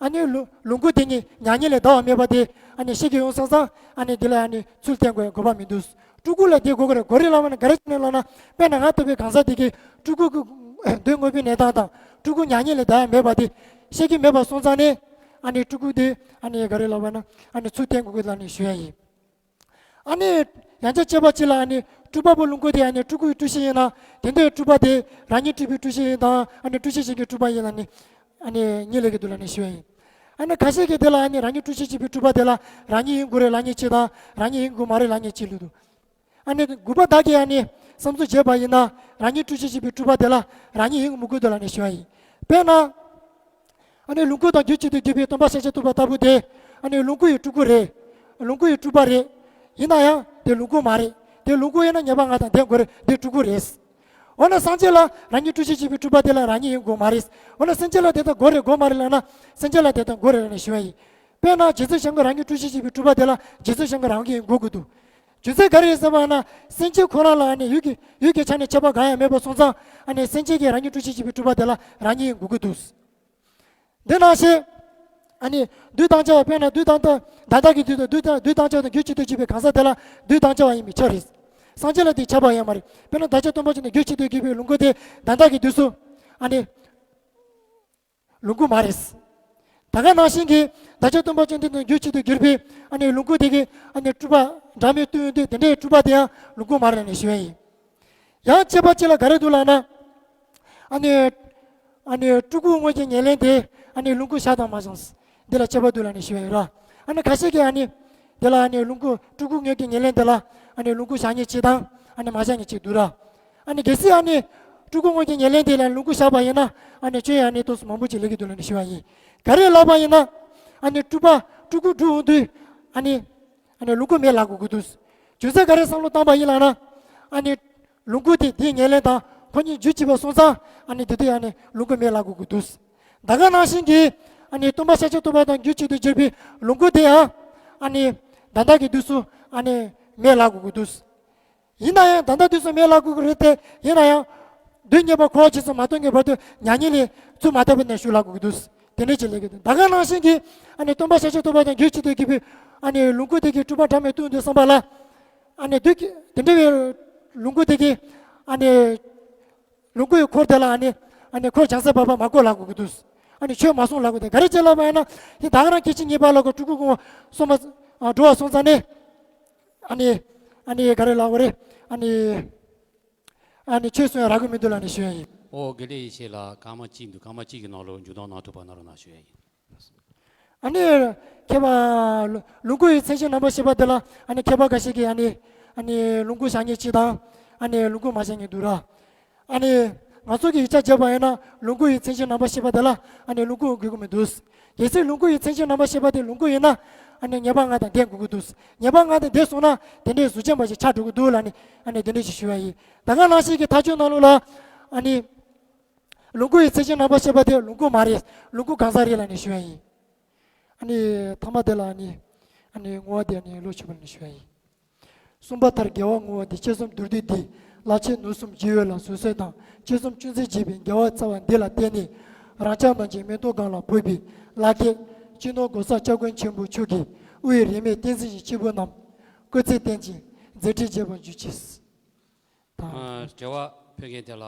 ཨ་ནི་ལོ་ལོངས་སྐུ་དེ་ཉིད་མྱ་ངན་ལས་འདའ་བ་མེད་པ་དེ་ཨ་ནི་ཤེས་ཀྱི་ཡོང་སོང་ཙང་ཨ་ནི་དེ་ལ་ཨ་ནི་ཚུར་བསྟན་དགོས་དགོས་པ་མི་འདུག་སྤྲུལ་སྐུ་ལ་དེ་དགོས་ཀྱི་རེད། དགོས་རེད་ལབ་པ་ན་ག་རེ་བྱས་ནས་ལབ་ན། དཔེར་ན་ང་ལྟ་བུའི་གང་ཟག་དེ་གིས་སྤྲུལ་སྐུ་གི་དོན་དངོས་པོའི་གནས་སྟངས་དང་སྤྲུལ་སྐུ་མྱ་ངན་ལས་འདའ་བ་མེད་པ་དེ་ཤེས་ཀྱི་མེད་པ་སོང་ཙང་ནས་ཨ་ནི་སྤྲུལ་སྐུ་དེ་ཨ་ནི་ག་རེ་ལབ་པ་ན་ཨ་ནི་ཚུར་བསྟན་དགོས་ཀྱི་ལབ་ནས་ཞུ་ཡ་ཡིན། ཨ་ནི་ཡང་བསྐྱར་དཔྱད་པ་ཅིག་ལ་ཨ་ནི་སྤྲུལ་པ་པོ་ལོངས་སྐུ་དེ་ཨ་ནི་སྤྲུལ་སྐུའི་སྤྲུལ་གཞི་ཡིན་ན། དེ་འདྲའི་སྤྲུལ་པ་དེ་རང་ཉིད་སྤྲུལ་པའི་སྤྲུལ་གཞི་ཡིན་དང་ཨ་ནི་སྤྲུལ་གཞི་གཞན་གྱི་སྤྲུལ་པ་ཡིན་ལབ་ནི་ཨ་ནི་གཉིས་ལབ་ཀྱི་འདུག་ལབ་ནི་ཞུ་ཡ་ཡིན། ཨ་ནི་ཁ་ཤས་ཀྱིས་དེ་ལ་ཨ་ནི་རང་ཉིད་སྤྲུལ་གཞི་བྱེད་པའི་སྤྲུལ་པ་དེ་ལ་རང་ཉིད་ཡིན་དགོས་རེད་ལབ་མཁན་ཅིག་དང་རང་ཉིད་ཡིན་དགོས་མ་རེད་ལབ་མཁན་ཅིག་ལབ་འདུག་ཨ་ནི་དགུ་པ་དག་གིས་ཨ་ནི་བསམ་ཚུལ་བརྗོད་པ་ཡིན་ན་རང་ཉིད་སྤྲུལ་གཞི་བྱེད་པའི་སྤྲུལ་པ་དེ་ལ་རང་ཉིད་ཡིན་དགོས་མི་དགོས་འདུག་ལབ་ནི་ཞུ་ཡ་ཡིན། དཔེར་ན། ཨ་ནི་ལོངས་སྐུ་དང་རྒྱུད་གཅིག་ཏུ་གྱུར་པའི་སྟོན་པ་ཤཱཀྱ་ཐུབ་པ་ལྟ་བུ་དེ། ཨ་ནི་ལོངས་སྐུ་ཡི་སྤྲུལ་སྐུ་རེད། ལོངས་སྐུ་ཡི་སྤྲུལ་པ་རེད། ཡིན་ན་ཡང་དེ་ལོངས་སྐུ་མ་རེད། དེ་ལོངས་སྐུ་ཡིན་ན་ཉེས་པ་ལྔ་དང་ལྡན་དགོས་རེད། དེ་སྤྲུལ་སྐུ་རེད། འོ་ན་སངས་རྒྱས་ལ་རང་ཉིད་སྤྲུལ་གཞི་བྱེད་པའི་སྤྲུལ་པ་དེ་ལ་རང་ཉིད་ཡིན་དགོས་མ་རེད། འོ་ན་སེམས་ཅན་ལ་དེ་ལྟར་དགོས་རེད་དགོས་མ་རེད་ལབ་ན་སེམས་ཅན་ལ་དེ་ལྟར་དགོས་རེད་ལབ་ནས་ཞུ་བ་ཡིན། དཔེར་ན་རྗེ་བཙུན་བྱམས་མགོན་རང་ཉིད་སྤྲུལ་གཞི་བྱེད་པའི་སྤྲུལ་པ་དེ་ལ་རྗེ་བཙུན་བྱམས་མགོན་རང་གིས་ཡིན་དགོས་ཀྱི་འདུག་རྒྱུ་མཚན་ག་རེ་ཡིན་ཟེར་བ་ན་སེམས་ཅན་ཁོ་རང་ལ་ཨ་ནི་ཡུལ་གྱི་ཡུལ་གྱི་ཆ་ནས་ཁྱད་པར་གང་ཡང་མེད་པ་སོང་ཙང་ཨ་ནི་སེམས་ཅན་གྱིས་རང་ཉིད་སྤྲུལ་གཞི་བྱེད་པའི་སྤྲུལ་པ་དེ་ལ་རང་ཉིད་ཡིན་དགོས་ཀྱི་འདུག་འདི་ནང་བཞིན། ཨ་ནི་བདུད་དམ་བཅའ་བ་དཔེར་ན་བདུད་དམ་བཅའ་བདག་བདག་གི་བདུད་དང་བདུད་དང་བདུད་དམ་བཅའ་བ་དང་རྒྱུད་གཅིག་ཏུ་གྱུར་པའི་གང་ཟག་དེ་ལ་བདུད་དམ་བཅའ་བ་ཡིན་པའི་ཕྱིར་རེད། སངས་རྒྱས་ལ་དེ་ཁྱད་པར་ཡོད་མ་རེད། དཔེར་ན་བདག་ཅག་སྟོན་པ་ཅན་དང་རྒྱུད་གཅིག་ཏུ་གྱུར་པའི་ལོངས་སྐུ་དེ་བདག་བདག་གི་བདུད་སོ། ཨ་ནི་ལོངས་སྐུ་མ་རེད། ད་ག་ནང་བཞིན་གྱི་བདག་ཅག་སྟོན་པ་ཅན་དེ་དང་རྒྱུད་གཅིག་ཏུ་གྱུར་པའི་ཨ་ནི་ལོངས་སྐུ་དེ་གི་ཨ་ནི་སྤྲུལ་པ་འདྲ་མིན་སྟོན་ཡོང་དུས་དེ་འདྲའི་སྤྲུལ་པ་དེ་ཡང་ལོངས་སྐུ་མ་རེད་ནས་ཞུ་ཡ་ཡིན། ཡང་དཔྱད་པ་ཅིག་ལ་ག་རེ་འདུག་ལབ་ན། ཨ་ནི་ཨ་ནི་སྤྲུལ་སྐུ་དངོས་ཀྱི་ཉེར་ལེན་དེ་ཨ་ནི་ལོངས་སྐུ་བཞག་དང་མ་བཞག་འདི་ལ་དཔྱད་པ་འདུག་ལབ་ནས་ཞུ་ཡ་ཡིན་ར། ཨ་ནི་ཁ་ཤས་ཀྱིས་ཨ་ནི་དེ་ལ་ཨ་ནི་ལོངས་སྐུ་སྤྲུལ་སྐུ་དངོས་ཀྱི་ཉེར་ལེན་དེ་ལ་ཨ་ནི་ལོངས་སྐུ་བཞག་མཁན་ཅིག་དང་ཨ་ནི་མ་བཞག་མཁན་ཅིག་འདུག་ར། ཨ་ནི་གལ་སྲིད་ཨ་ནི་སྤྲུལ་སྐུ་དངོས་ཀྱི་ཉེར་ལེན་དེ་ལ་ལོངས་སྐུ་བཞག་པ་ཡིན་ན་ཨ་ནི་སྐྱོན་ཡང་ཨ་ནི་ཏོག་ཙམ་མང་པོ་ཅིག་སླེབས་ཀྱི་འདུག་ལབ་ནས་ཞུ་བ་ཡིན། ག་རེ་ལབ་པ་ཡིན་ན། ཨ་ནི་སྤྲུལ་པ་ སྤྲུལ་སྐུ་སྒྲུབ་འོང་དུས་ཨ་ནི་ཨ་ནི་ལོངས་སྐུ་མེད་ལབ་དགོས་ཀྱི་འདུག་རྒྱུ་མཚན་ག་རེ་བསམ་བློ་བཏང་པ་ཡིན་ལབ་ན། ཨ་ནི་ལོངས་སྐུ་དེ་དེའི་ཉེར་ལེན་དང་ཁོ་གཉིས་རྒྱུད་གཅིག་པ་སོང་ཙང་ཨ་ནི་དེ་དུས་ཨ་ནི་ལོངས་སྐུ་མེད་ལབ་དགོས་ཀྱི་འདུག་ད་ག་ནང་བཞིན་གྱི་ཨ་ནི་སྟོན་པ་ཤཱཀྱ་ཐུབ་པ་དང་རྒྱུད་གཅིག་ཏུ་གྱུར་པའི་ལོངས་སྐུ་དེ་ཡང་ཨ་ནི་ད་ལྟ་གི་དུས་སུ་ཨ་ནི་མེད་ལབ་དགོས་ཀྱི་འདུག་ཡིན་ན་ཡང་ད་ལྟ་དུས་སུ་མེད་ལབ་དགོས་ཀྱི་རེད་དེ། ཡིན་ན་ཡང་དུས་ངེས་པར་འཁོར་བ་རྗེས་སུ་མ་སྟོན་གྱི་བར་དུ་མྱ་ངན་ལས་ཚུར་མ་ཐར་བར་ནས་བཞུགས་ལབ་དགོས་ཀྱི་འདུག་དེ་འདྲ་ཅིག་ལབ་ཀྱི་འདུག་ད་ག་ནང་བཞིན་གྱི་ཨ་ནི་སྟོན་པ་ཤཱཀྱ་ཐུབ་པ་དང་རྒྱུད་གཅིག་ཏུ་གྱུར་པའི་ཨ་ནི་ལོངས་སྐུ་དེ་གིས་སྤྲུལ་པ་སྒྲ་མེད་སྟོན་དུས་ཙམ་པ་ལ། ཨ་ནི་དུས་ཀྱི་དེ་འདྲ་བའི་ལོངས་སྐུ་དེ་གིས་ཨ་ནི་ལོངས་སྐུའི་འཁོར་དེ་ལ་ཨ་ནི་ཨ་ནི་འཁོར་བྱང་སེམས་འཕགས་པ་མ་བསྐོར་ལབ་དགོས་ཀྱི་འདུག་ཨ་ནི་ཆོས་མ་གསུངས་ལབ་དགོས་ཏེ། ག་རེ་བྱས་ལབ་པ་ཡིན་ན། དེ་ད་ག་རང་སྐྱེ་འཆི་ངེས་པ་ལ་གོ་སྤྲུལ་སྐུ་སྐུ་སོང་བ་འགྲོ་བ་སོང་ཙང་ནས། ཨ་ནི་ཨ་ནི་ག་རེ་ལབ་དགོས་རེད། ཨ་ནི་ཨ་ནི་ཆོས་གསུང་ཡ་རག་གི་མི་འདུག་ལབ་ནས་ཞུ་ཡ་ཡིན། ཨོ་དགེ་ལེགས་ཡེ་ཤེས་ལགས། སྐར་མ་གཅིག་འདུག་སྐར་མ་གཅིག་གི་ནང་ལོགས་མཇུག་སྡོམ་གནང་ཐུབ་པ་གནང་རོགས་གནང་ཞུ་ཡ་ཡིན། ཨ་ནི་མཁས་པ་ལོ་ལོངས་སྐུ་ཡི་མཚན་གཞི་རྣམ་པ་བཞི་པ་དེ་ལ་ཨ་ནི་མཁས་པ་འགའ་ཞིག་གིས་ཨ་ནི་ཨ་ནི་ལོངས་སྐུ་བཞག་མཁན་གཅིག་དང་། ཨ་ནི་ལོངས་སྐུ་མ་བཞག་མཁན་འདུག་ར། ཨ་ནི་ང་ཚོ་གི་ཡིག་ཆ་བརྒྱབ་པ་ཡིན་ན་ལོངས་སྐུ་ཡི་མཚན་གཞི་རྣམ་པ་བཞི་པ་དེ་ལ་ཨ་ནི་ལོངས་སྐུ་དགོས་ཀྱི་མི་འདུག་གལ་སྲིད་ལོངས་སྐུ་ཡི་མཚན་གཞི་རྣམ་པ་བཞི་པ་དེ་ལོངས་སྐུ་ཡིན་ན་ཨ་ནི་ངེས་པ་ལྔ་དང་ལྡན་དགོས་ཀྱི་འདུག་ངེས་པ་ལྔ་དང་ལྡན་སོང་ན་དེ་འདྲའི་གཟུགས་ཅན་པ་ཞིག་ཆགས་འགྲོ་གི་འདུག་ལབ་ནས་ཨ་ནི་དེ་འདྲ་ཞིག་ཞུ་བ་ཡིན། ད་ག་ནང་བཞིན་གྱི་ཐག་གཅོད་ནང་ལོགས་ལ་ཨ་ནི་ལོངས་སྐུ་ཡི་མཚན་གཞི་རྣམ་པ་བཞི་པ་དེ་ལོངས་སྐུ་མ་རེད། ལོངས་སྐུ་གང་ཟག་རེད་ལབ་ནས་ཞུ་བ་ཡིན། ཨ་ནི་ཐ་མ་དེ་ལ་ཨ་ནི་ཨ་ནི་བསྔོ་བ་དེ་ཨ་ནི་ལོ་ཆུ་བ་ནས་ཞུ་བ་ཡིན། གསུམ་པ་མཐར་དགེ་བ་བསྔོ་བ་འདི། ཅི་བསམ་མདོར་བསྡུས་འདི། ལག་ཕྱིས་ནོར་གསུམ་ཇི་ཡོད་ལ་བཟོད་གསོལ་དང་། ཅི་བསམ་ཅུང་ཟད་བགྱིས་པའི་དགེ་བ་རྩ་བ་འདི་ལ་བརྟེན་ནས། རང་ཅག་རྣམས་ཀྱི་མེ་ཏོག་གང་ལ་བོད་པའི་ལག་སྐྱེས། སྤྱི་ནོར་གོ་ས་སྐྱབས་མགོན་ཆེན་པོ་མཆོག་གི་དབུ་ཡི་རིས་མེད་བསྟན་འཛིན་གྱི་སྐྱེས་བུ་རྣམས་སྐུ་ཚེ་བརྟན་ཅིང་མཛད་འཕྲིན་རྒྱས་པར་གྱུར་ཅིག་ད། ཨ། དྲི་བ་ཕུལ་མཁན་དེ་ལ་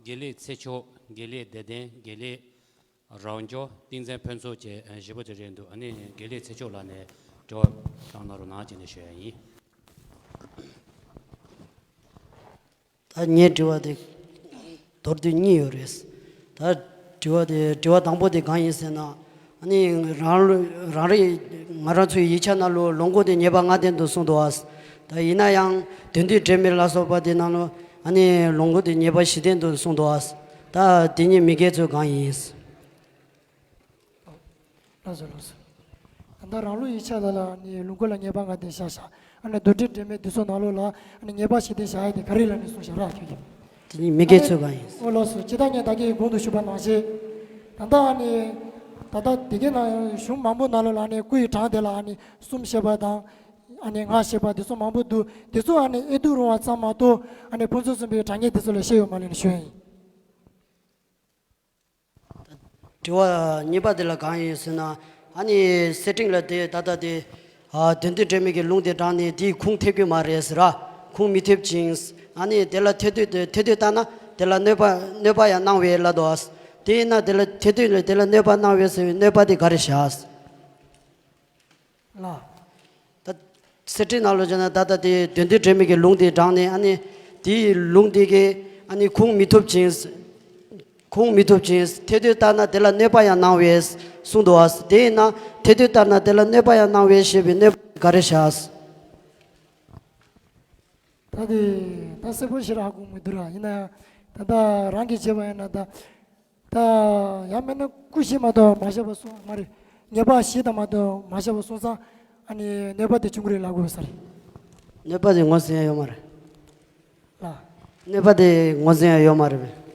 དགེ་ལེགས་ཚེ་མཆོག་དགེ་ལེགས་བདེ་ལྡན། དགེ་ལེགས་རང་སྐྱོང་། ཏིང་འཛིན་ཕུན་ཚོགས་བཅས་བཞི་པོ་དེ་རེད་འདུག་ཨ་ནི་དགེ་ལེགས་ཚེ་མཆོག་ལགས་ནས་དྲི་བ་བཏང་གནང་རོགས་གནང་བྱས་ནས་ཞུ་ཡ་ཡིན། ད་ངའི་དྲི་བ་དེ་མདོར་བསྡུས་གཉིས་ཡོད་རེད། ད་དྲི་བ་དེ་དྲི་བ་དང་པོ་དེ་གང་ཡིན་ཟེར་ན། ཨ་ནི་རང་རང་རེ་ང་རང་ཚོའི་ཡིག་ཆ་ནང་ལོ་ལོངས་སྐུ་དེ་ངེས་པ་ལྔ་ལྡན་དུ་གསུངས་འདུག་ཨ། ད་ཡིན་ན་ཡང་དོན་བསྡུས་འབྲེལ་མེད་ལ་སོགས་པ་དེ་ནང་ལོ་ཨ་ནི་ལོངས་སྐུ་དེ་ངེས་པ་བཞི་ལྡན་དུ་གསུངས་འདུག་ཨ། ད་དེ་གཉིས་མི་འགལ་ཚུལ་གང་ཡིན། ལགས་སོ་ལགས་སོ། ད་ལྟ་རང་ལུགས་ཡིག་ཆ་ལ་ལ་ནི་ལོངས་སྐུ་ལ་ངེས་པ་ལྔ་ལྡན་བཞག་བཞག་ཨ་ནི་མདོར་བསྡུས་འབྲེལ་མེད་འདི་ཚོ་ནང་ལོགས་ལ་ཨ་ནི་ངེས་པ་བཞི་ལྡན་བཞག་ཡ་དེ་ག་རེ་ལབ་ནས་གསུངས་བཞག་ར་ཁྱོད་ཀྱིས། དེ་གཉིས་མི་འགལ་ཚུལ་གང་ཡིན། ཨོ་ལགས་སོ། ཇི་ལྟར་ངས་ད་གིན་གོང་དུ་ཞུས་པ་ནང་བཞིན། ད་ལྟ་ཨ་ནི་ད་ལྟ་དེ་གའི་ནང་གཞུང་མང་པོ་ནང་ལོགས་ལ་ཨ་ནི་སྐུ་ཡི་གྲངས་དེ་ལ་ཨ་ནི་གསུམ་བཤད་པ་དང་། ཨ་ནི་ལྔ་བཤད་པ་དེ་ཚོ་མང་པོ་འདུག་དེ་ཚོ་ཨ་ནི་ཨེ་ཐུ་རུང་བ་ཙམ་མ་གཏོགས་ཨ་ནི་ཕུན་ཚོགས་གསུམ་པའི་གྲངས་ངེས་དེ་ཚོ་ལ་བཤད་ཡོད་མ་རེད་ལབ་ནས་ཞུ་ཡ་ཡིན། དྲི་བ་གཉིས་པ་དེ་ལ་གང་ཡིན་ཟེར་ན། ཨ་ནི་གསེར་ཕྲེང་ལ་དེ་ད་ལྟ་དེ། ཨ། དོན་བསྡུས་འབྲེལ་མེད་ཀྱི་ལུང་དེ་དྲངས་ནས་དེའི་ཁུངས་ཐེབས་ཀྱི་མ་རེད་ཟེར་ར། ཁུངས་མི་ཐེབས་ཅིང་། ཨ་ནི་དེ་ལ་ཐེ་བསྡུས་དེ་ཐེ་བསྡུས་ལྟར་ན་དེ་ལ་གནོད་པ་གནོད་པ་ཡང་སྣང་བས་ལབ་འདུག་དེ་ཡིན་ན་དེ་ལ་ཐེ་བསྡུས་ལ་དེ་ལ་གནོད་པ་སྣང་བས་ཟེར་བའི་གནོད་པ་དེ་ག་རེ་བཞག་ལ། ད་གསེར་ཕྲེང་ནང་ལོགས་བྱས་ན་ད་ལྟ་དེ་དོན་བསྡུས་འབྲེལ་མེད་ཀྱི་ལུང་དེ་དྲངས་ནས། ཨ་ནི་དེའི་ལུང་དེ་གའི་ཨ་ནི་ཁུངས་མི་ཐུབ་ཅིང་། ཁུངས་མི་ཐུབ་ཅིང་ཐེ་བསྡུས་ལྟར་ན་དེ་ལ་གནོད་པ་ཡང་སྣང་བས་གསུངས་འདུག་ཨ། དེ་ཡིན་ན་ཐེ་བསྡུས་ལྟར་ན་དེ་ལ་གནོད་པ་ཡང་སྣང་བས་ཞེས་པའི་གནོད་པ་ག་རེ་བཞག་ད་དེ་ད་གསལ་པོ་ཞིག་ཧ་གོ་མི་འདུག་ར། ཡིན་ན་ཡང་ད་ལྟ་རང་གིས་བྱས་པ་ཡིན་ན་ད། ད་ཡང་མིན་ན་སྐུ་བཞི་མ་གཏོགས་མ་བཞག་པ་སོང་མ་རེད། ངེས་པ་བཞི་དང་མ་གཏོགས་མ་བཞག་པ་སོང་ཙང་ཨ་ནི་གནོད་པ་དེ་བྱུང་གི་རེད་ལབ་དགོས་ས་རེད། གནོད་པ་དེ་ངོས་ཟིན་ཡ་ཡོད་མ་རེད། ལ། གནོད་པ་དེ་ངོས་ཟིན་ཡ་ཡོད་མ་རེད་པས།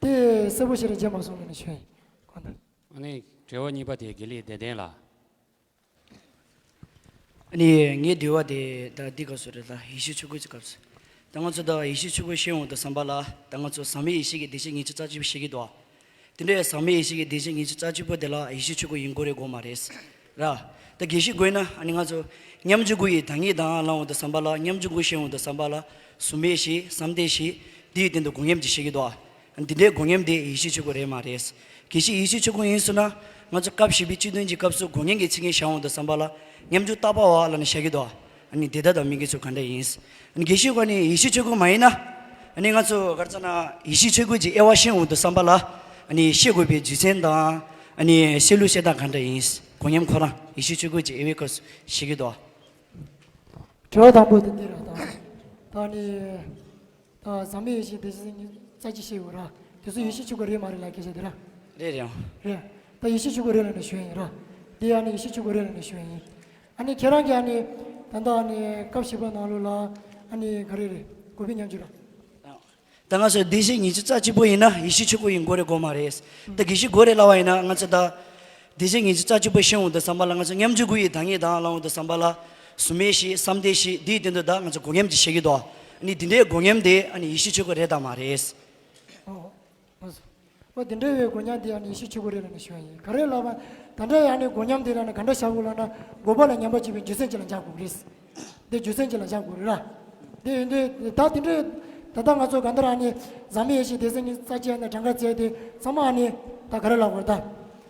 དེ་གསལ་པོ་ཞིག་རེད་བྱས་མ་སོང་ལབ་ནས་ཞུ་ཡ་ཡིན། གང་ལྟར། ཨ་ནི་དྲི་བ་གཉིས་པ་དེ་དགེ་ལེགས་བདེ་ལྡན་ལགས། ཨ་ནི་ངའི་འདྲི་བ་དེ་ད་འདི་སྐབས་སུ་རེད་ལ། ཡེ་ཤེས་ཆོས་སྐུ་གི་སྐབས་སུ། ད་ང་ཚོ་ད་ཡེ་ཤེས་ཆོས་སྐུ་ཤེས་འོང་དུས་ཙམ་པ་ལ། ད་ང་ཚོ་ཟག་མེད་ཡེ་ཤེས་ཀྱི་བདེ་གཤེགས་ཉི་ཤུ་རྩ་གཅིག་པོ་ཤེས་ཀྱི་འདུག་དེ་འདྲའི་ཟག་མེད་ཡེ་ཤེས་ཀྱི་བདེ་གཤེགས་ཉི་ཤུ་རྩ་གཅིག་པོ་དེ་ལ་ཡེ་ཤེས་ཆོས་སྐུ་ཡིན་དགོས་རེད་དགོས་མ་རེད། ར། ད་དགེ་བཤེས་དགོས་ན་ཨ་ནི་ང་ཚོ་སྙོམས་འཇུག་སྐུ་ཡི་བདག་ཉིད་དང་ལབ་འོང་དུས་ཙམ་པ་ལ། སྙོམས་འཇུག་སྐུ་ཤེས་འོང་དུས་ཙམ་པ་ལ། གཟུགས་མེད་བཞི། བསམ་གཏན་བཞི། འདི་ཡི་སྟེང་དུ་སྒོ་ངེམ་གྱིས་ཤེས་ཀྱི་འདུག་འདི་འདྲའི་སྒོ་ངེམ་དེ་ཡེ་ཤེས་ཆོས་སྐུ་རེད་མ་རེད། གལ་སྲིད་ཡེ་ཤེས་ཆོས་སྐུ་ཡིན་ཟེར་ན། ང་ཚོ་སྐབས་བཞི་པའི་སྤྱི་དོན་གྱི་སྐབས་སུ་སྒོ་ངེམ་གྱི་ཚིག་ངན་བཞག་འོང་དུས་ཙམ་པ་ལ། སྙོམས་འཇུག་བརྟག་པ་བ་ལབ་ནས་བཞག་གི་འདུག་ཨ་ནི་དེ་ལྟར་དང་མི་འགལ་ཚུལ་ག་འདྲ་ཡིན། ཨ་ནི་དགེ་བཤེས་ཁོ་ནི་ཡེ་ཤེས་ཆོས་སྐུ་མ་ཡིན་ན། ཨ་ནི་ང་ཚོ་ག་རེ་ཟེར་ན་ཡེ་ཤེས་ཆོས་སྐུ་གྱི་དབྱེ་བ་ཤེས་འོང་དུས་ཙམ་པ་ལ། ཨ་ནི་ཤེས་དགོས་པའི་རྒྱུ་མཚན་དང་། ཨ་ནི་ཤེས་ལུགས་ཤེས་སྟངས་ག་འདྲ་ཡིན། སྒོ་ངེམ་ཁོ་རང་ཡེ་ཤེས་ཆོས་སྐུ་གྱི་དབྱེ་བའི་སྐབས་སུ་བཞག་གི་འདུག་དྲི་བ་དང་པོ་དེ་འདི་རེད་ད། ད་ནི། ད་ཟག་མེད་ཡེ་ཤེས་བདེ་གཤེགས་ཉི་ཤུ་རྩ་གཅིག་བཤད་ཡོད་ར། དེ་ཚོ་ཡེ་ཤེས་ཆོས་སྐུ་རེད་མ་རེད་ལབ་སྐད་ཆ་དེ་ར། རེད་རེད། རེད། ད་ཡེ་ཤེས་ཆོས་སྐུ་རེད་ལབ་ནས་ཞུ་ཡ་ཡིན་ར། དེ་ཨ་ནི་ཡེ་ཤེས་ཆོས་སྐུ་རེད་ལབ་ནས་ཞུ་ཡ་ཡིན། ཨ་ནི་ཁྱེད་རང་གིས་ཨ་ནི་ད་ལྟ་ཨ་ནི་སྐབས་བཞི་པ་ནང་ལོགས་ལ་ཨ་ནི་ག་རེ་རེད། གུས་པའི་ཉམས་འགྱུར་ལ། ད་ང་ཚོ་སྡེ་བཞི་ཉི་ཤུ་རྩ་གཅིག་པོ་ཡིན་ན་ཡེ་ཤེས་ཆོས་སྐུ་ཡིན་དགོས་རེད་དགོས་མ་རེད། ད་དགེ་བཤེས་དགོས་རེད་ལབ་པ་ཡིན་ན། ང་ཚོ་ད་སྡེ་བཞི་ཉི་ཤུ་རྩ་གཅིག་པོ་ཤེས་འོང་དུས་ཙམ་པ་ལ། ང་ཚོ་ཉམས་འགྱུར་དགུ་ཡི་བདག་ཉིད་དང་ལབ་འོང་དུས་ཙམ་པ་ལ། གཟུང་མེད་བཞི། བསམ་གཏན་བཞི། དེའི་སྟེང་དུ་ད་ང་ཚོ་དགོས་ངེས་ཅིག་བཤད་ཀྱི་འདུག་ཨ་ནི་འདི་འདྲའི་དགོས་ངེས་དེ་ཨ་ནི་ཡེ་ཤེས་ཆོས་སྐུ་རེད་དམ་མ་རེད། ཨོ། ཨོ། འོ་དེ་འདྲ་བའི་དགོས་ཉམས་དེ་ཨ་ནི་ཡེ་ཤེས་ཆོས་སྐུ་རེད་ལབ་ནས་ཞུ་ཡ་ཡིན། ག་རེ་ལབ་པ། ད་ལྟ་ཨ་ནི་དགོས་ཉམས་དེ་ལ་ནི་ག་འདྲ་བཞག་དགོས་ལབ་ན། དགོས་པ་ལ་ཉམས་པར་བྱེད་པའི་རྒྱུ་མཚན་ཅིག་ལ་བཞག་དགོས་རེད། དེ་རྒྱུ་མཚན་ཅིག་ལ་བཞག་དགོས་རེད་ར། དེ་ཡིན་དུས་ད་དེ་འདྲའི་ད་ལྟ་ང་ཚོ་གང་ལྟར་ཨ་ནི་ཟག་མེད་ཡེ་ཤེས་སྡེ་ཚན་གཉིས་རྩ་ཆེ་ནས་གྲངས་ཀ་བཙལ་ཏེ་ཚང་མ་ཨ་ནི་ད་ག་རེ་ལབ་དགོས་རེད། ད་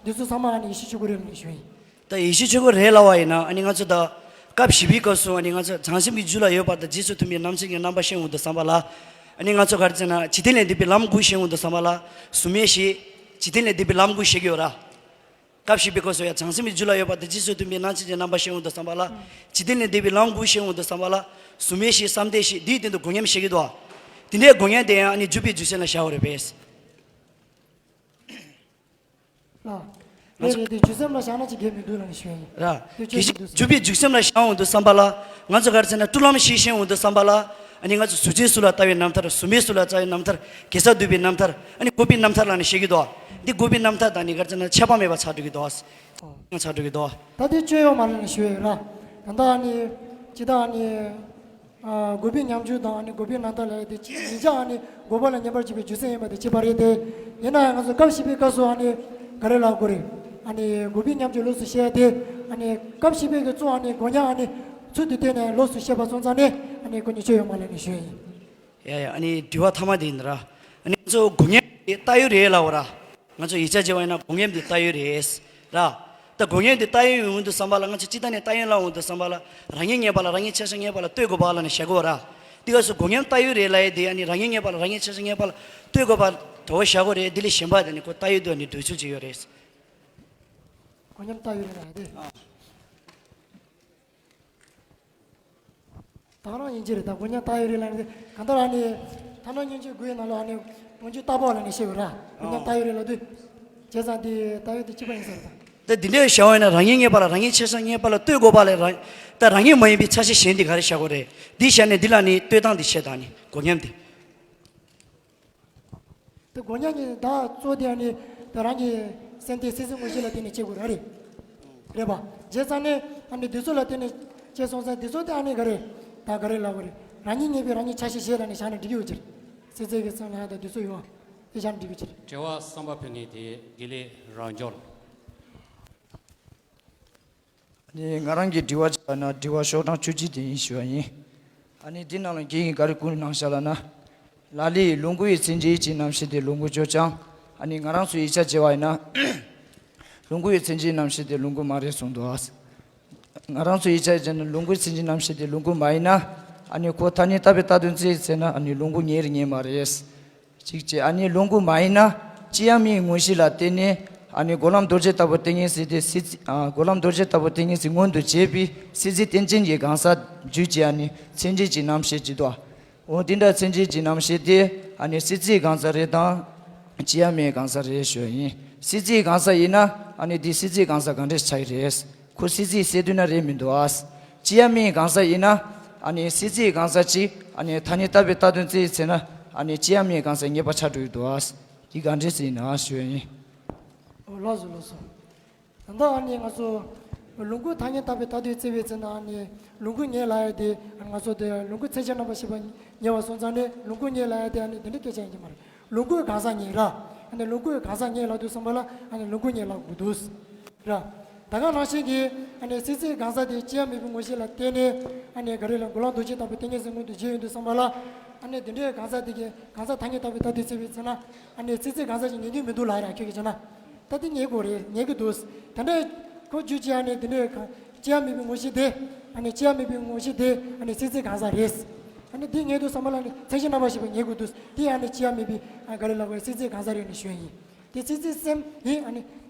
འདི་ཚོ་ཚང་མ་ཨ་ནི་ཡེ་ཤེས་ཆོས་སྐུ་རེད་ལབ་ནས་ཞུ་ཡ་ཡིན། ད་ཡེ་ཤེས་ཆོས་སྐུ་རེད་ལབ་པ་ཡིན་ན། ཨ་ནི་ང་ཚོ་ད་སྐབས་བཞི་པའི་སྐབས་སུ་ཨ་ནི་ང་ཚོ་བྱང་སེམས་ཀྱི་རྒྱུད་ལ་ཡོད་པ་དང་རྗེས་སུ་མཐུན་པའི་རྣམ་མཁྱེན་གྱི་རྣམ་པ་ཤེས་འོང་དུས་ཙམ་པ་ལ། ཨ་ནི་ང་ཚོ་ག་རེ་ཟེར་ན། འཇིག་རྟེན་ལས་འདས་པའི་ལམ་དགུ་ཤེས་འོང་དུས་ཙམ་པ་ལ། གཟུང་མེད་བཞི། འཇིག་རྟེན་ལས་འདས་པའི་ལམ་དགུ་ཤེས་ཀྱི་ཡོད་ར། སྐབས་བཞི་པའི་སྐབས་སུ་ཡང་བྱང་སེམས་ཀྱི་རྒྱུད་ལ་ཡོད་པ་དང་རྗེས་སུ་མཐུན་པའི་རྣམ་མཁྱེན་གྱི་རྣམ་པ་ཤེས་འོང་དུས་ཙམ་པ་ལ། འཇིག་རྟེན་ལས་འདས་པའི་ལམ་དགུ་ཤེས་འོང་དུས་ཙམ་པ་ལ། གཟུང་མེད་བཞི། བསམ་གཏན་བཞི། དེའི་སྟེང་དུ་དགོས་ངེས་ཤེས་ཀྱི་འདུག་དེ་འདྲའི་དགོས་ངེས་དེ་ཡང་ཨ་ནི་འཇུག་པའི་རྒྱུ་མཚན་ལ་བཞག་དགོས་རེད་པས། ལ། རེད་རེད། དེ་རྒྱུ་མཚན་ལ་བཞག་ན་ཅིག་འགལ་མི་འདུག་ལབ་ནས་ཞུ་ཡ་ཡིན། ར། དེ་གལ་ཆོས་སྲིད་མི་འདུག་འཇུག་པའི་རྒྱུ་མཚན་ལ་བཞག་འོང་དུས་ཙམ་པ་ལ། ང་ཚོ་ག་རེ་ཟེར་ན། སྤྲུལ་ལམ་བཞི་ཤེས་འོང་དུས་ཙམ་པ་ལ། ཨ་ནི་ང་ཚོ་གཟུགས་ཅན་གཟུགས་ལ་ལྟ་བའི་རྣམ་ཐར། གཟུགས་མེད་གཟུགས་ལ་ལྟ་བའི་རྣམ་ཐར། དགེ་རྩ་སྡུད་པའི་རྣམ་ཐར། ཨ་ནི་དགོས་པའི་རྣམ་ཐར་ལབ་ནས་བཤད་ཀྱི་འདུག་འདི་དགོས་པའི་རྣམ་ཐར་དང་ནི་ག་རེ་ཟེར་ན། ཁྱད་པར་མེད་པ་ཆགས་འགྲོ་གི་འདུག་ཨོ། ཆགས་འགྲོ་གི་འདུག་ད་དེ་སྤྱོད་ཡོད་མ་རེད་ལབ་ནས་ཞུ་ཡ་ཡིན་ར། ད་ལྟ་ཨ་ནི་ཇི་ལྟར་ཨ་ནི། ཨ། དགོས་པའི་ཉམས་འགྱུར་དང་ཨ་ནི་དགོས་པའི་རྣམ་ཐར་ལབ་ཡ་དེ་གཅིག་ཡིན་ཀྱང་། ཨ་ནི་དགོས་པ་ལ་ཉམས་པར་བྱེད་པའི་རྒྱུ་མཚན་ཡིན་པ་དེ་གཅིག་པ་རེད་དེ། ཡིན་ན་ཡང་ང་ཚོ་སྐབས་བཞི་པའི་སྐབས་སུ་ཨ་ནི་ག་རེ་ལབ་དགོས་རེད། ཨ་ནི་དགོས་པའི་ཉམས་འགྱུར་ལོགས་སུ་བཤད་ཡ་དེ། ཨ་ནི་སྐབས་བཞི་པའི་གི་གཙོ་བོ་ཨ་ནི་དགོས་ཉམས་ཨ་ནི་ཚུལ་དུ་བསྟན་ནས་ལོགས་སུ་བཤད་པ་སོང་ཙང་ནས། ཨ་ནི་ཁོ་གཉིས་སྤྱོད་ཡོད་མ་རེད་ལབ་ནས་ཞུ་ཡ་ཡིན། ཡ་ཡ། ཨ་ནི་དྲི་བ་མཐའ་མ་དེ་ཡིན་ར། ཨ་ནི་ང་ཚོ་དགོས་ངེས་དེ་ལྟ་ཡོད་རེད་ལབ་པ་ར། ང་ཚོ་ཡིག་ཆ་བྱས་པ་ཡིན་ན་དགོས་ངེས་དེ་ལྟ་ཡོད་རེད་ར། ད་དགོས་ངེས་དེ་ལྟ་ཡོད་ཡོང་དུས་ཙམ་པ་ལ། ང་ཚོ་སྤྱིར་བཏང་ནས་ལྟ་ཡོད་ལབ་འོང་དུས་ཙམ་པ་ལ། རང་ངེས་ངེས་པ་ལ་རང་ངེས་ཆ་བཞག་ངེས་པ་ལ་ལྟོས་དགོས་པ་ལབ་ནས་བཤད་དགོས་ར། དེ་སྐབས་སུ་དགོས་ངེས་ལྟ་ཡོད་རེད་ལབ་ཡ་དེ། ཨ་ནི་རང་ངེས་ངེས་པ་ལ་རང་ངེས་ཆ་བཞག་ངེས་པ་ལ་ལྟོས་དགོས་པ་དོ་བོ་བཞག་དགོས་རེད། དེ་ལས་གཞན་པ་དེ་ནི་ཁོ་ལྟ་ཡོད་དུ་ཨ་ནི་འགྲོ་ཚུལ་ཅིག་ཡོད་རེད། དགོས་ངེས་ལྟ་ཡོད་རེད་ལབ་ཡ་དེ། ཨ། ད་རང་ཡིན་གྱི་རེད། ད་དགོས་ཉམས་ལྟ་ཡོད་རེད་ལབ་ནས། གང་ལྟར་ཨ་ནི་ཐ་ན་སྙན་བརྒྱུད་དགུའི་ནང་ལ་ཨ་ནི་ལོངས་སྤྱོད་ལྟ་བ་ལབ་ནས་བཤད་ཡོད་ར། དགོས་ཉམས་ལྟ་ཡོད་རེད་ལབ་དུས། བྱས་ཙང་དེ་ལྟ་ཡོད་དེ་གཅིག་པ་ཡིན་ས་རེད་ད། ད་འདི་འདྲའི་བྱ་བ་ཡིན་ན། རང་ངེས་ངེས་པ་ལ་རང་ངེས་ཆ་བཞག་ངེས་པ་ལ་ལྟོས་དགོས་པ་ལས་རང་། ད་རང་ངེས་མ་ཡིན་པའི་ཆ་ཤས་གཞན་དེ་ག་རེ་བཞག་དགོས་རེད། འདི་བཞག་ནས་འདི་ལ་ནི་ལྟོས་སྟངས་དེ་བྱེད་དང་ནི་དགོས་ཉམས་དེ། དེ་དགོས་ཉམས་ཀྱི་ད་གཙོ་དེ་ཨ་ནི་ད་རང་གི་སེམས་དེ་སྲིད་རྩེ་དངོས་གཞི་ལ་བརྟེན་ནས་སྐྱེ་དགོས་ར་རེད། རེད་པ། བྱས་ཙང་ནས་ཨ་ནི་འདི་ཚོ་ལ་བརྟེན་ནས་སྐྱེ་སོང་ཙང་འདི་ཚོ་དེ་ཨ་ནི་ག་རེ། ད་ག་རེ་ལབ་དགོས་རེད། རང་ཉིད་ངེས་པའི་རང་ཉིད་ཆ་ཤས་བཞི་ལ་ནི་བཞག་ནས་འགྲིག་གི་ཡོད་ཀྱི་རེད། སྲིད་རྩེ་གི་སེམས་ལ་ཡང་ད་འདི་ཚོ་ཡོད་ཨ། དེ་བཞག་ནས་འགྲིག་གི་ཡོད་ཀྱི་རེད། དྲི་བ་གསུམ་པ་ཕུལ་མཁན་དེ་དགེ་ལེགས་རང་འབྱོར། ཨ་ནི་ང་རང་གི་དྲི་བ་བྱས་པ་ན་དྲི་བ་ཤོག་གྲངས་བཅུ་གཅིག་དེ་ཡིན་ཞུ་བ་ཡིན། ཨ་ནི་འདི་ནང་ལ་རྒན་གྱིས་ག་རེ་བསྐུར་གནང་ཤག་ལབ་ན། ལ་ལས་ལོངས་སྐུའི་མཚན་བྱེད་ཀྱི་རྣམ་བཤད་དེ་ལོངས་སྐུ་ཆོག་ཀྱང་། ཨ་ནི་ང་རང་ཚོ་ཡིག་ཆ་བྱས་པ་ཡིན་ན། ལོངས་སྐུའི་མཚན་བྱེད་རྣམ་བཤད་དེ་ལོངས་སྐུ་མ་རེད་གསུངས་འདུག་ཨ། ང་རང་ཚོ་ཡིག་ཆ་བྱས་ན་ལོངས་སྐུའི་མཚན་བྱེད་རྣམ་བཤད་དེ་ལོངས་སྐུ་མ་ཡིན་ན། ཨ་ནི་ཁོ་ཐ་སྙད་བཏགས་པའི་བཏགས་དོན་བཙལ་ཟེར་ན། ཨ་ནི་ལོངས་སྐུ་ངེས་རེད་ངེས་མ་རེད། གཅིག་བྱས། ཨ་ནི་ལོངས་སྐུ་མ་ཡིན་ན། ཅི་ཡང་མེད་དངོས་གཞི་ལ་བརྟེན་ནས། ཨ་ནི་འགོག་ལམ་རྡོ་རྗེ་ལྟ་བུ་ཏིང་ངེ་འཛིན་དེ་སྲིད་རྩེ། ཨ། འགོག་ལམ་རྡོ་རྗེ་ལྟ་བུ་ཏིང་ངེ་འཛིན་མངོན་དུ་བྱས་པའི་སྲིད་རྩེ་རྟེན་ཅན་གྱི་གང་ཟག་བརྗོད་ཀྱི་ཨ་ནི་མཚན་བྱེད་ཀྱི་རྣམ་བཤད་ཅིག་འདུག་འོ་དེ་འདྲ་མཚན་བྱེད་ཀྱི་རྣམ་བཤད་དེ་ཨ་ནི་སྲིད་རྩེའི་གང་ཟག་རེད་དམ། ཅི་ཡང་མེད་གང་ཟག་རེད་ཞུ་བ་ཡིན། སྲིད་རྩེའི་གང་ཟག་ཡིན་ན་ཨ་ནི་དེ་སྲིད་རྩེའི་གང་ཟག་གང་འདྲ་ཆགས་ཀྱི་རེད། ཁོ་སྲིད་རྩེའི་སྲིད་དོན་ན་རེད་མི་འདུག་ཨ། ཅི་ཡང་མེད་གང་ཟག་ཡིན་ན་ཨ་ནི་སྲིད་རྩེའི་གང་ཟག་ཅིག་ཨ་ནི་ཐ་སྙད་བཏགས་པའི་བཏགས་དོན་བཙལ་ཟེར་ན། ཨ་ནི་ཅི་ཡང་མེད་གང་ཟག་ངེས་པ་ཆགས་འགྲོ་གི་འདུག་ཨ། དེ་གང་འདྲ་ཟེར་ཡིན་ན་ཞུ་བ་ཡིན། ཨོ་ལགས་སོ་ལགས་སོ། ད་ལྟ་ཨ་ནི་ང་ཚོ་ལོངས་སྐུ་ཐ་སྙད་བཏགས་པའི་བཏགས་དོན་བཙལ་བའི་ཚེ་ན་ཨ་ནི་ལོངས་སྐུ་ངེས་ལབ་ཡ་དེ་ང་ཚོ་དེ་ལོངས་སྐུ་མཚན་བྱེད་རྣམ་པར་ཤེས་པ་ངེས་པ་སོང་ཙང་ནས་ལོངས་སྐུ་ངེས་ལབ་ཡ་དེ་ཨ་ནི་དེ་འདྲ་སྐད་ཆ་ཡིན་གྱི་མ་རེད། ལོངས་སྐུའི་གང་ཟག་ངེས་ར། ཨ་ནི་ལོངས་སྐུའི་གང་ཟག་ངེས་ལབ་དུས་ཙམ་པ་ལ་ཨ་ནི་ལོངས་སྐུ་ངེས་ལབ་དགོས་འདུག་ར། ད་ག་ནང་བཞིན་གྱི་ཨ་ནི་སྲིད་རྩེའི་གང་ཟག་དེ་ཅི་ཡང་མེད་པའི་དངོས་གཞི་ལ་བརྟེན་ནས་ཨ་ནི་ག་རེ་ལ་འགོག་ལམ་རྡོ་རྗེ་ལྟ་བུ་ཏིང་ངེ་འཛིན་མངོན་དུ་བྱས་ཡོང་དུས་ཙམ་པ་ལ་ཨ་ནི་དེ་འདྲའི་གང་ཟག་དེ་གི་གང་ཟག་ཐ་སྙད་བཏགས་པའི་བཏགས་དོན་བཙལ་བའི་ཚེ་ན་ཨ་ནི་སྲིད་རྩེའི་གང་ཟག་ཅིག་ངེས་ཀྱི་མི་འདུག་ལབ་ར། ཁྱོད་ཀྱིས་བྱས་ན། ད་དེ་ངེས་དགོས་རེད། ངེས་ཀྱི་འདུག་དེ་འདྲ་ཁོ་རྒྱུད་ཀྱི་ཨ་ནི་དེ་འདྲའི་གང་ཅི་ཡང་མེད་པའི་དངོས་གཞི་དེ། ཨ་ནི་ཅི་ཡང་མེད་པའི་དངོས་གཞི་དེ་ཨ་ནི་སྲིད་རྩེའི་གང་ཟག་རེད། ཨ་ནི་དེ་ངེས་དུས་ཙམ་པ་ལ་ནི་མཚན་གཞི་རྣམ་པར་ཤེས་པ་ངེས་དགོས་འདུག་དེ་ཨ་ནི་ཅི་ཡང་མེད་པའི་ཨ་ག་རེ་ལབ་དགོས། སྲིད་རྩེའི་གང་ཟག་རེད་ནི་ཞུ་ཡ་ཡིན། དེ་སྲིད་རྩེའི་སེམས་ཡིན། ཨ་ནི་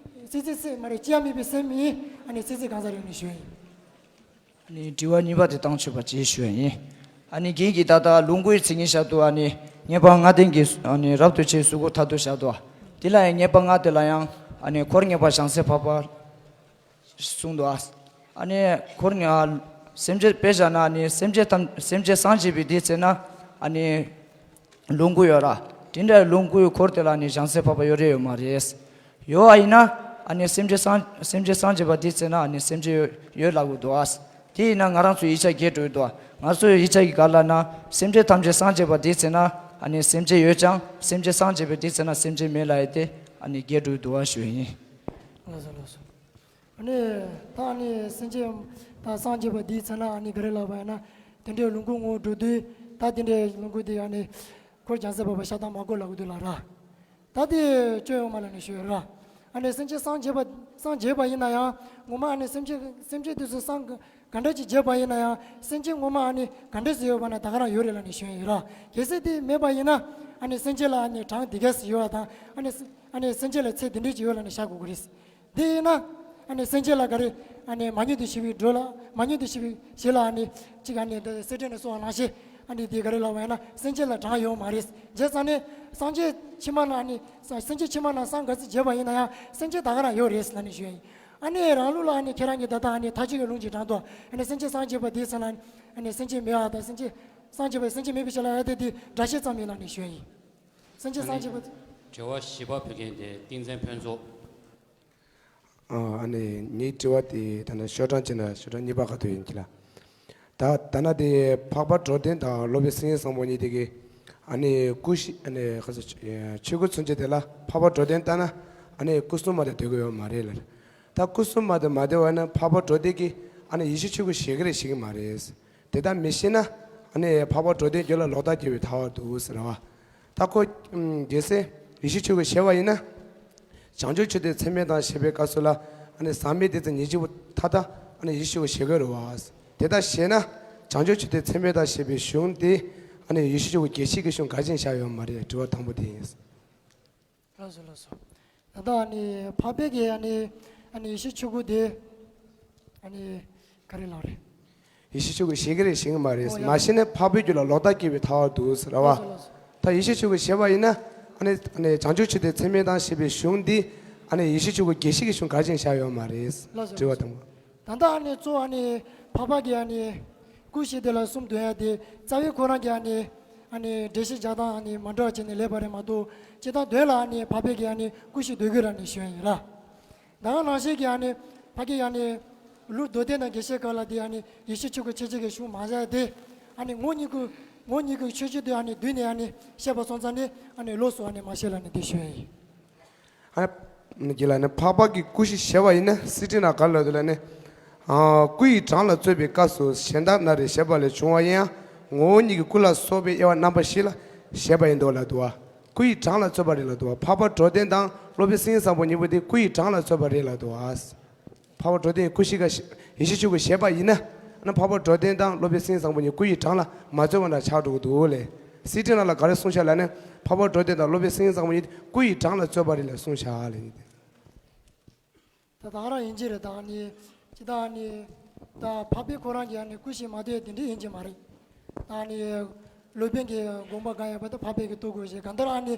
སྲིད་རྩེའི་སེམས་མ་རེད། ཅི་ཡང་མེད་པའི་སེམས་ཡིན། ཨ་ནི་སྲིད་རྩེའི་གང་ཟག་རེད་ནི་ཞུ་ཡ་ཡིན། ཨ་ནི་དྲི་བ་གཉིས་པ་དེ་བཏང་ཆོག་པ་བྱེད་ཞུ་ཡ་ཡིན། ཨ་ནི་རྒན་གྱིས་ད་ལྟ་ལོངས་སྐུའི་མཚན་ཉིད་བཞག་འདུག་ཨ་ནི་ངེས་པ་ལྔ་ལྡན་གྱི་ཨ་ནི་རབ་ཏུ་ཕྱེ་གཟུགས་སྐུ་མཐར་ཐུག་བཞག་འདུག་དེ་ལ་ཡང་ངེས་པ་ལྔ་དེ་ལ་ཡང་ཨ་ནི་འཁོར་ངེས་པ་བྱང་སེམས་འཕགས་པ། གསུངས་འདུག་ཨ། ཨ་ནི་འཁོར་ནི་ཨ། སེམས་ཅན་དཔེ་བཞག་ན་ཨ་ནི་སེམས་ཅན་ཐམས་སེམས་ཅན་སངས་རྒྱས་པའི་དུས་ཚོད་ན་ཨ་ནི་ལོངས་སྐུ་ཡོད་ར། དེ་འདྲའི་ལོངས་སྐུའི་འཁོར་དེ་ལ་ཨ་ནི་བྱང་སེམས་འཕགས་པ་ཡོད་རེད་ཡོད་མ་རེད། ཡོད་པ་ཡིན་ན་ཨ་ནི་སེམས་ཅན་སངས་སེམས་ཅན་སངས་རྒྱས་པ་དུས་ཚོད་ན་ཨ་ནི་སེམས་ཅན་ཡོད་ཡོད་ལབ་དགོས་འདུག་ཨ། དེ་ཡིན་ན་ང་རང་ཚོའི་ཡིག་ཆ་རྒྱས་འགྲོ་གི་འདུག་ང་ཚོའི་ཡིག་ཆ་གི་ག་ལ་ན་སེམས་ཅན་ཐམས་ཅད་སངས་རྒྱས་པ་དུས་ཚོད་ན་ཨ་ནི་སེམས་ཅན་ཡོད་ཅིང་སེམས་ཅན་སངས་རྒྱས་པའི་དུས་ཚོད་ན་སེམས་ཅན་མེད་ལབ་ཡས་དེ་ཨ་ནི་རྒྱས་འགྲོ་གི་འདུག་ཨ་ཞུ་ཡིན། ལགས་སོ་ལགས་སོ། ཨ་ནི་ད་ཨ་ནི་སེམས་ཅན་ད་སངས་རྒྱས་པ་འདིའི་ཚེ་ན་ཨ་ནི་ག་རེ་ལབ་པ་ཡིན་ན། དེ་འདྲའི་ལོངས་སྐུ་ངོ་སྤྲོད་དུས་ད་དེ་འདྲའི་ལོངས་སྐུ་དེ་ཨ་ནི་འཁོར་བྱང་སེམས་འཕགས་པ་ཤ་སྟག་མ་གོ་ལབ་གི་འདུག་ལ་ར། ད་དེ་སྐྱོན་ཡོད་མ་ལབ་ནས་ཞུ་ཡོད་ར། ཨ་ནི་སེམས་ཅན་སངས་རྒྱས་པ་སངས་རྒྱས་པ་ཡིན་ན་ཡང་ངོ་མ་ཨ་ནི་སེམས་ཅན་སེམས་ཅན་དེ་ཚོ་སངས་ག་འདྲ་ཅིག་རྒྱས་པ་ཡིན་ན་ཡང་སེམས་ཅན་ངོ་མ་ཨ་ནི་ག་འདྲ་ཞིག་ཡོད་པ་ན་ད་ག་རང་ཡོད་རེད་ལབ་ནས་ཞུ་ཡོད་ར། གལ་སྲིད་དེ་མེད་པ་ཡིན་ན་ཨ་ནི་སེམས་ཅན་ལ་ཨ་ནི་གྲངས་དེ་གས་སུ་ཡོད་པ་དང་ཨ་ནི་ཨ་ནི་སེམས་ཅན་ལ་ཚད་དེ་འདྲ་ཅིག་ཡོད་ལབ་ནས་བཞག་དགོས་ཀྱི་རེད། དེ་ཡིན་ན། ཨ་ནི་སེམས་ཅན་ལ་ག་རེ། ཨ་ནི་མ་ཉེས་དུ་ཞི་བའི་འགྲོ་ལ། མ་ཉེས་དུ་ཞི་བའི་ཞི་ལ་ཨ་ནི། གཅིག་ཨ་ནི་འདི་སེ་ཏན་ནས་གསུངས་པ་ནང་བཞིན། ཨ་ནི་དེ་ག་རེ་ལབ་པ་ཡིན་ན་སེམས་ཅན་ལ་གྲངས་ཡོད་མ་རེད། བྱས་ཙང་ནི། སངས་རྒྱས་ཕྱི་མ་ན་ཨ་ནི། ས་སེམས་ཅན་ཕྱི་མ་ན་སངས་ག་ཚོད་རྒྱས་པ་ཡིན་ན་ཡང་སེམས་ཅན་ད་ག་རང་ཡོད་རེད་ལབ་ནས་ཞུ་ཡ་ཡིན། ཨ་ནི་རང་ལུགས་ལ་ཨ་ནི་ཁྱེད་རང་གིས་ད་ལྟ་ཨ་ནི་མཐའ་དཔྱོད་ཀྱི་ལུང་གཅིག་དྲངས་ཏོ། ཨ་ནི་སེམས་ཅན་སངས་རྒྱས་པ་དེའི་ཚེ་ན། ཨ་ནི་སེམས་ཅན་མེད་པ་དང་སེམས་ཅན། སངས་རྒྱས་པ་སེམས་ཅན་མེད་པའི་ཕྱིར་ལ་ཡ་དེ་དེ་སྒྲ་བཤད་ཙམ་ཡིན་ལབ་ནས་ཞུ་ཡ་ཡིན། སེམས་ཅན་སངས་རྒྱས་པ། དྲི་བ་བཞི་པ་ཕུལ་མཁན་དེ་ཏིང་འཛིན་ཕུན་ཚོགས། ཨ་ནི་ངའི་དྲི་བ་དེ་ད་ནི་ཤོག་གྲངས་གཅིག་ན་ཤོག་གྲངས་གཉིས་པ་ག་ཐུག་ཡིན་གྱི་ལ། ད་ད་ནི་དེ་འཕགས་པ་འགྲོ་དོན་དང་སློབ་དཔོན་སེང་གེ་བཟང་པོ་གཉིས་དེ་གི་ཨ་ནི་སྐུ་ཞིག་ཨ་ནི་ག་ཚོད་ཆོས་སྐུ་མཚོན་བྱེད་དེ་ལ་འཕགས་པ་འགྲོ་དོན་ལྟར་ན་ཨ་ནི་སྐུ་གསུམ་མ་དེ་སྡོད་ཀྱི་ཡོད་མ་རེད་ལ། ད་སྐུ་གསུམ་མ་དེ་མ་སྡོད་པ་ན་འཕགས་པ་འགྲོ་དོན་གི་ཨ་ནི་ཡེ་ཤེས་ཆོས་སྐུ་ཞེ་གི་རེད་ཞེ་གི་མ་རེད། དེ་ལྟར་མི་ཤེས་ན་ཨ་ནི་འཕགས་པ་འགྲོ་དོན་རྒྱུད་ལ་ལོག་ལྟ་སྐྱེ་བའི་ཐལ་བ་འདུག་ཟེར་བ། ད་ཁོ་རྒྱལ་སྲས་ཡེ་ཤེས་ཆོས་སྐུ་ཞེས་པ་ཡིན་ན། བྱང་ཆུབ་མཆོག་ཏུ་ཚད་མེད་དང་ཞེས་པའི་སྐབས་སུ་ལ་ཨ་ནི་ཟག་མེད་བདེ་ཚད་ཉེར་གཅིག་པོ་མཐའ་དག་ཨ་ནི་ཡེ་ཤེས་ཆོས་སྐུ་ཞེས་དགོས་རེད་བ། དེ་ལྟར་བཤད་ན་བྱང་ཆུབ་མཆོག་ཏུ་ཚད་མེད་དང་ཞེས་པའི་གཞུང་དེ་ཨ་ནི་ཡེ་ཤེས་ཆོས་སྐུ་རྒྱས་བཤད་ཀྱི་གཞུང་ག་ཅན་བཞག་ཡོད་མ་རེད། དྲི་བ་དང་པོ་དེ་ཡིན། ལགས་སོ་ལགས་སོ། ད་ལྟ་ཨ་ནི་འཕགས་པའི་གི་ཨ་ནི་ཨ་ནི་ཡེ་ཤེས་ཆོས་སྐུ་དེ་ཨ་ནི་ག་རེ་ལབ་རེད། ཡེ་ཤེས་ཆོས་སྐུ་ཞེས་གི་རེད་ཞེས་གི་མ་རེད། ཨོ་ཡ། མ་ཤེས་ན་འཕགས་པའི་རྒྱུད་ལ་ལོག་ལྟ་སྐྱེ་བའི་ཐལ་བ་འདུག་ཟེར་བ། ལགས་སོ་ལགས་སོ། ད་ཡེ་ཤེས་ཆོས་སྐུ་ཞེས་པ་ཡིན་ན་ཨ་ནི་ཨ་ནི་བྱང་ཆུབ་མཆོག་ཏུ་ཚད་མེད་དང་ཞེས་པའི་གཞུང་འདི་ཨ་ནི་ཡེ་ཤེས་ཆོས་སྐུ་རྒྱས་བཤད་ཀྱི་གཞུང་ག་ཅན་བཞག་ཡོད་མ་རེད། ལགས་སོ་དྲི་བ་ལགས་སོ། དང་པོ། ད་ལྟ་ཨ་ནི་གཙོ་ཨ་ནི་འཕགས་པ་གི་ཨ་ནི་སྐུ་ཞེས་དེ་ལ་གསུམ་འདོན་ཡ་དེ་རྩ་བའི་ཁོ་རང་གི་ཨ་ནི་ཨ་ནི་འགྲེལ་བཤད་རྒྱག་སྟངས་ཨ་ནི་མ་འདྲ་བ་བྱས་ནས་ལབ་པ་རེད་མ་གཏོགས་སྤྱིར་བཏང་དོན་ལ་ཨ་ནི་འཕགས་པའི་གི་ཨ་ནི་སྐུ་ཞེས་འདོད་ཀྱི་རེད་ནས་ཞུ་ཡ་ཡིན་ལ། ད་ག་ནང་བཞིན་གྱི་ཨ་ནི་ཕ་གི་ཨ་ནི་ལུགས་མདོ་སྡེ་དང་རྒྱས་བཤད་སྐབས་ལ་དེ་ཨ་ནི་ཡེ་ཤེས་ཆོས་སྐུ་ཆེ་ཆེ་གི་གཞུང་མ་བཞག་དེ་ཨ་ནི་ངོ་བོ་ཉིད་སྐུ་ངོ་བོ་ཉིད་སྐུ་ཆོས་སྤྱི་དེ་ཨ་ནི་བསྡུས་ནས་ཨ་ནི་བཤད་པ་སོང་ཙང་ནི་ཨ་ནི་ལོགས་སུ་ཨ་ནི་མ་བཤད་ལབ་ནས་དེ་ཞུ་ཡ་ཡིན། ཨ་ནི་གྱི་ལ་ནི་འཕགས་པ་གི་སྐུ་ཞེས་བྱ་བ་ཡིན་ན་སི་ཏི་ན་ག་ལ་དུ་ལ་ནི། ཨ་སྐུ་ཡི་གྲངས་ལ་རྩོད་པའི་སྐབས་སུ་གཞན་དག་ན་རེ་བཞེད་པ་ལས་བྱུང་བ་ཡིན་ཡང་ངོ་བོ་ཉིད་ཀྱི་སྐུ་ལ་སོགས་པའི་དབྱེ་བ་རྣམ་པ་བཞི་ལ་བཞེད་པ་ཡིན་འདུག་ལ་དུ་བ། སྐུ་ཡི་གྲངས་ལ་རྩོད་པ་རེད་ལ་དུ་བ། འཕགས་པ་འགྲོ་དོན་དང་སློབ་དཔོན་སེང་གེ་བཟང་པོ་གཉིས་པོ་དེ་སྐུ་ཡི་གྲངས་ལ་རྩོད་པ་རེད་ལ་དུ་བ། འཕགས་པ་འགྲོ་དོན་སྐུ་ཞེས་ཀ་ཡེ་ཤེས་ཆོས་སྐུ་ཞེས་པ་ཡིན་ན། ཨ་ནི་འཕགས་པ་འགྲོ་དོན་དང་སློབ་དཔོན་སེང་གེ་བཟང་པོ་གཉིས་སྐུ་ཡི་གྲངས་ལ་མ་རྩོད་པ་འདྲ་ཆགས་འགྲོ་གི་འདུག་ལས། སི་ཏི་ན་ལ་ག་རེ་གསུངས་ཤག་ལབ་ན་འཕགས་པ་འགྲོ་དོན་དང་སློབ་དཔོན་སེང་གེ་བཟང་པོ་གཉིས་སྐུ་ཡི་གྲངས་ལ་རྩོད་པ་རེད་ལ་གསུངས་ཤག་ལས། ད་ད་ག་རང་ཡིན་གྱི་རེད་ད་ནི། ཅི་ད་ནི། ད་འཕགས་པའི་ཁོ་རང་གི་ཨ་ནི་སྐུ་ཞེས་མ་ཐོས་དེ་འདྲ་ཡིན་གྱི་མ་རེད། ད་ནི། སློབ་དཔོན་གྱི་དགོངས་པ་གང་ཡིན་པ་དེ་འཕགས་པའི་གི་རྟོགས་དགོས་ཞེས་གང་ལྟར་ཨ་ནི།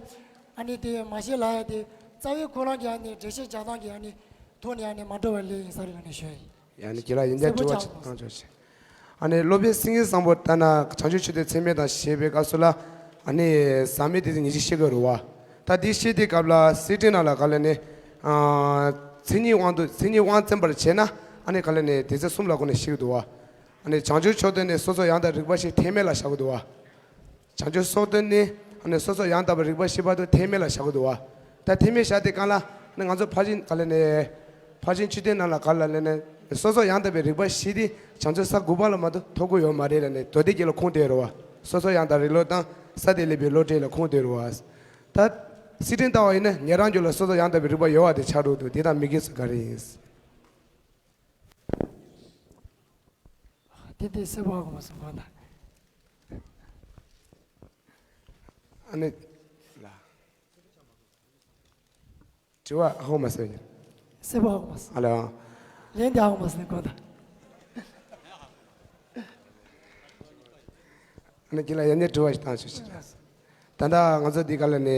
ཨ་ནི་དེ་མ་ཤེས་ལ་ཡ་དེ་རྩ་བའི་ཁོ་རང་གི་ཨ་ནི་འགྲེལ་བཤད་རྒྱག་སྟངས་ཀྱི་ཨ་ནི་ཐོག་ནས་ཨ་ནི་མ་འགྲོ་བ་ལས་ཡིན་ས་རེད་ལ་ནི་ཞུ་ཡ་ཡིན། ཡ་ནི་ཁྱེད་ལ་ཡིན་གསལ་པོ་ཆགས་སོང་། ཡིན་གྱི་ལ་ཡིན་གྱི་ལ་ཡིན་གྱི་ལ་ཡིན་གྱི་ལ། ཨ་ནི་སློབ་དཔོན་སེང་གེ་བཟང་པོ་ལྟར་ན་བྱང་ཆུབ་མཆོག་ཏུ་ཚད་མེད་དང་ཞེས་པའི་སྐབས་སུ་ལ་ཨ་ནི་ཟག་མེད་བདེ་གཤེགས་ཉེར་གཅིག་བཤད་དགོས་རེད་བ། ད་འདི་བཤད་དུས་སྐབས་ལ་སི་ཏི་ན་ལ་ག་ལ་ནི་མཚན་ཉིད་དབང་དུ་མཚན་ཉིད་དབང་བཙན་པར་བྱས་ན་ཨ་ནི་ག་ལ་ནི་དེ་ཚེ་གསུམ་ལ་གོ་ནས་བཤད་ཀྱི་འདུག་བ། ཨ་ནི་བྱང་ཆུབ་མཆོག་ཏུ་ནི་སོ་སོར་ཡང་དག་རིག་པ་བཞི་ཐེག་དམན་ལ་བཞག་གི་འདུག་བ། བྱང་ཆུབ་སོ་བདུན་ནི་ཨ་ནི་སོ་སོར་ཡང་དག་པའི་རིག་པ་བཞི་པ་དེ་ཐེག་དམན་ལ་བཞག་གི་འདུག་བ། ད་ཐེག་དམན་བཞག་དེ་གང་ལ་ནི་ང་ཚོ་ཕར་ཕྱིན་ག་ལ་ནི། ཕར་ཕྱིན་བཅུ་བདུན་ནང་ལ་ག་ལ་ལ་ནི། སོ་སོར་ཡང་དག་པའི་རིག་པ་བཞི་དེ་བྱང་ཆུབ་ས་དགུ་པ་ལ་མ་གཏོགས་ཐོབ་ཀྱི་ཡོད་མ་རེད་ལ་ནི་མདོ་སྡེ་རྒྱན་ལ་ཁུངས་གཏོགས་རེད་བ། སོ་སོར་ཡང་དག་རིག་བློ་དང་ས་དེ་སླེབས་པའི་བློ་གྲོས་ལ་ཁུངས་གཏོགས་རེད་བ། ད། སི་ཏི་ན་ལྟ་བ་ཡིན་ན་ཉན་རང་རྒྱུད་ལ་སོ་སོར་ཡང་དག་པའི་རིག་པ་ཡོད་བ་དེ་ཆགས་འགྲོ་འདུག་དེ་དང་མི་འགལ་ས་ག་རེ་ཡིན། དེ་དེ་སེ་བ་གོ་མ་སོང་གོ་ད། ཨ་ནི། ལ། དྲི་བ་ཧ་གོ་མ་སོང་ཡ། སེ་བ་ཧ་གོ་མ་སོང་། ཨ་ལ། ལན་དེ་ཧ་གོ་མ་སོང་གོ་ད། ཨ་ནི་ཁྱེད་ལ་ཡ་ནས་དྲི་བ་ཞིག་བཏང་ཆོག་ཤིག་ད་ལྟ་ང་ཚོ་འདི་ག་ལ་ནས།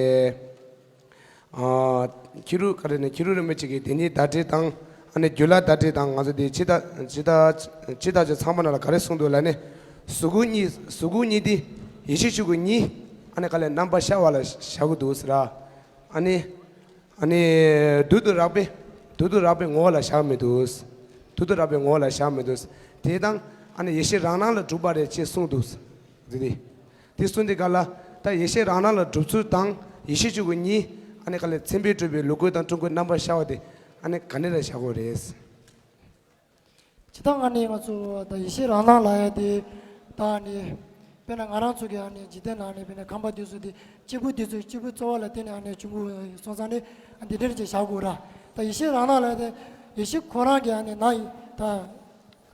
ཨ། ཁྱི་རུ་ག་རེ་ནས་ཁྱི་རུ་རིན་པོ་ཆེ་གི་དེ་ཉིད་བརྡ་སྤྲོད་དང་ ཨ་ནི་རྒྱུད་བླ་དར་ཊིཀ་དང་ང་ཚོ་འདི་ཕྱི་དར་ཕྱི་དར་ཕྱི་དར་ཅིག་ཚང་མ་ནང་ལ་ག་རེ་གསུངས་འདུག་ལབ་ནས། གཟུགས་སྐུ་གཉིས་གཟུགས་སྐུ་གཉིས་འདི་ཡེ་ཤེས་ཆོས་སྐུ་གཉིས་ཨ་ནི་ག་ལས་རྣམ་པར་ཤར་བ་ལ་བཞག་གི་འདུག་ཟེར། ཨ་ནི་ཨ་ནི་རྡུལ་དུ་རགས་པའི་རྡུལ་དུ་རགས་པའི་ངོ་བོ་ལ་བཞག་མི་འདུག་རྡུལ་དུ་རགས་པའི་ངོ་བོ་ལ་བཞག་མི་འདུག་དེ་དང་ཨ་ནི་ཡེ་ཤེས་རང་སྣང་ལ་གྲུབ་པ་རེད་ཅེས་གསུངས་འདུག་དེ་དེ་དེ་གསུངས་དེ་ག་ལ་ད་ཡེ་ཤེས་རང་སྣང་ལ་གྲུབ་ཚུལ་དང་ཡེ་ཤེས་ཆོས་སྐུ་གཉིས་ཨ་ནི་ག་ལས་མཚན་དཔེས་སྤྲུལ་པའི་ལུ་གུ་དང་སྤྲུལ་སྐུ་རྣམ་པར་ཤར་བ་དེ་ཨ་ནི་ག་ནས་ལ་བཞག་དགོས་རེད། ཇི་ལྟར་ང་ནི་ང་ཚོ་ད་ཡེ་ཤེས་རང་སྣང་ལ་ཡ་དེ་ད་ནི་དཔེར་ན་ང་རང་ཚོ་གི་ཨ་ནི་འཇིག་རྟེན་ནང་ནས་དཔེར་ན་ཁམས་པ་དེ་ཚོ་དེ་སྐྱེས་བུ་དེ་ཚོའི་སྐྱེས་བུ་གཙོ་བོ་ལ་བརྟེན་ནས་ཨ་ནི་བྱུང་དགོས་སོང་ཙང་ནི་ཨ་འདི་འདྲ་ཅིག་བཞག་དགོས་ར། ད་ཡེ་ཤེས་རང་སྣང་ལ་དེ་ཡེ་ཤེས་ཁོ་རང་གི་ཨ་ནི་ན་ཡི་ད་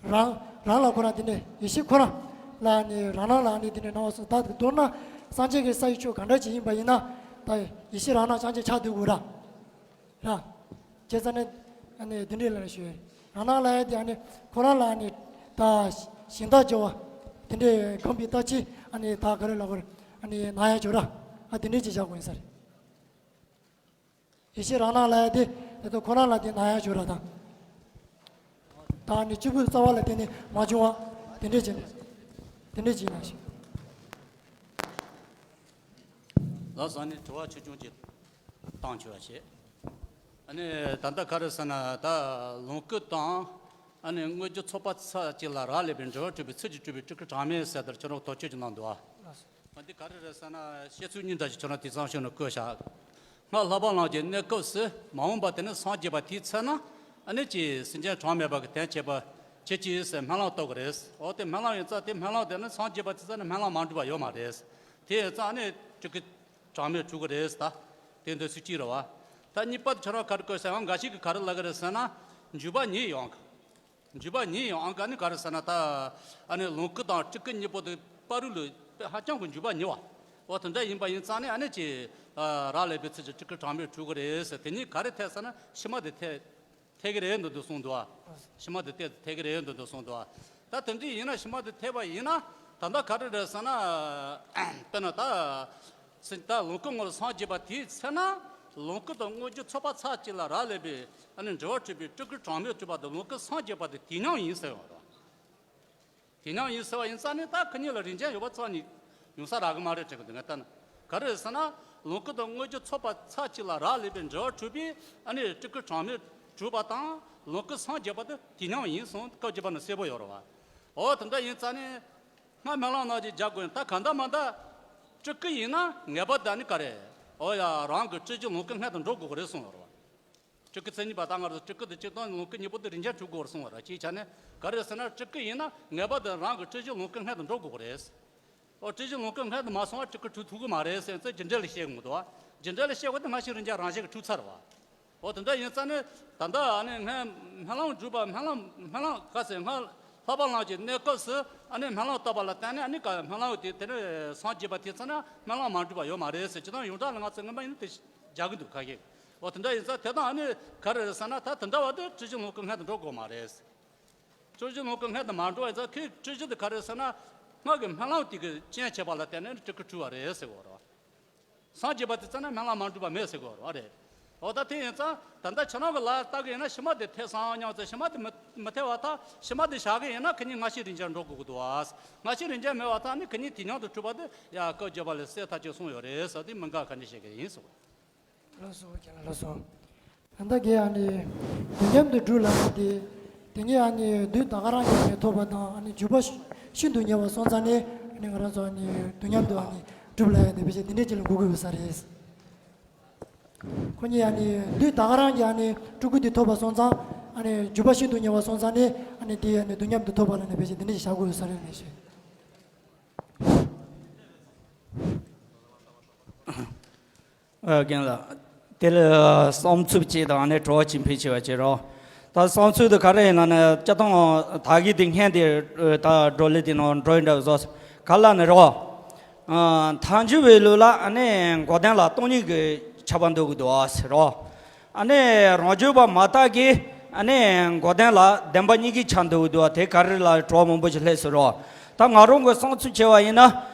རང་རང་ལ་ཁོ་རང་དེ་འདྲ་ཡེ་ཤེས་ཁོ་རང་ལ་ཨ་ནི་རང་སྣང་ལ་ཨ་ནི་དེ་འདྲ་སྣང་བ་སོང་། ད་མདོར་ན་སངས་རྒྱས་ཀྱི་ས་ཡི་ཆོས་ག་འདྲ་ཅིག་ཡིན་པ་ཡིན་ན་ད་ཡེ་ཤེས་རང་སྣང་རྐྱང་རྐྱང་ཆགས་སྡོད་དགོས་ར། ར། བྱས་ཙང་ནི་ཨ་ནི་དེ་འདྲས་ལ་ཞུ། རང་སྣང་ལ་ཡ་དེ་ཨ་ནི་ཁོ་རང་ལ་ཨ་ནི་ད་ཞིང་དག་སྦྱོར་བ་དེ་འདྲས་གོམས་པའི་རྟགས་ཅིག་ཨ་ནི་ད་ག་རེ་ལབ་དགོས་རེད། ཨ་ནི་ན་ཡ་སྦྱོར་ར། ཨ་དེ་འདྲས་ཅིག་བཞག་དགོས་ཡིན་ས་རེད། ཡེ་ཤེས་རང་སྣང་ལ་ཡ་དེ་དེ་ཚོ་ཁོ་རང་ལ་དེ་ན་ཡ་སྦྱོར་ར་དང་། ད་ཨ་ནི་སྐྱེས་བུ་རྩ་བ་ལ་བརྟེན་ནས་མ་བྱུང་བ་དེ་འདྲས་ཅིག་དེ་འདྲས་ཅིག་ཡིན་ན་ཞིག་ལགས་སོ། ཨ་ནི་དྲི་བ་ཆུང་ཆུང་ཅིག་བཏང་ཆོག་པ་བྱེད། ཨ་ནི་ད་ལྟ་ག་རེ་ཟེར་ན་ད་ལོངས་སྐུ་དང་ཨ་ནི་དངོས་རྒྱུ་ཚོགས་པ་ཚར་གཅིག་ལ་རག་ལས་པའི་འབྲེལ་བ་གྲུབ་པའི་ཚུལ་གྱིས་གྲུབ་པའི་སྤྲུལ་སྐུ་གྲངས་མེད་ཟེར་དེར་ཁྱོད་རང་དོགས་གཅོད་ཀྱི་གནང་འདུག་ཨ། ཨ་འདི་ག་རེ་རེད་ཟེར་ན་བཤད་ཚུལ་གཉིས་འདྲ་ཞིག་ཁྱོད་རང་དེང་སང་ཤོད་ནས་བཀོད་བཞག་སྔར་ལྷག་པ་ལམ་གྱི་གནས་སྐབས་སུ་མ་འོངས་པ་དེ་ནི་སངས་རྒྱས་པ་དེའི་ཚེ་ན་ཨ་ནི་ཅིག་སེམས་ཅན་གྲངས་མེད་པ་གི་དོན་བྱེད་པ་བྱེད་ཀྱི་ཟེར་སྨོན་ལམ་བཏབ་དགོས་རེད། འོ་དེ་སྨོན་ལམ་ཡིན་ཙང་དེ་སྨོན་ལམ་དེ་ནི་སངས་རྒྱས་པ་དེའི་ཚེ་ན་སྨོན་ལམ་མ་འགྲུབ་པ་ཡོད་མ་རེད། དེ་ཡིན་ཙང་ཨ་ནི་སྤྲུལ་སྐུ་གྲངས་མེད་གྲུབ་ཀྱི་རེད་ད། དེ་འདོད་ཚུལ་གཅིག་རེད་བ། ད་གཉིས་པ་དེ་ཁྱོད་རང་ག་རེ་བཀོད་ཟེར་ཡང་འགའ་ཞིག་གིས་ག་རེ་ལབ་ཀྱི་རེད་ཟེར་ན་འཇུག་པ་ཉིད་ཡོང་གི་འཇུག་པ་ཉིད་ཡོང་ཨང་ག་ནི་ག་རེ་ཟེར་ན་ད་ཨ་ནི་ལོངས་སྐུ་དང་སྤྲུལ་སྐུ་གཉིས་པོ་དེ་བར་དུ་ལ་ཧ་ཅང་གི་འཇུག་པ་ཉེ་བ། འོ་དེ་འདྲ་ཡིན་པ་ཡིན་ཙང་ནི་ཨ་ནི་ཅི་རག་ལས་པའི་ཚུལ་གྱིས་སྤྲུལ་སྐུ་གྲངས་མེད་གྲུབ་ཀྱི་རེད་ཟེར། དེ་གཉིས་ག་རེ་འཐད་ཟེར་ན་ཕྱི་མ་དེ་འཐད་འཐད་ཀྱི་རེད་འདུག་འདུག་གསུངས་འདུག་ཨ། ཕྱི་མ་དེ་འཐད་འཐད་ཀྱི་རེད་འདུག་འདུག་གསུངས་འདུག་ཨ། ད་དེ་འདྲ་ཡིན་ན་ཕྱི་མ་དེ་འཐད་པ་ཡིན་ན་ད་ལྟ་ག་རེ་རེད་ཟེར་ན་དཔེར་ན་ད། སེམས་ད་ལོངས་སྐུ་ངོ་ལ་སངས་རྒྱས་པ་དེའི་ཚེ་ན་ལོངས་སྐུ་དང་དངོས་རྒྱུ་ཚོགས་པ་ཚར་གཅིག་ལ་རག་ལས་པའི་ཨ་ནི་འབྲེལ་བ་གྲུབ་པའི་སྤྲུལ་སྐུ་གྲངས་མེད་གྲུབ་པ་དེ་ལོངས་སྐུ་སངས་རྒྱས་པ་དེ་དེ་མཉམ་ཡིན་ཟེར་བ་རེད། དེ་མཉམ་ཡིན་ཟེར་བ་ཡིན་ཙང་ནི་ད་ཁོ་གཉིས་ལ་རིགས་མཚན་ཡོད་པ་རྩ་ནས་ཡོང་ས་རག་གི་མ་རེད་དྲན་གི་འདུག་ངས་ལྟ་ན། ག་རེ་ཟེར་ན་ལོངས་སྐུ་དང་དངོས་རྒྱུ་ཚོགས་པ་ཚར་གཅིག་ལ་རག་ལས་པའི་འབྲེལ་བ་གྲུབ་པའི་ཨ་ནི་སྤྲུལ་སྐུ་གྲངས་མེད་གྲུབ་པ་དང་ལོངས་སྐུ་སངས་རྒྱས་པ་དེ་དེ་མཉམ་ཡིན་གསུངས་སྐབས་བརྒྱད་པ་ན་གསལ་པོ་ཡོད་རེད་བ། འོ་དེ་འདྲ་ཡིན་ཙང་ནི། སྔར་སྨོན་ལམ་ནང་བཞིན་རྒྱག་དགོས་ཡིན། ད་གང་ལྟར་མ་ལྟར་སྤྲུལ་སྐུ་ཡིན་ན་ངེས་པར་དུ་ནི་ག་རེ། འོ་ཡ་རང་གི་སྤྲུལ་གཞི་ལོངས་སྐུ་སྔོན་དུ་འགྲོ་དགོས་ཀྱི་རེད་གསུངས་ཡོད་རེད་བ། སྤྲུལ་སྐུ་མཚན་ཉིད་པ་ད་སྔར་སྤྲུལ་སྐུ་དེ་གཅིག་དང་ལོངས་སྐུ་གཉིས་པོ་དེ་རིགས་མཚན་གྲུབ་དགོས་རེད་གསུངས་ཡོད་རེད། ཅིའི་ཆ་ནས་ག་རེ་ཟེར་ན་སྤྲུལ་སྐུ་ཡིན་ན་ངེས་པར་དུ་རང་གི་སྤྲུལ་གཞི་ལོངས་སྐུ་སྔོན་དུ་འགྲོ་དགོས་ཀྱི་རེད། འོ་སྤྲུལ་གཞི་ལོངས་སྐུ་སྔོན་དུ་མ་སོང་བ་སྤྲུལ་སྐུ་གྲུབ་ཐུབ་ཀྱི་མ་རེད་ཟེར་ཚེ་རྒྱུ་འབྲས་ལ་བཤད་གི་མི་འདུག་བ། རྒྱུ་འབྲས་ལ་བཤད་དགོས་དེ་སྔ་ཕྱི་རིགས་མཚན་རང་བཞིན་གྱིས་གྲུབ་ཚར་བ། འོ་དེ་འདྲ་ཡིན་ཙང་ནི་ད་ལྟ་ཨ་ནི་སྔོན་སྨོན་ལམ་སྒྲུབ་པ་སྨོན་ལམ་སྨོན་ལམ་ག་ཟེར་སྔར་ལྷག་པ་ལམ་གྱི་གནས་སྐབས་སུ་ཨ་ནི་སྨོན་ལམ་བཏབ་པ་ལ་བརྟེན་ནས་ཨ་ནི་ག་སྨོན་ལམ་དེ་དེ་ནས་སངས་རྒྱས་པ་དེ་ཚེ་ན་སྨོན་ལམ་མ་འགྲུབ་པ་ཡོད་མ་རེད་ཟེར། ཇི་ལྟར་ཡོངས་གྲགས་ལ་ང་ཚོ་སྔོན་མ་ཡིན་ན་དེ་རྒྱག་གི་འདུག་ཁ་ཤས། འོ་དེ་འདྲ་ཡིན་ཙང་དེ་དང་ཨ་ནི་ག་རེ་རེད་ཟེར་ན་ད་དེ་འདྲ་བ་དེ་སྤྲུལ་གཞི་ལོངས་སྐུ་སྔོན་དུ་འགྲོ་དགོས་མ་རེད། སྤྲུལ་གཞི་ལོངས་སྐུ་སྔོན་དུ་མ་འགྲོ་བ་ཡིན་ཙང་ཁོའི་སྤྲུལ་གཞི་དེ་ག་རེ་ཟེར་ན་སྔར་གྱི་སྨོན་ལམ་དེ་གི་རྐྱེན་བྱས་པ་ལ་བརྟེན་ནས་སྤྲུལ་སྐུ་གྲུབ་པ་རེད་ཟེར་གོ་རེད། སངས་རྒྱས་པ་དེ་ཚེ་ན་སྨོན་ལམ་མ་འགྲུབ་པ་མེད་ཟེར་དགོས་རེད། འོ་ད་དེ་ཡིན་ཙང་ད་ལྟ་ཁྱེད་རང་གི་ལ་ལྟ་གི་ཡིན་ན་ཕྱི་མ་དེ་འཐད་སོང་སྙམ་ཚེ་ཕྱི་མ་དེ་མི་མི་འཐད་པ་དང་ཕྱི་མ་དེ་བཞག་གི་ཡིན་ན་ཁོ་གཉིས་སྔ་ཕྱི་རིགས་མཚན་འགྲོ་དགོས་ཀྱི་འདུག་ཨ། སྔ་ཕྱི་རིགས་མཚན་མེད་པ་དང་ནི་ཁོ་གཉིས་དེ་མཉམ་དུ་གྲུབ་པ་དེ་ཡ་སྐབས་བརྒྱད་པ་ལས་གསལ་ཐག་ཆོད་གསུངས་ཡོད་རེད་ཟེར་དེ་མི་འགལ་ག་ནས་བཤད་གི་ཡིན་ཟེར། ལགས་སོ་ཁྱེད་ལ་ལགས་སོ། ད་ལྟ་གི་ཨ་ནི་དུས་མཉམ་དུ་སྒྲུབ་ལ་ཡ་དེ། དེ་ངས་ཨ་ནི་དུས་ད་ག་རང་ཡིན་ནས་ཐོབ་པ་དང་ཨ་ནི་འཇུག་པ་ཤིན་ཏུ་ཉེ་བ་སོང་ཙང་ནས་ཨ་ནི་ང་རང་ཚོ་ཨ་ནི་དུས་མཉམ་དུ་ཨ་ནི་སྒྲུབ་ལ་ཡ་དེ་བེད་སྤྱད་དེ་འདྲས་ཅིག་ལ་གོ་དགོས་ཡོད་ས་རེད། ཁོ་གཉིས་ཨ་ནི་དུས་ད་ག་རང་གི་ཨ་ནི་སྤྲུལ་སྐུ་དེ་ཐོབ་པ་སོང་ཙང་ཨ་ནི་འཇུག་པ་ཤིན་ཏུ་ཉེ་བ་སོང་ཙང་ནས་ཨ་ནི་དེ་ཨ་ནི་དུས་མཉམ་དུ་ཐོབ་པ་ལ་ནི་བེད་སྤྱད་དེ་འདྲས་ཅིག་བཞག་དགོས་ཡོད་ས་རེད་ལས་ཤེས། ཨ་རྒན་ལགས། དེ་ལ་བསམ་ཚུལ་གཅིག་དང་ཨ་ནི་དྲི་བ་གཅིག་ཕུལ་ཆེ་བ་བྱེད་རོགས། ད་བསམ་ཚུལ་དེ་ག་རེ་ཡིན་ལབ་ན་སྤྱིར་བཏང་ད་གི་དེ་སྔན་དེ་ད་བགྲོ་གླེང་དེ་ནང་འགྲོ་ཡི་འདྲ་བཟོ་ག་ལ་ནི་རོགས། ཐལ་འགྱུར་བའི་ལུགས་ལ་ཨ་ནི་འགོག་བདེན་ལ་སྟོང་ཉིད་ཀྱི་ཁྱབ་པ་འདོད་ཀྱི་འདུག་ཟེར་རོགས། ཨ་ནི་རང་རྒྱུད་པ་མ་དག་གིས་ཨ་ནི་འགོག་བདེན་ལ་བདེན་པ་གཉིས་ཀྱི་ཆ་འདོད་ཀྱི་འདུག་དེ་ག་རེ་ལ་དྲི་བ་མང་པོ་ཞིག་སླེབས་ཟེར་རོགས། ད་ང་རང་གི་བསམ་ཚུལ་བྱས་པ་ཡིན་ན།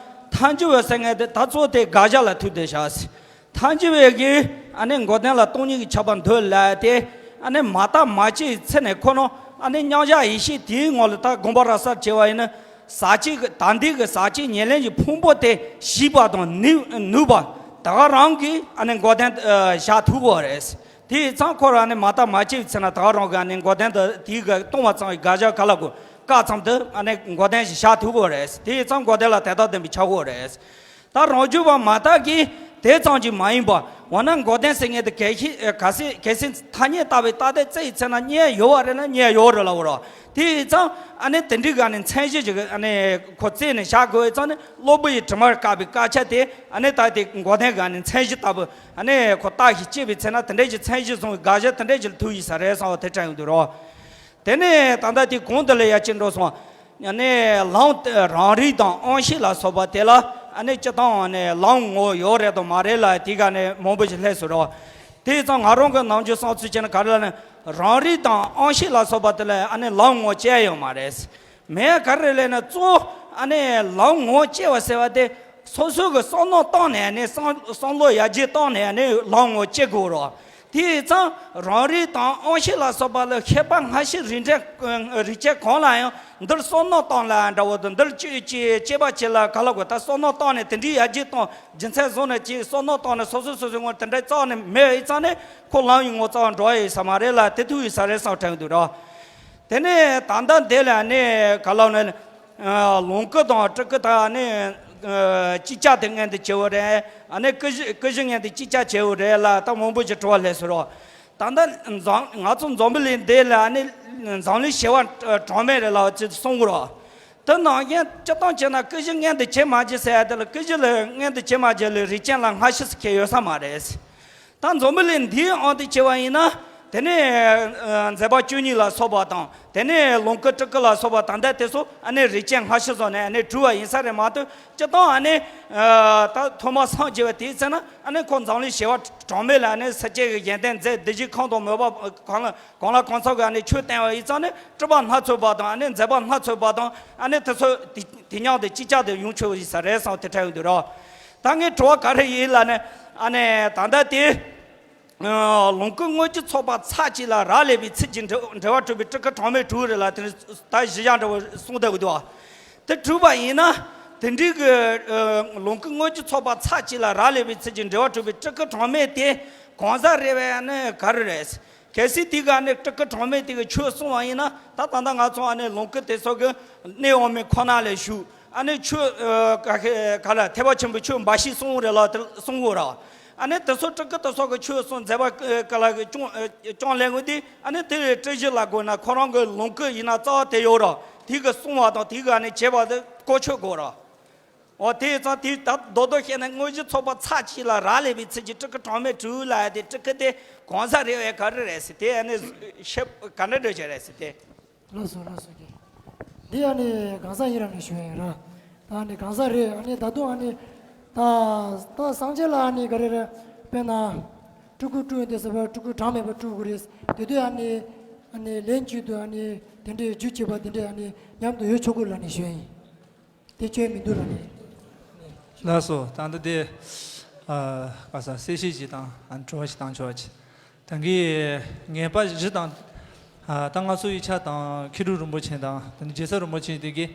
ཐལ་འགྱུར་བའི་སེམས་ངན་དེ་ད་གཙོ་དེ་དགག་བྱ་ལ་ཐུག་བསྡད་བཞག་ཟེར། ཐལ་འགྱུར་བའི་གིས་ཨ་ནི་འགོག་བདེན་ལ་སྟོང་ཉིད་ཀྱི་ཁྱབ་པ་འདོད་ལབ་དེ། ཨ་ནི་མ་བརྟགས་མ་དཔྱད་ཀྱི་ཚེ་ནས་ཁོ་ན་ཨ་ནི་མཉམ་བཞག་ཡེ་ཤེས་དེའི་ངང་ལ་ད་སྒོམ་པ་ར་གསར་བྱེད་པ་ཡིན་ན། ཟག་བཅས་ཀྱི་ད་ལྟའི་གི་ཟག་བཅས་ཉེར་ལེན་གྱི་ཕུང་པོ་དེ་ཞི་བ་དང་ནུས་ནུས་པ་དེ་ག་རང་གིས་ཨ་ནི་འགོག་བདེན་བཞག་ཐུབ་པ་རེད། དེ་ཡིན་ཙང་ཁོ་རང་ནི་མ་བརྟགས་མ་དཔྱད་ཀྱི་ཚེ་ན་དེ་ག་རང་གིས་ཨ་ནི་འགོག་བདེན་དེ་དེའི་གི་སྟོང་པ་ཙམ་གྱི་དགག་བྱ་ག་ལ་དགོས་བཀག་ཙམ་དུ་ཨ་ནི་འགོག་བདེན་ཞིག་བཞག་ཐུབ་པ་རེད། དེ་ཡིན་ཙང་འགོག་བདེན་ལ་དེ་དག་བདེན་པའི་ཆ་གོ་རེད། ད་རང་རྒྱུད་པ་མ་དག་གིས་དེ་ཙམ་གྱིས་མ་ཡིན་པ། འོ་ན་འགོག་བདེན་ཟེར་མཁན་དེ་གལ་ཆེ་གལ་སྲིད་གལ་སྲིད་ཐ་སྙད་ལྟ་བུའི་རྟགས་དེ་བཙལ་ཡི་ཚེ་ན་རྙེད་ཡོད་པ་རེད་ན་རྙེད་ཡོད་རེད་ལབ་རོགས། དེ་ཡིན་ཙང་ཨ་ནི་དེ་འདྲའི་ག་ནི་མཚན་གཞི་ཅིག་ཨ་ནི་ཁོ་བཙལ་ནས་བཞག་དགོས་ཡི་ཙང་ནི་སློབ་བུ་ཡི་དྲི་མར་བཀག་པའི་དཀར་ཆ་དེ་ཨ་ནི་ད་དེ་འགོག་བདེན་ག་ནི་མཚན་གཞི་ལྟ་བུ་ཨ་ནི་ཁོ་རྟགས་ཤིག་བཅད་པའི་ཚེ་ན་དེ་འདྲའི་གི་མཚན་གཞི་བཟུང་བའི་དགག་བྱ་དེ་འདྲའི་གི་ལ་ཐུག་ཡི་ས་རེད་བསམ་པ་དེ་དྲན་ཡོང་དུས་རོགས། དེ་ནས་ད་ལྟ་དེ་གོང་དུ་ལ་ཡ་ཅི་འགྲོ་སོང་། ཡང་ནས་ལམ་དེ་རང་རིག་དང་དབང་ཤེས་ལ་སོགས་པ་དེ་ལ་ཨ་ནི་སྤྱིར་བཏང་ནས་ལམ་ངོ་ཡོད་རེད་དང་མ་རེད་ལ་དེ་ག་ནས་མང་པོ་ཞིག་སླེབས་སོང་རོགས། དེ་ཙང་ང་རང་གི་ནམ་རྒྱུན་བསམ་ཚུལ་བྱས་ན་ག་རེ་ལབ་ན། རང་རིག་དང་དབང་ཤེས་ལ་སོགས་པ་དེ་ལ་ཨ་ནི་ལམ་ངོ་བཅད་ཡོད་མ་རེད། མེད་ག་རེ་ལབ་ན་གཙོ་བོ་ཨ་ནི་ལམ་ངོ་བཅད་པ་ཟེར་བ་དེ་སོ་སོ་གི་བསམ་མནོ་བཏང་ནས་ཨ་ནི་བསམ་བསམ་བློ་ཡར་རྒྱས་བཏང་ནས་ཨ་ནི་ལམ་ངོ་བཅད་དགོས་རོགས། དེ་ཡིན་ཙང་རང་རིག་དང་དབང་ཤེས་ལ་སོགས་པ་ལ་ཤེས་པ་སྔ་ཕྱི་རིགས་ཅན་རིགས་ཅན་གང་ལ་ཡང་འདིར་བསམ་མནོ་བཏང་ལ་འདྲ་བོ་དང་འདིར་དཔྱོད་ཀྱི་དཔྱད་པ་བྱེད་ལ་ག་ལ་དགོས། ད་བསམ་མནོ་བཏང་ནས་དེ་འདྲའི་ཡར་རྒྱས་བཏང་རྒྱུ་མཚན་བཟུང་ནས་ཀྱི་བསམ་མནོ་བཏང་ནས་སོ་སོ་སོ་སོའི་ངོར་དེ་འདྲའི་རྩ་བ་ནས་མེད་པ་ཡིན་ཙང་ནས་ཁོ་ལམ་ཡི་ངོ་རྩ་བ་འགྲོ་ཡ་ཡོད་ས་མ་རེད་ལ་དེ་ཐུག་ཡོད་ས་རེད་བསམ་དྲན་འདུག་ར། དེ་ནས་ད་ལྟ་འདི་ལ་ནི་ག་ལ་ནི་ལོངས་སྐུ་དང་སྤྲུལ་སྐུ་དག་ནི་ཅིག་ཅར་དེ་མངོན་དུ་བྱེད་པ་རེད། ཨ་ནི་སྐུ་བཞི་སྐུ་བཞི་མངོན་དུ་ཅིག་ཅར་བྱེད་པ་རེད་ལ་ད་མང་པོ་ཞིག་དྲི་བ་སླེབས་སོང་རོགས། ད་ལྟ་འཛམ་ང་ཚོ་འཛམ་བུ་གླིང་འདི་ལ་ནི་འཛམ་གླིང་བྱེ་བ་གྲངས་མེད་རེད་ལ་ཅིག་གསུང་གི་རོགས། དེ་ནང་བཞིན་སྤྱིར་བཏང་བྱས་ན་སྐུ་བཞི་མངོན་དུ་བྱེད་མ་བྱེད་ཟེར་ཡ་དེ་ལ་སྐུ་བཞི་ལ་མངོན་དུ་བྱེད་མ་བྱེད་ལ་རིགས་ཅན་ལ་སྔ་ཕྱི་ཟེར་མཁན་ཡོད་ས་མ་རེད། ད་འཛམ་བུ་གླིང་འདིའི་དབང་དུ་བྱས་པ་ཡིན་ན་དེ་ནས་ཨ་མཛད་པ་བཅུ་གཉིས་ལ་སོགས་པ་དང་དེ་ནས་ལོངས་སྐུ་སྤྲུལ་སྐུ་ལ་སོགས་པ་ད་ལྟ་དེ་ཚོ་ཨ་ནི་རིགས་ཅན་སྔ་ཕྱི་བཟོ་ནས་ཨ་ནི་གྲུབ་པ་ཡིན་ས་རེད་མ་གཏོགས་སྤྱིར་བཏང་ཨ་ནི་ཨ་ད་ཐོག་མར་སངས་རྒྱས་པ་དེའི་ཚེ་ན་ཨ་ནི་ཁོ་འཛམ་གླིང་བྱེ་བ་གྲངས་མེད་ལ་ཨ་ནི་སྲིད་སྐྱེ་གི་ཡོན་ཏན་མཛད་བདུད་བཞིའི་ཁམས་དང་མོས་པ་གང་ལ་གང་ལ་གང་འཚམ་གི་ཨ་ནི་ཆོས་བསྟན་པ་ཡིན་ཙང་ནི་སྤྲུལ་པ་སྣ་ཚོགས་པ་དང་ཨ་ནི་མཛད་པ་སྣ་ཚོགས་པ་དང་ཨ་ནི་དེ་ཚོ་དེ་དེ་མཉམ་དུ་ཅིག་ཅར་དུ་ཡོང་ཆོག་ཡིན་ས་རེད་བསམ་དེ་འདྲ་ཡོང་དུས་རོགས། ད་ངའི་དྲི་བ་ག་རེ་ཡིན་ལབ་ན་ཨ་ནི་ད་ལྟ་དེ་ལོངས་སྐུ་དངོས་ཀྱི་ཚོགས་པ་ཚར་གཅིག་ལ་རག་ལས་པའི་ཚུལ་གྱིས་འགྲེལ་འགྲེལ་བ་གྲུབ་པའི་སྤྲུལ་སྐུ་གྲངས་མེད་དྲུག་རེད་ལ་དེ་ད་གཞི་བཞག་འདྲ་བོ་གསུངས་བསྡད་ཀྱི་འདུག་ཨ། དེ་གྲུབ་པ་ཡིན་ན་དེ་འདྲའི་གི་ལོངས་སྐུ་དངོས་ཀྱི་ཚོགས་པ་ཚར་གཅིག་ལ་རག་ལས་པའི་ཚུལ་གྱིས་འགྲེལ་བ་གྲུབ་པའི་སྤྲུལ་སྐུ་གྲངས་མེད་དེ་གང་ཟག་རེད་པས་ནི་ག་རེ་རེད། གལ་སྲིད་དེ་ག་ནི་སྤྲུལ་སྐུ་གྲངས་མེད་དེ་གི་ཆོས་གསུང་བ་ཡིན་ན་ད་ད་ལྟ་ང་ཚོ་ཨ་ནི་ལོངས་སྐུ་དེ་ཚོ་གི་གནས་འོག་མིན་ཁོ་ན་ལ་བཞུགས་ཨ་ནི་ཆོས་ག་ག་ལ་ཐེག་པ་ཆེན་པོའི་ཆོས་འབའ་ཞིག་གསུང་རེད་ལ་དེ་གསུང་དགོས་ར། ཨ་ནི་དེ་ཚོ་སྤྲུལ་སྐུ་དེ་ཚོ་གི་ཆོས་གསུང་མཛད་པ་ག་ལ་གི་སྐྱོང་སྐྱོང་ལེན་དགོས་དེ་ཨ་ནི་དེ་སྤྲུལ་གཞི་ལ་དགོས་ན་ཁོ་རང་གི་ལོངས་སྐུ་ཡིན་ན་རྩ་བ་དེ་ཡོད་ར་དེ་གི་གསུང་བ་དང་དེ་ག་ནི་བྱེད་པ་དེ་གོ་ཆོད་དགོས་ར། འོ་དེ་ཙང་དེ་ད་རྡོག་རྡོག་བཤད་ན་དངོས་གཞི་ཚོགས་པ་ཚར་གཅིག་ལ་རག་ལས་པའི་ཚུལ་གྱིས་སྤྲུལ་སྐུ་གྲངས་མེད་དྲུག་ལ་ཡ་དེ་སྤྲུལ་སྐུ་དེ་གང་ཟག་རེད་པས་ག་རེ་རེད་ཟེར་དེ་ཨ་ནི་ཤེས་ག་འདྲ་འདྲ་བྱས་རེད་ཟེར་དེ། ལགས་སོ་ལགས་སོ་ཀྱེ། འདི་ཨ་ནི་གང་ཟག་ཡིན་ར་ནི་ཞུ་ཡ་ཡིན་ར། ད་ཨ་ནི་གང་ཟག་རེད་ཨ་ནི་ད་དུང་ཨ་ནི་ད་ད་སངས་རྒྱས་ལ་ཨ་ནི་ག་རེ་རེད་དཔེར་ན་སྤྲུལ་སྐུ་སྤྲུལ་ཡོན་ཏན་ཟེར་བ་སྤྲུལ་སྐུ་གྲངས་མེད་པ་སྤྲུལ་དགོས་རེད་དེ་དུས་ཨ་ནི་ཨ་ནི་ལན་གཅིག་ཏུ་ཨ་ནི་དེ་འདྲའི་རྒྱུ་བྱེད་པ་དེ་འདྲའི་ཨ་ནི་མཉམ་དུ་ཡོད་ཆོག་གི་ར་ནི་ཞུ་ཡ་ཡིན། དེ་སྐྱོན་མི་འདུག་ལ་ནི། ལགས་སོ། ད་ལྟ་དེ་ཨ་ག་ས་གསལ་བཤད་ཅིག་དང་ཨ་ནི་དྲི་བ་ཞིག་བཏང་ཆོག་ཅིག་ད་གིན་ངེས་པ་བཞི་དང་ཨ་ད་ང་ཚོ་ཡིག་ཆ་དང་མཁས་གྲུབ་རིན་པོ་ཆེ་དང་དེ་ནི་རྒྱལ་ཚབ་རིན་པོ་ཆེ་དེ་གིས་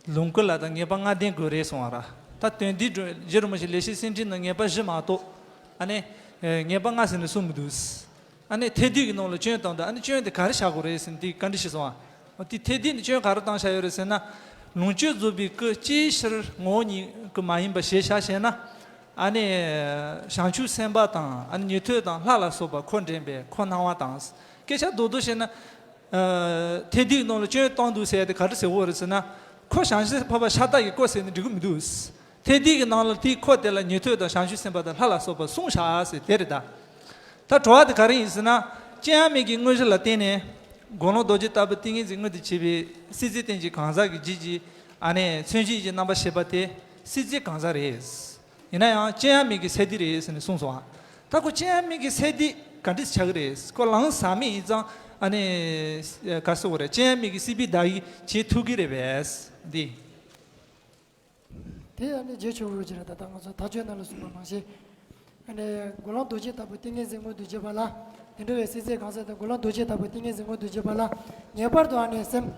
ལོངས་སྐུ་ལ་ད་ངེས་པ་ལྔ་ལྡན་དགོས་རེད་གསུང་བ་ར། ད་དོན་འདི་རྒྱལ་རིན་པོ་ཆེ་ལེགས་བཤད་སེང་ཕྲེང་ནང་ངེས་པ་བཞི་མ་གཏོགས་ཨ་ནི་ངེས་པ་ལྔ་ཟེར་ནས་གསུངས་མི་འདུག་ཨ་ནི་ཐེག་བསྡུས་ཀྱི་ནང་ལ་སྐྱོན་བཏང་འདུག་ཨ་ནི་སྐྱོན་དེ་ག་རེ་བཞག་དགོས་རེད་ཟེར་ནས་དེ་བཀའ་འདྲི་ཞིག་སོང་ཨ། དེ་ཐེག་བསྡུས་ནི་སྐྱོན་ག་རེ་བཏང་བཞག་ཡོད་རེད་ཟེར་ན། ལོངས་སྤྱོད་རྫོགས་པའི་སྐུ་ཅིའི་ཕྱིར་ངོ་བོ་ཉིད་ཀྱི་མ་ཡིན་པ་ཞེས་བྱ་ཞེ་ན། ཨ་ནི་བྱང་ཆུབ་སེམས་དཔའ་དང་ཨ་ནི་ཉན་ཐོས་དང་ལྷ་ལ་སོགས་པ་ཁོ་འདྲེན་པས་ཁོ་སྣང་བ་དང་། སྐད་ཆ་རྡོག་རྡོག་བཤད་ན། ཐེག་བསྡུས་ནང་ལ་སྐྱོན་བཏང་འདུག་ཟེར་ཡ་དེ་ག་རེ་ཟེར་དགོས་རེད་ཟེར་ན། ཁོ་བྱང་ཆུབ་སེམས་དཔའ་ཤ་སྟག་གི་སྐུ་ཟེར་ནས་འགྲིག་གི་མི་འདུག་ཐེག་བསྡུས་ཀྱི་ནང་ལ་དེའི་ཁོ་དེ་ལ་ཉན་ཐོས་དང་བྱང་ཆུབ་སེམས་དཔའ་དང་ལྷ་ལ་སོགས་པ་གསུངས་བཞག་ཟེར་དེ་རེད་ད། ད་དྲི་བ་དེ་ག་རེ་ཡིན་ཟེར་ན། སྐྱེ་བ་མེད་ཀྱི་དངོས་གཞི་ལ་བརྟེན་ནས་དགེ་སློང་རྡོ་རྗེ་ལྟ་བུ་ཏིང་ངེ་འཛིན་མངོན་དུ་བྱེད་པའི་སྲིད་རྩེ་རྟེན་གྱི་གང་ཟག་གི་རྒྱུད་ཀྱི་ཨ་ནི་མཚོན་བྱེད་ཀྱི་རྣམ་པར་ཤེས་པ་དེ་སྲིད་རྩེ་གང་ཟག་རེད། ཡིན་ན་ཡང་སྐྱེ་བ་མེད་ཀྱི་སས་བསྡུས་རེད་ཟེར་ནས་གསུངས་སོང་ཨ། ད་ཁོ་སྐྱེ་བ་མེད་ཀྱི་སས་བསྡུས་ག་འདྲ་ཆགས་ཀྱི་རེད། ཁོ་ལམ་ཟག་མེད་ཡིན་ཙང་ཨ་ནི་ག་རེ་ཟེར་དགོས་རེད། སྐྱེ་བ་མེད་ཀྱི་སྲིད་པའི་བདག་ཡིད་བྱེད་ཐུབ་ཀྱི་རེད་པས་འདི། དེ་ཨ་ནི་རྗེས་ཆོག་རོགས་ཀྱི་རེད། ད་ལྟ་ང་ཚོ་དག་བཅོས་ནང་ལ་གསུངས་པ་ནང་བཞིན། ཨ་ནི་དགེ་སློང་རྡོ་རྗེ་ལྟ་བུ་ཏིང་ངེ་འཛིན་མངོན་དུ་བྱེད་པ་ལ། དེ་འདྲ་བའི་སྲིད་རྩེའི་གང་ཟག་དང་དགུང་ལོ་རྡོ་རྗེ་ལྟ་བུ་ཏིང་ངེ་འཛིན་མངོན་དུ་བྱེད་པ་ལ་ངེས་པར་དུ་ཨ་ནི་སེམས་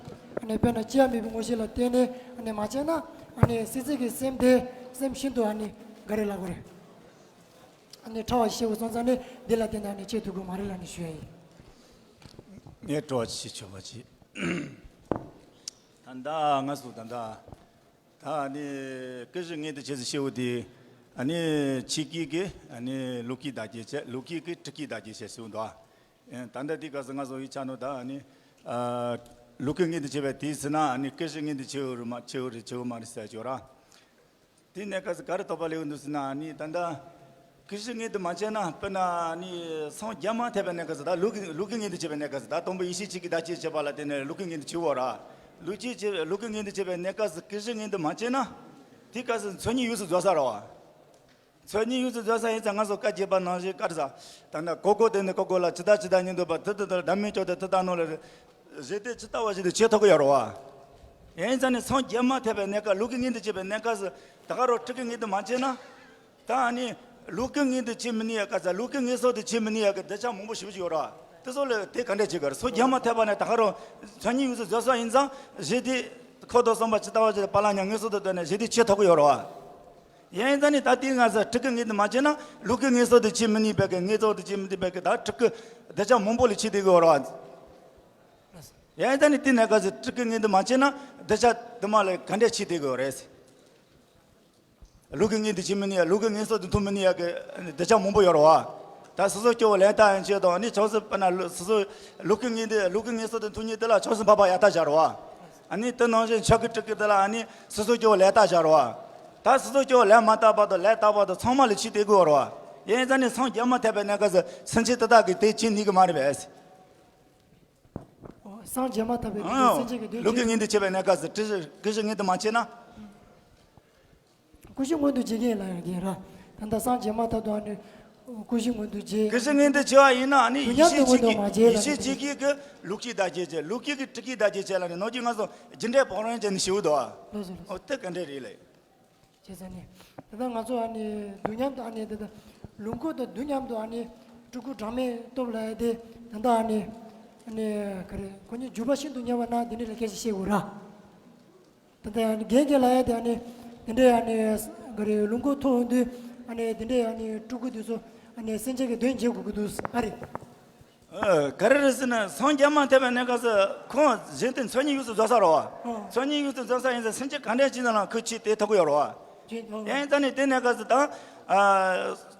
ཨ་ནི་དཔེར་ན་སྐྱེ་བ་མེད་པའི་དངོས་གཞི་ལ་བརྟེན་ནས་ཨ་ནི་མ་བྱས་ན་ཨ་ནི་སྲིད་རྩེ་གི་སེམས་དེ་སེམས་ཤིན་ཏུ་ཨ་ནི་ག་རེ་ལབ་དགོས་རེད། ཨ་ནི་ཕྲ་བ་ཞིག་བྱེད་དགོས་སོང་ཙང་ནི་འདི་ལ་བརྟེན་ནས་ཨ་ནི་སྐྱེ་ཐུབ་ཀྱི་མ་རེད་ལབ་ནས་ཞུ་ཡ་ཡིན། ངས་སྤྲོ་བ་ཅིག་ཆོད་པ་ཅིག་ད་ལྟ་ང་ཚོ་ད་ལྟ་ད་ཨ་ནི་ཀུན་གཞི་མངོན་དུ་བྱེད་ཟེར་ཞེས་པ་དེ་ཨ་ནི་ཆོས་སྐད་ཀྱི་ཨ་ནི་ལུགས་སྐད་བརྡ་སྐྱེལ་བྱས། ལུགས་སྐད་ཀྱི་སྤྲུལ་སྐད་བརྡ་སྐྱེལ་བྱས་ཟེར་བ་འདུག་ཨ། ད་ལྟ་དེའི་སྐབས་སུ་ང་ཚོ་ཡིག་ཆ་ནང་ད་ཨ་ནི་ཨ་ལུགས་སྐད་མངོན་དུ་བྱེད་པའི་དུས་ཟེར་ན་ཨ་ནི་ཀུན་གཞི་མངོན་དུ་བྱེད་འོ་རེད་མ་བྱེད་འོ་རེད་བྱེད་འོ་མ་རེད་ཟེར་ཅོག་ར། དེ་གནས་སྐབས་སུ་ག་རེ་དོགས་པ་སླེབས་འདུག་ཟེར་ན་ཨ་ནི་ད་ལྟ་ཀུན་གཞི་མངོན་དུ་མ་བྱས་ན་དཔེར་ན་ཨ་ནི་སངས་རྒྱས་མ་ཐེབས་པའི་གནས་སྐབས་སུ་ད་ལུགས་ཀྱི་ལུགས་ཀྱི་མངོན་དུ་བྱེད་པའི་གནས་སྐབས་སུ་ད་དང་པོ་ཡེ་ཤེས་གཅིག་གི་བརྡ་སྐྱེལ་བྱེད་པ་ལ་བརྟེན་ནས་ལུགས་ཀྱི་མངོན་དུ་བྱེད་འོ་ར། ལུགས་ཀྱི་བྱེད་ལུགས་ཀྱི་མངོན་དུ་བྱེད་པའི་གནས་སྐབས་སུ་ཀུན་གཞི་མངོན་དུ་མ་བྱས་ན་དེའི་སྐབས་སུ་མཚན་ཉིད་ཡོངས་སུ་རྫོགས་ས་རེད་བ། མཚན་ཉིད་ཡོངས་སུ་རྫོགས་ས་ཡིན་ཙང་ང་ཚོ་བཀའ་བརྒྱད་པ་ནང་བཞིན་བཀའ་ས་ད་ནི་ཀོ་ཀོ་དེ་ནི་ཀོ་ཀོ་ལ་ཇི་ལྟ་ཇི་ལྟར་མྱུར་འདོད་པ་དེ་དེ་ལྟར་བདག་མེད་ཅོག་དེ་དེ་ལྟར་སྣང་ལ་རེ་ཞེས་དེ་ཇི་ལྟ་བ་བཞིན་དུ་བྱེད་ཐུབ་ཀྱི་ཡོད་རེད་བ། ཡིན་ཙང་ནི་སངས་རྒྱས་མ་ཐེབས་པའི་གནས་སྐབས་ལུགས་ཀྱི་མངོན་དུ་བྱེད་པའི་གནས་སྐབས་སུ་ད་ག་རང་སྤྲུལ་སྐུ་མངོན་དུ་མ་བྱས་ན། ད་ནི་ལུགས་ཀྱི་མངོན་དུ་བྱེད་མི་ནུས་ཡ་ག་ས་ལུགས་ཀྱི་མངོན་སུམ་དུ་བྱེད་མི་ནུས་ཡ་གི་གདུལ་བྱ་མང་པོ་ཞེ་པོ་ཅིག་ཡོད་རེད་བ། དེ་ཚོ་ལ་དེ་ག་འདྲས་བྱེད་དགོས་རེད། སངས་རྒྱས་མ་ཐེབས་པ་ནས་ད་ག་རང་མཚན་ཉིད་ཡོངས་སུ་རྫོགས་ས་ཡིན་ཙང་ཞེས་དེ་ཁོ་དང་བསམ་པ་ཇི་ལྟ་བ་བཞིན་དུ་བར་ལ་ཉམས་མངོན་སུམ་དུ་བསྟན་ནས་ཞེས་དེ་བྱེད་ཐུབ་ཀྱི་ཡོད་རེད་བ། ཡིན་ཙང་ནི་ད་ལྟའི་ང་ཚོ་སྤྲུལ་སྐུ་མངོན་དུ་མ་བྱས་ན་ལུགས་ཀྱི་མངོན་སུམ་དུ་བྱེད་མི་ནུས་པའི་གི་མངོན་སུམ་དུ་བྱེད་མི་ནུས་པའི་གི་ད་སྤྲུལ་སྐུ་གདུལ་བྱ་མང་པོ་ལ་ཕྱེ་བསྡད་ཀྱི་ཡོད་རེད་བ། ཡིན་ཙང་ནི་དེ་ནས་ག་ཚོད་སྤྲུལ་སྐུ་མངོན་དུ་མ་བྱས་ན་གདུལ་བྱ་དུ་མ་ལ་ག་འདྲས་ཕྱེ་བསྡད་ཀྱི་ཡོད་རེད། ལུགས་ཀྱི་མངོན་དུ་བྱེད་མི་ནུས་ཡ་ལུགས་ཀྱི་མངོན་སུམ་དུ་མཐོང་མི་ནུས་ཡ་གི་གདུལ་བྱ་མང་པོ་ཡོད་རེད་བ། ད་སོ་སོ་སྐྱེ་བོ་ལས་དག་ཡན་ཆད་དང་ནི་བྱང་སེམས་དཔེར་ན་ལུ་སོ་སོ་ལུགས་ཀྱི་མངོན་དུ་ལུགས་ཀྱི་མངོན་སུམ་དུ་མཐོང་མཁན་དེ་ལ་བྱང་སེམས་འཕགས་པ་ཡར་ལྟ་བྱ་རེད་བ། ཨ་ནི་དེ་ནང་བཞིན་ཆོས་ཀྱི་སྤྲུལ་སྐུ་དེ་ལ་ཨ་ནི་སོ་སོ་སྐྱེ་བོ་ལས་དག་བྱ་རེད་བ། ད་སོ་སོ་སྐྱེ་བོ་ལས་མ་དག་པ་དང་ལས་དག་པ་དང་ཚང་མ་ལ་ཕྱེ་བསྡད་དགོས་རེད་བ། ཡིན་ཙང་ནི་སངས་རྒྱས་མ་ཐེབས་པའི་གནས་སྐབས་སུ་སེམས་ཅན་དེ་དག་གི་དེ་བྱེད་ནུས་ཀྱི་མ་རེད་པས། ཨོ། སངས་རྒྱས་མ་ཐོབ་པའི་དུས་ཚོད་སེམས་ཅན་གྱི་དོན་ལུགས་ཀྱི་བྱེད། མངོན་དུ་བྱེད་པའི་གནས་སྐབས་སུ་ཀུན་གཞི་ཀུན་གཞི་མངོན་དུ་མ་བྱས་ན། ཀུན་གཞི་མངོན་དུ་བྱེད་མཁན་ལ་ཡང་རྒན་ར། ད་ལྟ་སངས་རྒྱས་མ་ཐོབ་དུས་ནི་ཀུན་གཞི་མངོན་དུ་བྱེད། ཀུན་གཞི་མངོན་དུ་བྱེད་པ་ཡིན་ན་ནི་ཡེ་ཤེས་གཅིག་གིས་ཡེ་ཤེས་གཅིག་གིས་ཀྱི་ལུགས་ཀྱི་བརྡ་སྐྱེལ་བྱེད། ལུགས་ཀྱི་གི་སྤྲུལ་སྐུའི་བརྡ་སྐྱེལ་བྱེད་ལ་ནི་ནང་བཞིན་ང་ཚོ་རྒྱུ་འབྲས་བུ་རང་བྱས་ནས་ཞེ་པོ་འདུག་ཨ། ལགས་སོ་ལགས་སོ། ཨོ་དེ་ག་འདྲས་རེད་ལེ། བྱས་ཙང་ནི། ད་ལྟ་ང་ཚོ་ཨ་ནི་དུས་མཉམ་དུ་ཨ་ནི་ད་ལྟ་ལུང་ཁུག་དང་དུས་མཉམ་དུ་ཨ་ནི་སྤྲུལ་སྐུ་གྲངས་མེད་སྟོབས་ལ་ཡ་དེ་ད་ལྟ་ཨ་ནི་ཨ་ནི་ག་རེ་ཁོ་གཉིས་འཇུག་པ་ཤིན་ཏུ་ཉེ་བ་ན་དེ་འདྲ་ལ་སྐད་ཆ་བཤད་དགོས་ར། ད་ལྟ་ཨ་ནི་རྒན་རྒན་ལ་ཡ་དེ་ཨ་ནི་དེ་འདྲའི་ཨ་ནི་ག་རེ་ལུང་ཁུག་མཐོ་འོང་དུས་ཨ་ནི་དེ་འདྲའི་ཨ་ནི་སྤྲུལ་སྐུ་དེ་ཚོ་ཨ་ནི་སེམས་ཅན་གྱི་དོན་བྱེད་དགོས་ཀྱི་འདུག་ཨ་རེད། ཨ། ག་རེ་རེད་ཟེར་ན་སངས་རྒྱས་མ་ཐོབ་པའི་གནས་སྐབས་སུ་ཁོང་གཞན་དོན་མཚན་ཉིད་ཡོངས་སུ་རྫོགས་ས་རེད་བ། ཨོ། མཚན་ཉིད་ཡོངས་སུ་རྫོགས་ས་ཡིན་ཙང་སེམས་ཅན་ག་འདྲ་ཅིག་ནང་ལ་ཁོ་ཕྱིར་དེ་ཐུག་གི་ཡོད་རེད་བ། ཅེས་ཨོ། ཡིན་ཙང་ནི་དེ་གནས་སྐབས་སུ་དང་། ཨ།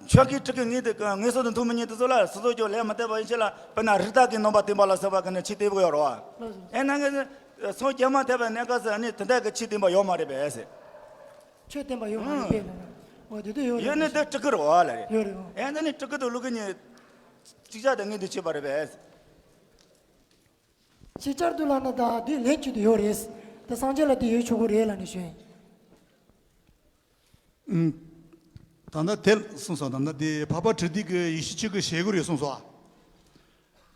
ཆོས་ཀྱི་སྤྲུལ་སྐུ་མངོན་དུ་མངོན་སུམ་དུ་མཐོང་མི་ཉིད་དེ་ཚོ་ལ་སོ་སོ་སྐྱེ་བོ་ལས་མ་འདས་པ་ཡན་ཆད་ལ་དཔེར་ན་རིགས་བདག་གི་རྣམ་པ་བསྟན་པ་ལ་སོགས་པ་གི་ནི་ཕྱིར་བསྟན་གྱི་ཡོད་རེད་བ། ལགས་སོ། ཡིན་ན་གི་སངས་རྒྱས་མ་ཐོབ་པའི་གནས་སྐབས་སུ་ནི་དེ་འདྲ་གི་ཕྱིར་བསྟན་པ་ཡོད་མ་རེད་པས་ཟེར། ཆོས་བསྟན་པ་ཡོད་མ་རེད་པས་ལ་ན། འོ་དེ་དུས་ཡོད་རེད། ཡོད་ནི་དེ་སྤྲུལ་སྐུ་རེད་བ་ལ་རེད། ཡོད་རེད། ཡིན་ཙང་ནི་སྤྲུལ་སྐུ་དང་ལུགས་སྐུ་གཉིས། ཅིག་ཅར་དུ་མངོན་དུ་བྱེད་པ་རེད་པས། ཅིག་ཅར་དུ་ལབ་ན་ད་དུས་ལན་གཅིག་ཏུ་ཡོད་རེད། ད་སངས་རྒྱས་ལ་དེ་ཡོད་ཆོག་གི་རེད་ལབ་ནས་ཞུ་ཡིན། ཨུམ། ད་ལྟ་དེ་གསུངས་སོང་། ད་ལྟ་དེ་འཕགས་པ་དྲུག་སྡེ་གི་ཡེ་ཤེས་གཅིག་གི་ཞེ་དགུ་རེད་གསུངས་སོང་ཨ།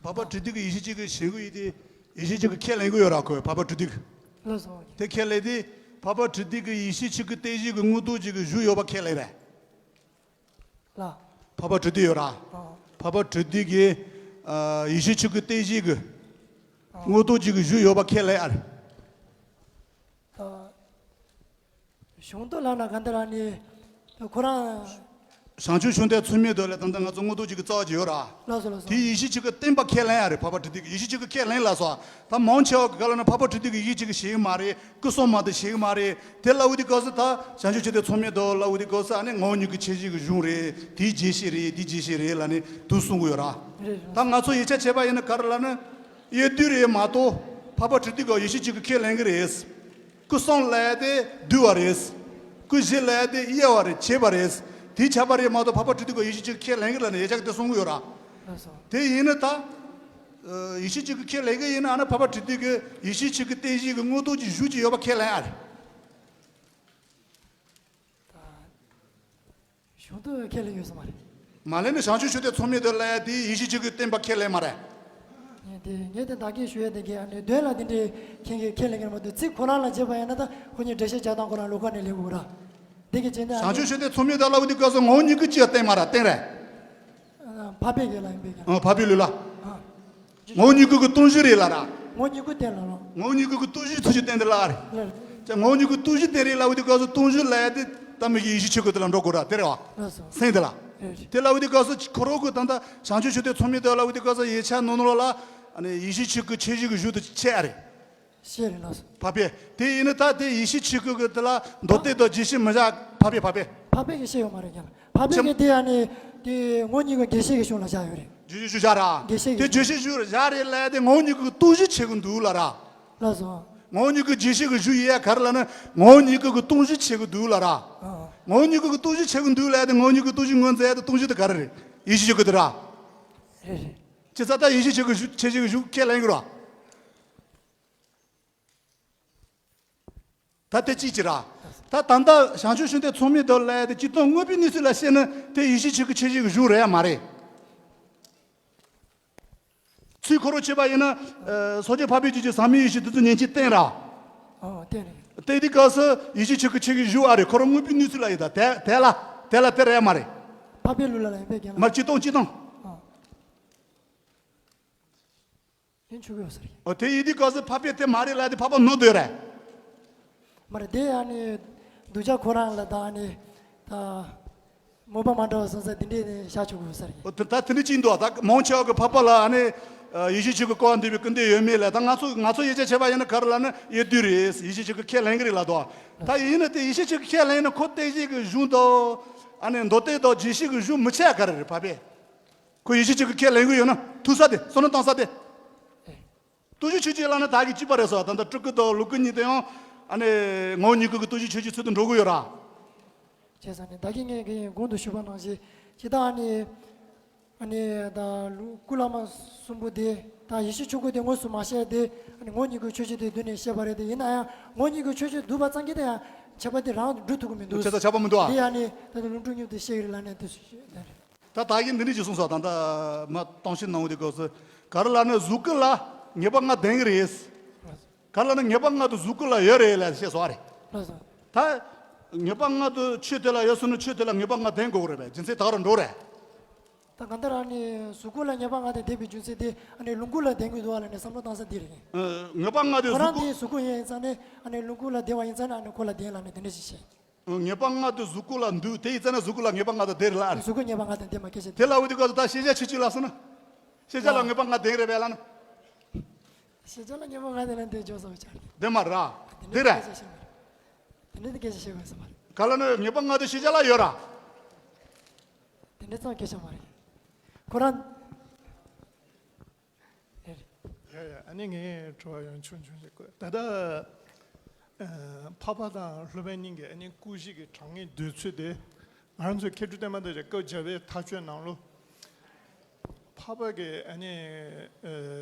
འཕགས་པ་དྲུག་སྡེ་གི་ཡེ་ཤེས་གཅིག་གི་ཞེ་དགུ་ཡིན་ཏེ། ཡེ་ཤེས་གཅིག་གི་ཁས་ལེན་གྱི་ཡོད་ར་ཁོས་འཕགས་པ་དྲུག་སྡེ་གི། ལགས་སོ། དེ་ཁས་ལེན་ཏེ། འཕགས་པ་དྲུག་སྡེ་གི་ཡེ་ཤེས་གཅིག་གི་རྟེན་གཞི་གི་མངོན་རྟོགས་གཅིག་གི་གཞུང་ཡོད་པ་ཁས་ལེན་རེད། ལ། འཕགས་པ་དྲུག་སྡེ་ཡོད་ར། ཨ། འཕགས་པ་དྲུག་སྡེ་གི། ཨ། ཡེ་ཤེས་གཅིག་གི་རྟེན་གཞི་གི། ཨ། མངོན་རྟོགས་གཅིག་གི་གཞུང་ཡོད་པ་ཁས་ལེན་ཨ་རེད། ད། གཞུང་དུ་ལབ་ན་ག་འདི་ར་ནི། ཁོ་རང་། བྱང་ཆུབ་ཤིང་རྟའི་མཚོན་མེད་དུ་ལ་ད་ལྟ་ང་ཚོ་མངོན་རྟོགས་གཅིག་གི་རྩ་བ་ཅིག་ཡོད་ར། ལགས་སོ་ལགས་སོ། དེའི་ཡེ་ཤེས་གཅིག་གི་བརྟེན་པ་ཁས་ལེན་ཡ་རེད། འཕགས་པ་དྲུག་སྡེ་གི་ཡེ་ཤེས་གཅིག་གི་ཁས་ལེན་ལ་སོ། ད་མང་ཆེ་བ་གི་ག་ལ་ན་འཕགས་པ་དྲུག་སྡེ་གི་ཡེ་ཤེས་གཅིག་གི་ཞེ་གི་མ་རེད། སྐུ་གསུམ་མ་གཏོགས་ཞེ་གི་མ་རེད། དེ་ལབ་འོ་དེ་སྐབས་སུ་ད་བྱང་ཆུབ་ཤིང་རྟའི་མཚོན་མེད་དུ་ལབ་འོ་དེ་སྐབས་སུ་ཨ་ནི་ངོ་བོ་ཉིད་ཀྱི་ཁྱད་གཞི་གི་གཞུང་རེད། དེའི་རྒྱས་བཤད་རེད། དེའི་རྒྱས་བཤད་རེད་ལབ་ནས་དུ་གསུང་གི་ཡོད་ར། རེད་རེད། ད་ང་ཚོ་ཡིག་ཆ་བྱས་པ་ཡིན་ན་ག་རེ་ལབ་ན། དབྱེ་བསྡུས་རེད་མ་གཏོགས་འཕགས་པ་དྲུག་སྡེ་གི་ཡེ་ཤེས་གཅིག་གི་ཁས་ལེན་གི་རེད། སྐུ་གསུམ་ལབ་ཡ་དེ་བསྡུས་པ་རེད། སྐུ་བཞི་ལབ་ཡ་དེ་དབྱེ་བ་རེད། བྱས་པ་རེད། དེ་ཁྱབ་པ་རེད་མ་གཏོགས་འཕགས་པ་དྲུག་སྡེ་གི་ཡེ་ཤེས་གཅིག་ཁས་ལེན་གི་ལབ་ནས་ཡིག་ཆ་གི་དེ་གསུང་གི་ཡོད་ར། ལགས་སོ། དེ་ཡིན་ན་ད། ཨ། ཡེ་ཤེས་གཅིག་གི་ཁས་ལེན་གི་ཡིན་ན་ཨ་ན་འཕགས་པ་དྲུག་སྡེ་གི་ཡེ་ཤེས་གཅིག་གི་རྟེན་གཞི་གི་མངོན་རྟོགས་ཀྱི་གཞུང་གཅིག་ཡོད་པ་ཁས་ལེན་ཨ་རེད། གཞུང་དུ་ཁས་ལེན་ཡོད་ས་མ་རེད། མ་ལེན་ནི་བྱང་ཆུབ་ཤིང་རྟའི་མཚོན་མེད་དུ་ལབ་ཡ་དེ་ཡེ་ཤེས་གཅིག་གི་བརྟེན་པ་ཁས་ལེན་མ་རེད། ངས་དེ་ངས་དེ་བདག་གིས་ཞུ་ཡ་དེ་གའི་ཨ་ནི་དོན་ལ་དེ་འདྲའི་ཁྱེད་ཀྱིས་ཁས་ལེན་གྱི་མ་འདུག་ཚིག་ཁོ་རང་ལ་བྱས་པ་ཡིན་ན་ད་ཁོ་གཉིས་འགྲེལ་བཤད་རྒྱག་སྟངས་ཁོ་རང་ལོགས་ཀ་ནས་ལེན་དགོས་ར། དེ་གི་བྱས་ན་ཨ་བྱང་ནི་ཆུབ་ཤིང་རྟའི་མཚོན་མེད་དུ་ལབ་པ་དེ་སྐབས་སུ་ངོ་བོ་ཉིད་ཀྱི་ཅི་ཡང་བརྟེན་མ་རེད། བརྟེན་རེད། ཨ། འཕགས་པའི་གི་ལ་ཡིན་པས་ཀྱང་། ཨ། འཕགས་པའི་ལུགས་ལ། ཨ། ངོ་བོ་ཉིད་སྐུ་གི་སྟོང་གཞི་རེད་ལབ་ར། ངོ་བོ་ཉིད་སྐུ་བསྟན་ལ་ལོ། ངོ་བོ་ཉིད་སྐུ་གི་སྟོང་གཞི་ཚུལ་གྱིས་བསྟན་ཏེ་ལབ་རེད། ལ། ཅེས་ངོ་བོ་ཉིད་སྐུ་སྟོང་གཞི་བསྟན་རེད་ལབ་པ་དེ་སྐབས་སུ་སྟོང་གཞི་ལབ་ཡ་དེ་ད་མི་གི་ཡེ་ཤེས་ཆོས་སྐུ་དེ་ལ་འགྲོ་དགོས་ར། དེ་རེད་བ། ལགས་སོ། སེམས་དེ་ལ། རེད་རེད། དེ་ལབ་པ་དེ་སྐབས་སུ་ཁོ་རང་གི་ད་ལྟ་བྱང་ཆུབ་མཆོག་ལྡན་ཚོགས་མའི་མདོ་ལབ་པ་དེ་སྐབས་སུ་ཡིག་ཆ་ནང་ནང་ལ་ལ་ཨ་ནི་ཡེ་ཤེས་ཆོས་སྐུ་ཁྱད་གཞི་གི་གཞུང་དེ་བཤད་ཡ་རེད། བཤད་རེད་ལགས་སོ། འཕགས་པས། དེ་ཡིན་ན་ད་དེ་ཡེ་ཤེས་ཆོས་སྐུ་གི་དེ་ལ་མདོ་སྡེ་དང་རྒྱས་བཤད་མི་བཞག་འཕགས་པས། འཕགས་པས། འཕགས་པས་ཀྱི་བཤད་ཡོད་མ་རེད་ཀྱང་། འཕགས་པས་ཀྱི་དེ་ཡང་ནི་དེ་ངོ་བོ་ཉིད་ཀྱི་རྒྱས་བཤད་ཀྱི་གཞུང་ལ་བཞག་ཡོད་རེད། རྒྱས་བཤད་གཞུང་བཞག་ར། རྒྱས་བཤད་ཀྱི། དེ་རྒྱས་བཤད་གཞུང་བཞག་རེད་ལབ་དེ་ངོ་བོ་ཉིད་ཀྱི་སྟོང་གཞི་བྱེད་ཀྱི་འདུག་ལབ་ར། ལགས་སོ། ངོ་བོ་ཉིད་ཀྱི་རྒྱས་བཤད་ཀྱི་གཞུང་ཡིན་ཡ་ག་རེ་ལབ་ན་ངོ་བོ་ཉིད་ཀྱི་སྟོང་གཞི་བྱེད་ཀྱི་འདུག་ལབ་ར། ཨ། ངོ་བོ་ཉིད་ཀྱི་སྟོང་གཞི་བྱེད་ཀྱི་འདུག་ལབ་དེ་ངོ་བོ་ཉིད་ཀྱི་སྟོང་གཞི་ངོས་འཛིན་ཡ་དེ་སྟོང་གཞི་དེ་ག་རེ་རེད། ཡེ་ཤེས་ཆོས་སྐུ་དེ་ར། རེད་རེད། ཅི་ཙ་ད་ཡེ་ཤེས་ཆོས་སྐུ་གཞུང་ཁས་ལེན་གྱི་ར། ད་དེ་གཅིག་བྱེད་ར། ད་ད་ལྟ་བྱང་ཆུབ་མཆོག་ལྡན་ཚོགས་མའི་མདོ་ལབ་ཡ་དེ་སྤྱིར་བཏང་དངོས་པོའི་གནས་ཚུལ་ལ་བཤད་ན་དེ་ཡེ་ཤེས་ཆོས་སྐུ་ཁྱད་གཞི་གི་གཞུང་རེད་ཡ་མ་རེད། ཚུལ་ཁོ་རང་བྱས་པ་ཡིན་ན་ཨ་སངས་རྒྱས་འཕགས་པའི་རྒྱུད་ཀྱི་ཟག་མེད་ཡེ་ཤེས་དེ་ཚོ་ཉན་གྱིན་བསྟན་ར། ཨོ་བསྟན་རེད། བསྟན་དུས་སྐབས་སུ་ཡེ་ཤེས་ཆོས་སྐུ་ཁྱད་གཞི་གི་གཞུང་ཨ་རེད། ཁོ་རང་དངོས་པོའི་གནས་ཚུལ་ལ་ཡིན། ད་དེ་དེ་ལ་དེ་ལ་དེ་རེད་ཡ་མ་རེད། འཕགས་པའི་ལུགས་ལ་ལ་ཡིན་པས་ཀྱང་། མ་སྤྱིར་བཏང་སྤྱིར་བཏང་། ཨོ། ཡིན་ཆོག་གི་ཡོད་ས་རེད། ཨོ་དེ་ཡིན་དུས་སྐབས་སུ་འཕགས་པས་དེ་མ་རེད་ལབ་དེ་འཕགས་པ་ནོར་འདོད་རེད། མ་རེད་དེ་ཨ་ནི་གདུལ་བྱ་ཁོ་རང་ལ་ད་ཨ་ནི་ད་མོས་པ་མ་འདྲ་བ་སོང་ཙང་དེ་འདྲས་ནས་བཞག་ཆོག་གི་ཡོད་ས་རེད། ཨོ་དེ་ད་དེ་འདྲས་ཅིག་འདུག་ད་མང་ཆེ་བ་གི་འཕགས་པ་ལ་ཨ་ནི་ཡེ་ཤེས་ཆོས་སྐུ་སྐུ་དབང་འདུས་པའི་སྐུར་འདེབས་ཡོད་མེད་ལ་ད་ང་ཚོ་ང་ཚོ་དབྱེ་དཔྱད་བྱས་པ་ཡིན་ན་ག་རེ་ལབ་ན་དབྱེ་བསྡུ་རེད། ཡེ་ཤེས་ཆོས་སྐུ་ཁས་ལེན་གྱི་རེད་ལབ་འདུག་ད་ཡིན་ན་དེ་ཡེ་ཤེས་ཆོས་སྐུ་ཁས་ལེན་ན་ཁོ་བསྟན་བྱེད་ཀྱི་གཞུང་དང་ཨ་ནི་མདོ་སྡེ་དང་རྒྱས་བཤད་ཀྱི་གཞུང་མི་ཆགས་ག་རེ་རེད་འཕགས་པས། ཁོ་ཡེ་ཤེས་ཆོས་སྐུ་ཁས་ལེན་གྱི་ཡོད་ན་ཐུག་ས་དེ་བསམ་བློ་བཏང་ས་དེ། སྟོང་གཞི་ཆོས་ཅན་ལབ་ན་བདག་གི་སྤྱི་པ་རེད་ཟེར་བ་ད་ལྟ་སྤྲུལ་སྐུ་དང་ལོངས་སྐུ་གཉིས་དེ་ཡང་ཨ་ནི་ངོ་བོ་ཉིད་སྐུ་གི་སྟོང་གཞི་ཆོས་ཅན་ཚུལ་དུ་འགྲོ་གི་ཡོད་ར། བྱས་ཙང་ནི་བདག་གིས་ངས་ཀྱི་གོང་དུ་ཞུས་པ་ནང་བཞིན་ཇི་ལྟར་ཨ་ནི་ཨ་ནི་ད་ལོངས་སྐུ་བླ་མ་གསུམ་པོ་དེ་ད་ཡེ་ཤེས་ཆོས་སྐུ་དེ་དངོས་སུ་མ་བཤད་དེ་ཨ་ནི་ངོ་བོ་ཉིད་སྐུ་ཆོས་ཅན་དེ་བསྡུས་ནས་བཤད་པ་རེད་དེ། ཡིན་ན་ཡང་ངོ་བོ་ཉིད་སྐུ་ཆོས་ཅན་བསྡུས་པ་ཙམ་གྱིས་དེ་ཡང་ཁྱད་པར་དེ་རང་དུ་འགྲུབ་ཐུབ་ཀྱི་མི་འདུག་ཁྱེད་ཚོ་ཆགས་པ་མི་འདུག་ཨ། དེ་ཡང་ནི་ད་ལྟ་ལུང་དྲུག་མཉམ་དུ་བཤད་ཀྱི་རེད་ལབ་ནས་དེ་སུ་ཞིག་ད་རེད། ད་ད་གིན་འདི་འདྲ་ཅིག་གསུངས་སོང་། ད་ལྟ་མ་གཏོང་ཕྱིར་གནང་བ་དེ་སྐབས་སུ་ག་རེ་ལབ་ན་གཟུགས་སྐུ་ལ་ངེས་པ་ལྔ་ལྡན་གྱི་རེད། ག་རེ་ལབ་ན་ངེས་པ་ལྔ་དེ་གཟུགས་སྐུ་ལ་ཡོད་རེད་ལབ་བཤད་སོང་བ་རེད། ལགས་སོ། ད་ངེས་པ་ལྔ་དེ་ཆོས་དེ་ལ་ཡོད་སོང་ན་ཆོས་དེ་ལ་ངེས་པ་ལྔ་ལྡན་དགོས་རེད་པས། རྒྱུ་མཚན་ད་ག་རང་འགྲོ་རེད། ད་གང་ལྟར་ཨ་ནི་གཟུགས་སྐུ་ལ་ངེས་པ་ལྔ་དེ་ལྡན་པའི་རྒྱུ་མཚན་དེ་ཨ་ནི་ལོངས་སྐུ་ལ་ལྡན་དགོས་འདུག་བ་ལབ་ནས་བསམ་བློ་བཏང་ས་འདི་རེད། ཨ། ངེས་པ་ལྔ་དེ་ཁོ་རང་གཟུགས་སྐུ། དེ་གཟུགས་སྐུ་ཡིན་ཙང་ནས་ཨ་ནི་ལོངས་སྐུ་ལ་ལྡན་པ་ཡིན་ཙང་ནས་ཨ་ནི་ཁོ་ལ་ལྡན་ལབ་ནས་དེ་འདྲ་ཞིག་བཤད། ངེས་པ་ལྔ་དེ་གཟུགས་སྐུ་ལ་འདུས། དེ་ཡིན་ཙང་ནས་གཟུགས་སྐུ་ལ་ངེས་པ་ལྔ་དེ་ལྡན་རེད་ལབ་རེད། གཟུགས་སྐུ་ངེས་པ་ལྔ་དེ་ལྡན་པ་སྐད་ཆ་དེ། དེ་ལབ་པ་དེ་སྐབས་སུ་ད་ཤེས་བྱ་ཆོས་ཅན་ལབ་སོང་ན། ཤེས་བྱ་ལ་ངེས་པ་ལྔ་ལྡན་རེད་པས་ལབ་ན། ཤེས་བྱ་ལ་ངེས་པ་ལྔ་ལྡན་ན་དེ་འཇོག་བསམ་བྱ་རེད། དེ་མ་རེད་ར། དེ་འདྲ་རེད། སྐད་ཆ་བཤད་མ་རེད། དེ་འདྲ་དེ་སྐད་ཆ་བཤད་དགོས་ས་མ་རེད། ག་ལབ་ན་ངེས་པ་ལྔ་དེ་ཤེས་བྱ་ལ་ཡོད་ར། དེ་འདྲ་ཙམ་སྐད་ཆ་མ་རེད། ཁོ་རང་། ཡ་ཡ། ཨ་ནི་ངས་དྲི་བ་ཡང་ཆུང་ཆུང་ཞིག་བཀོད། ད་ལྟ་ཨ་འཕགས་པ་དང་སློབ་དཔོན་གཉིས་ཀྱི་ཨ་ནི་སྐུ་བཞི་གི་གྲངས་ངེས་འདོད་ཚུལ་དེ། ང་རང་ཚོའི་མཁས་གྲུབ་བསྟན་པ་དང་བཅས་སྐབས་བརྒྱ་པའི་མཐའ་དཔྱོད་ནང་ལོ། འཕགས་པ་གི་ཨ་ནི་ཨ་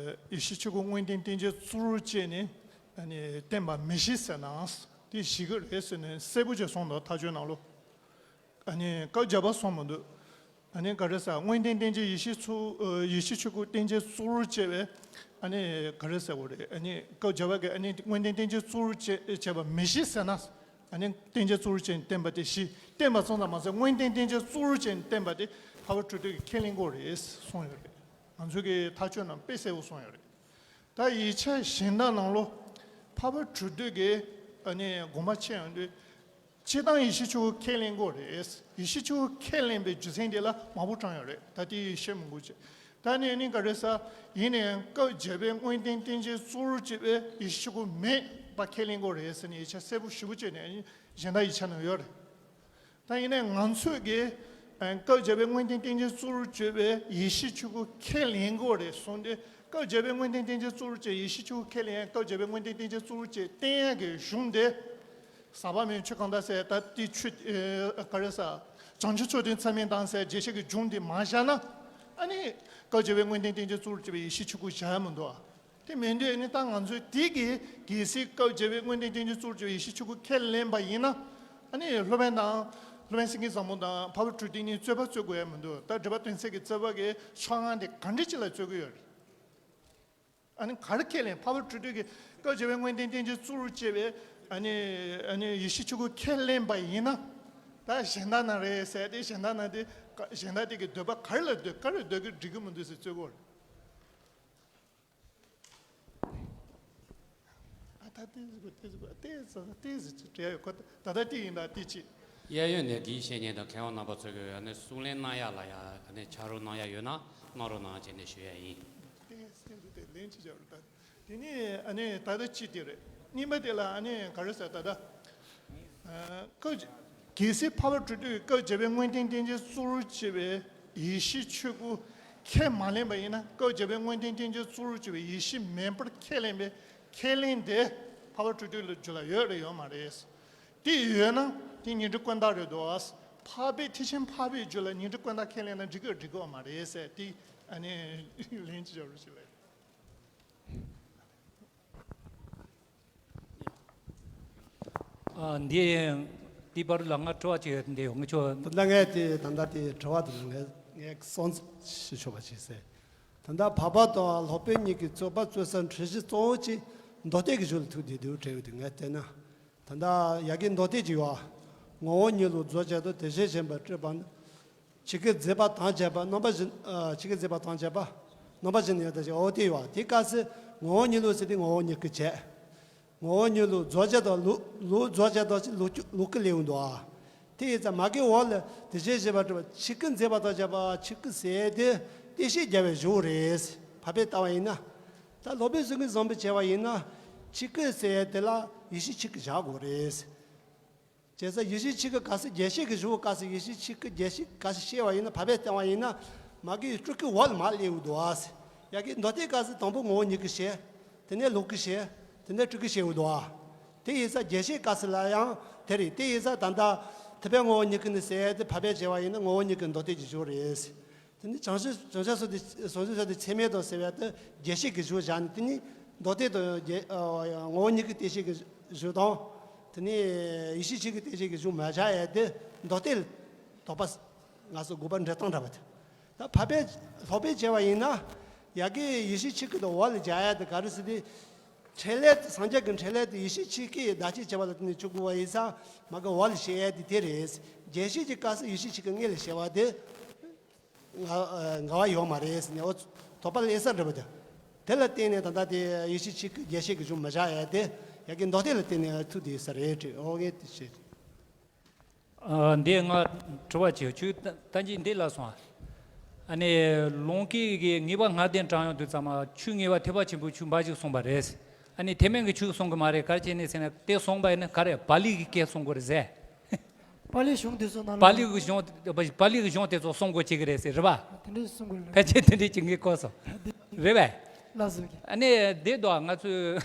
ཡེ་ཤེས་ཆོས་སྐུ་དངོས་བསྟན་རྟེན་ཅན་གཙོ་བོར་བྱས་ནས་ཨ་ནི་བསྟན་པ་མི་ཤེས་ཟེར་ན་དེ་ཞིག་གི་རེད་ཟེར་ནས་གསལ་པོ་བྱས་གསུངས་འདུག་མཐའ་དཔྱོད་ནང་ལོ། ཨ་ནི་སྐབས་བརྒྱ་པ་གསུངས་མི་འདུག་ཨ་ནི་ག་རེ་ཟེར། དངོས་བསྟན་རྟེན་ཅན་ཡེ་ཤེས་ཆོས་ཨ་ཡེ་ཤེས་ཆོས་སྐུ་རྟེན་ཅན་གཙོ་བོར་བྱས་པའི་ཨ་ནི་ག་རེ་ཟེར་དགོས་རེད། ཨ་ནི་སྐབས་བརྒྱ་པ་གི་ཨ་ནི་དངོས་བསྟན་རྟེན་ཅན་གཙོ་བོར་བྱས་བྱས་པ་མི་ཤེས་ཟེར་ན། ཨ་ནི་རྟེན་ཅན་གཙོ་བོར་བྱས་ནས་བསྟན་པ་དེ་ཞིག་བསྟན་པ་ཙམ་དུ་མ་ཟད་དངོས་བསྟན་རྟེན་ཅན་གཙོ་བོར་བྱས་ནས་བསྟན་པ་དེ་འཕགས་པ་གྲུབ་དོན་གྱིས་ཁས་ལེན་དགོས་རེད་གསུངས་ཡོད་རེད། ང་ཚོ་གི་མཐའ་དཔྱོད་ནང་དཔེ་གསལ་པོ་གསུངས་ཡོད་རེད། ད་ཡིག་ཆ་གཞན་དག་ནང་ལོ། འཕགས་པ་གྲུབ་དོན་གྱིས་ཨ་ནི་དགོངས་པ་ཆེ་ཡོང་དུས། སྤྱིར་བཏང་ཡེ་ཤེས་ཆོས་སྐུ་ཁས་ལེན་དགོས་རེད། ཡེ་ཤེས་ཆོས་སྐུ་ཁས་ལེན་པའི་རྒྱུ་མཚན་དེ་ལ་མང་པོ་དྲངས་ཡོད་རེད། ད་དེ་བཤད་མི་དགོས་ཅེས། ད་ནི་ནི་ག་རེ་ཟེར། ཡིན་ནའང་སྐབས་བརྒྱ་པའི་དངོས་བསྟན་རྟེན་ཅན་གཙོ་བོར་བྱས་པའི་ཡེ་ཤེས་ཆོས་སྐུ་མེད་པ་ཁས་ལེན་དགོས་རེད་ཟེར་ནས་ཡིག་ཆ་གསལ་པོ་ཞེ་པོ་ཅིག་ནས་གཞན་དག་ཡིག་ཆ་ནང་ཡོད་རེད། ད་ཡིན་ནའང་ང་ཚོས་ཀྱི་ཨ་སྐབས་བརྒྱ་པའི་དངོས་བསྟན་རྟེན་ཅན་གཙོ་བོར་བྱས་པའི་ཡེ་ཤེས་ཆོས་སྐུ་ཁས་ལེན་དགོས་རེད་གསུངས་ཏེ། སྐབས་བརྒྱ་པའི་དངོས་བསྟན་རྟེན་ཅན་གཙོ་བོར་བྱས་ཡེ་ཤེས་ཆོས་སྐུ་ཁས་ལེན་ཡང་སྐབས་བརྒྱ་པའི་དངོས་བསྟན་རྟེན་ཅན་གཙོ་བོར་བྱས་བསྟན་ཡག་གི་གཞུང་དེ། ཟབ་པ་མེད་ཆོས་གང་དག་ཟེར། ད་དེ་ཆོས་ཨ་ག་རེ་ཟེར། བྱང་ཆུབ་མཆོག་ལྡན་མཚན་མེད་དང་ཟེར་རྒྱས་བཤད་ཀྱི་གཞུང་དེ་མ་བཞག་ན། ཨ་ནི་སྐབས་བརྒྱ་པའི་དངོས་བསྟན་རྟེན་ཅན་གཙོ་བོར་བྱས་པའི་ཡེ་ཤེས་ཆོས་སྐུ་བཞག་ཡ་མི་འདུག་ཨ། དེ་མིན་དུས་ཨ་ནི་ད་ང་ཚོས་དེ་གི་གལ་སྲིད་སྐབས་བརྒྱ་པའི་དངོས་བསྟན་རྟེན་ཅན་གཙོ་བོར་བྱས་པའི་ཡེ་ཤེས་ཆོས་སྐུ་ཁས་ལེན་པ་ཡིན་ན། ཨ་ནི་སློབ་དཔོན་དང་། སློབ་དཔོན་སེང་གེ་བཟང་པོ་དང་འཕགས་པ་གྲུབ་དོན་གཉིས་རྩོད་པ་རྩོད་དགོས་ཡ་མི་འདུག་ད་སྒྲུབ་པ་དོན་གསལ་གྱི་རྩོད་པ་གི་ཕྱོགས་སྒང་དེ་ག་འདྲ་ཅིག་ལ་རྩོད་ཀྱི་ཡོད་རེད། ཨ་ནི་ག་རེ་ཁས་ལེན། འཕགས་པ་གྲུབ་དོན་གྱིས་སྐབས་བརྒྱ་པའི་དངོས་བསྟན་རྟེན་ཅན་གཙོ་བོར་བྱས་པའི་ཨ་ནི་ཨ་ནི་ཡེ་ཤེས་ཆོས་སྐུ་ཁས་ལེན་པ་ཡིན་ན། ད་གཞན་དག་ནང་རེད་ཟེར་ཏེ་གཞན་དག་ནང་དེ་ གཞན་དག་དེ་གི་འདོད་པ་ག་རེ་ལ་འདོད་ག་རེ་འདོད་གི་འགྲིག་གི་མི་འདུག་ཟེར་རྩོད་གོ། ཨ་ད་ཏེ་ཟིག་གོ་ཏེ་ཟིག་གོ་ཏེ་ཟིག་ཏེ་ཟིག་ཅིག་བྲིས་ཡོད་ཁོ། ད་ད་ལྟ་ཏེ་ཡིན་ད་ཏེ་ཅི། གཡས་གཡོན་ནས་དགེ་བའི་བཤེས་གཉེན་དང་མཁས་དབང་རྣམ་པ་ཚོ་གིས་ཨ་ནི་གསུང་གླེང་གནང་ཡ་ལ་ཡ་ཨ་ནི་ཕྱག་རོགས་གནང་ཡ་ཡོད་ན་གནང་རོགས་གནང་བྱས་ནས་ཞུ་ཡ་ཡིན། ཏེ་ཏེ་ཟིག་ཏེ་ལན་ཅི་བྱ་རུ་ད། དེ་ནས་ཨ་ནི་ད་ལྟ་ཅི་དེ་རེད། གཉིས་པ་དེ་ལ་ཨ་ནི་ག་རེ་ཟེར་ད་ལྟ། ཨ་སྐབས་རྒྱལ་སྲས་འཕགས་པ་གྲུབ་ཐོབ་སྐབས་བརྒྱད་པའི་མངོན་བསྟན་རྟེན་ཅན་གཙོ་བོར་བྱས་པའི་ཡེ་ཤེས་ཆོས་སྐུ་ཁས་མ་ལེན་པ་ཡིན་ན། སྐབས་བརྒྱད་པའི་མངོན་བསྟན་རྟེན་ཅན་གཙོ་བོར་བྱས་པའི་ཡེ་ཤེས་མེད་པར་ཁས་ལེན་པའི་ཁས་ལེན་དེ་འཕགས་པ་གྲུབ་ཐོབ་ལ་རྒྱུད་ལ་ཡོད་རེད་ཡོད་མ་རེད། དེ་ཡོད་ན་དེ་ཉི་ཁྲི་ཀུན་བརྟགས་རེད་འདུག། འཕགས་པའི་ཐེག་ཆེན་འཕགས་པའི་རྒྱུད་ལ་ཉི་ཁྲི་ཀུན་བརྟགས་ཁས་ལེན་ན་འགྲིག་གི་འགྲིག་གི་མ་རེད་ཟེར་དེ་ཨ་ནི་ལན་ཅི་བྱ་རུ་ཞིག་ལ། ཨ་འདི་དེའི་བར་ལ་ང་དྲི་བ་ཅིག་ཡོད་འདི་ཡོང་ཆོག། ད་ལྟ་ངས་དེ་ད་ལྟ་དེ་དྲི་བ་དེ་ལ་ངས་ངས་གསུང་ཞུ་ཆོག་པ་ཞིག་ཟེར། ད་ལྟ་འཕགས་པ་དང་སློབ་དཔོན་གཉིས་ཀྱི་རྩོད་པ་རྩོད་ས་འཁྲུལ་གཞི་གཙོ་བོ་གཅིག་མདོ་སྡེ་གི་གཞུང་ལ་ཐུག་བསྡད་འདུག་དྲན་འདུག་ངས་བལྟས་ན། ད་ལྟ་ཡ་གི་མདོ་སྡེ་གི་ཡོད། ངོ་བོ་ཉིད་ལུགས་རྫོགས་བྱེད་དོ། དེ་བཞིན་གཞན་པར་སྤྲོས་པ་ནི། ཆོས་སྐུ་མཛད་པ་དམ་བཅས་པ་རྣམ་པ་བཞིན། ཨ་ཆོས་སྐུ་མཛད་པ་དམ་བཅས་པ་རྣམ་པ་བཞིན་ཡོད་དེ་ཞེས་འོ་དེ་ཡོད། དེ་སྐབས་སུ་ངོ་བོ་ཉིད་ལུགས་ཟེར་དེ་ངོ་བོ་ཉིད་སྐུ་བྱས། ངོ་བོ་ཉིད་ལུགས་རྫོགས་བྱེད་དོ། ལུགས་ལུགས་རྫོགས་བྱེད་དོ་ཞེས་ལུགས་ལུགས་སྐུ་ལེའུ་འདུག་ཨ། དེ་ཡིན་ཙང་མ་གི་འོག་ལ་དེ་བཞིན་གཞན་པར་སྤྲོས་པ་ཆོས་སྐུ་མཛད་པ་དམ་བཅས་པ་ཆོས་སྐུ་ཟེར་དེ་བསྟན་བཤད་རྒྱབ་པའི་གཞུང་རེད། འཕགས་པས་བལྟ་བ་ཡིན་ན། ད་སློབ་དཔོན་གསུམ་གྱིས་བཟུང་བའི་བྱ་བ་ཡིན་ན། ཆོས་སྐུ་ཟེར་དེ་ལ་ཡེ་ཤེས་ཆོས་སྐུ་བཞག་དགོས་རེད། བྱས་ཙང་ཡེ་ཤེས་ཆོས་སྐུ་ག་ས་རྒྱས་བཤད་ཀྱི་གཞུང་ག་ས་ཡེ་ཤེས་ཆོས་སྐུ་རྒྱས་བཤད་ག་ས་བཤད་པ་ཡིན་ན། འཕགས་པས་བསྟན་པ་ཡིན་ན་མ་གི་སྤྲུལ་སྐུ་འོག་ལ་མར་སླེབས་འདུག་ཨ། ཡ་གི་མདོ་སྡེ་ག་ས་དང་པོ་ངོ་བོ་ཉིད་སྐུ་བཤད། དེ་ནས་ལུགས་སྐུ་བཤད། དེ་ནས་སྤྲུལ་སྐུ་བཤད་འདུག་ཨ། དེ་ཡིན་ཙང་རྒྱས་བཤད་ག་ས་ལ་ཡང་དེ་རེད། དེ་ཡིན་ཙང་ད་ལྟ་ཐེག་པའི་ངོ་བོ་ཉིད་སྐུ་ནི་ཟེར་དེ་འཕགས་པས་བྱས་པ་ཡིན་ན་ངོ་བོ་ཉིད་སྐུ་མདོ་སྡེ་གི་གཞུང་རེད། དེ་ནི་བྱང་ཆུབ་བྱང་ཆུབ་སོ་སོ་དེ་བྱང་ཆུབ་སོ་སོ་དེ་ཚད་མེད་དང་ཟེར་བའི་དེ་རྒྱས་བཤད་ཀྱི་གཞུང་བཞག་ནས། དེ་ནི་མདོ་སྡེ་དང་རྒྱས་ཨ་ངོ་བོ་ཉིད་སྐུ་བསྟན་བཤད་ཀྱི་གཞུང་དང་། དེ་ནི་ཡེ་ཤེས་ཆོས་སྐུ་བསྟན་བཤད་ཀྱི་གཞུང་མ་བཞག་ཡས་དེ་མདོ་སྡེ་ལ་དོགས་པ་ང་ཚོ་དགོས་པ་འགྲེལ་སྟངས་འདྲ་བ་དེ། ད་འཕགས་པས་སློབ་དཔོན་བྱས་པ་ཡིན་ན་ཡ་གི་ཡེ་ཤེས་ཆོས་སྐུ་དང་འོག་ལ་སྦྱར་ཡས་དེ་ག་རེ་ཟེར་དེ། འཕྲིན་ལས་སངས་རྒྱས་ཀྱི་འཕྲིན་ལས་དེ་ཡེ་ཤེས་ཆོས་སྐུ་བདག་བསྐྱེད་བྱས་པ་ལ་བརྟེན་ནས་བྱུང་དགོས་པ་ཡིན་ཙང་མ་གི་འོག་ལ་བཤད་ཡས་དེ་དེ་རེད། རྒྱས་བཤད་ཀྱི་སྐབས་སུ་ཡེ་ཤེས་ཆོས་སྐུ་སྔོན་ལ་བཤད་པ་དེ། ང་ཨ་འགལ་བ་ཡོད་མ་རེད་ཟེར་ནས་འོ་དོགས་པ་སླེབས་ས་འདྲ་པོ་དེ། དེ་ལ་བརྟེན་ནས་ད་ལྟ་དེ་ཡེ་ཤེས་ཆོས་སྐུ་རྒྱས་བཤད་ཀྱི་གཞུང་མ་བཞག་ཡ་དེ་ཡ་གི་མདོ་སྡེ་ལ་བརྟེན་ནས་ཐུག་བསྡད་ས་རེད་དྲི། འོ་ངས་དེ་བཤད། ཨ་འདི་ང་དྲི་བ་བྱེད་ཆུ་ད་ཅི་འདི་ལ་སོང་། ཨ་ནི་ལུང་སྐད་ཀྱི་ངེས་པ་ལྔ་ལྡན་དྲངས་ཡོང་དུས་ཙམ་མ་ཆོས་ངེས་པ་ཐེག་པ་ཆེན་པོའི་ཆོས་འབའ་ཞིག་གསུངས་པ་རེད། ཨ་ནི་ཐེག་དམན་གྱི་ཆོས་གསུང་གི་མ་རེད། ག་རེ་བྱས་ནས་ཟེར་ན་དེ་གསུངས་པ་ཡིན་ན་ག་རེ་པཱ་ལི་གི་སྐད་གསུང་དགོས་རེད་ཟེར། པཱ་ལིའི་གཞུང་དེ་ཚོ་ནང་པཱ་ལིའི་གཞུང་པཱ་ལིའི་གཞུང་དེ་ཚོ་གསུང་དགོས་ཅིག་རེད་ཟེར་རེད་པ། དེ་འདྲ་གསུང་དགོས་རེད། ཕལ་ཆེར་དེ་འདྲའི་ཅིག་ངས་གོ་སོང་། རེད་པས། ལགས་སོ། ཨ་ནི་དེ་དོ་ང་ཚོས་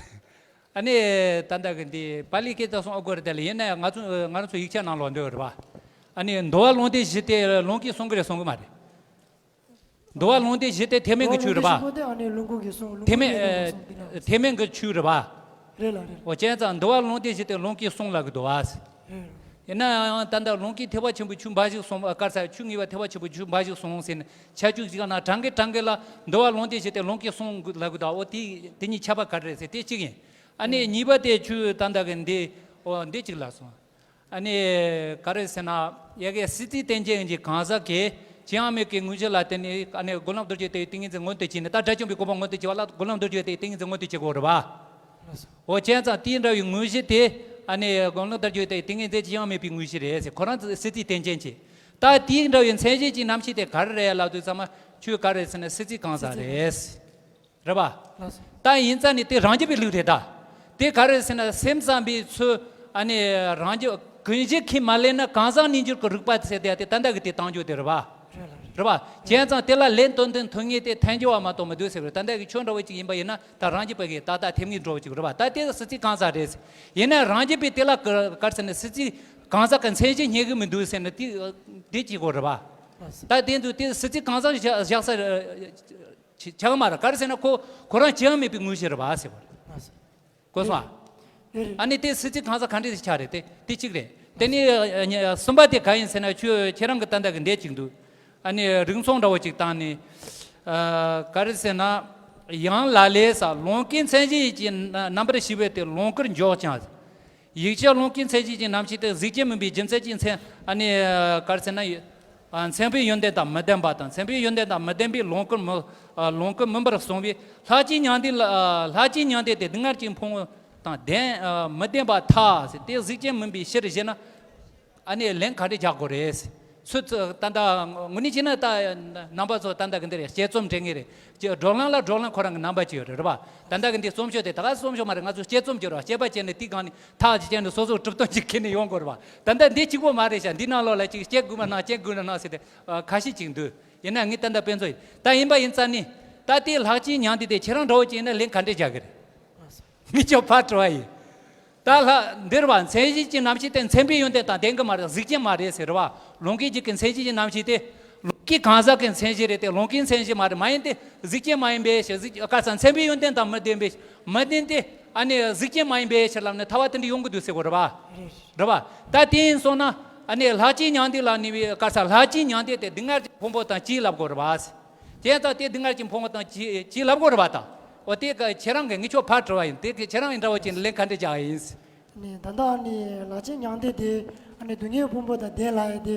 ཨ་ནི་ད་ལྟ་གི་འདི་པཱ་ལིའི་སྐད་དུ་གསུང་ཨ་དགོས་རེད། དེ་ལ་ཡིན་ན་ང་ཚོ་ང་རང་ཚོ་ཡིག་ཆ་ནང་ལོགས་འདུག་རེད་པ། ཨ་ནི་འདུལ་བ་ལུང་སྡེ་བཞི་དེ་ལུང་གིས་གསུང་གི་རེད་གསུང་གི་མ་རེད། འདུལ་བ་ལུང་སྡེ་བཞི་དེ་ཐེག་དམན་གྱི་ཆོས་རེད་པ། ཨ་ནི་ལུང་གིས་གསུང་ཐེག་དམན་ཨ་ཐེག་དམན་གྱི་ཆོས་རེད་པ། རེད་ལ་རེད། འོ་བྱས་ཙང་འདུལ་བ་ལུང་སྡེ་བཞི་དེ་ལུང་གིས་གསུང་ལབ་གི་འདུག་བ། ཡིན་ན་ཡང་ད་ལྟ་ལུང་གིས་ཐེག་པ་ཆེན་པོའི་ཆོས་འབའ་ཞིག་གསུང་བ་ག་རེ་ཟེར། ཆོས་ངེས་པ་ཐེག་པ་ཆེན་པོའི་ཆོས་འབའ་ཞིག་གསུང་ཟེར་ནས་ཆ་ཆུ་ཞིག་ན་དྲང་གི་དྲང་གི་ལ་འདུལ་བ་ལུང་སྡེ་བཞི་དེ་ལུང་གིས་གསུང་ལབ་གི་འདུག་འོ་དེ་དེ་གཉིས་ཁྱད་པར་ག་རེ་རེད་ཟེར་དེ་གཅིག་ཡིན། ཨ་ནི་གཉིས་པ་དེ་ཆོས་ད་ལྟ་གི་འདི་འོ་འདི་གཅིག་ལ་སོང་། ཨ་ནི་ག་རེ་ཟེར་ན་ཡ་གི་སྲིད་རྩེའི་རྟེན་ཅན་གྱི་གང་ཟག་གིས་ཅི་ཡང་མེད་པའི་དངོས་གཞི་ལ་བརྟེན་ནས་ཨ་ནི་སྒོམ་ལམ་རྡོ་རྗེ་ལྟ་བུའི་ཏིང་ངེ་འཛིན་མངོན་དུ་བྱས་ནས། ད་དགྲ་བཅོམ་པའི་གོ་འཕང་མངོན་དུ་བྱེད་པ་ལ་སྒོམ་ལམ་རྡོ་རྗེ་ལྟ་བུའི་ཏིང་ངེ་འཛིན་མངོན་དུ་བྱེད་དགོས་རེད་པ། འོ་བྱས་ཙང་དེ་འདྲ་བའི་དངོས་གཞི་དེ་ཨ་ནི་སྒོམ་ལམ་རྡོ་རྗེ་ལྟ་བུའི་ཏིང་ངེ་འཛིན་ཅི་ཡང་མེད་པའི་དངོས་གཞི་རེད་ཟེར། ཁོ་རང་ཚོ་སྲིད་རྩེའི་རྟེན་ཅན་གྱི། ད་དེ་འདྲ་བའི་མཚན་གཞི་གྱི་རྣམ་ཤེས་དེ་ག་རེ་རེད་ལབ་དུས་ཙམ་མ་ཆོས་ག་རེ་ཟེར་ན་སྲིད་རྩེའི་གང་ཟག་རེད། རེད་པ། ལགས་སོ། ད་ཡིན་ཙང་ནི་དེ་རང་རྒྱུད་པའི་ལུགས་རེད་ད། དེ་ག་རེ་ཟེར་ན་སེམས་ཙམ་པའི་ཚུལ་ཨ་ནི་རང་རྒྱུད་ཀུན་གཞི་ཁས་མ་ལེན་ན་གང་ཟག་གནས་འགྱུར་གྱི་རིག་པ་ཟེར་དེ་དེ་ད་ལྟ་གི་དེ་བཏང་རྒྱུ་དེ་རེད་པ། རེད་ལ་རེད། རེད་པ། བྱས་ཙང་དེ་ལ་ལན་སྟོན་ཏེ་ཐོན་ངེས་དེ་ཐལ་འགྱུར་བ་མ་གཏོགས་མི་འདུག་ཟེར་བ་རེད། ད་ལྟ་གི་ཁྱོད་འདྲ་བོ་ཅིག་ཡིན་པ་ཡིན་ན་ད་རང་རྒྱུད་པ་གི་ད་ལྟ་ཐེབས་ངེས་འགྲོ་བ་ཅིག་རེད་པ། ད་དེ་སྲིད་རྩེའི་གང་ཟག་རེད། ཡིན་ན་རང་རྒྱུད་པའི་དེ་ལ་ག་རེ་ཟེར་ན་སྲིད་རྩེའི་གང་ཟག་གི་མཚན་གཞི་རྙེད་གི་མི་འདུག་ཟེར་ན་དེ་དེ་གཅིག་གོ་རེད་པ། ལགས་སོ། ད་དེ་འདུག་དེ་སྲིད་རྩེའི་གང་ཟག་བཞག་ས་ཆགས་མ་རེད། ག་རེ་ཟེར་ན་ཁོ་ཁོ་རང་ཅི་ཡང་མེད་པའི་དངོས་གཞི་རེད་པ་ཟེར་བ་རེད། གོ་སོང་ཨ། ཨ་ནི་དེ་སྲིད་རྩེའི་གང་ཟག་ག་འདྲ་ཞིག་ཆགས་རེད། དེ་དེ་གཅིག་རེད། དེ་ནི་གསུམ་པ་དེ་ག་ཡིན་ཟེར་ན་ཁྱོད་ཁྱེད་རང་གི་ཏན་ཏན་གི་འདས་ཅིག་འདུག་ཨ་ནི་རིགས་མཚུངས་འདྲ་བོ་ཅིག་བཏང་ནས་ག་རེ་ཟེར་ན་ཡང་ལ་ལས་ས་ལོངས་སྐུའི་མཚན་གཞི་ཡིན་གྱི་རྣམ་པར་ཤེས་པས་དེ་ལོངས་སྐུར་འཇོག་ཀྱང་། ཡིག་ཆ་ལོངས་སྐུའི་མཚན་གཞི་ཡིན་གྱི་རྣམ་ཤེས་དེ་གཟུགས་ཅན་མིན་པའི་རྒྱུ་མཚན་གྱི་མཚན་ཨ་ནི་ག་རེ་ཟེར་ན། ཨ། མཚན་དཔེའི་ཡོན་ཏན་དང་མི་ལྡན་པ་དང་། མཚན་དཔེའི་ཡོན་ཏན་དང་མི་ལྡན་པའི་ལོངས་སྐུ་མི་ཨ། ལོངས་སྐུ་མིན་པར་གསུངས་པས། ལྷག་བཅས་མྱང་འདས་ལ། ཨ། ལྷག་བཅས་མྱང་འདས་དེ་སྡུག་བསྔལ་གྱི་ཕུང་པོ་དང་ལྡན། ཨ། མི་ལྡན་པར་ཐལ་ཟེར། དེ་གཟུགས་ཅན་མིན་པའི་ཕྱིར་ཞེ་ན། ཨ་ནི་ལན་ག་འདྲ་རྒྱག་དགོས་རེད། སུ་ད་ལྟ་དངོས་གནས་བྱས་ན་ད་རྣམ་པ་ཚོ་ད་ལྟ་གི་འདིར་དཔྱད་རྩོམ་འབྲི་ངེས་རེད། ཅི་བགྲོ་གླེང་ལ་བགྲོ་གླེང་ཁོ་རང་གི་རྣམ་པ་ཅིག་ཡོད་རེད། རེད་པ། ད་ལྟ་གི་འདི་རྩོམ་ཤོག་དེ་ད་ག་རྩོམ་ཤོག་མ་རེད། ང་ཚོ་དཔྱད་རྩོམ་བརྒྱབ་ར། དཔྱད་པ་བྱས་ནས་དེའི་སྒང་ནས་ཐག་ཅིག་བཅད་ནས་སོ་སོ་གྲུབ་དོན་ཅིག་ཁྱེར་ནས་ཡོང་དགོས་རེད་པ། ད་ལྟ་འདི་གཅིག་པོ་མ་རེད་ཤག་འདི་ནང་ལོགས་ལ་ཅིག་དཔྱད་དགོས་མ་གནང་། དཔྱད་དགོས་མ་གནང་ཟེར་ཏེ་ཁ་ཤས་ཅིག་འདུག་ཡིན་ན་ངས་ད་ལྟ་དཔེ་མཚོན་ཡིན། ད་ཡིན་པ་ཡིན་ཙང་ནི། ད་དེ་ལྷག་བཅས་མྱང་འདས་དེ་ཁྱེད་རང་འདྲ་བོ་ཅིག་ཡིན་ན་ལན་ག་འདྲ་རྒྱག་གི་རེད། ངས་ཁྱོད་ཕར་དྲི་བ་ཡིན། ད་ལྷག་འདིར་བ་མཚན་གཞི་གི་རྣམ་ཤེས་དེ་མཚན་དཔེའི་ཡོན་ཏན་དང་ལྡན་གི་མ་རེད། གཟུགས་ཅན་མ་རེད་ཟེར་བ། ལོངས་སྐུའི་རྒྱུད་ཀྱི་མཚན་གཞི་གི་རྣམ་ཤེས་དེ། ལོངས་སྐུའི་གང་ཟག་གི་མཚན་གཞི་རེད་དེ། ལོངས་སྐུའི་མཚན་གཞི་མ་རེད། མ་ཡིན་ཏེ། གཟུགས་ཅན་མ་ཡིན་པའི་ཕྱིར། གཟུགས་ག་ས་མཚན་དཔེའི་ཡོན་ཏན་དང་མི་ལྡན་པའི། མི་ལྡན་ཏེ། ཨ་ནི་གཟུགས་ཅན་མ་ཡིན་པའི་ཕྱིར་ལབ་ནས་ཐལ་བ་དེ་འདྲ་ཡོང་གི་འདུག་ཟེར་གོ་རེད་བ། རེད་བ། ད་དེ་ཡིན་སོང་ན། ཨ་ནི་ལྷག་བཅས་མྱང་འདས་ལ་ནི་བའི་ག་ས་ལྷག་བཅས་མྱང་འདས་དེ་སྡུག་བསྔལ་གྱི་ཕུང་པོ་དང་གཅིག་ལབ་དགོས་རེད་བ། དེ་ལྟ་སྟེ་སྡུག་བསྔལ་གྱི་ཕུང་པོ་དང་གཅིག་གཅིག་ལབ་དགོས་རེད་བ་ད། འོ་དེ་ག་ཁྱེད་རང་གི་ངས་ཁྱོད་ཕར་དྲི་བ་ཡིན། དེ་ག་ཁྱེད་རང་གི་འདྲ་བོ་ཅིག་ལན་ག་འདྲ་རྒྱག་ཡིན། ནི་ད་ལྟ་ནི་ལྷག་བཅས་མྱང་འདས་དེ་ཨ་ནི་སྡུག་བསྔལ་ཕུང་པོ་དང་ལྡན་ལབ་ཡ་དེ་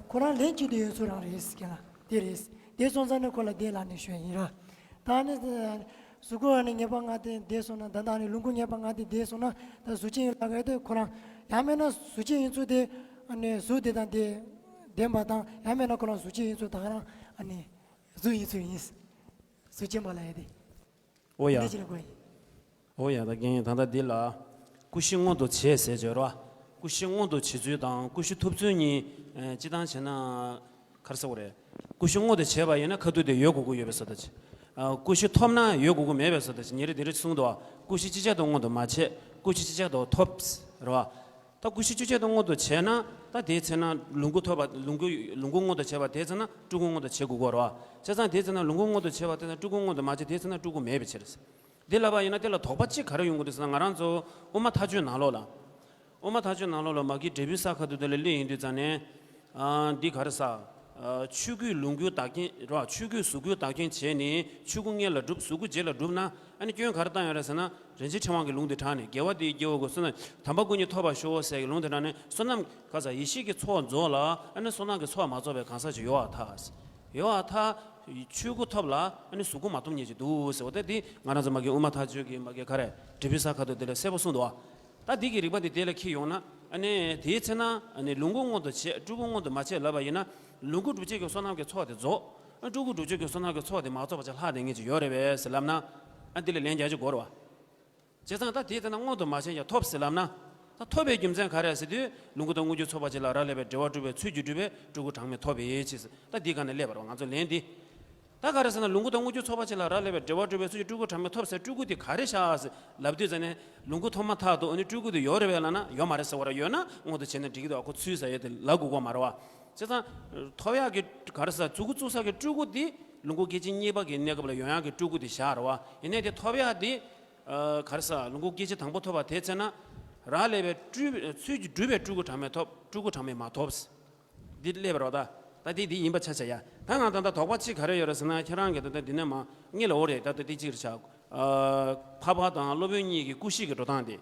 ཁོ་རང་ལན་གཅིག་ཏུ་ཡོད་ཚུལ་རང་རེད་ཟེར་གྱི་ལ་དེ་རེད། དེ་སོང་ཙང་ནི་ཁོ་ལ་ལྡན་ལབ་ནས་ཞུ་ཡ་ཡིན་ར། ད་ནི་གཟུགས་སྐུ་ཨ་ནི་ངེས་པ་ལྔ་སྟེ་འདས་སོང་ན། ད་ལྟ་ནི་ལོངས་སྐུ་ངེས་པ་ལྔ་སྟེ་འདས་སོང་ན་ད་གཟུགས་ཅན་ཡིན་ལབ་ཡ་དེ་ཁོ་རང་ཡང་མིན་ན་གཟུགས་ཅན་ཡིན་ཚུལ་དེ་ཨ་ནི་གཟུགས་དེ་དང་དེ་ལྡན་པ་དང་། ཡང་མིན་ན་ཁོ་རང་གཟུགས་ཅན་ཡིན་ཚུལ་ད་ག་རང་ཨ་ནི་གཟུགས་ཡིན་ཚུལ་ཡིན། གཟུགས་ཅན་པ་ལབ་ཡ་དེ། འོ་ཡ། འདི་ཅི་ལ་གོ་ཡིན། འོ་ཡ། ད་རྒན་ད་ལྟ་འདི་ལ། སྐུ་བཞི་མངོན་དུ་བྱེད་ཟེར་བརྗོད་རོ། སྐུ་བཞི་མངོན་དུ་བྱེད་ཚུལ་དང་སྐུ་བཞི་ཐོབ་ཚུལ་གཉིས། ཨ། སྤྱི་བཏང་བྱས་ན། ག་རེ་ཟེར་དགོས་རེད། སྐུ་བཞི་མངོན་དུ་བྱེད་པ་ཡིན་ན་ཁ་ཐུག་དེ་ཡོད་དགོས་ཀྱི་ཡོད་པའི་བཟོ་ལྟ་ཅིག་ཨ། སྐུ་བཞི་ཐོབ་ན་ཡོད་དགོས་ཀྱི་མེད་པའི་བཟོ་ལྟ་ཅིག་ཉེ་རིང་དེ་འདྲ་གསུངས་འདུག་སྐུ་བཞི་ཅི་བྱེད་དུ་མངོན་དུ་མ་བྱེད། སྐུ་བཞི་ཅི་བྱེད་དུ་ཐོབ། རེད་བ། ད་སྐུ་བཞི་ཅི་བྱེད་དུ་མངོན་དུ་བྱས་ན། ད་དེའི་ཚེ་ན་ལོངས་སྐུ་ཐོབ་པ། ལོངས་སྐུ་ལོངས་སྐུ་མངོན་དུ་བྱས་པ་དེའི་ཚེ་ན་སྤྲུལ་སྐུ་མངོན་དུ་བྱེད་དགོས་ཀྱི་རེད་བ། བྱས་ཙང་དེའི་ཚེ་ན་ལོངས་སྐུ་མངོན་དུ་བྱས་པ་དེ་ན་སྤྲུལ་སྐུ་མངོན་དུ་མ་བྱས། དེའི་ཚེ་ན་སྤྲུལ་སྐུ་མེད་པའི་ཕྱིར། འདི་ལབ་པ་ཡིན་ན་དེ་ལ་དོགས་པ་གཅིག་ག་རེ་ཡོང་གི་འདུག་ཟེར་ན། ང་རང་ཚོ་དབུ་མ་ཐལ་འགྱུར་ནང་ལོགས་ལ། དབུ་མ་ཐལ་འགྱུར་ནང་ལོགས་ལ་མ་གི་འབྲས་བུའི་ས་ཁ་ཐུག་དེ་ལ་སླེབས་ཡོང་དུས་ཙང་ནས། ཨ། འདི་ག་རེ་ཟ། ཨ། ཆོས་སྐུས་ལོངས་སྐུ་བདག་རྐྱེན་རོ། ཆོས་སྐུས་གཟུགས་སྐུ་བདག་རྐྱེན་བྱས་ནས་ཆོས་སྐུ་མངོན་ལ་སྒྲུབ། གཟུགས་སྐུ་རྗེས་ལ་སྒྲུབ་ན། ཨ་ནི་སྐྱོན་ག་རེ་བཏང་ཡོད་རེད་ཟེར་ན། རིན་ཆེན་ཕྲེང་བ་གི་ལུང་དེ་དྲངས་ནས། དགེ་བ་འདི་ཡིས་སྐྱེ་བོ་ཀུན། བསོད་ནམས་དམ་པ་ཀུན་གྱིས་ཐོབ་པར་ཤོག་ཟེར་གྱི་ལུང་དེ་དྲངས་ནས། བསོད་ནམས་ག་ས་ཡེ་ཤེས་ཀྱི་ཚོགས་རྫོགས་ལ། ཨ་ནི་བསོད་ནམས་ཀྱི་ཚོགས་མ་རྫོགས་པའི་གང་ཟག་ཅིག་ཡོད་པར་ཐལ། ཡོད་པར་ཐལ། ཆོས་སྐུ་ཐོབ་ལ་ཨ་ནི་གཟུགས་སྐུ་མ་ཐོབ་མཁན་ཅིག་འདུག་ཟེར་བ་དེ། འདི་ང་རང་ཚོ་མ་གི་དབུ་མ་ཐལ་འགྱུར་གྱི་མ་གི་ག་རེ་འབྲས་བུའི་ས་ཁ་ཐུག་དེ་ལ་གསལ་པོ་གསུངས་འདུག་ད་འདི་གི་རིགས་པ་འདི་དེ་ལ་འཁྱེར་ཡོང་ན། ཨ་ནི་དེའི་ཚེ་ན་ཨ་ནི་ལོངས་སྐུ་མངོན་དུ་བྱེད། སྤྲུལ་སྐུ་མངོན་དུ་མ་བྱེད་ལབ་པ་ཡིན་ན། ལོངས་སྐུ་སྒྲུབ་བྱེད་ཀྱི་བསོད་ནམས་ཀྱི་ཚོགས་དེ་རྫོགས། ཨ། སྤྲུལ་སྐུ་སྒྲུབ་བྱེད་ཀྱི་བསོད་ནམས་ཀྱི་ཚོགས་དེ་མ་རྫོགས་པ་ཅིག་ལྷག་བསྡད་མཁན་ཅིག་ཡོད་རེད་པས་ཟེར་ལབ་ན། ཨ། འདི་ལ་ལན་རྒྱག་རྒྱུ་དགོས་རེད་བ། བྱས་ཙང་ད་དེའི་ཚེ་ན་མངོན་དུ་མ་བྱས་ཀྱང་ཐོབ་ཟེར་ལབ་ན། ད་ཐོབ་པའི་རྒྱུ་མཚན་ག་རེ་ཟེར་དུས། ལོངས་སྐུ་དང་དངོས་རྒྱུ་ཚོགས་པ་གཅིག་ལ་རག་ལས་པའི་འབྲེལ་བ་གྲུབ་པའི་ཚུལ་གྱིས་གྲུབ་པའི་སྤྲུལ་སྐུ་གྲངས་མེད་ཐོབ་པའི་ཕྱིར་ཟེར། ད་འདི་སྒང་ནས་སླེབས་པ་རེད་བ། ང་ཚོ་ལན་འདི། ད་ག་རེ་ཟེར་ན། ལོངས་སྐུ་དང་དངོས་རྒྱུ་ཚོགས་པ་གཅིག་ལ་རག་ལས་པའི་འབྲེལ་བ་གྲུབ་པའི་ཚུལ་གྱིས་སྤྲུལ་སྐུ་དེ་ག་རེ་ཤག་ཟེར་ལབ་དུས་ཙ་ནས། ལོངས་སྐུ་ཐོབ་མ་ཐག་ཏུ་ཨ་ནི་སྤྲུལ་སྐུ་དེ་ཡོད་རེད་པས་ལབ་ན། ཡོད་མ་རེད་ཟེར་བ་རེད། ཡོད་ན་མངོན་དུ་བྱས་ན་འགྲིག་གི་འདུག་ཁོ་ཚུལ་ཟེར་ཡས་དེ་ལབ་དགོས་ཀྱི་མ་རེད་བ། བྱས་ཙང་ཐོབ་ཡག་གི་ག་རེ་ཟེར། གཟུགས་སྐུ་བཙུགས་ས་གི་སྤྲུལ་སྐུ་དེ་ལོངས་སྐུ་སྐྱེ་མཆེད་གཉིས་པ་གི་གནས་སྐབས་ལ་ཡོང་ཡག་གི་སྤྲུལ་སྐུ་དེ་བཞག་རེད་བ། ཡིན་ནའི་དེ་ཐོབ་ཡག་དེ། ཨ། ག་རེ་ཟེར། ལོངས་སྐུ་སྐྱེ་མཆེད་དང་པོ་ཐོབ་པ་དེའི་ཚེ་ན། རག་ལས་པའི་སྤྲུལ་ཚུལ་གྱིས་གྲུབ་པའི་སྤྲུལ་སྐུ་གྲངས་མེད་ཐོབ། སྤྲུལ་སྐུ་གྲངས་མེད་མ་ཐོབ། འདི་སླེབས་པ་རེད་བ། ད་ད་འདི་འདི་ཡིན་པ་ཆ་བཞག་ཡ། ད་ང་ད་ལྟ་དོགས་པ་གཅིག་ག་རེ་ཡོད་རེད་ཟེར་ན། ཁྱེད་རང་གིས་ད་ལྟ་འདི་ནས་མ་ངེད་ལ། འོ་རེད། ད་ལྟ་འདི་གཅིག་རེད་ཤག་ཨ། འཕགས་པ་དང་སློབ་དཔོན་གཉིས་ཀྱི་སྐུ་གཤེགས་ཀྱི་འགྲོ་སྟངས་དེ།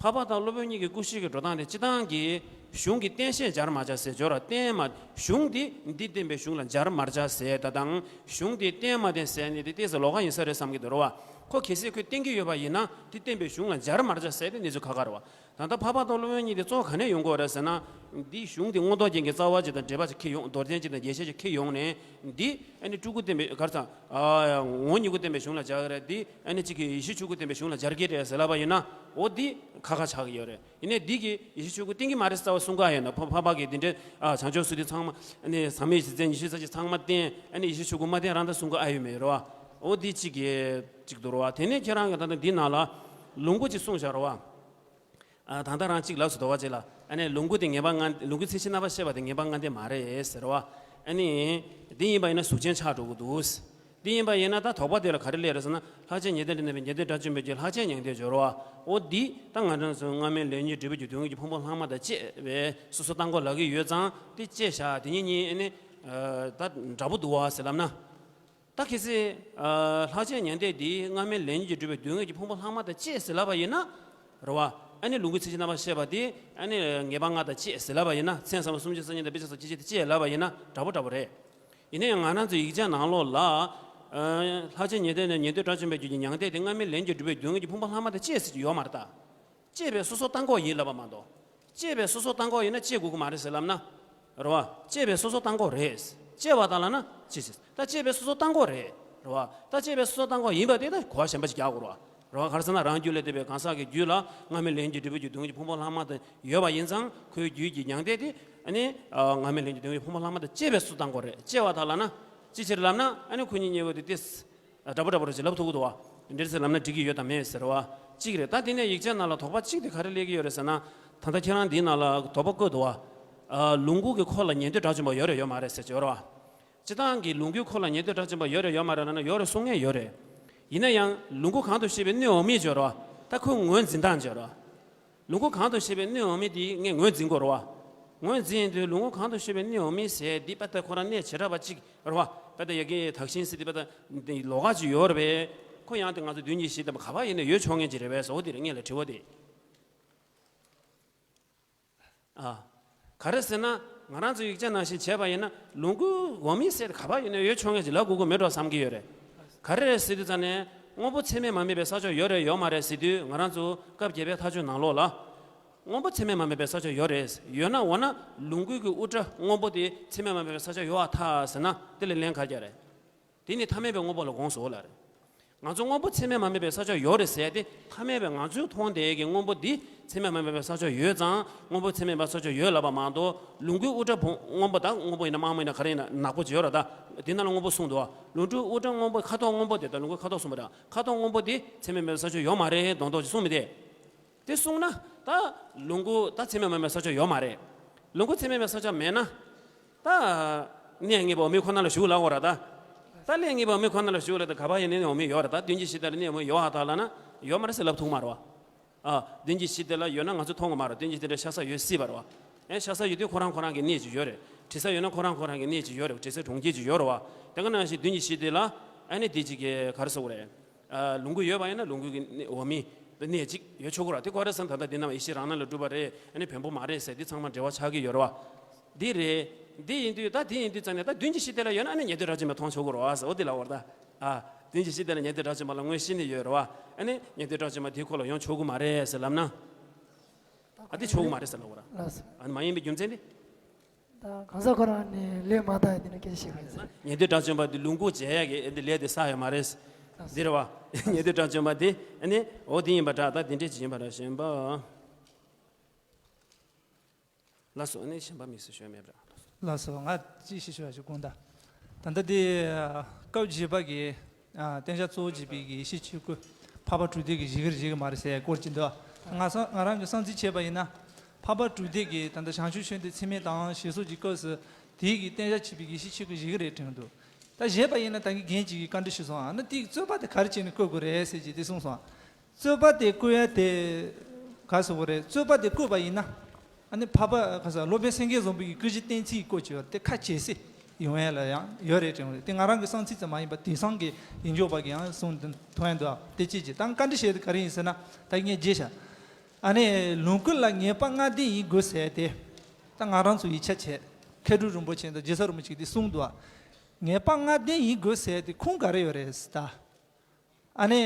འཕགས་པ་དང་སློབ་དཔོན་གཉིས་ཀྱི་སྐུ་གཤེགས་ཀྱི་འགྲོ་སྟངས་དེ། སྤྱིར་བཏང་གི་གཞུང་གི་བསྟན་བཤད་སྦྱར་མ་བྱ་ཟེར་སྦྱོར་བ། བསྟན་མ། གཞུང་འདི་འདི་བསྟན་པའི་གཞུང་ལ་སྦྱར་མ་བྱ་ཟེར་ད་དང་། གཞུང་འདི་བསྟན་མ་བསྟན་ཟེར་ནི་དེ་ཏོག་ཙམ་ལོགས་ཀ་ཡིན་ས་རེད་བསམ་གྱི་འདུག་རེད་བ། ཁོ་གལ་སྲིད་ཁོས་བསྟན་གྱི་ཡོད་པ་ཡིན་ན། དེ་བསྟན་པའི་གཞུང་ལ་སྦྱར་མ་བྱ་ཟེར་དེ་གནས་ཚུལ་ཁག་ཁག་རེད་བ། ད་ལྟ་འཕགས་པ་དང་སློབ་དཔོན་གཉིས་དེ་གཙོ་བོ་ག་ནས་ཡོང་གི་ཡོད་རེད་ཟེར་ན། འདིའི་གཞུང་འདི་མངོན་རྟོགས་རྒྱན་གྱི་རྩ་བ་ཅིག་དང་འགྲེལ་པ་ཅིག་འཁྱེར་ཡོང་། མདོ་རྒྱན་ཅིག་དང་རྒྱས་བཤད་ཅིག་འཁྱེར་ཡོང་ནས། འདི་ཨ་ནི་སྤྲུལ་སྐུ་བསྟན་པའི་ག་རེ་ཟེར། ཨ། ངོ་བོ་ཉིད་སྐུ་བསྟན་པའི་གཞུང་ལ་སྦྱར་གྱི་རེད། འདི་ཨ་ནི་གཅིག་གིས་ཡེ་ཤེས་ཆོས་སྐུ་བསྟན་པའི་གཞུང་ལ་སྦྱར་གྱི་རེད་ཟེར་ལབ་པ་ཡིན་ན། འོ་འདི་ཁག་ཁག་ཆགས་ཀྱི་ཡོད་རེད། ཡིན་ནའི་འདི་གིས་ཡེ་ཤེས་ཆོས་སྐུ་བསྟན་གྱི་མ་རེད་ཟེར་བ་གསུང་གི་ཨ་ཡོད་ན། འཕགས་འཕགས་པ་གིས་འདི་འདྲའི། ཨ། བྱང་ཆུབ་སེམས་དེ་ཚང་མ་ཨ་ནི་ཟག་མེད་གཞི་རྩའི་ཉི་ཤུ་རྩ་གཅིག་ཚང་མ་བསྟན། ཨ་ནི་ཡེ་ཤེས་ཆོས་སྐུ་མ་བསྟན་རང་དང་གསུང་གི་ཨ་ཡོད་མེད་རེད་བ། འོ་འདི་གཅིག་གིས་གཅིག་འདུག་རེད་བ། དེ་ནས་ཁྱེད་རང་གིས་ད་ལྟ་འདི་ནང་ལ་ལོངས་སྐུ་ཅིག་གསུངས་བཞག་རེད་བ། ཨ། ད་ལྟ་རང་གཅིག་ལབ་སོང་། དོགས་པ་ཅིག་ལ། ཨ་ནི་ལོངས་སྐུ་དེ་ངེས་པ་ལྔ། ལོངས་སྐུའི་མཚན་གཞི་རྣམ་པར་ཤེས་པ་དེ་ངེས་པ་ལྔ་ལྡན་མ་རེད་ཟེར་བ། ཨ་ནི་འདི་ཡིན་པ་ཡིན་ན་གཟུགས་ཅན་ཆགས་འགྲོ་གི་འདུག་འདི་ཡིན་པ་ཡིན་ན་ད་དོགས་པ་དེ་ལ་ག་རེ་སླེབས་རེད་ཟེར་ན། ལྷག་བཅས་ཉི་ཟླ་འདྲ་མིན་པའི་ཉི་ཟླའི་སྒྲ་བཅོམ་པའི་རྒྱུད་ལྷག་བཅས་མྱང་འདས་སྦྱོར་བ། འོ་འདི་ད་ང་རང་ཚོ་སྔ་མའི་ལས་ཉོན་སྒྲིབ་པའི་རྒྱུ་སྡུག་བསྔལ་གྱི་ཕུང་པོ་ལྷག་མ་དང་བཅས་པས་སོ་སོ་བཏང་གོ་ལབ་ཀྱི་ཡོད་ཙང་། དེ་བཅས་བཞག་དེ་གཉིས་གཉིས་ཨ་ནི། ཨ། ད་འདྲ་པོ་འདུག་བ་ཟེར་ལབ་ན། ད་གལ་སྲིད། ཨ། ལྷག་བཅས་མྱང་འདས་འདི་སྔ་མའི་ལས་ཉོན་གྱིས་གྲུབ་པའི་སྡུག་བསྔལ་གྱི་ཕུང་པོ་ལྷག་མ་དང་བཅས་ཟེར་ལབ་པ་ཡིན་ན། རེད་བ། ཨ་ནི་ལོངས་སྐུའི་ཚིག་བཞི་རྣམ་པར་ཤེས་པ་དེ་ཨ་ནི་ངེས་པ་ལྔ་དང་བཅས་ཟེར་ལབ་པ་ཡིན་ན། མཚན་ཟབ་མོ་སུམ་ཅུ་རྩ་གཉིས་དང་དཔེ་བྱད་སོགས་ཅི་བྱེད་དེ་བཅས་ལབ་པ་ཡིན་ན་འདྲ་པོ་འདྲ་པོ་རེད། ཡིན་ན་ཡང་ང་རང་ཚོའི་ཡིག་ཆ་ནང་ལོགས་ལ། ཨ། ལྷག་བཅས་ཉན་ཐོས་ནས་ཉན་ཐོས་དགྲ་བཅོམ་པའི་རྒྱུད་ཀྱི་མྱང་འདས་དེ་སྔ་མའི་ལན་གྱི་སྒྲུབ་པའི་སྡུག་བསྔལ་གྱི་ཕུང་པོ་ལྷག་མ་དང་བཅས་ཟེར་གྱི་ཡོད་མ་རེད་ད། བཅས་པའི་སོ་སོར་བརྟགས་འགོག་ཡིན་ལབ་པ་མ་གཏོགས། བཅས་པའི་སོ་སོར་བརྟགས་འགོག་ཡིན་ན་བཅས་དགོས་ཀྱི་མ་རེད་ཟེར་ལབ་ན། རེད་བ། བཅས་པའི་སོ་སོར་བརྟགས་འགོག་རེད། བཅས་པ་དང་ལབ་ན་བཅས་ཟེར། ད་བཅས་པའི་སོ་སོར་བརྟགས་འགོག་རེད། རེད་བ། ད་བཅས་པའི་སོ་སོར་བརྟགས་འགོག་ཡིན་པ་དེ་ད་གོ་བ་གཞན་པ་ཞིག་རྒྱག་དགོས་རེད་བ། རེད་བ། ག་རེ་ཟེར་ན་རང་རྒྱུད་ལ་ལྟོས་པའི་གང་ཟག་གི་རྒྱུད་ལ་སྔ་མའི་ལན་གྱི་སྒྲུབ་པའི་རྒྱུ་སྡུག་བསྔལ་གྱི་ཕུང་པོ་ལྷག་མ་དང་ཡོད་པ་ཡིན་ཙང་ཁོའི་རྒྱུད་ཀྱི་མྱང་འདས་དེ་ཨ་ནི་སྔ་མའི་ལན་གྱི་སྡུག་བསྔལ་གྱི་ཕུང་པོ་ལྷག་མ་དང་བཅས་པའི་སོ་སོར་བརྟགས་འགོག་རེད། བཅས་པ་དང་ལབ་ན་ཅི་ཕྱིར་ལབ་ན་ཨ་ནི་ཁོ་གཉིས་གཉིས་པོ་དེ་ཏིས། འདྲ་པོ་འདྲ་པོ་རེད་ཅེས་ལབ་ཐུབ་ཀྱི་འདུག་བ། འདིར་ཚེ་ལབ་ན་འགྲིག་གི་ཡོད་དམ་མེད་ཟེར་བ། གཅིག་རེད། ད་དེ་ནས་ཡིག་ཆ་ནང་ལ་དོགས་པ་གཅིག་དེ་ག་རེ་སླེབས་ཀྱི་ཡོད་རེད་ཟེར་ན། ད་ལྟ་ཁྱེད་རང་འདིའི་ནང་ལ་དོགས་པ་བཀོད་འདུག་བ། ལོངས་སྐུ་གི་འཁོར་ལ་ཉན་ཐོས་དགྲ་བཅོམ་པ་ཡོད་རེད་ཡོད་མ་རེད་ཟེར་གྱི་ཡོད་རེད་བ། སྤྱིར་བཏང་གི་ལོངས་སྐུའི་འཁོར་ལ་ཉན་ཐོས་དགྲ་བཅོམ་པ་ཡོད་རེད་ཡོད་མ་རེད་ལབ་ན་ཡོད་རེད་གསུང་མཁན་ཡོད་རེད། ཡིན་ན་ཡང་ལོངས་སྐུ་གང་དུ་བཤད་པའི་གནས་འོག་མིན་ཡོད་རེད་བ། ད་ཁོའི་ངོས་འཛིན་སྟངས་ཡོད་རེད་བ། ལོངས་སྐུ་གང་དུ་བཤད་པའི་གནས་འོག་མིན་དེ་ངས་ངོས་འཛིན་དགོས་རེད་བ། ངོས་འཛིན་ཡིན་དུས་ལོངས་སྐུ་གང་དུ་བཤད་པའི་གནས་འོག་མིན་ཟེར་འདི་དཔེ་ལྟ་ཁོ་རང་གནས་བྱེ་བྲག་པ་གཅིག་རེད་བ། དཔེ་ལྟ་ཡ་གི་དག་ཞིང་ཟེར་འདི་དཔེ་ལྟ་འདི་ལོགས་ཀ་ཅིག་ཡོད་རེད་པས། ཁོ་ཡང་དེ་ང་ཚོ་མདུན་གྱི་གཞི་དེ་ག་པར་ཡིན་ནའི་ཡོད་ཆོག་མཁན་ཅིག་རེད་པས་ཟེར་བ་དེ་རེད་ངས་ལ་དྲི་བ་དེ། ཨ། ག་རེ་ཟེར་ན། ང་རང་ཚོ་ཡིག་ཆ་ནང་བཞིན་བྱས་པ་ཡིན་ན་ལོངས་སྐུ་འོག་མིན་ཟེར་ག་པར་ཡོད་ན་ཡོད་ཆོག་མཁན་ཅིག་ལབ་དགོས་ཀྱི་མེད་འགྲོ་བསམ་གྱི་ཡོད་རེད། ག་རེ་རེད་ཟེར་དུས་ཙང་ནས་སྔོན་པོ་ཚད་མས་མ་དམིགས་པའི་ས་ཕྱོགས་ཡོད་རེད་ཡོད་མ་རེད་ཟེར་དུས་ང་རང་ཚོ་སྐབས་བརྒྱད་པའི་ཐག་གཅོད་ནང་ལོགས་ལ། སྔོན་པོ་ཚད་མས་མ་དམིགས་པའི་ས་ཕྱོགས་ཡོད་རེད། ཡོད་ན་འོ་ན་ལོངས་སྐུ་གི་དབུ་སྐྲ་སྔོན་པོ་དེ་ཚད་མས་མ་དམིགས་པའི་ས་ཕྱོགས་ཡོད་པར་ཐལ་ཟེར་ན་དེ་ལ་ལན་ག་རེ་རྒྱག་རེད། དེ་ནི་ཐ་མལ་པའི་དངོས་པོ་ལ་དགོངས་སོ་ལ་རེད། ང་ཚོ་སྔོན་པོ་ཚད་མས་མ་དམིགས་པའི་ས་ཕྱོགས་ཡོད་རེད་ཟེར་ཏེ་ཐ་མལ་པའི་ང་ཚོས་མཐོང་བསྡད་ཀྱི་སྔོན་པོ་འདི་ཚད་མས་མ་དམིགས་པའི་ས་ཕྱོགས་ཡོད་ཙང་སྔོན་པོ་ཚད་མས་མ་ས་ཕྱོགས་ཡོད་ལབ་པ་མ་གཏོགས་ལོངས་སྐུའི་དབུ་སྐྲ་བོ་སྔོན་པོ་དང་སྔོན་པོ་ཡིན་ན་དམར་མོ་ཡིན་ན་ག་རེ་ཡིན་ན་ནག་པོ་ཅིག་ཡོད་རེད་ད། དེ་ནང་ལ་སྔོན་པོ་གསུངས་འདུག་ལོངས་སྐུའི་དབུ་སྐྲ་སྔོན་པོ་ཁ་དོག་སྔོན་པོ་དེ་དང་ལོངས་སྐུའི་ཁ་དོག་གསུངས་པ་དང་ཁ་དོག་སྔོན་པོ་དེ་ཚད་མས་མ་དམིགས་པའི་ས་ཕྱོགས་ཡོད་མ་རེད་མདོག་མདོག་ཅིག་གསུངས་མི་དེ། དེ་གསུངས་ན་ད་ལོངས་སྐུ་ད་ཚད་མས་མ་དམིགས་པའི་ས་ཕྱོགས་ཡོད་མ་རེད། ལོངས་སྐུ་ཚད་མས་མ་དམིགས་པའི་ས་ཕྱོགས་མེད་ན། ད་གནས་ངེས་པ་འོག་མིན་ཁོ་ན་ལ་ཞུགས་ལབ་དགོས་རེད་ད། ད་གནས་ངེས་པ་འོག་མིན་ཁོ་ན་ལ་ཞུགས་ལབ་ད་ག་པར་ཡིན་ནའི་གནས་འོག་མིན་ཡོད་རེད་ད། མདུན་གྱི་གཞི་དེ་ལ་གནས་འོག་མིན་ཡོད་ཨ་ད་ལབ་ན་ཡོད་མ་རེད་ཟེར་ལབ་ཐུབ་མ་རེད་བ། ཨ། མདུན་གྱི་གཞི་དེ་ལ་ཡོད་ན་ང་ཚོ་མཐོང་གི་མ་རེད། མདུན་གྱི་གཞི་དེ་འདྲ་ཤ་ཟ་ཡོད་སྲིད་པ་རེད་བ། ཨེ་ཤ་ཟ་ཡོད་དུས་ཁོ་རང་ཁོ་རང་གི་གནས་ཅིག་ཡོད་རེད། དྲི་ཟ་ཡོད་ན་ཁོ་རང་ཁོ་རང་གི་གནས་ཅིག་ཡོད་རེད། དྲི་ཟའི་གྲོང་ཁྱེར་ཅིག་ཡོད་རེད་བ། དེ་ག་ནང་བཞིན་མདུན་གྱི་གཞི་དེ་ལ་ཨ་ནི་དེ་ཅིག་གི་ག་རེ་ཟེར་དགོས་རེད། ཨ། ལོངས་སྐུ་ཡོད་པ་ཡིན་ན་ལོངས་སྐུ་གི་གནས་འོག་མིན་གནས་ཅིག་ཡོད་ཆོག་གི་རེད། དེ་ག་རེ་ཟེར་ན་ད་ལྟ་འདི་རྣམས་ཡེ་ཤེས་རང་སྣང་ལས་གྲུབ་པ་རེད། ཨ་ནི་བེམ་པོ་མ་རེད་ཟེར་འདི་ཚང་མ་འབྲེལ་བ་ཆགས་ཀྱི་ཡོད་རེད་བ། འདི་རེད། འདི་ཡིན་དུས་ད་འདི་ཡིན་དུས་ཙང་ནས་ད་མདུན་གྱི་གཞི་དེ་ལ་ཡོད་ན་ཨ་ནི་ཉན་ཐོས་དགྲ་བཅོམ་པ་མཐོང་ཆོག་གི་རེད་བ་ཟེར་འོ་འདི་ལབ་པ་རེད་ད། ཨ། མདུན་གྱི་གཞི་དེ་ལ་ཉན་ཐོས་དགྲ་བཅོམ་པ་ལ་མངོན་ཤེས་ནི་ཡོད་རེད་བ། ཨ་ནི་ཉན་ཐོས་དགྲ་བཅོམ་པ་དེའི་འཁོར་ལ་ཡོང་ཆོག་གི་མ་རེད་ཟེར་ལབ་ན། ཨ་འདི་ཆོག་གི་མ་རེད་ཟེར་ལབ་པ་རེད། ལགས་སོ། ཨ་ནི་མ་ཡིན་པའི་རྒྱུ་མཚན་དེ། ད་གང་ཟག་ཁོ་རང་ནས་ལས་མ་བཏང་ཡ་དེ་ནས་སྐད་ཆ་བཤད་པ་ཡིན་ཟེར། ཉན་ཐོས་དགྲ་བཅོམ་པ་དེ་ལོངས་སྐུ་མཇལ་ཡ་གི་ཨེ་འདི་ལས་དེ་བསགས་ཡོད་མ་རེད། འདི་རེད་བ། ཉན་ཐོས་དགྲ་བཅོམ་པ་དེ་ཨ་ནི་འོ་དེ་ཡིན་པ་འདྲ་ད་དེ་འདྲས་ཅིག་ཡིན་པ་འདྲ་ཞེན་པ། ལགས་སོ། ཨ་ནི་ཞེན་པ་མི་སྲིད་ཞོན་མེད་པ་འདྲ། ལགས་སོ། ང་ཅིག་ཞུ་ཞུ་བ་ཞིག་དགོངས་དག་ད་ལྟ་དེ་སྐབས་བརྒྱད་པ་གི་ཨ། བསྟན་བྱ་གཙོ་བོ་བྱས་པའི་གི་ཡེ་ཤེས་ཆོས་སྐུ་འཕགས་པ་དྲུག་སྡེ་གི་གཞི་གི་རེད་གཞི་གི་མ་རེད་ཟེར་ཡ་སྐོར་གྱི་འདུག་ང་ས་ང་རང་གི་བསམ་ཚུལ་བྱས་པ་ཡིན་ན། འཕགས་པ་དྲུག་སྡེ་གི་ད་ལྟ་བྱང་ཆུབ་མཆོད་རྟེན་ཚད་མེད་དང་ཞེས་སོགས་ཀྱི་སྐབས་སུ་དེའི་གི་བསྟན་བྱ་བྱས་པའི་ཡེ་ཤེས་ཆོས་སྐུ་གཞི་གི་རེད་དྲན་འདུག་ད་བཞེས་པ་ཡིན་ན་ད་གིན་རྒན་གཅིག་གིས་བཀའ་འདྲི་ཞུས་སོང་ཨ་ན་དེའི་རྩོད་པ་དེ་ག་རེ་བྱས་ནས་བཀོད་དགོས་རེད་ཟེར་གྱི་དེ་གསུངས་སོང་། རྩོད་པ་དེ་བཀོད་ཡ་དེ་ག་ཟེར་དགོས་རེད། རྩོད་པ་དེ་བཀོད་པ་ཡིན་ན་ཨ་ནི་འཕགས་པ་ག་ཟེར་སློབ་དཔོན་སེང་གེ་བཟང་པོ་ཡི་སྐུ་བཞི་བསྟན་ཚིག་བཀོད་ཀྱི་ཡོད་རེད་དེ་ཁ་གྱེས་སེ་ཡོང་ཡ་ལ་ཡང་ཡོད་རེད་དྲན་གྱི་ཡོད་རེད་དེ་ང་རང་གི་བསམ་ཚུལ་ཙམ་མ་ཡིན་པར་དེང་སང་གི་ཡིན་འཇོག་པ་གི་ཡང་གསུང་དོན་མཐོང་ཡ་འདུག་ཨ་དེ་ཅི་ཅི་ད་བཀའ་འདྲི་བྱས་དེ་ག་རེ་ཡིན་ཟེར་ན་ད་ངས་བརྗེད་ཤག་ཨ་ནི་ལོངས་སྐུ་ལ་ངེས་པ་ལྔ་ལྡན་ཡིན་དགོས་ཟེར་ཏེ། ད་ང་རང་ཚོ་ཡིག་ཆ་བྱས། མཁས་གྲུབ་རིན་པོ་ཆེ་དང་རྗེ་ས་རིན་པོ་ཆེ་གིས་འདི་གསུངས་འདུག་ཨ། ངེས་པ་ལྔ་ལྡན་ཡིན་དགོས་ཟེར་ཏེ་ཁུངས་ག་རེ་ཡོད་རེད་ཟེར་ད། ཨ་ནི།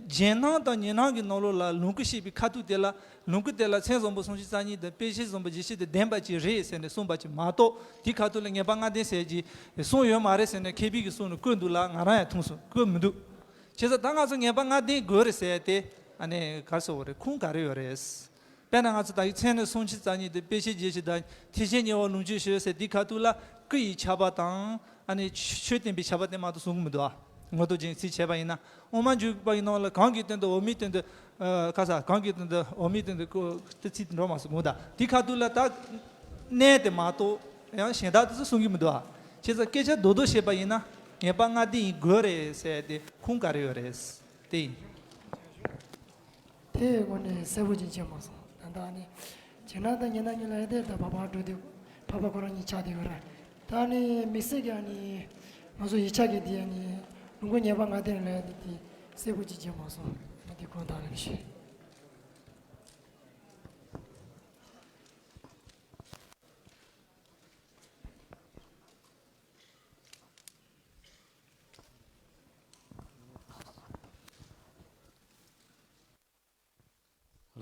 རྗེས་གནང་དང་ཉེ་གནང་གི་ནང་ལོགས་ལ་ལོངས་སྐུ་བཤད་པའི་ཁ་ཐུག་དེ་ལ་ལོངས་སྐུ་དེ་ལ་མཚན་བཟང་པོ་སུམ་ཅུ་རྩ་གཉིས་དང་དཔེ་བྱད་བཟང་པོ་བརྒྱད་ཅུ་དང་ལྡན་པ་ཅིག་རེད་ཟེར་ནས་གསུངས་པ་ཅིག་མ་གཏོགས་དེའི་ཁ་ཐུག་ལ་ངེས་པ་ལྔ་ལྡན་ཟེར་གྱི་གསུངས་ཡོད་མ་རེད་ཟེར་ནས་མཁས་པའི་གི་གསུང་ནས་བཀོད་འདུག་ལ་ང་རང་ཡང་མཐོང་སོང་བཀོད་མི་འདུག་བྱས་ཙང་ད་ང་ཚོ་ངེས་པ་ལྔ་ལྡན་དགོས་རེད་ཟེར་ཏེ་ཨ་ནི་ག་རེ་ཟེར་དགོས་རེད་ཁུངས་ག་རེ་ཡོད་རེད། དཔེར་ན་ང་ཚོ་ད་ཡིག་མཚན་ནི་སུམ་ཅུ་རྩ་གཉིས་དེ་དཔེ་བྱད་བརྒྱད་ཅུ་དང་ཐེག་ཆེན་ཉེ་བར་ལོངས་སྤྱོད་ཤེས་ཟེར་དེའི་ཁ་ཐུག་ལ་སྐུ་ཡི་ཁྱབ་པ་དང་ཨ་ནི་ཆོས་བསྟན་པའི་ཁྱབ་པ་དེ་མ་གཏོགས་གསུང་གི་མི་འདུག་ཨ། ངོ་ཐོག་ཅན་ཚིག་བྱས་པ་ཡིན་ན་དབུ་མ་འཇུག་པ་ཡི་ནང་ལ་གང་གི་དོན་དུ་འོག་མིན་དོན་དུ་ཁ་ས་གང་གི་དོན་དུ་འོག་མིན་དོན་དུ་ཀོ་དེ་ཚིག་འགྲོ་མ་སོང་གོ་ད་དེའི་ཁ་ཐུག་ལ་ད་གནས་དེ་མ་གཏོགས་ཡང་གཞན་དག་དེ་ཚོ་གསུང་གི་མི་འདུག་ཨ། བྱས་ཙང་སྐད་ཆ་རྡོག་རྡོག་བཤད་པ་ཡིན་ན་ངེས་པ་ལྔ་ལྡན་ཡིན་དགོས་རེད་ཟེར་དེ་ཁུངས་ག་རེ་ཡོད་རེད་དེ་ཡིན། དེའི་སྒོ་ནས་གསལ་པོ་ཅིག་བྱས་མ་སོང་། ད་ལྟ་ནི་རྗེས་གནང་དང་ཉེ་གནང་གཉིས་ལ་ཡ་དེ་ད་འཕགས་པ་དྲུག་སྡེ་འཕགས་པ་ཁོ་རང་གཉིས་ཆགས་བསྡད་ཡོད་རེད། ད་ནི་དམིགས་བསལ་གྱི་ཨ་ནི་ང་ཚོ་ཡིག་ཆ་གི་དེ་ཨ་ནི་ལོངས་སྐུ་ངེས་པ་ལྔ་ལྡན་ལ་ཡ་དེ་དེ་གསལ་པོ་ཅིག་བྱས་མ་སོང་། ཨ་དེ་དགོངས་དག་ལ་ཞུ།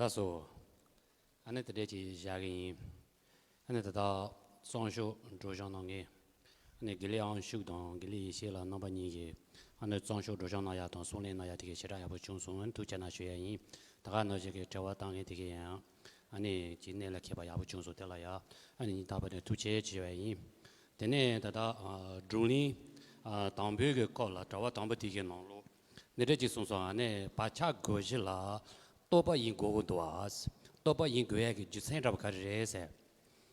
ལགས་སོ། ཨ་ནི་དེ་འདྲས་ཅིག་བཞག་གི་ཡིན། ཨ་ནི་ད་ལྟ་གཙང་ཤོག་སྒྲོག་སྦྱང་གནང་མཁན། ཨ་ནི་དགེ་ལེགས་དབང་ཕྱུག་དང་དགེ་ལེགས་ཡེ་ཤེས་ལགས་རྣམ་པ་གཉིས་ཀྱིས། ཨ་ནི་གཙང་ཤོག་སྒྲོག་སྦྱང་གནང་ཡ་དང་གསུང་གླེང་གནང་ཡ་དེ་གའི་ཞེ་དྲག་ཡག་པོ་བྱུང་སོང་། ཨ་ནི་ཐུགས་རྗེ་གནང་ཞུ་ཡ་ཡིན། ད་ག་ནང་བཞིན་གྱི་དྲི་བ་བཏང་མཁན་དེ་གའི་ཡང་། ཨ་ནི་ཅིག་གནད་ལ་འཁེལ་བ་ཡག་པོ་བྱུང་སོང་། དེ་ལ་ཡ། ཨ་ནི་སྙིང་ཐག་པ་ནས་ཐུགས་རྗེ་ཆེ་ཞུ་ཡ་ཡིན། དེ་ནས་ད་ལྟ་ཨ་བགྲོ་གླེང་ཨ་དང་པོའི་གི་སྐོར་ལ་དྲི་བ་དང་པོ་དེ་གའི་ནང་ལོགས། འདི་འདྲ་ཅིག་གསུངས་སོང་། ཨ་ནི་བག་ཆགས་བསྒོ་གཞི་ལ་རྟོག་པ་ཡིན་དགོས་ཀྱི་འདུག་བ། རྟོག་པ་ཡིན་དགོས་ཡ་གི་རྒྱུ་མཚན་འདྲ་བ་ག་རེ་རེད་ཟེར།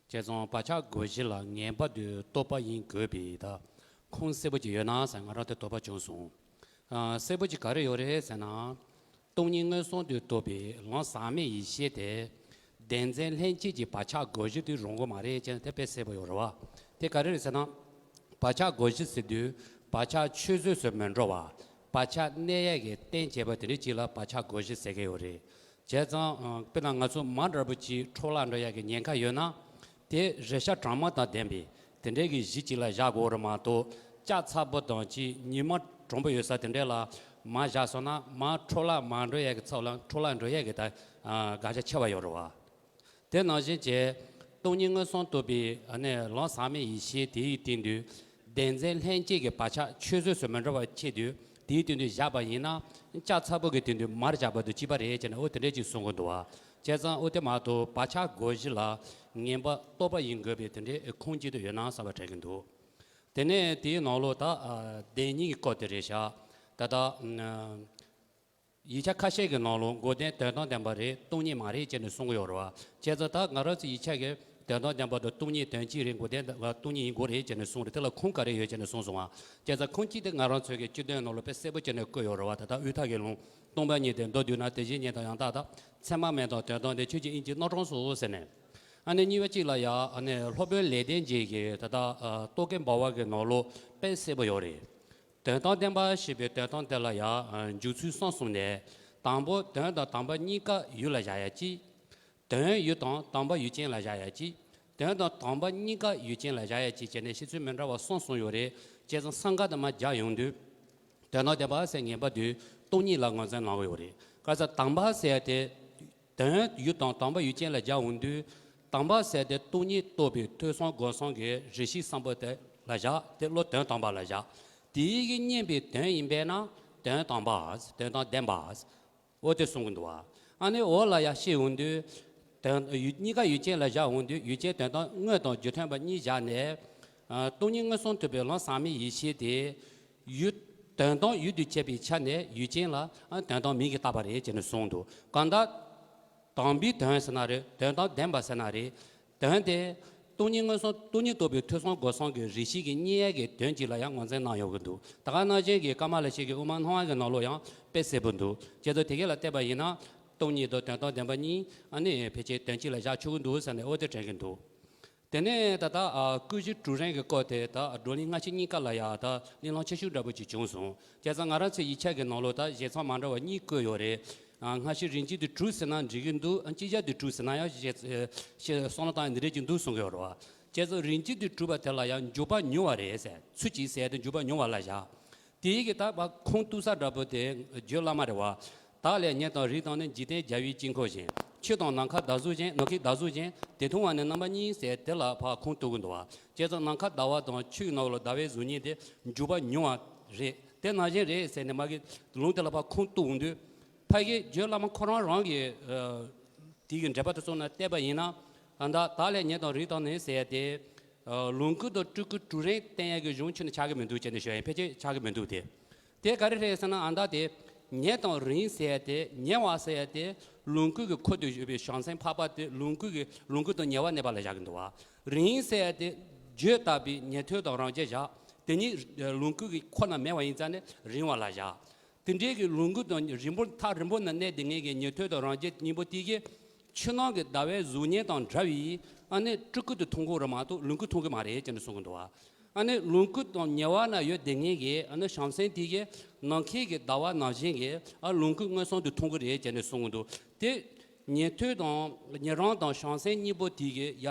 བྱས་ཙང་བག་ཆགས་བསྒོ་གཞི་ལ་ངེས་པར་དུ་རྟོག་པ་ཡིན་དགོས་པའི་ད་ཁུངས་གསལ་པོ་ཅིག་ཡོད་ན་ཟེར། ང་རང་དེ་དོགས་པ་བྱུང་སོང་། ཨ་གསལ་པོ་ཅིག་ག་རེ་ཡོད་རེད་ཟེར་ན། སྟོང་ཉིད་མངོན་སུམ་དུ་རྟོགས་པའི་ལམ་ཟག་མེད་ཡེ་ཤེས་དེ། བདེན་འཛིན་ལྷན་སྐྱེས་ཀྱི་བག་ཆགས་བསྒོ་གཞི་དེ་རུང་གི་མ་རེད་ཅེས་དེ་དཔེ་གསལ་པོ་ཡོད་རེད་བ། དེ་ག་རེ་རེད་ཟེར་ན། བག་ཆགས་བསྒོ་གཞི་ཟེར་དུས་བག་ཆགས་ཆུད་ཟོས་སུ་མི་འགྲོ་བ། བག་ཆགས་གནས་ཡས་ཀྱི་རྟེན་བྱེད་པ་དེ་འདྲ་ཅིག་ལ་བག་ཆགས་བསྒོ་གཞི་ཟེར་གྱི་ཡོད་རེད། བྱས་ཙང་ཨ་དཔེར་ན་ང་ཚོ་མ་འདྲ་པོ་ཅིག་འཕྲོ་བརླག་འགྲོ་ཡ་གི་ཉེན་ཁ་ཡོད་ན། དེ་རེག་བྱ་གྲངས་མེད་དང་ལྡན་པའི་དེ་འདྲའི་གི་གཞི་ཅིག་ལ་བཞག་དགོས་རེད་མ་གཏོགས། ལྕགས་ཚ་པོ་དང་ཅིག་ཉི་མ་དྲོན་པོ་ཡོད་ས་དེ་འདྲའི་ལ་མར་བཞག་སོང་ན། མར་འཕྲོ་བརླག་མར་འགྲོ་ཡ་གི་ཚབ་ལ་འཕྲོ་བརླག་འགྲོ་ཡ་གི་ད་ཨ་དགག་བྱ་ཆེ་བ་ཡོད་རེད་བ། དེ་ནང་བཞིན་བྱས། སྟོང་ཉིད་མངོན་སུམ་རྟོགས་པའི་ཨ་ནི་ལམ་ཟག་མེད་ཡེ་ཤེས་དེའི་སྟེང་དུ། བདེན་འཛིན་ལྷན་སྐྱེས་ཀྱི་བག་ཆགས་ཆུད་ཟོས་སུ་མི་འགྲོ་བའི་ཆེད་དུ། དེའི་སྟེང་དུ་བཞག་པ་ཡིན་ན། ལྕགས་ཚ་པོ་གི་སྟེང་དུ་མར་བཞག་པ་དང་གཅིག་པ་རེད་ཅེས་ནས་འོ་དེ་འདྲས་ཅིག་གསུང་གི་འདུག་བ། བྱས་ཙང་འོ་དེ་མ་གཏོགས་བག་ཆགས་བསྒོ་གཞི་ལ་ངེས་པ་རྟོག་པ་ཡིན་དགོས་པའི་དེ་འདྲའི་ཁུངས་གཅིག་ཏུ་ཡོད་ན་བསམ་པ་དྲན་གྱི་འདུག་དེ་ནས་དེའི་ནང་ལོགས་ད་ཨ་བདེན་གཉིས་ཀྱི་སྐོར་དེ་རེད་བཞག་ད་ལྟ་ཨ་ཡིག་ཆ་ཁ་ཤས་ཀྱི་ནང་ལོགས་འགོག་བདེན་དོན་དམ་བདེན་པ་རེད། སྟོང་ཉིད་མ་རེད་ཅེས་ནས་གསུང་གི་ཡོད་རེད་བ། བྱས་ཙང་ད་ང་རང་ཚོའི་ཡིག་ཆ་གི་དོན་དམ་བདེན་པ་དང་སྟོང་ཉིད་དོན་གཅིག་རེད། འགོག་བདེན་སྟོང་ཉིད་ཡིན་དགོས་རེད་ཅེས་ནས་གསུངས་རེད། དེ་ལ་ཁུངས་ག་རེ་ཡོད་ཅེས་ནས་གསུངས་སོང་བ། བྱས་ཙང་ཁུངས་གཅིག་དེ་ང་རང་ཚོའི་གི་སྤྱི་དོན་ནང་ལོགས་དཔེ་གསལ་པོ་བྱས་ནས་བཀོད་ཡོད་རེད་བ། ད་ལྟ་དབུས་མཐའ་གི་ལུང་སྟོང་པ་ཉིད་དེ། མདོ་བསྡུས་ན་དེ་བཞིན་ཉིད་དང་ཡང་དག་དང་། ཚད་མ་མིན་དང་དོན་དམ་བདེན། ཆོས་ཀྱི་དབྱིངས་ཀྱི་རྣམ་གྲངས་སུ་ཟེར་ནས། ཨ་ནི་གཉིས་པ་གཅིག་ལ་ཡ་ཨ་ནི་སློབ་དཔོན་ལེགས་ལྡན་འབྱེད་ཀྱི་ད་ལྟ་ཨ་རྟོག་གེ་འབར་བ་གི་ནང་ལོགས་དཔེ་གསལ་པོ་ཡོད་རེད། དོན་དམ་བདེན་པ་ཞེས་པའི་དོན་དམ་དེ་ལ་ཡང་འཇུག་ཚུལ་གསུམ་གསུངས་ནས། དང་པོ་དོན་དང་དམ་པ་གཉིས་ཀ་ཡུལ་ལ་བཞག་ཡ་གཅིག་དོན་ཡུལ་དང་དམ་པ་ཡུལ་ཅན་ལ་བཞག་ཡ་གཅིག་དོན་དང་དམ་པ་གཉིས་ཀ་ཡུལ་ཅན་ལ་བཞག་ཡ་གཅིག་བྱས་ནས་བཤད་ཚུལ་མི་འདྲ་བ་གསུམ་གསུངས་ཡོད་རེད། བྱས་ཙང་གསུམ་ཀ་དེ་མར་སྦྱར་ཡོང་དུས། དོན་དམ་བདེན་པ་ཟེར་ངེས་པར་དུ་སྟོང་ཉིད་ལ་ངོས་འཛིན་གནང་གི་ཡོད་རེད། ག་ས་དམ་པ་ཟེར་ཡ་དེ། དོན་ཡུལ་དང་དམ་པ་ཡུལ་ཅན་ལ་སྦྱར་འོང་དུས། དམ་པ་ཟེར་ཏེ་སྟོང་ཉིད་རྟོགས་པའི་ཐོས་བསམ་སྒོམ་གསུམ་གྱི་རིགས་ཤེས་བསམ་པ་དེ་ལ་བཞག་དེ་བློ་དོན་དམ་པ་ལ་བཞག་དེའི་གི་བསྙེན་པའི་དོན་ཡིན་པས་ན། དོན་དམ་པ། དོན་དམ་བདེན་པ། འོ་དེ་གསུང་གི་འདུག་བ། ཨ་ནི་འོ་ལ་ཡ་བཤད་འོང་དུས། དོན་ཡུལ་གཉིས་ཀ་ཡུལ་ཅན་ལ་བཞག་འོང་དུས། ཡུལ་ཅན་དོན་དམ་དངོས་དང་རྒྱུ་མཐུན་པ་གཉིས་བཞག་ནས། ཨ་སྟོང་ཉིད་མངོན་སུམ་རྟོགས་པའི་ལམ་ཟག་མེད་ཡེ་ཤེས་དེ། ཡུལ། དོན་དམ་ཡུལ་དུ་བྱས་པའི་ཆ་ནས་ཡུལ་ཅན་ལ་ཨ་དོན་དམ་མིང་གིས་བཏགས་པ་རེད་ཅེས་ནས་གསུངས་འདུག་གང་ལྟར། དམ་པའི་དོན་ཟེར་ན་རེད། དོན་དམ་བདེན་པ་ཟེར་ན་རེད། དོན་དེ། སྟོང་ཉིད་མངོན་སུམ། སྟོང་ཉིད་རྟོགས་པའི་ཐོས་བསམ་སྒོམ་གསུམ་གྱི་རིགས་ཤེས་ཀྱི་བསྙེན་ཡས་ཀྱི་དོན་གཅིག་ལ་ཡང་ངོས་འཛིན་གནང་ཡོང་གི་འདུག་ད་ག་ནང་བཞིན་གྱི་ཀ་མ་ལ་ཤཱི་ཀའི་དབུ་མ་སྣང་བ་གི་ནང་ལོགས་ཡང་དཔེ་གསལ་པོ་འདུག་བྱས་ཙང་དེ་གས་ལ་བལྟས་པ་ཡིན་ན། སྟོང་ཉིད་དང་དོན་དམ་བདེན་པ་གཉིས་ཨ་ནི་ཕལ་ཆེར་དོན་གཅིག་ལ་བཞག་ཆོག་གི་འདུག་ཟེར་ནས་འོ་དེ་དྲན་གྱི་འདུག་དེ་ནས་ད་ལྟ་ཨ་ཀུན་གཞི་དྲུག་རིང་གི་སྐོར་དེ་ད་བགྲོ་གླེང་སྔ་ཕྱི་གཉིས་ཀ་ལ་ཡང་ད་གླེང་སློང་ཆེ་ཤོས་འདྲ་པོ་ཅིག་བྱུང་སོང་། བྱས་ཙང་ང་རང་ཚོའི་ཡིག་ཆ་གི་ནང་ལོགས་ད་བཞེད་མཚམས་མ་འདྲ་བ་གཉིས་བཀོད་ཡོད་རེད། ཨ་སྔ་ཕྱི་རིམ་བྱེད་དེ་དྲུག་ཟེར་ན་འགྲིག་གི་འདུག་ཨ་སྤྱི་བྱ་དེ་དྲུག་ཟེར་ན་ཡང་བཞེད་བསམ་བློ་བཏང་ཡ་འདི་འདྲས་ཅིག་འདུག་གསུང་གི་ཡོད་རེད་བ། བྱས་ཙང་རིམ་བྱེད་དེ་དྲུག་པ་དེ་ལ་ཡང་འཇུག་པ་མྱུར་བ་རེད་ཟེར། ཚུལ་གཅིག་ཟེར་ཏེ་འཇུག་པ་མྱུར་བ་ལ་བཞག་དེའི་གི་ད་ཕར་ཁུངས་གཏུགས་ས་འདྲ་པོ་དེ་རྗེ་བླ་མ་རེད་བ། བདག་ལས་ཉེ་དང་རིང་དང་ནི། འཇིག་རྟེན་རྒྱལ་བའི་དཀྱིལ་འཁོར་བཞིན། ཕྱི་དང་ནམ་མཁའ་བདག་གཟུགས་བཞིན། ནམ་མཁའི་བདག་གཟུགས་བཞིན། དེ་མཐོང་བ་ནི་རྣམ་པ་གཉིས་ཟེར་དེ་ལ་ཕར་ཁུངས་གཏུགས་ཀྱི་འདུག་བ། བྱས་ཙང་ནམ་མཁའ་ཟླ་བ་དང་ཆུའི་ནང་ལ་ཟླ་བའི་གཟུགས་བརྙན་དེ་འཇུག་པ་མྱུར་བ་རེད། དེ་ནང་བཞིན་རེད་ཟེར་ནས་མ་གི་ལུང་དེ་ལ་ཕར་ཁུངས་གཏུགས་འོང་དུས། ཕ་གི་རྗེ་བླ་མ་ཁོ་རང་རང་གི་ཨ་དེ་གི་འགྲེལ་པ་དེ་སོང་ན་བལྟས་པ་ཡིན་ན། ཨ་ད་བདག་ལས་ཉེ་དང་རིང་དང་ནི་ཟེར་ཏེ། ཨ་ལོངས་སྐུ་དང་སྤྲུལ་སྐུ་དྲུག་རིང་བསྟན་ཡ་གི་གཞུང་ཁྱོན་ནས་ཆགས་ཀྱི་མི་འདུག་ཅེས་ནས་ཞུ་ཡ་ཡིན། ཕལ་ཆེར་ཆགས་ཀྱི་མི་འདུག་སྟེ། དེ་ག་རེ་རེད་ཟེར་ན། ཨ་ད་དེ་ཉེ་དང་རིང་ཟེར་ཡ་དེ། ཉེ་བ་ཟེར་ཡ་དེ་ལོངས་སྐུ་གི་འཁོར་དུ་བཞུགས་པའི་བྱང་སེམས་འཕགས་པ་དེ་ལོངས་སྐུ་གི་ལོངས་སྐུ་དང་ཉེ་བར་གནས་པ་ལ་བཞག་གི་འདུག་བ། རིང་ཟེར་ཡ་དེ་བརྗོད་ལྟ་བུའི་ཉན་ཐོས་དང་རང་རྒྱལ་བཞག་དེ་གཉིས་ལོངས་སྐུ་གི་འཁོར་ན་མེད་པ་ཡིན་ཙང་ནས་རིང་བ་ལ་བཞག་དེ་འདྲའི་གི་ལོངས་སྐུ་དང་རིང་པོ་ཐག་རིང་པོ་ན་གནས་བསྡད་མཁན་གྱི་ཉན་ཐོས་དང་རང་རྒྱལ་གཉིས་པོ་དེ་གིས་ཕྱི་ནང་གི་ཟླ་བའི་གཟུགས་བརྙན་དང་འདྲ་བའི་ཨ་ནི་སྤྲུལ་སྐུ་དེ་མཐོང་གི་རེད་མ་གཏོགས་ལོངས་སྐུ་མཐོང་གི་མ་རེད་ཅེས་ནས་གསུང་གི་འདུག་བ། ཨ་ནི་ལོངས་སྐུ་དང་ཉེ་བ་ན་ཡོད་བསྡད་མཁན་གྱི་ཨ་ནི་བྱང་སེམས་དེ་གིས་ནམ་མཁའི་གི་ཟླ་བ་ནང་བཞིན་གྱི་ཨ་ལོངས་སྐུ་མངོན་སུམ་དུ་མཐོང་གི་རེད་ཅེས་ནས་གསུང་གི་འདུག་དེ་ཉན་ཐོས་དང་ཉན་རང་དང་བྱང་སེམས་གཉིས་པོ་དེ་གི་ཡ་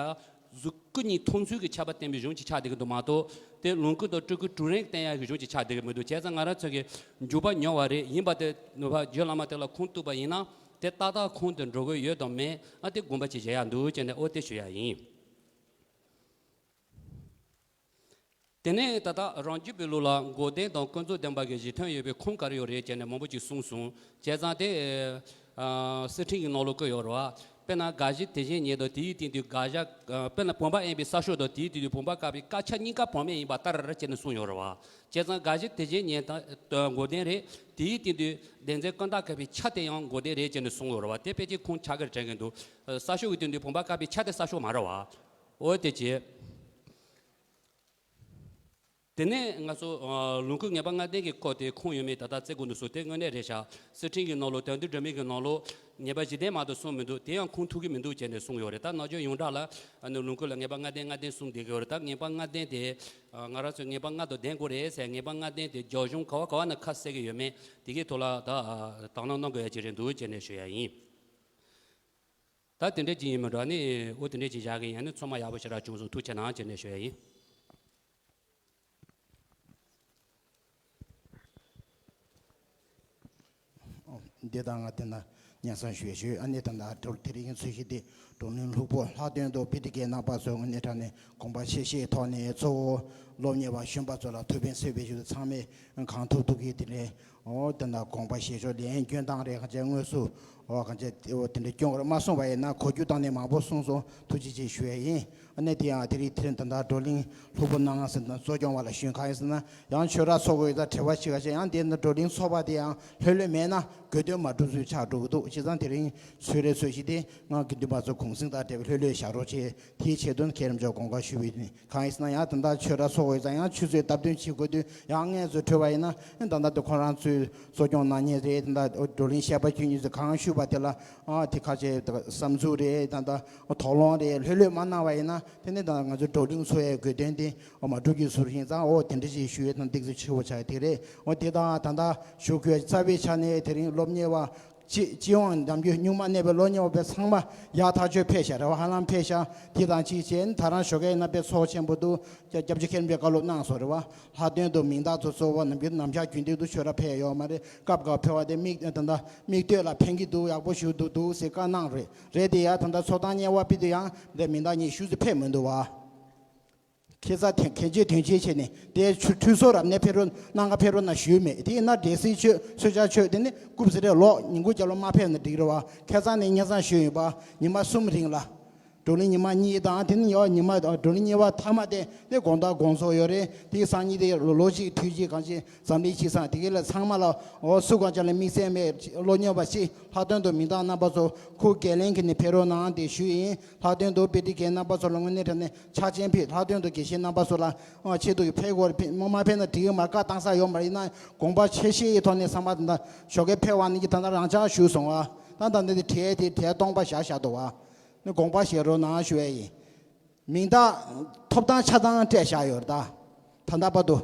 གཟུགས་སྐུ་གཉིས་མཐོང་ཚུལ་གྱི་ཁྱད་པར་བསྟན་པའི་གཞུང་ཅིག་ཆགས་བསྡད་ཀྱི་འདུག་མ་གཏོགས། དེ་ལོངས་སྐུ་དང་སྤྲུལ་སྐུ་དྲུག་རིང་བསྟན་ཡག་གི་གཞུང་ཅིག་ཆགས་བསྡད་ཀྱི་མི་འདུག་བྱས་ཙང་ང་རང་ཚོ་གི་འཇུག་པ་མྱུར་བ་རེད། ཡིན་པ་དེ་ནུབ་པ་རྗེ་བླ་མ་དེ་ལ་ཁུངས་གཏུགས་པ་ཡིན་ན། དེ་ཏག་ཏག་ཁུངས་དེ་འགྲོ་གི་ཡོད་དམ་མེད་ཨ་དེ་དགོངས་པ་ཅིག་བཞེས་ཡག་འདུག་ཅེས་ནས་ཨོ་དེ་ཞུ་ཡག་ཡིན། དེ་ནས་ད་ལྟ་རང་རྒྱུད་པའི་ལུགས་ལ་མགོ་ལྡན་དང་ཀུན་རྫོབ་བདེན་པ་གི་གཞི་མཐུན་ཡོད་པའི་ཁུངས་ག་རེ་ཡོད་རེད་ཅེས་ནས་མང་པོ་ཅིག་གསུངས་སོང་། བྱས་ཙང་དེ་ཨ་གསེར་ཕྲེང་གི་ནང་ལོགས་བཀོད་ཡོད་རེད་བ། དཔེར་ན་དགག་གཞི་དེ་བཞིན་ཉིད་དང་དེའི་སྟེང་དུ་དགག་བཞག་ཨ་དཔེར་ན་བུམ་པ་དབེན་པའི་གསར་ཤོག་དང་དེའི་སྟེང་དུ་བུམ་པ་བཀག་པའི་དཀར་ཆ་གཉིས་ཀ་བུམ་མེད་ཡིན་པ་ལྟར་ཅེས་ནས་གསུངས་ཡོད་རེད་བ། བྱས་ཙང་དགག་གཞི་དེ་བཞིན་ཉིད་དང་མགོ་ལྡན་རེད། དེའི་སྟེང་དུ་བདེན་འཛིན་ཀུན་བརྟགས་ཁེགས་པའི་ཆ་དེ་ཡང་མགོ་ལྡན་རེད་ཅེས་ནས་གསུངས་ཡོད་རེད་བ། དེ་ཕལ་ཆེར་ཁུངས་ཆགས་ཀྱི་དྲན་གྱི་འདུག་གསར་ཤོག་གི་སྟེང་དུ་བུམ་པ་བཀག་པའི་ཆ་དེ་གསར་ཤོག་མ་རེད་བ། འོ་དེ་བྱས། དེ་ནས་ང་ཚོ་ཨ་ལུང་ཁུག་ངེས་པ་ལྔ་ལྡན་གྱི་སྐོར་དེ་ཁུངས་ཡོད་མེད་ད་ལྟ་བཙལ་དགོས་འདུག་ཟེར་དེ་དངོས་གནས་རེད་ཤག་གསེར་ཕྲེང་གི་ནང་ལོགས་དོན་བསྡུ་སྒྲོན་མེ་གི་ནང་ལོགས་ངེས་པ་བཞི་ལྡན་མ་གཏོགས་གསུངས་མི་འདུག་དེ་ཡང་ཁུངས་ཐུབ་ཀྱི་མི་འདུག་ཅེས་ནས་གསུངས་ཡོད་རེད། ད་ནམ་རྒྱུན་ཡོངས་གྲགས་ལ་ཨ་ནི་ལུང་ཁུག་ལ་ངེས་པ་ལྔ་ལྡན་ལྔ་ལྡན་གསུངས་བསྡད་ཀྱི་ཡོད་རེད། ད་ངེས་པ་ལྔ་ལྡན་དེ་ཨ་ང་རང་ཚོས་ངེས་པ་ལྔ་དང་ལྡན་དགོས་རེད་ཟེར། ངེས་པ་ལྔ་ལྡན་དེ་རྒྱབ་ལྗོངས་ག་བ་ག་བ་ནས་ཁ་གསལ་གྱི་ཡོད་མེད་དེ་གའི་ཐོག་ལ་ད་ཨ་དང་བླངས་གནང་དགོས་ཡ་ཅིག་རེད་འདུག་ཅེས་ནས་ཞུ་ཡ་ཡིན། ད་དེ་འདྲ་ཅིག་ཡིན་མི་འགྲོ་ནི་ཨོ་དེ་འདྲ་ཅིག་བཞག་གི་ཡིན། ནི་ཚང་མ་ཡག་པོ་ཞེ་དྲག་བྱུང་སོང་། ཐུགས་རྗེ་གནང་ཅེས་ནས་ཞུ་ཡ་ཡིན། འདི་དང་ང་དེ་ན་སྙན་སེང་ཞུ་ཞུ། ཨ་ནི་ད་ལྟ་དེ་རིང་གི་འཚོལ་ཞིབ་དེ་བགྲོ་གླེང་ལྷུག་པོ། ལྷག་དོན་དུ་བི་ཊི་ཁེ་རྣམ་པ་ཚོས་དངོས་གནས་དྲང་གནས་དགོངས་པ་ཆེ་བཞེས་ཐོག་ནས་གཙོ་བོ་སློབ་གཉེར་བ་གཞོན་པ་ཚོ་ལ་ཐུགས་ཕན་གསོས་པའི་ཞུ། ཚང་མས་གང་ཐུབ་ཐུབ་ཀྱིས་དེ་ནས་ཨོ་དེ་འདྲ་དགོངས་པ་བཞེས་ཕྱོགས་ལན་སྐྱོན་སྟངས་རེད། གང་ཅི་དངོས་སུ་ཨོ་གང་ཅི་ཨོ་དེ་འདྲ་སྐྱོན་རེད་མ་གསུངས་པ་ཡིན་ན་གོ་རྒྱུ་བཏང་ནས་མང་པོ་གསུངས་སོང་། ཐུགས་རྗེ་ཆེ་ཞུ་ཡས་ཡིན། ཨ་ནི་དེ་ཡང་དེ་རིང་དེ་རིང་ད་ལྟ་བགྲོ་གླེང་ལྷུག་པོ་གནང་ཟེར་ན་གཙོ་སྐྱོང་བ་ལ་ཞུས། གང་ཡིན་ཟེར་ན་ཡང་ཆོས་ར་ཚོགས་དགོས་ཡིན་ཙང་བྲེལ་བ་ཞིག་ག་ཆེ། ཡང་དེ་ན་བགྲོ་གླེང་ཚོགས་པ་དེ་ཡང་ལྷོད་ལྷོད་མེད་ན་དགོས་དོན་མ་འགྲུབ་ཚུལ་ཆགས་འགྲོ་གི་འདུག་བྱས་ཙང་དེ་རིང་ཚོད་རེ་ཚོད་ཞིག་དེ་ང་དགེ་འདུན་པ་ཚོ་གུང་གསེང་དང་འབྲེལ་བའི་ལྷོད་ལྷོད་བཞག་རོགས་བྱེད། དེའི་ཆེད་དོན་མཁན་རིན་པོ་ཆེ་དགོངས་དག་ཞུ་བའི་ནི། གང་ཡིན་ཟེར་ན་ཡང་ད་ལྟ་ཆོས་ར་ཚོགས་དགོས་ཡིན་ཙང་ཡང་ཆུ་ཚོད་སྟབས་བསྟུན་བྱེད་དགོས་དུས་ཡང་སྔོན་ཚུད་འཕྲོད་པ་ཡིན་ན་ད་ལྟ་དེ་ཁོ་རང་ཚོས་གཙོ་སྐྱོང་གནང་མཁན་རེད། ད་ལྟ་བགྲོ་གླེང་བཤད་པ་ཁྱོད་གཉིས་ཚོས་གང་ཞུས་པ་དེ་ལ་ཨ་དེ་ཁ་ཆེ་བསམ་ཚུལ་རེད། ད་ལྟ་དོགས་སློང་རེད། ལྷོད་ལྷོད་མ་གནང་བ་ཡིན་ན་དེ་ནི་ད་ང་ཚོ་བགྲོ་གླེང་ཚོགས་ཡས་དགོས་དོན་དེ་མ་འགྲུབ་རྒྱུ་ཟུར་ཡིན་ཙང་། ཨོ་དེ་འདྲ་ཞིག་ཞུ་ཡས་དང་ཏོག་ཙམ་ཆེ་བོ་ཆགས་ཡས་དེ་རེད། ཨོ་དེ་དང་ད་ལྟ་ཞུ་དགོས་རྩ་བའི་ཆ་ནས་དེ་རིང་སློབ་གཉེར་བ་སྤྱི་སྤྱི་ཡོངས་ནམ་རྒྱུན་རྙིང་མ་གནས་པའི་སློབ་གཉེར་བ་ཚང་མ་ཡག་ཐག་ཆོད་ཕེབས་ཤག་རེད་བ། ཧ་ལམ་ཕེབས་ཤག་དེ་དང་གཅིག་བྱས་ནས་ད་རང་ཞོགས་ཀས་ཡིན་ན་དཔེ་ཚོགས་ཆེན་པོ་འདུག་སྐྱབས་རྗེ་མཁན་པོས་བཀའ་སློབ་གནང་སོང་རེད་བ། ལྷག་དོན་དུ་མིང་བཏགས་ཚོ་གཙོ་བོ་ནམ་རྒྱུན་ནམ་ཞག་རྒྱུན་ལྡན་དུ་ཆོས་ར་ཕེབས་ཡོད་མ་རེད། སྐབས་འགའ་ཕེབས་པ་དེ་མིག་ད་ལྟ་མིག་ལྟོས་ལ་ཕན་གྱི་འདུག་ཡག་པོ་ཞིག་འདུག་འདུག་ཟེར་བཀའ་གནང་རེད། རེད་དེ་ཡ་ད་ལྟ་ཚོགས་དང་གཉེར་བ་ཕེབས་དུས་ཡང་འདི་མིང་བཏགས་གཉིས་ཤུགས་ཙམ་ཕེབས་མི་འདུག་བ། ཁྱེད་ཚ་དེ་གལ་ཆེ་དོན་ཆེ་བྱས་ནས་དེ་ཁྲུ་ཁྲུས་གསོལ་རབ་གནས་ཕེབས་རོགས་གནང་ག་ཕེབས་རོགས་གནང་ཞུས་མེད། དེ་ཡིན་ན་འབྲས་སིལ་མཆོད་གསོལ་ཇ་མཆོད་དེ་ནི་སྐུ་ཚེ་རེ་ལོག་ཉིན་གུང་རྒྱབ་ལོགས་མ་ཕེབས་ན་འགྲིག་རེད་བ། ཁ་སང་ནས་སྙན་སེང་ཞུས་ཡོད་པ། ཉི་མ་གསུམ་རིང་ལ། བགྲོ་གླེང་ཉི་མ་གཉིས་དང་དེ་ནི་ཉི་མ་ཉི་མ་བགྲོ་གླེང་གཉིས་པ་མཐའ་མ་དེ་ནི་དགོང་དག་དགོང་ཚོགས་ཡོད་རེད། དེའི་སང་ཉིན་དེ་ལོ་ལོ་གཅིག་དུས་གཅིག་གང་ཅི་འཛམ་གླིང་སྤྱི་བསང་དེ་གའི་ལ་ཚང་མ་ལ་འོ་སུ་གང་ཅི་ལ་དམིགས་བསལ་མེད། སློབ་གཉེར་བ་ཅིག་ལྷག་དོན་དུ་མིང་བཏགས་རྣམ་པ་ཚོ་ཁུར་འགན་ལེན་གྱི་ནི་ཕེབས་རོགས་གནང་དེ་ཞུས་ཡིན། ལྷག་དོན་དུ་བི་ཊི་ཁེ་རྣམ་པ་ཚོ་ལ་དངོས་གནས་དྲང་གནས་ཆ་རྐྱེན་ཕུལ། ལྷག་དོན་དུ་དགེ་བཤེས་རྣམ་པ་ཚོ་ལ་ཨ་ཆེད་དུ་ཕེབས་དགོས་རེད། ཕེབས་མ་མ་ཕེབས་ན་འགྲིག་གི་མ་རེད། བཀའ་བཏང་ས་ཡོད་མ་རེད། ཡིན་ན་དགོངས་པ་ཆེ་བཞེས་ཡི་ཐོག་ནས་ཚང་མ་ད་ལྟ་ཞོགས་ཀས་ཕེབས་པ་ནི་གི་ད་ལྟ་རང་འཇགས་ཞུས་སོང་བ། ད་ད་འདི་དེ་གྲལ་དེ་གྲལ་སྟོང་པ་བཞག་བཞག་འདུག་བ། ནི་དགོངས་པ་བཞེས་རོགས་གནང་ཞུ་ཡས་ཡིན། མིང་བཏགས་ཐོབ་ཐང་ཆ་ཚང་སྤྲད་བཞག་ཡོད་རེད་ད། ད་ལྟ་བར་དུ།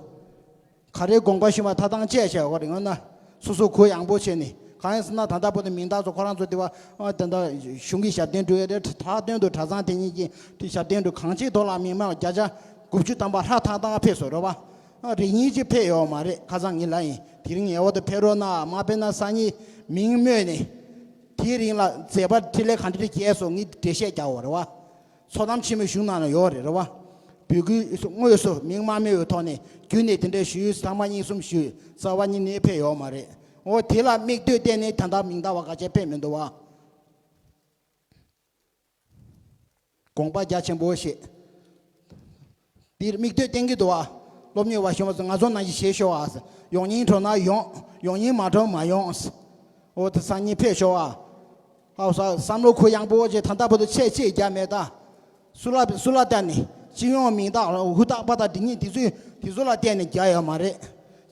ག་རེ་དགོངས་པ་ཞུས་མ་ཐ་ཐང་བཅད་བྱས་ཡོད་རེད། ཡང་ན་སོ་སོ་གུ་ཡངས་པོ་བྱས་ནས། གང་ཡིན་ཟེར་ན་ད་ལྟ་བར་དུ་མིང་བཏགས་ཚོ་ཁོ་རང་ཚོ་དེ་བ་ཨ་ད་ལྟ་གཞུང་གི་ཞབས་བརྟན་འགྲོ་ཡོད་རེད། ད་དོན་དུ་གྲྭ་ཚང་དེ་གཉིས་ཀྱི་དེ་ཞབས་བརྟན་འགྲོ་གང་ཅིའི་ཐོག་ལ་མི་མང་བརྒྱ་ཆ་དགུ་བཅུ་ཐམ་པ་ཧྲ་ཐག་ཐག་ཕེབས་སོང་རེད་བ། ཨ་རེ་གཉིས་ཅིག་ཕེབས་ཡོད་མ་རེད། ཁ་སང་ངས་ལབ་ཡིན། དེ་རིང་ངེས་པར་དུ་ཕེབས་རོགས་གནང་། མ་ཕེབས་ན་སང་ཉིན་མིང་སྨོས་ནས། དེའི་རིང་ལ་མཛད་པ་འཕྲིན་ལས་ག་འདྲ་རྒྱས་སོང་ངས་འགྲེལ་བཤད་རྒྱག་དགོས་རེད་བ། ཚོགས་གཏམ་ཆེན་མོའི་གཞུང་ནང་ལ་ཡོད་རེད་རེད་བ། འབོད་སྐུལ་དངོས་སུ་མིང་མ་སྨོས་པའི་ཐོག་ནས་བརྒྱུད་ནས་དེ་འདྲ་ཞུས། ཚང་མ་གཉིས་གསུམ་ཞུས། རྩ་བ་ཉིད་ནས་ཕེབས་ཡོད་མ་རེད། འོ་དེ་ལ་མིག་ལྟོས་བལྟས་ནས་ད་ལྟ་མིང་བཏགས་པ་ག་ཅེ་ཕེབས་མི་འདུག་བ། དགོངས་པ་རྒྱ་ཆེན་པོ་བཞེས། འདིར་མིག་ལྟོས་བསྟན་གྱི་འདུག་བ། སློབ་གཉེར་བ་གཞོན་པ་ཚོ་ང་ཚོ་ནང་བཞིན་བྱེད་ཤོག་ཨ། ཡོང་སྙིང་བྲོ་ན་ཡོང་། ཡོང་སྙིང་མ་བྲོ་མ་ཡོང་། འོ་དེ་སང་ཉིན་ཕེབས་ཤོག་ཨ། ཨའོ་ས་བསམ་བློ་ཁུར་ཡངས་པོ་བྱས། ད་ལྟ་བར་དུ་ཆད་ཅིག་བརྒྱབ་མེད་ད། སུ་ལ་སུ་ལ་བལྟས་ནས་སྤྱི་ཡོངས་མིང་བཏགས་ལ་ཧུར་ཐག་པ་དང་སྒྲིག་གཉིས་དེ་ཚོས་དེ་ཚོ་ལ་བལྟས་ནས་རྒྱག་ཡོད་མ་རེད།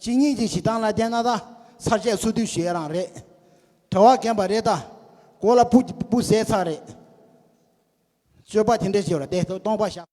སྤྱི་གཉིས་ཀྱི་བྱེད་སྟངས་ལ་བལྟས་ན་ད་ཚར་བཅད་ཚུར་བསྡུ་ཞུ་ཡ་རང་རེད། གྲྭ་པ་རྒན་པ་རེད་ད། མགོ་ལ་སྤུ་སྤུ་ཟད་ཚར་རེད། སྤྱོད་པ་དེ་འདྲ་བྱེད་པ་དེ་སྟོང་པ་བཞག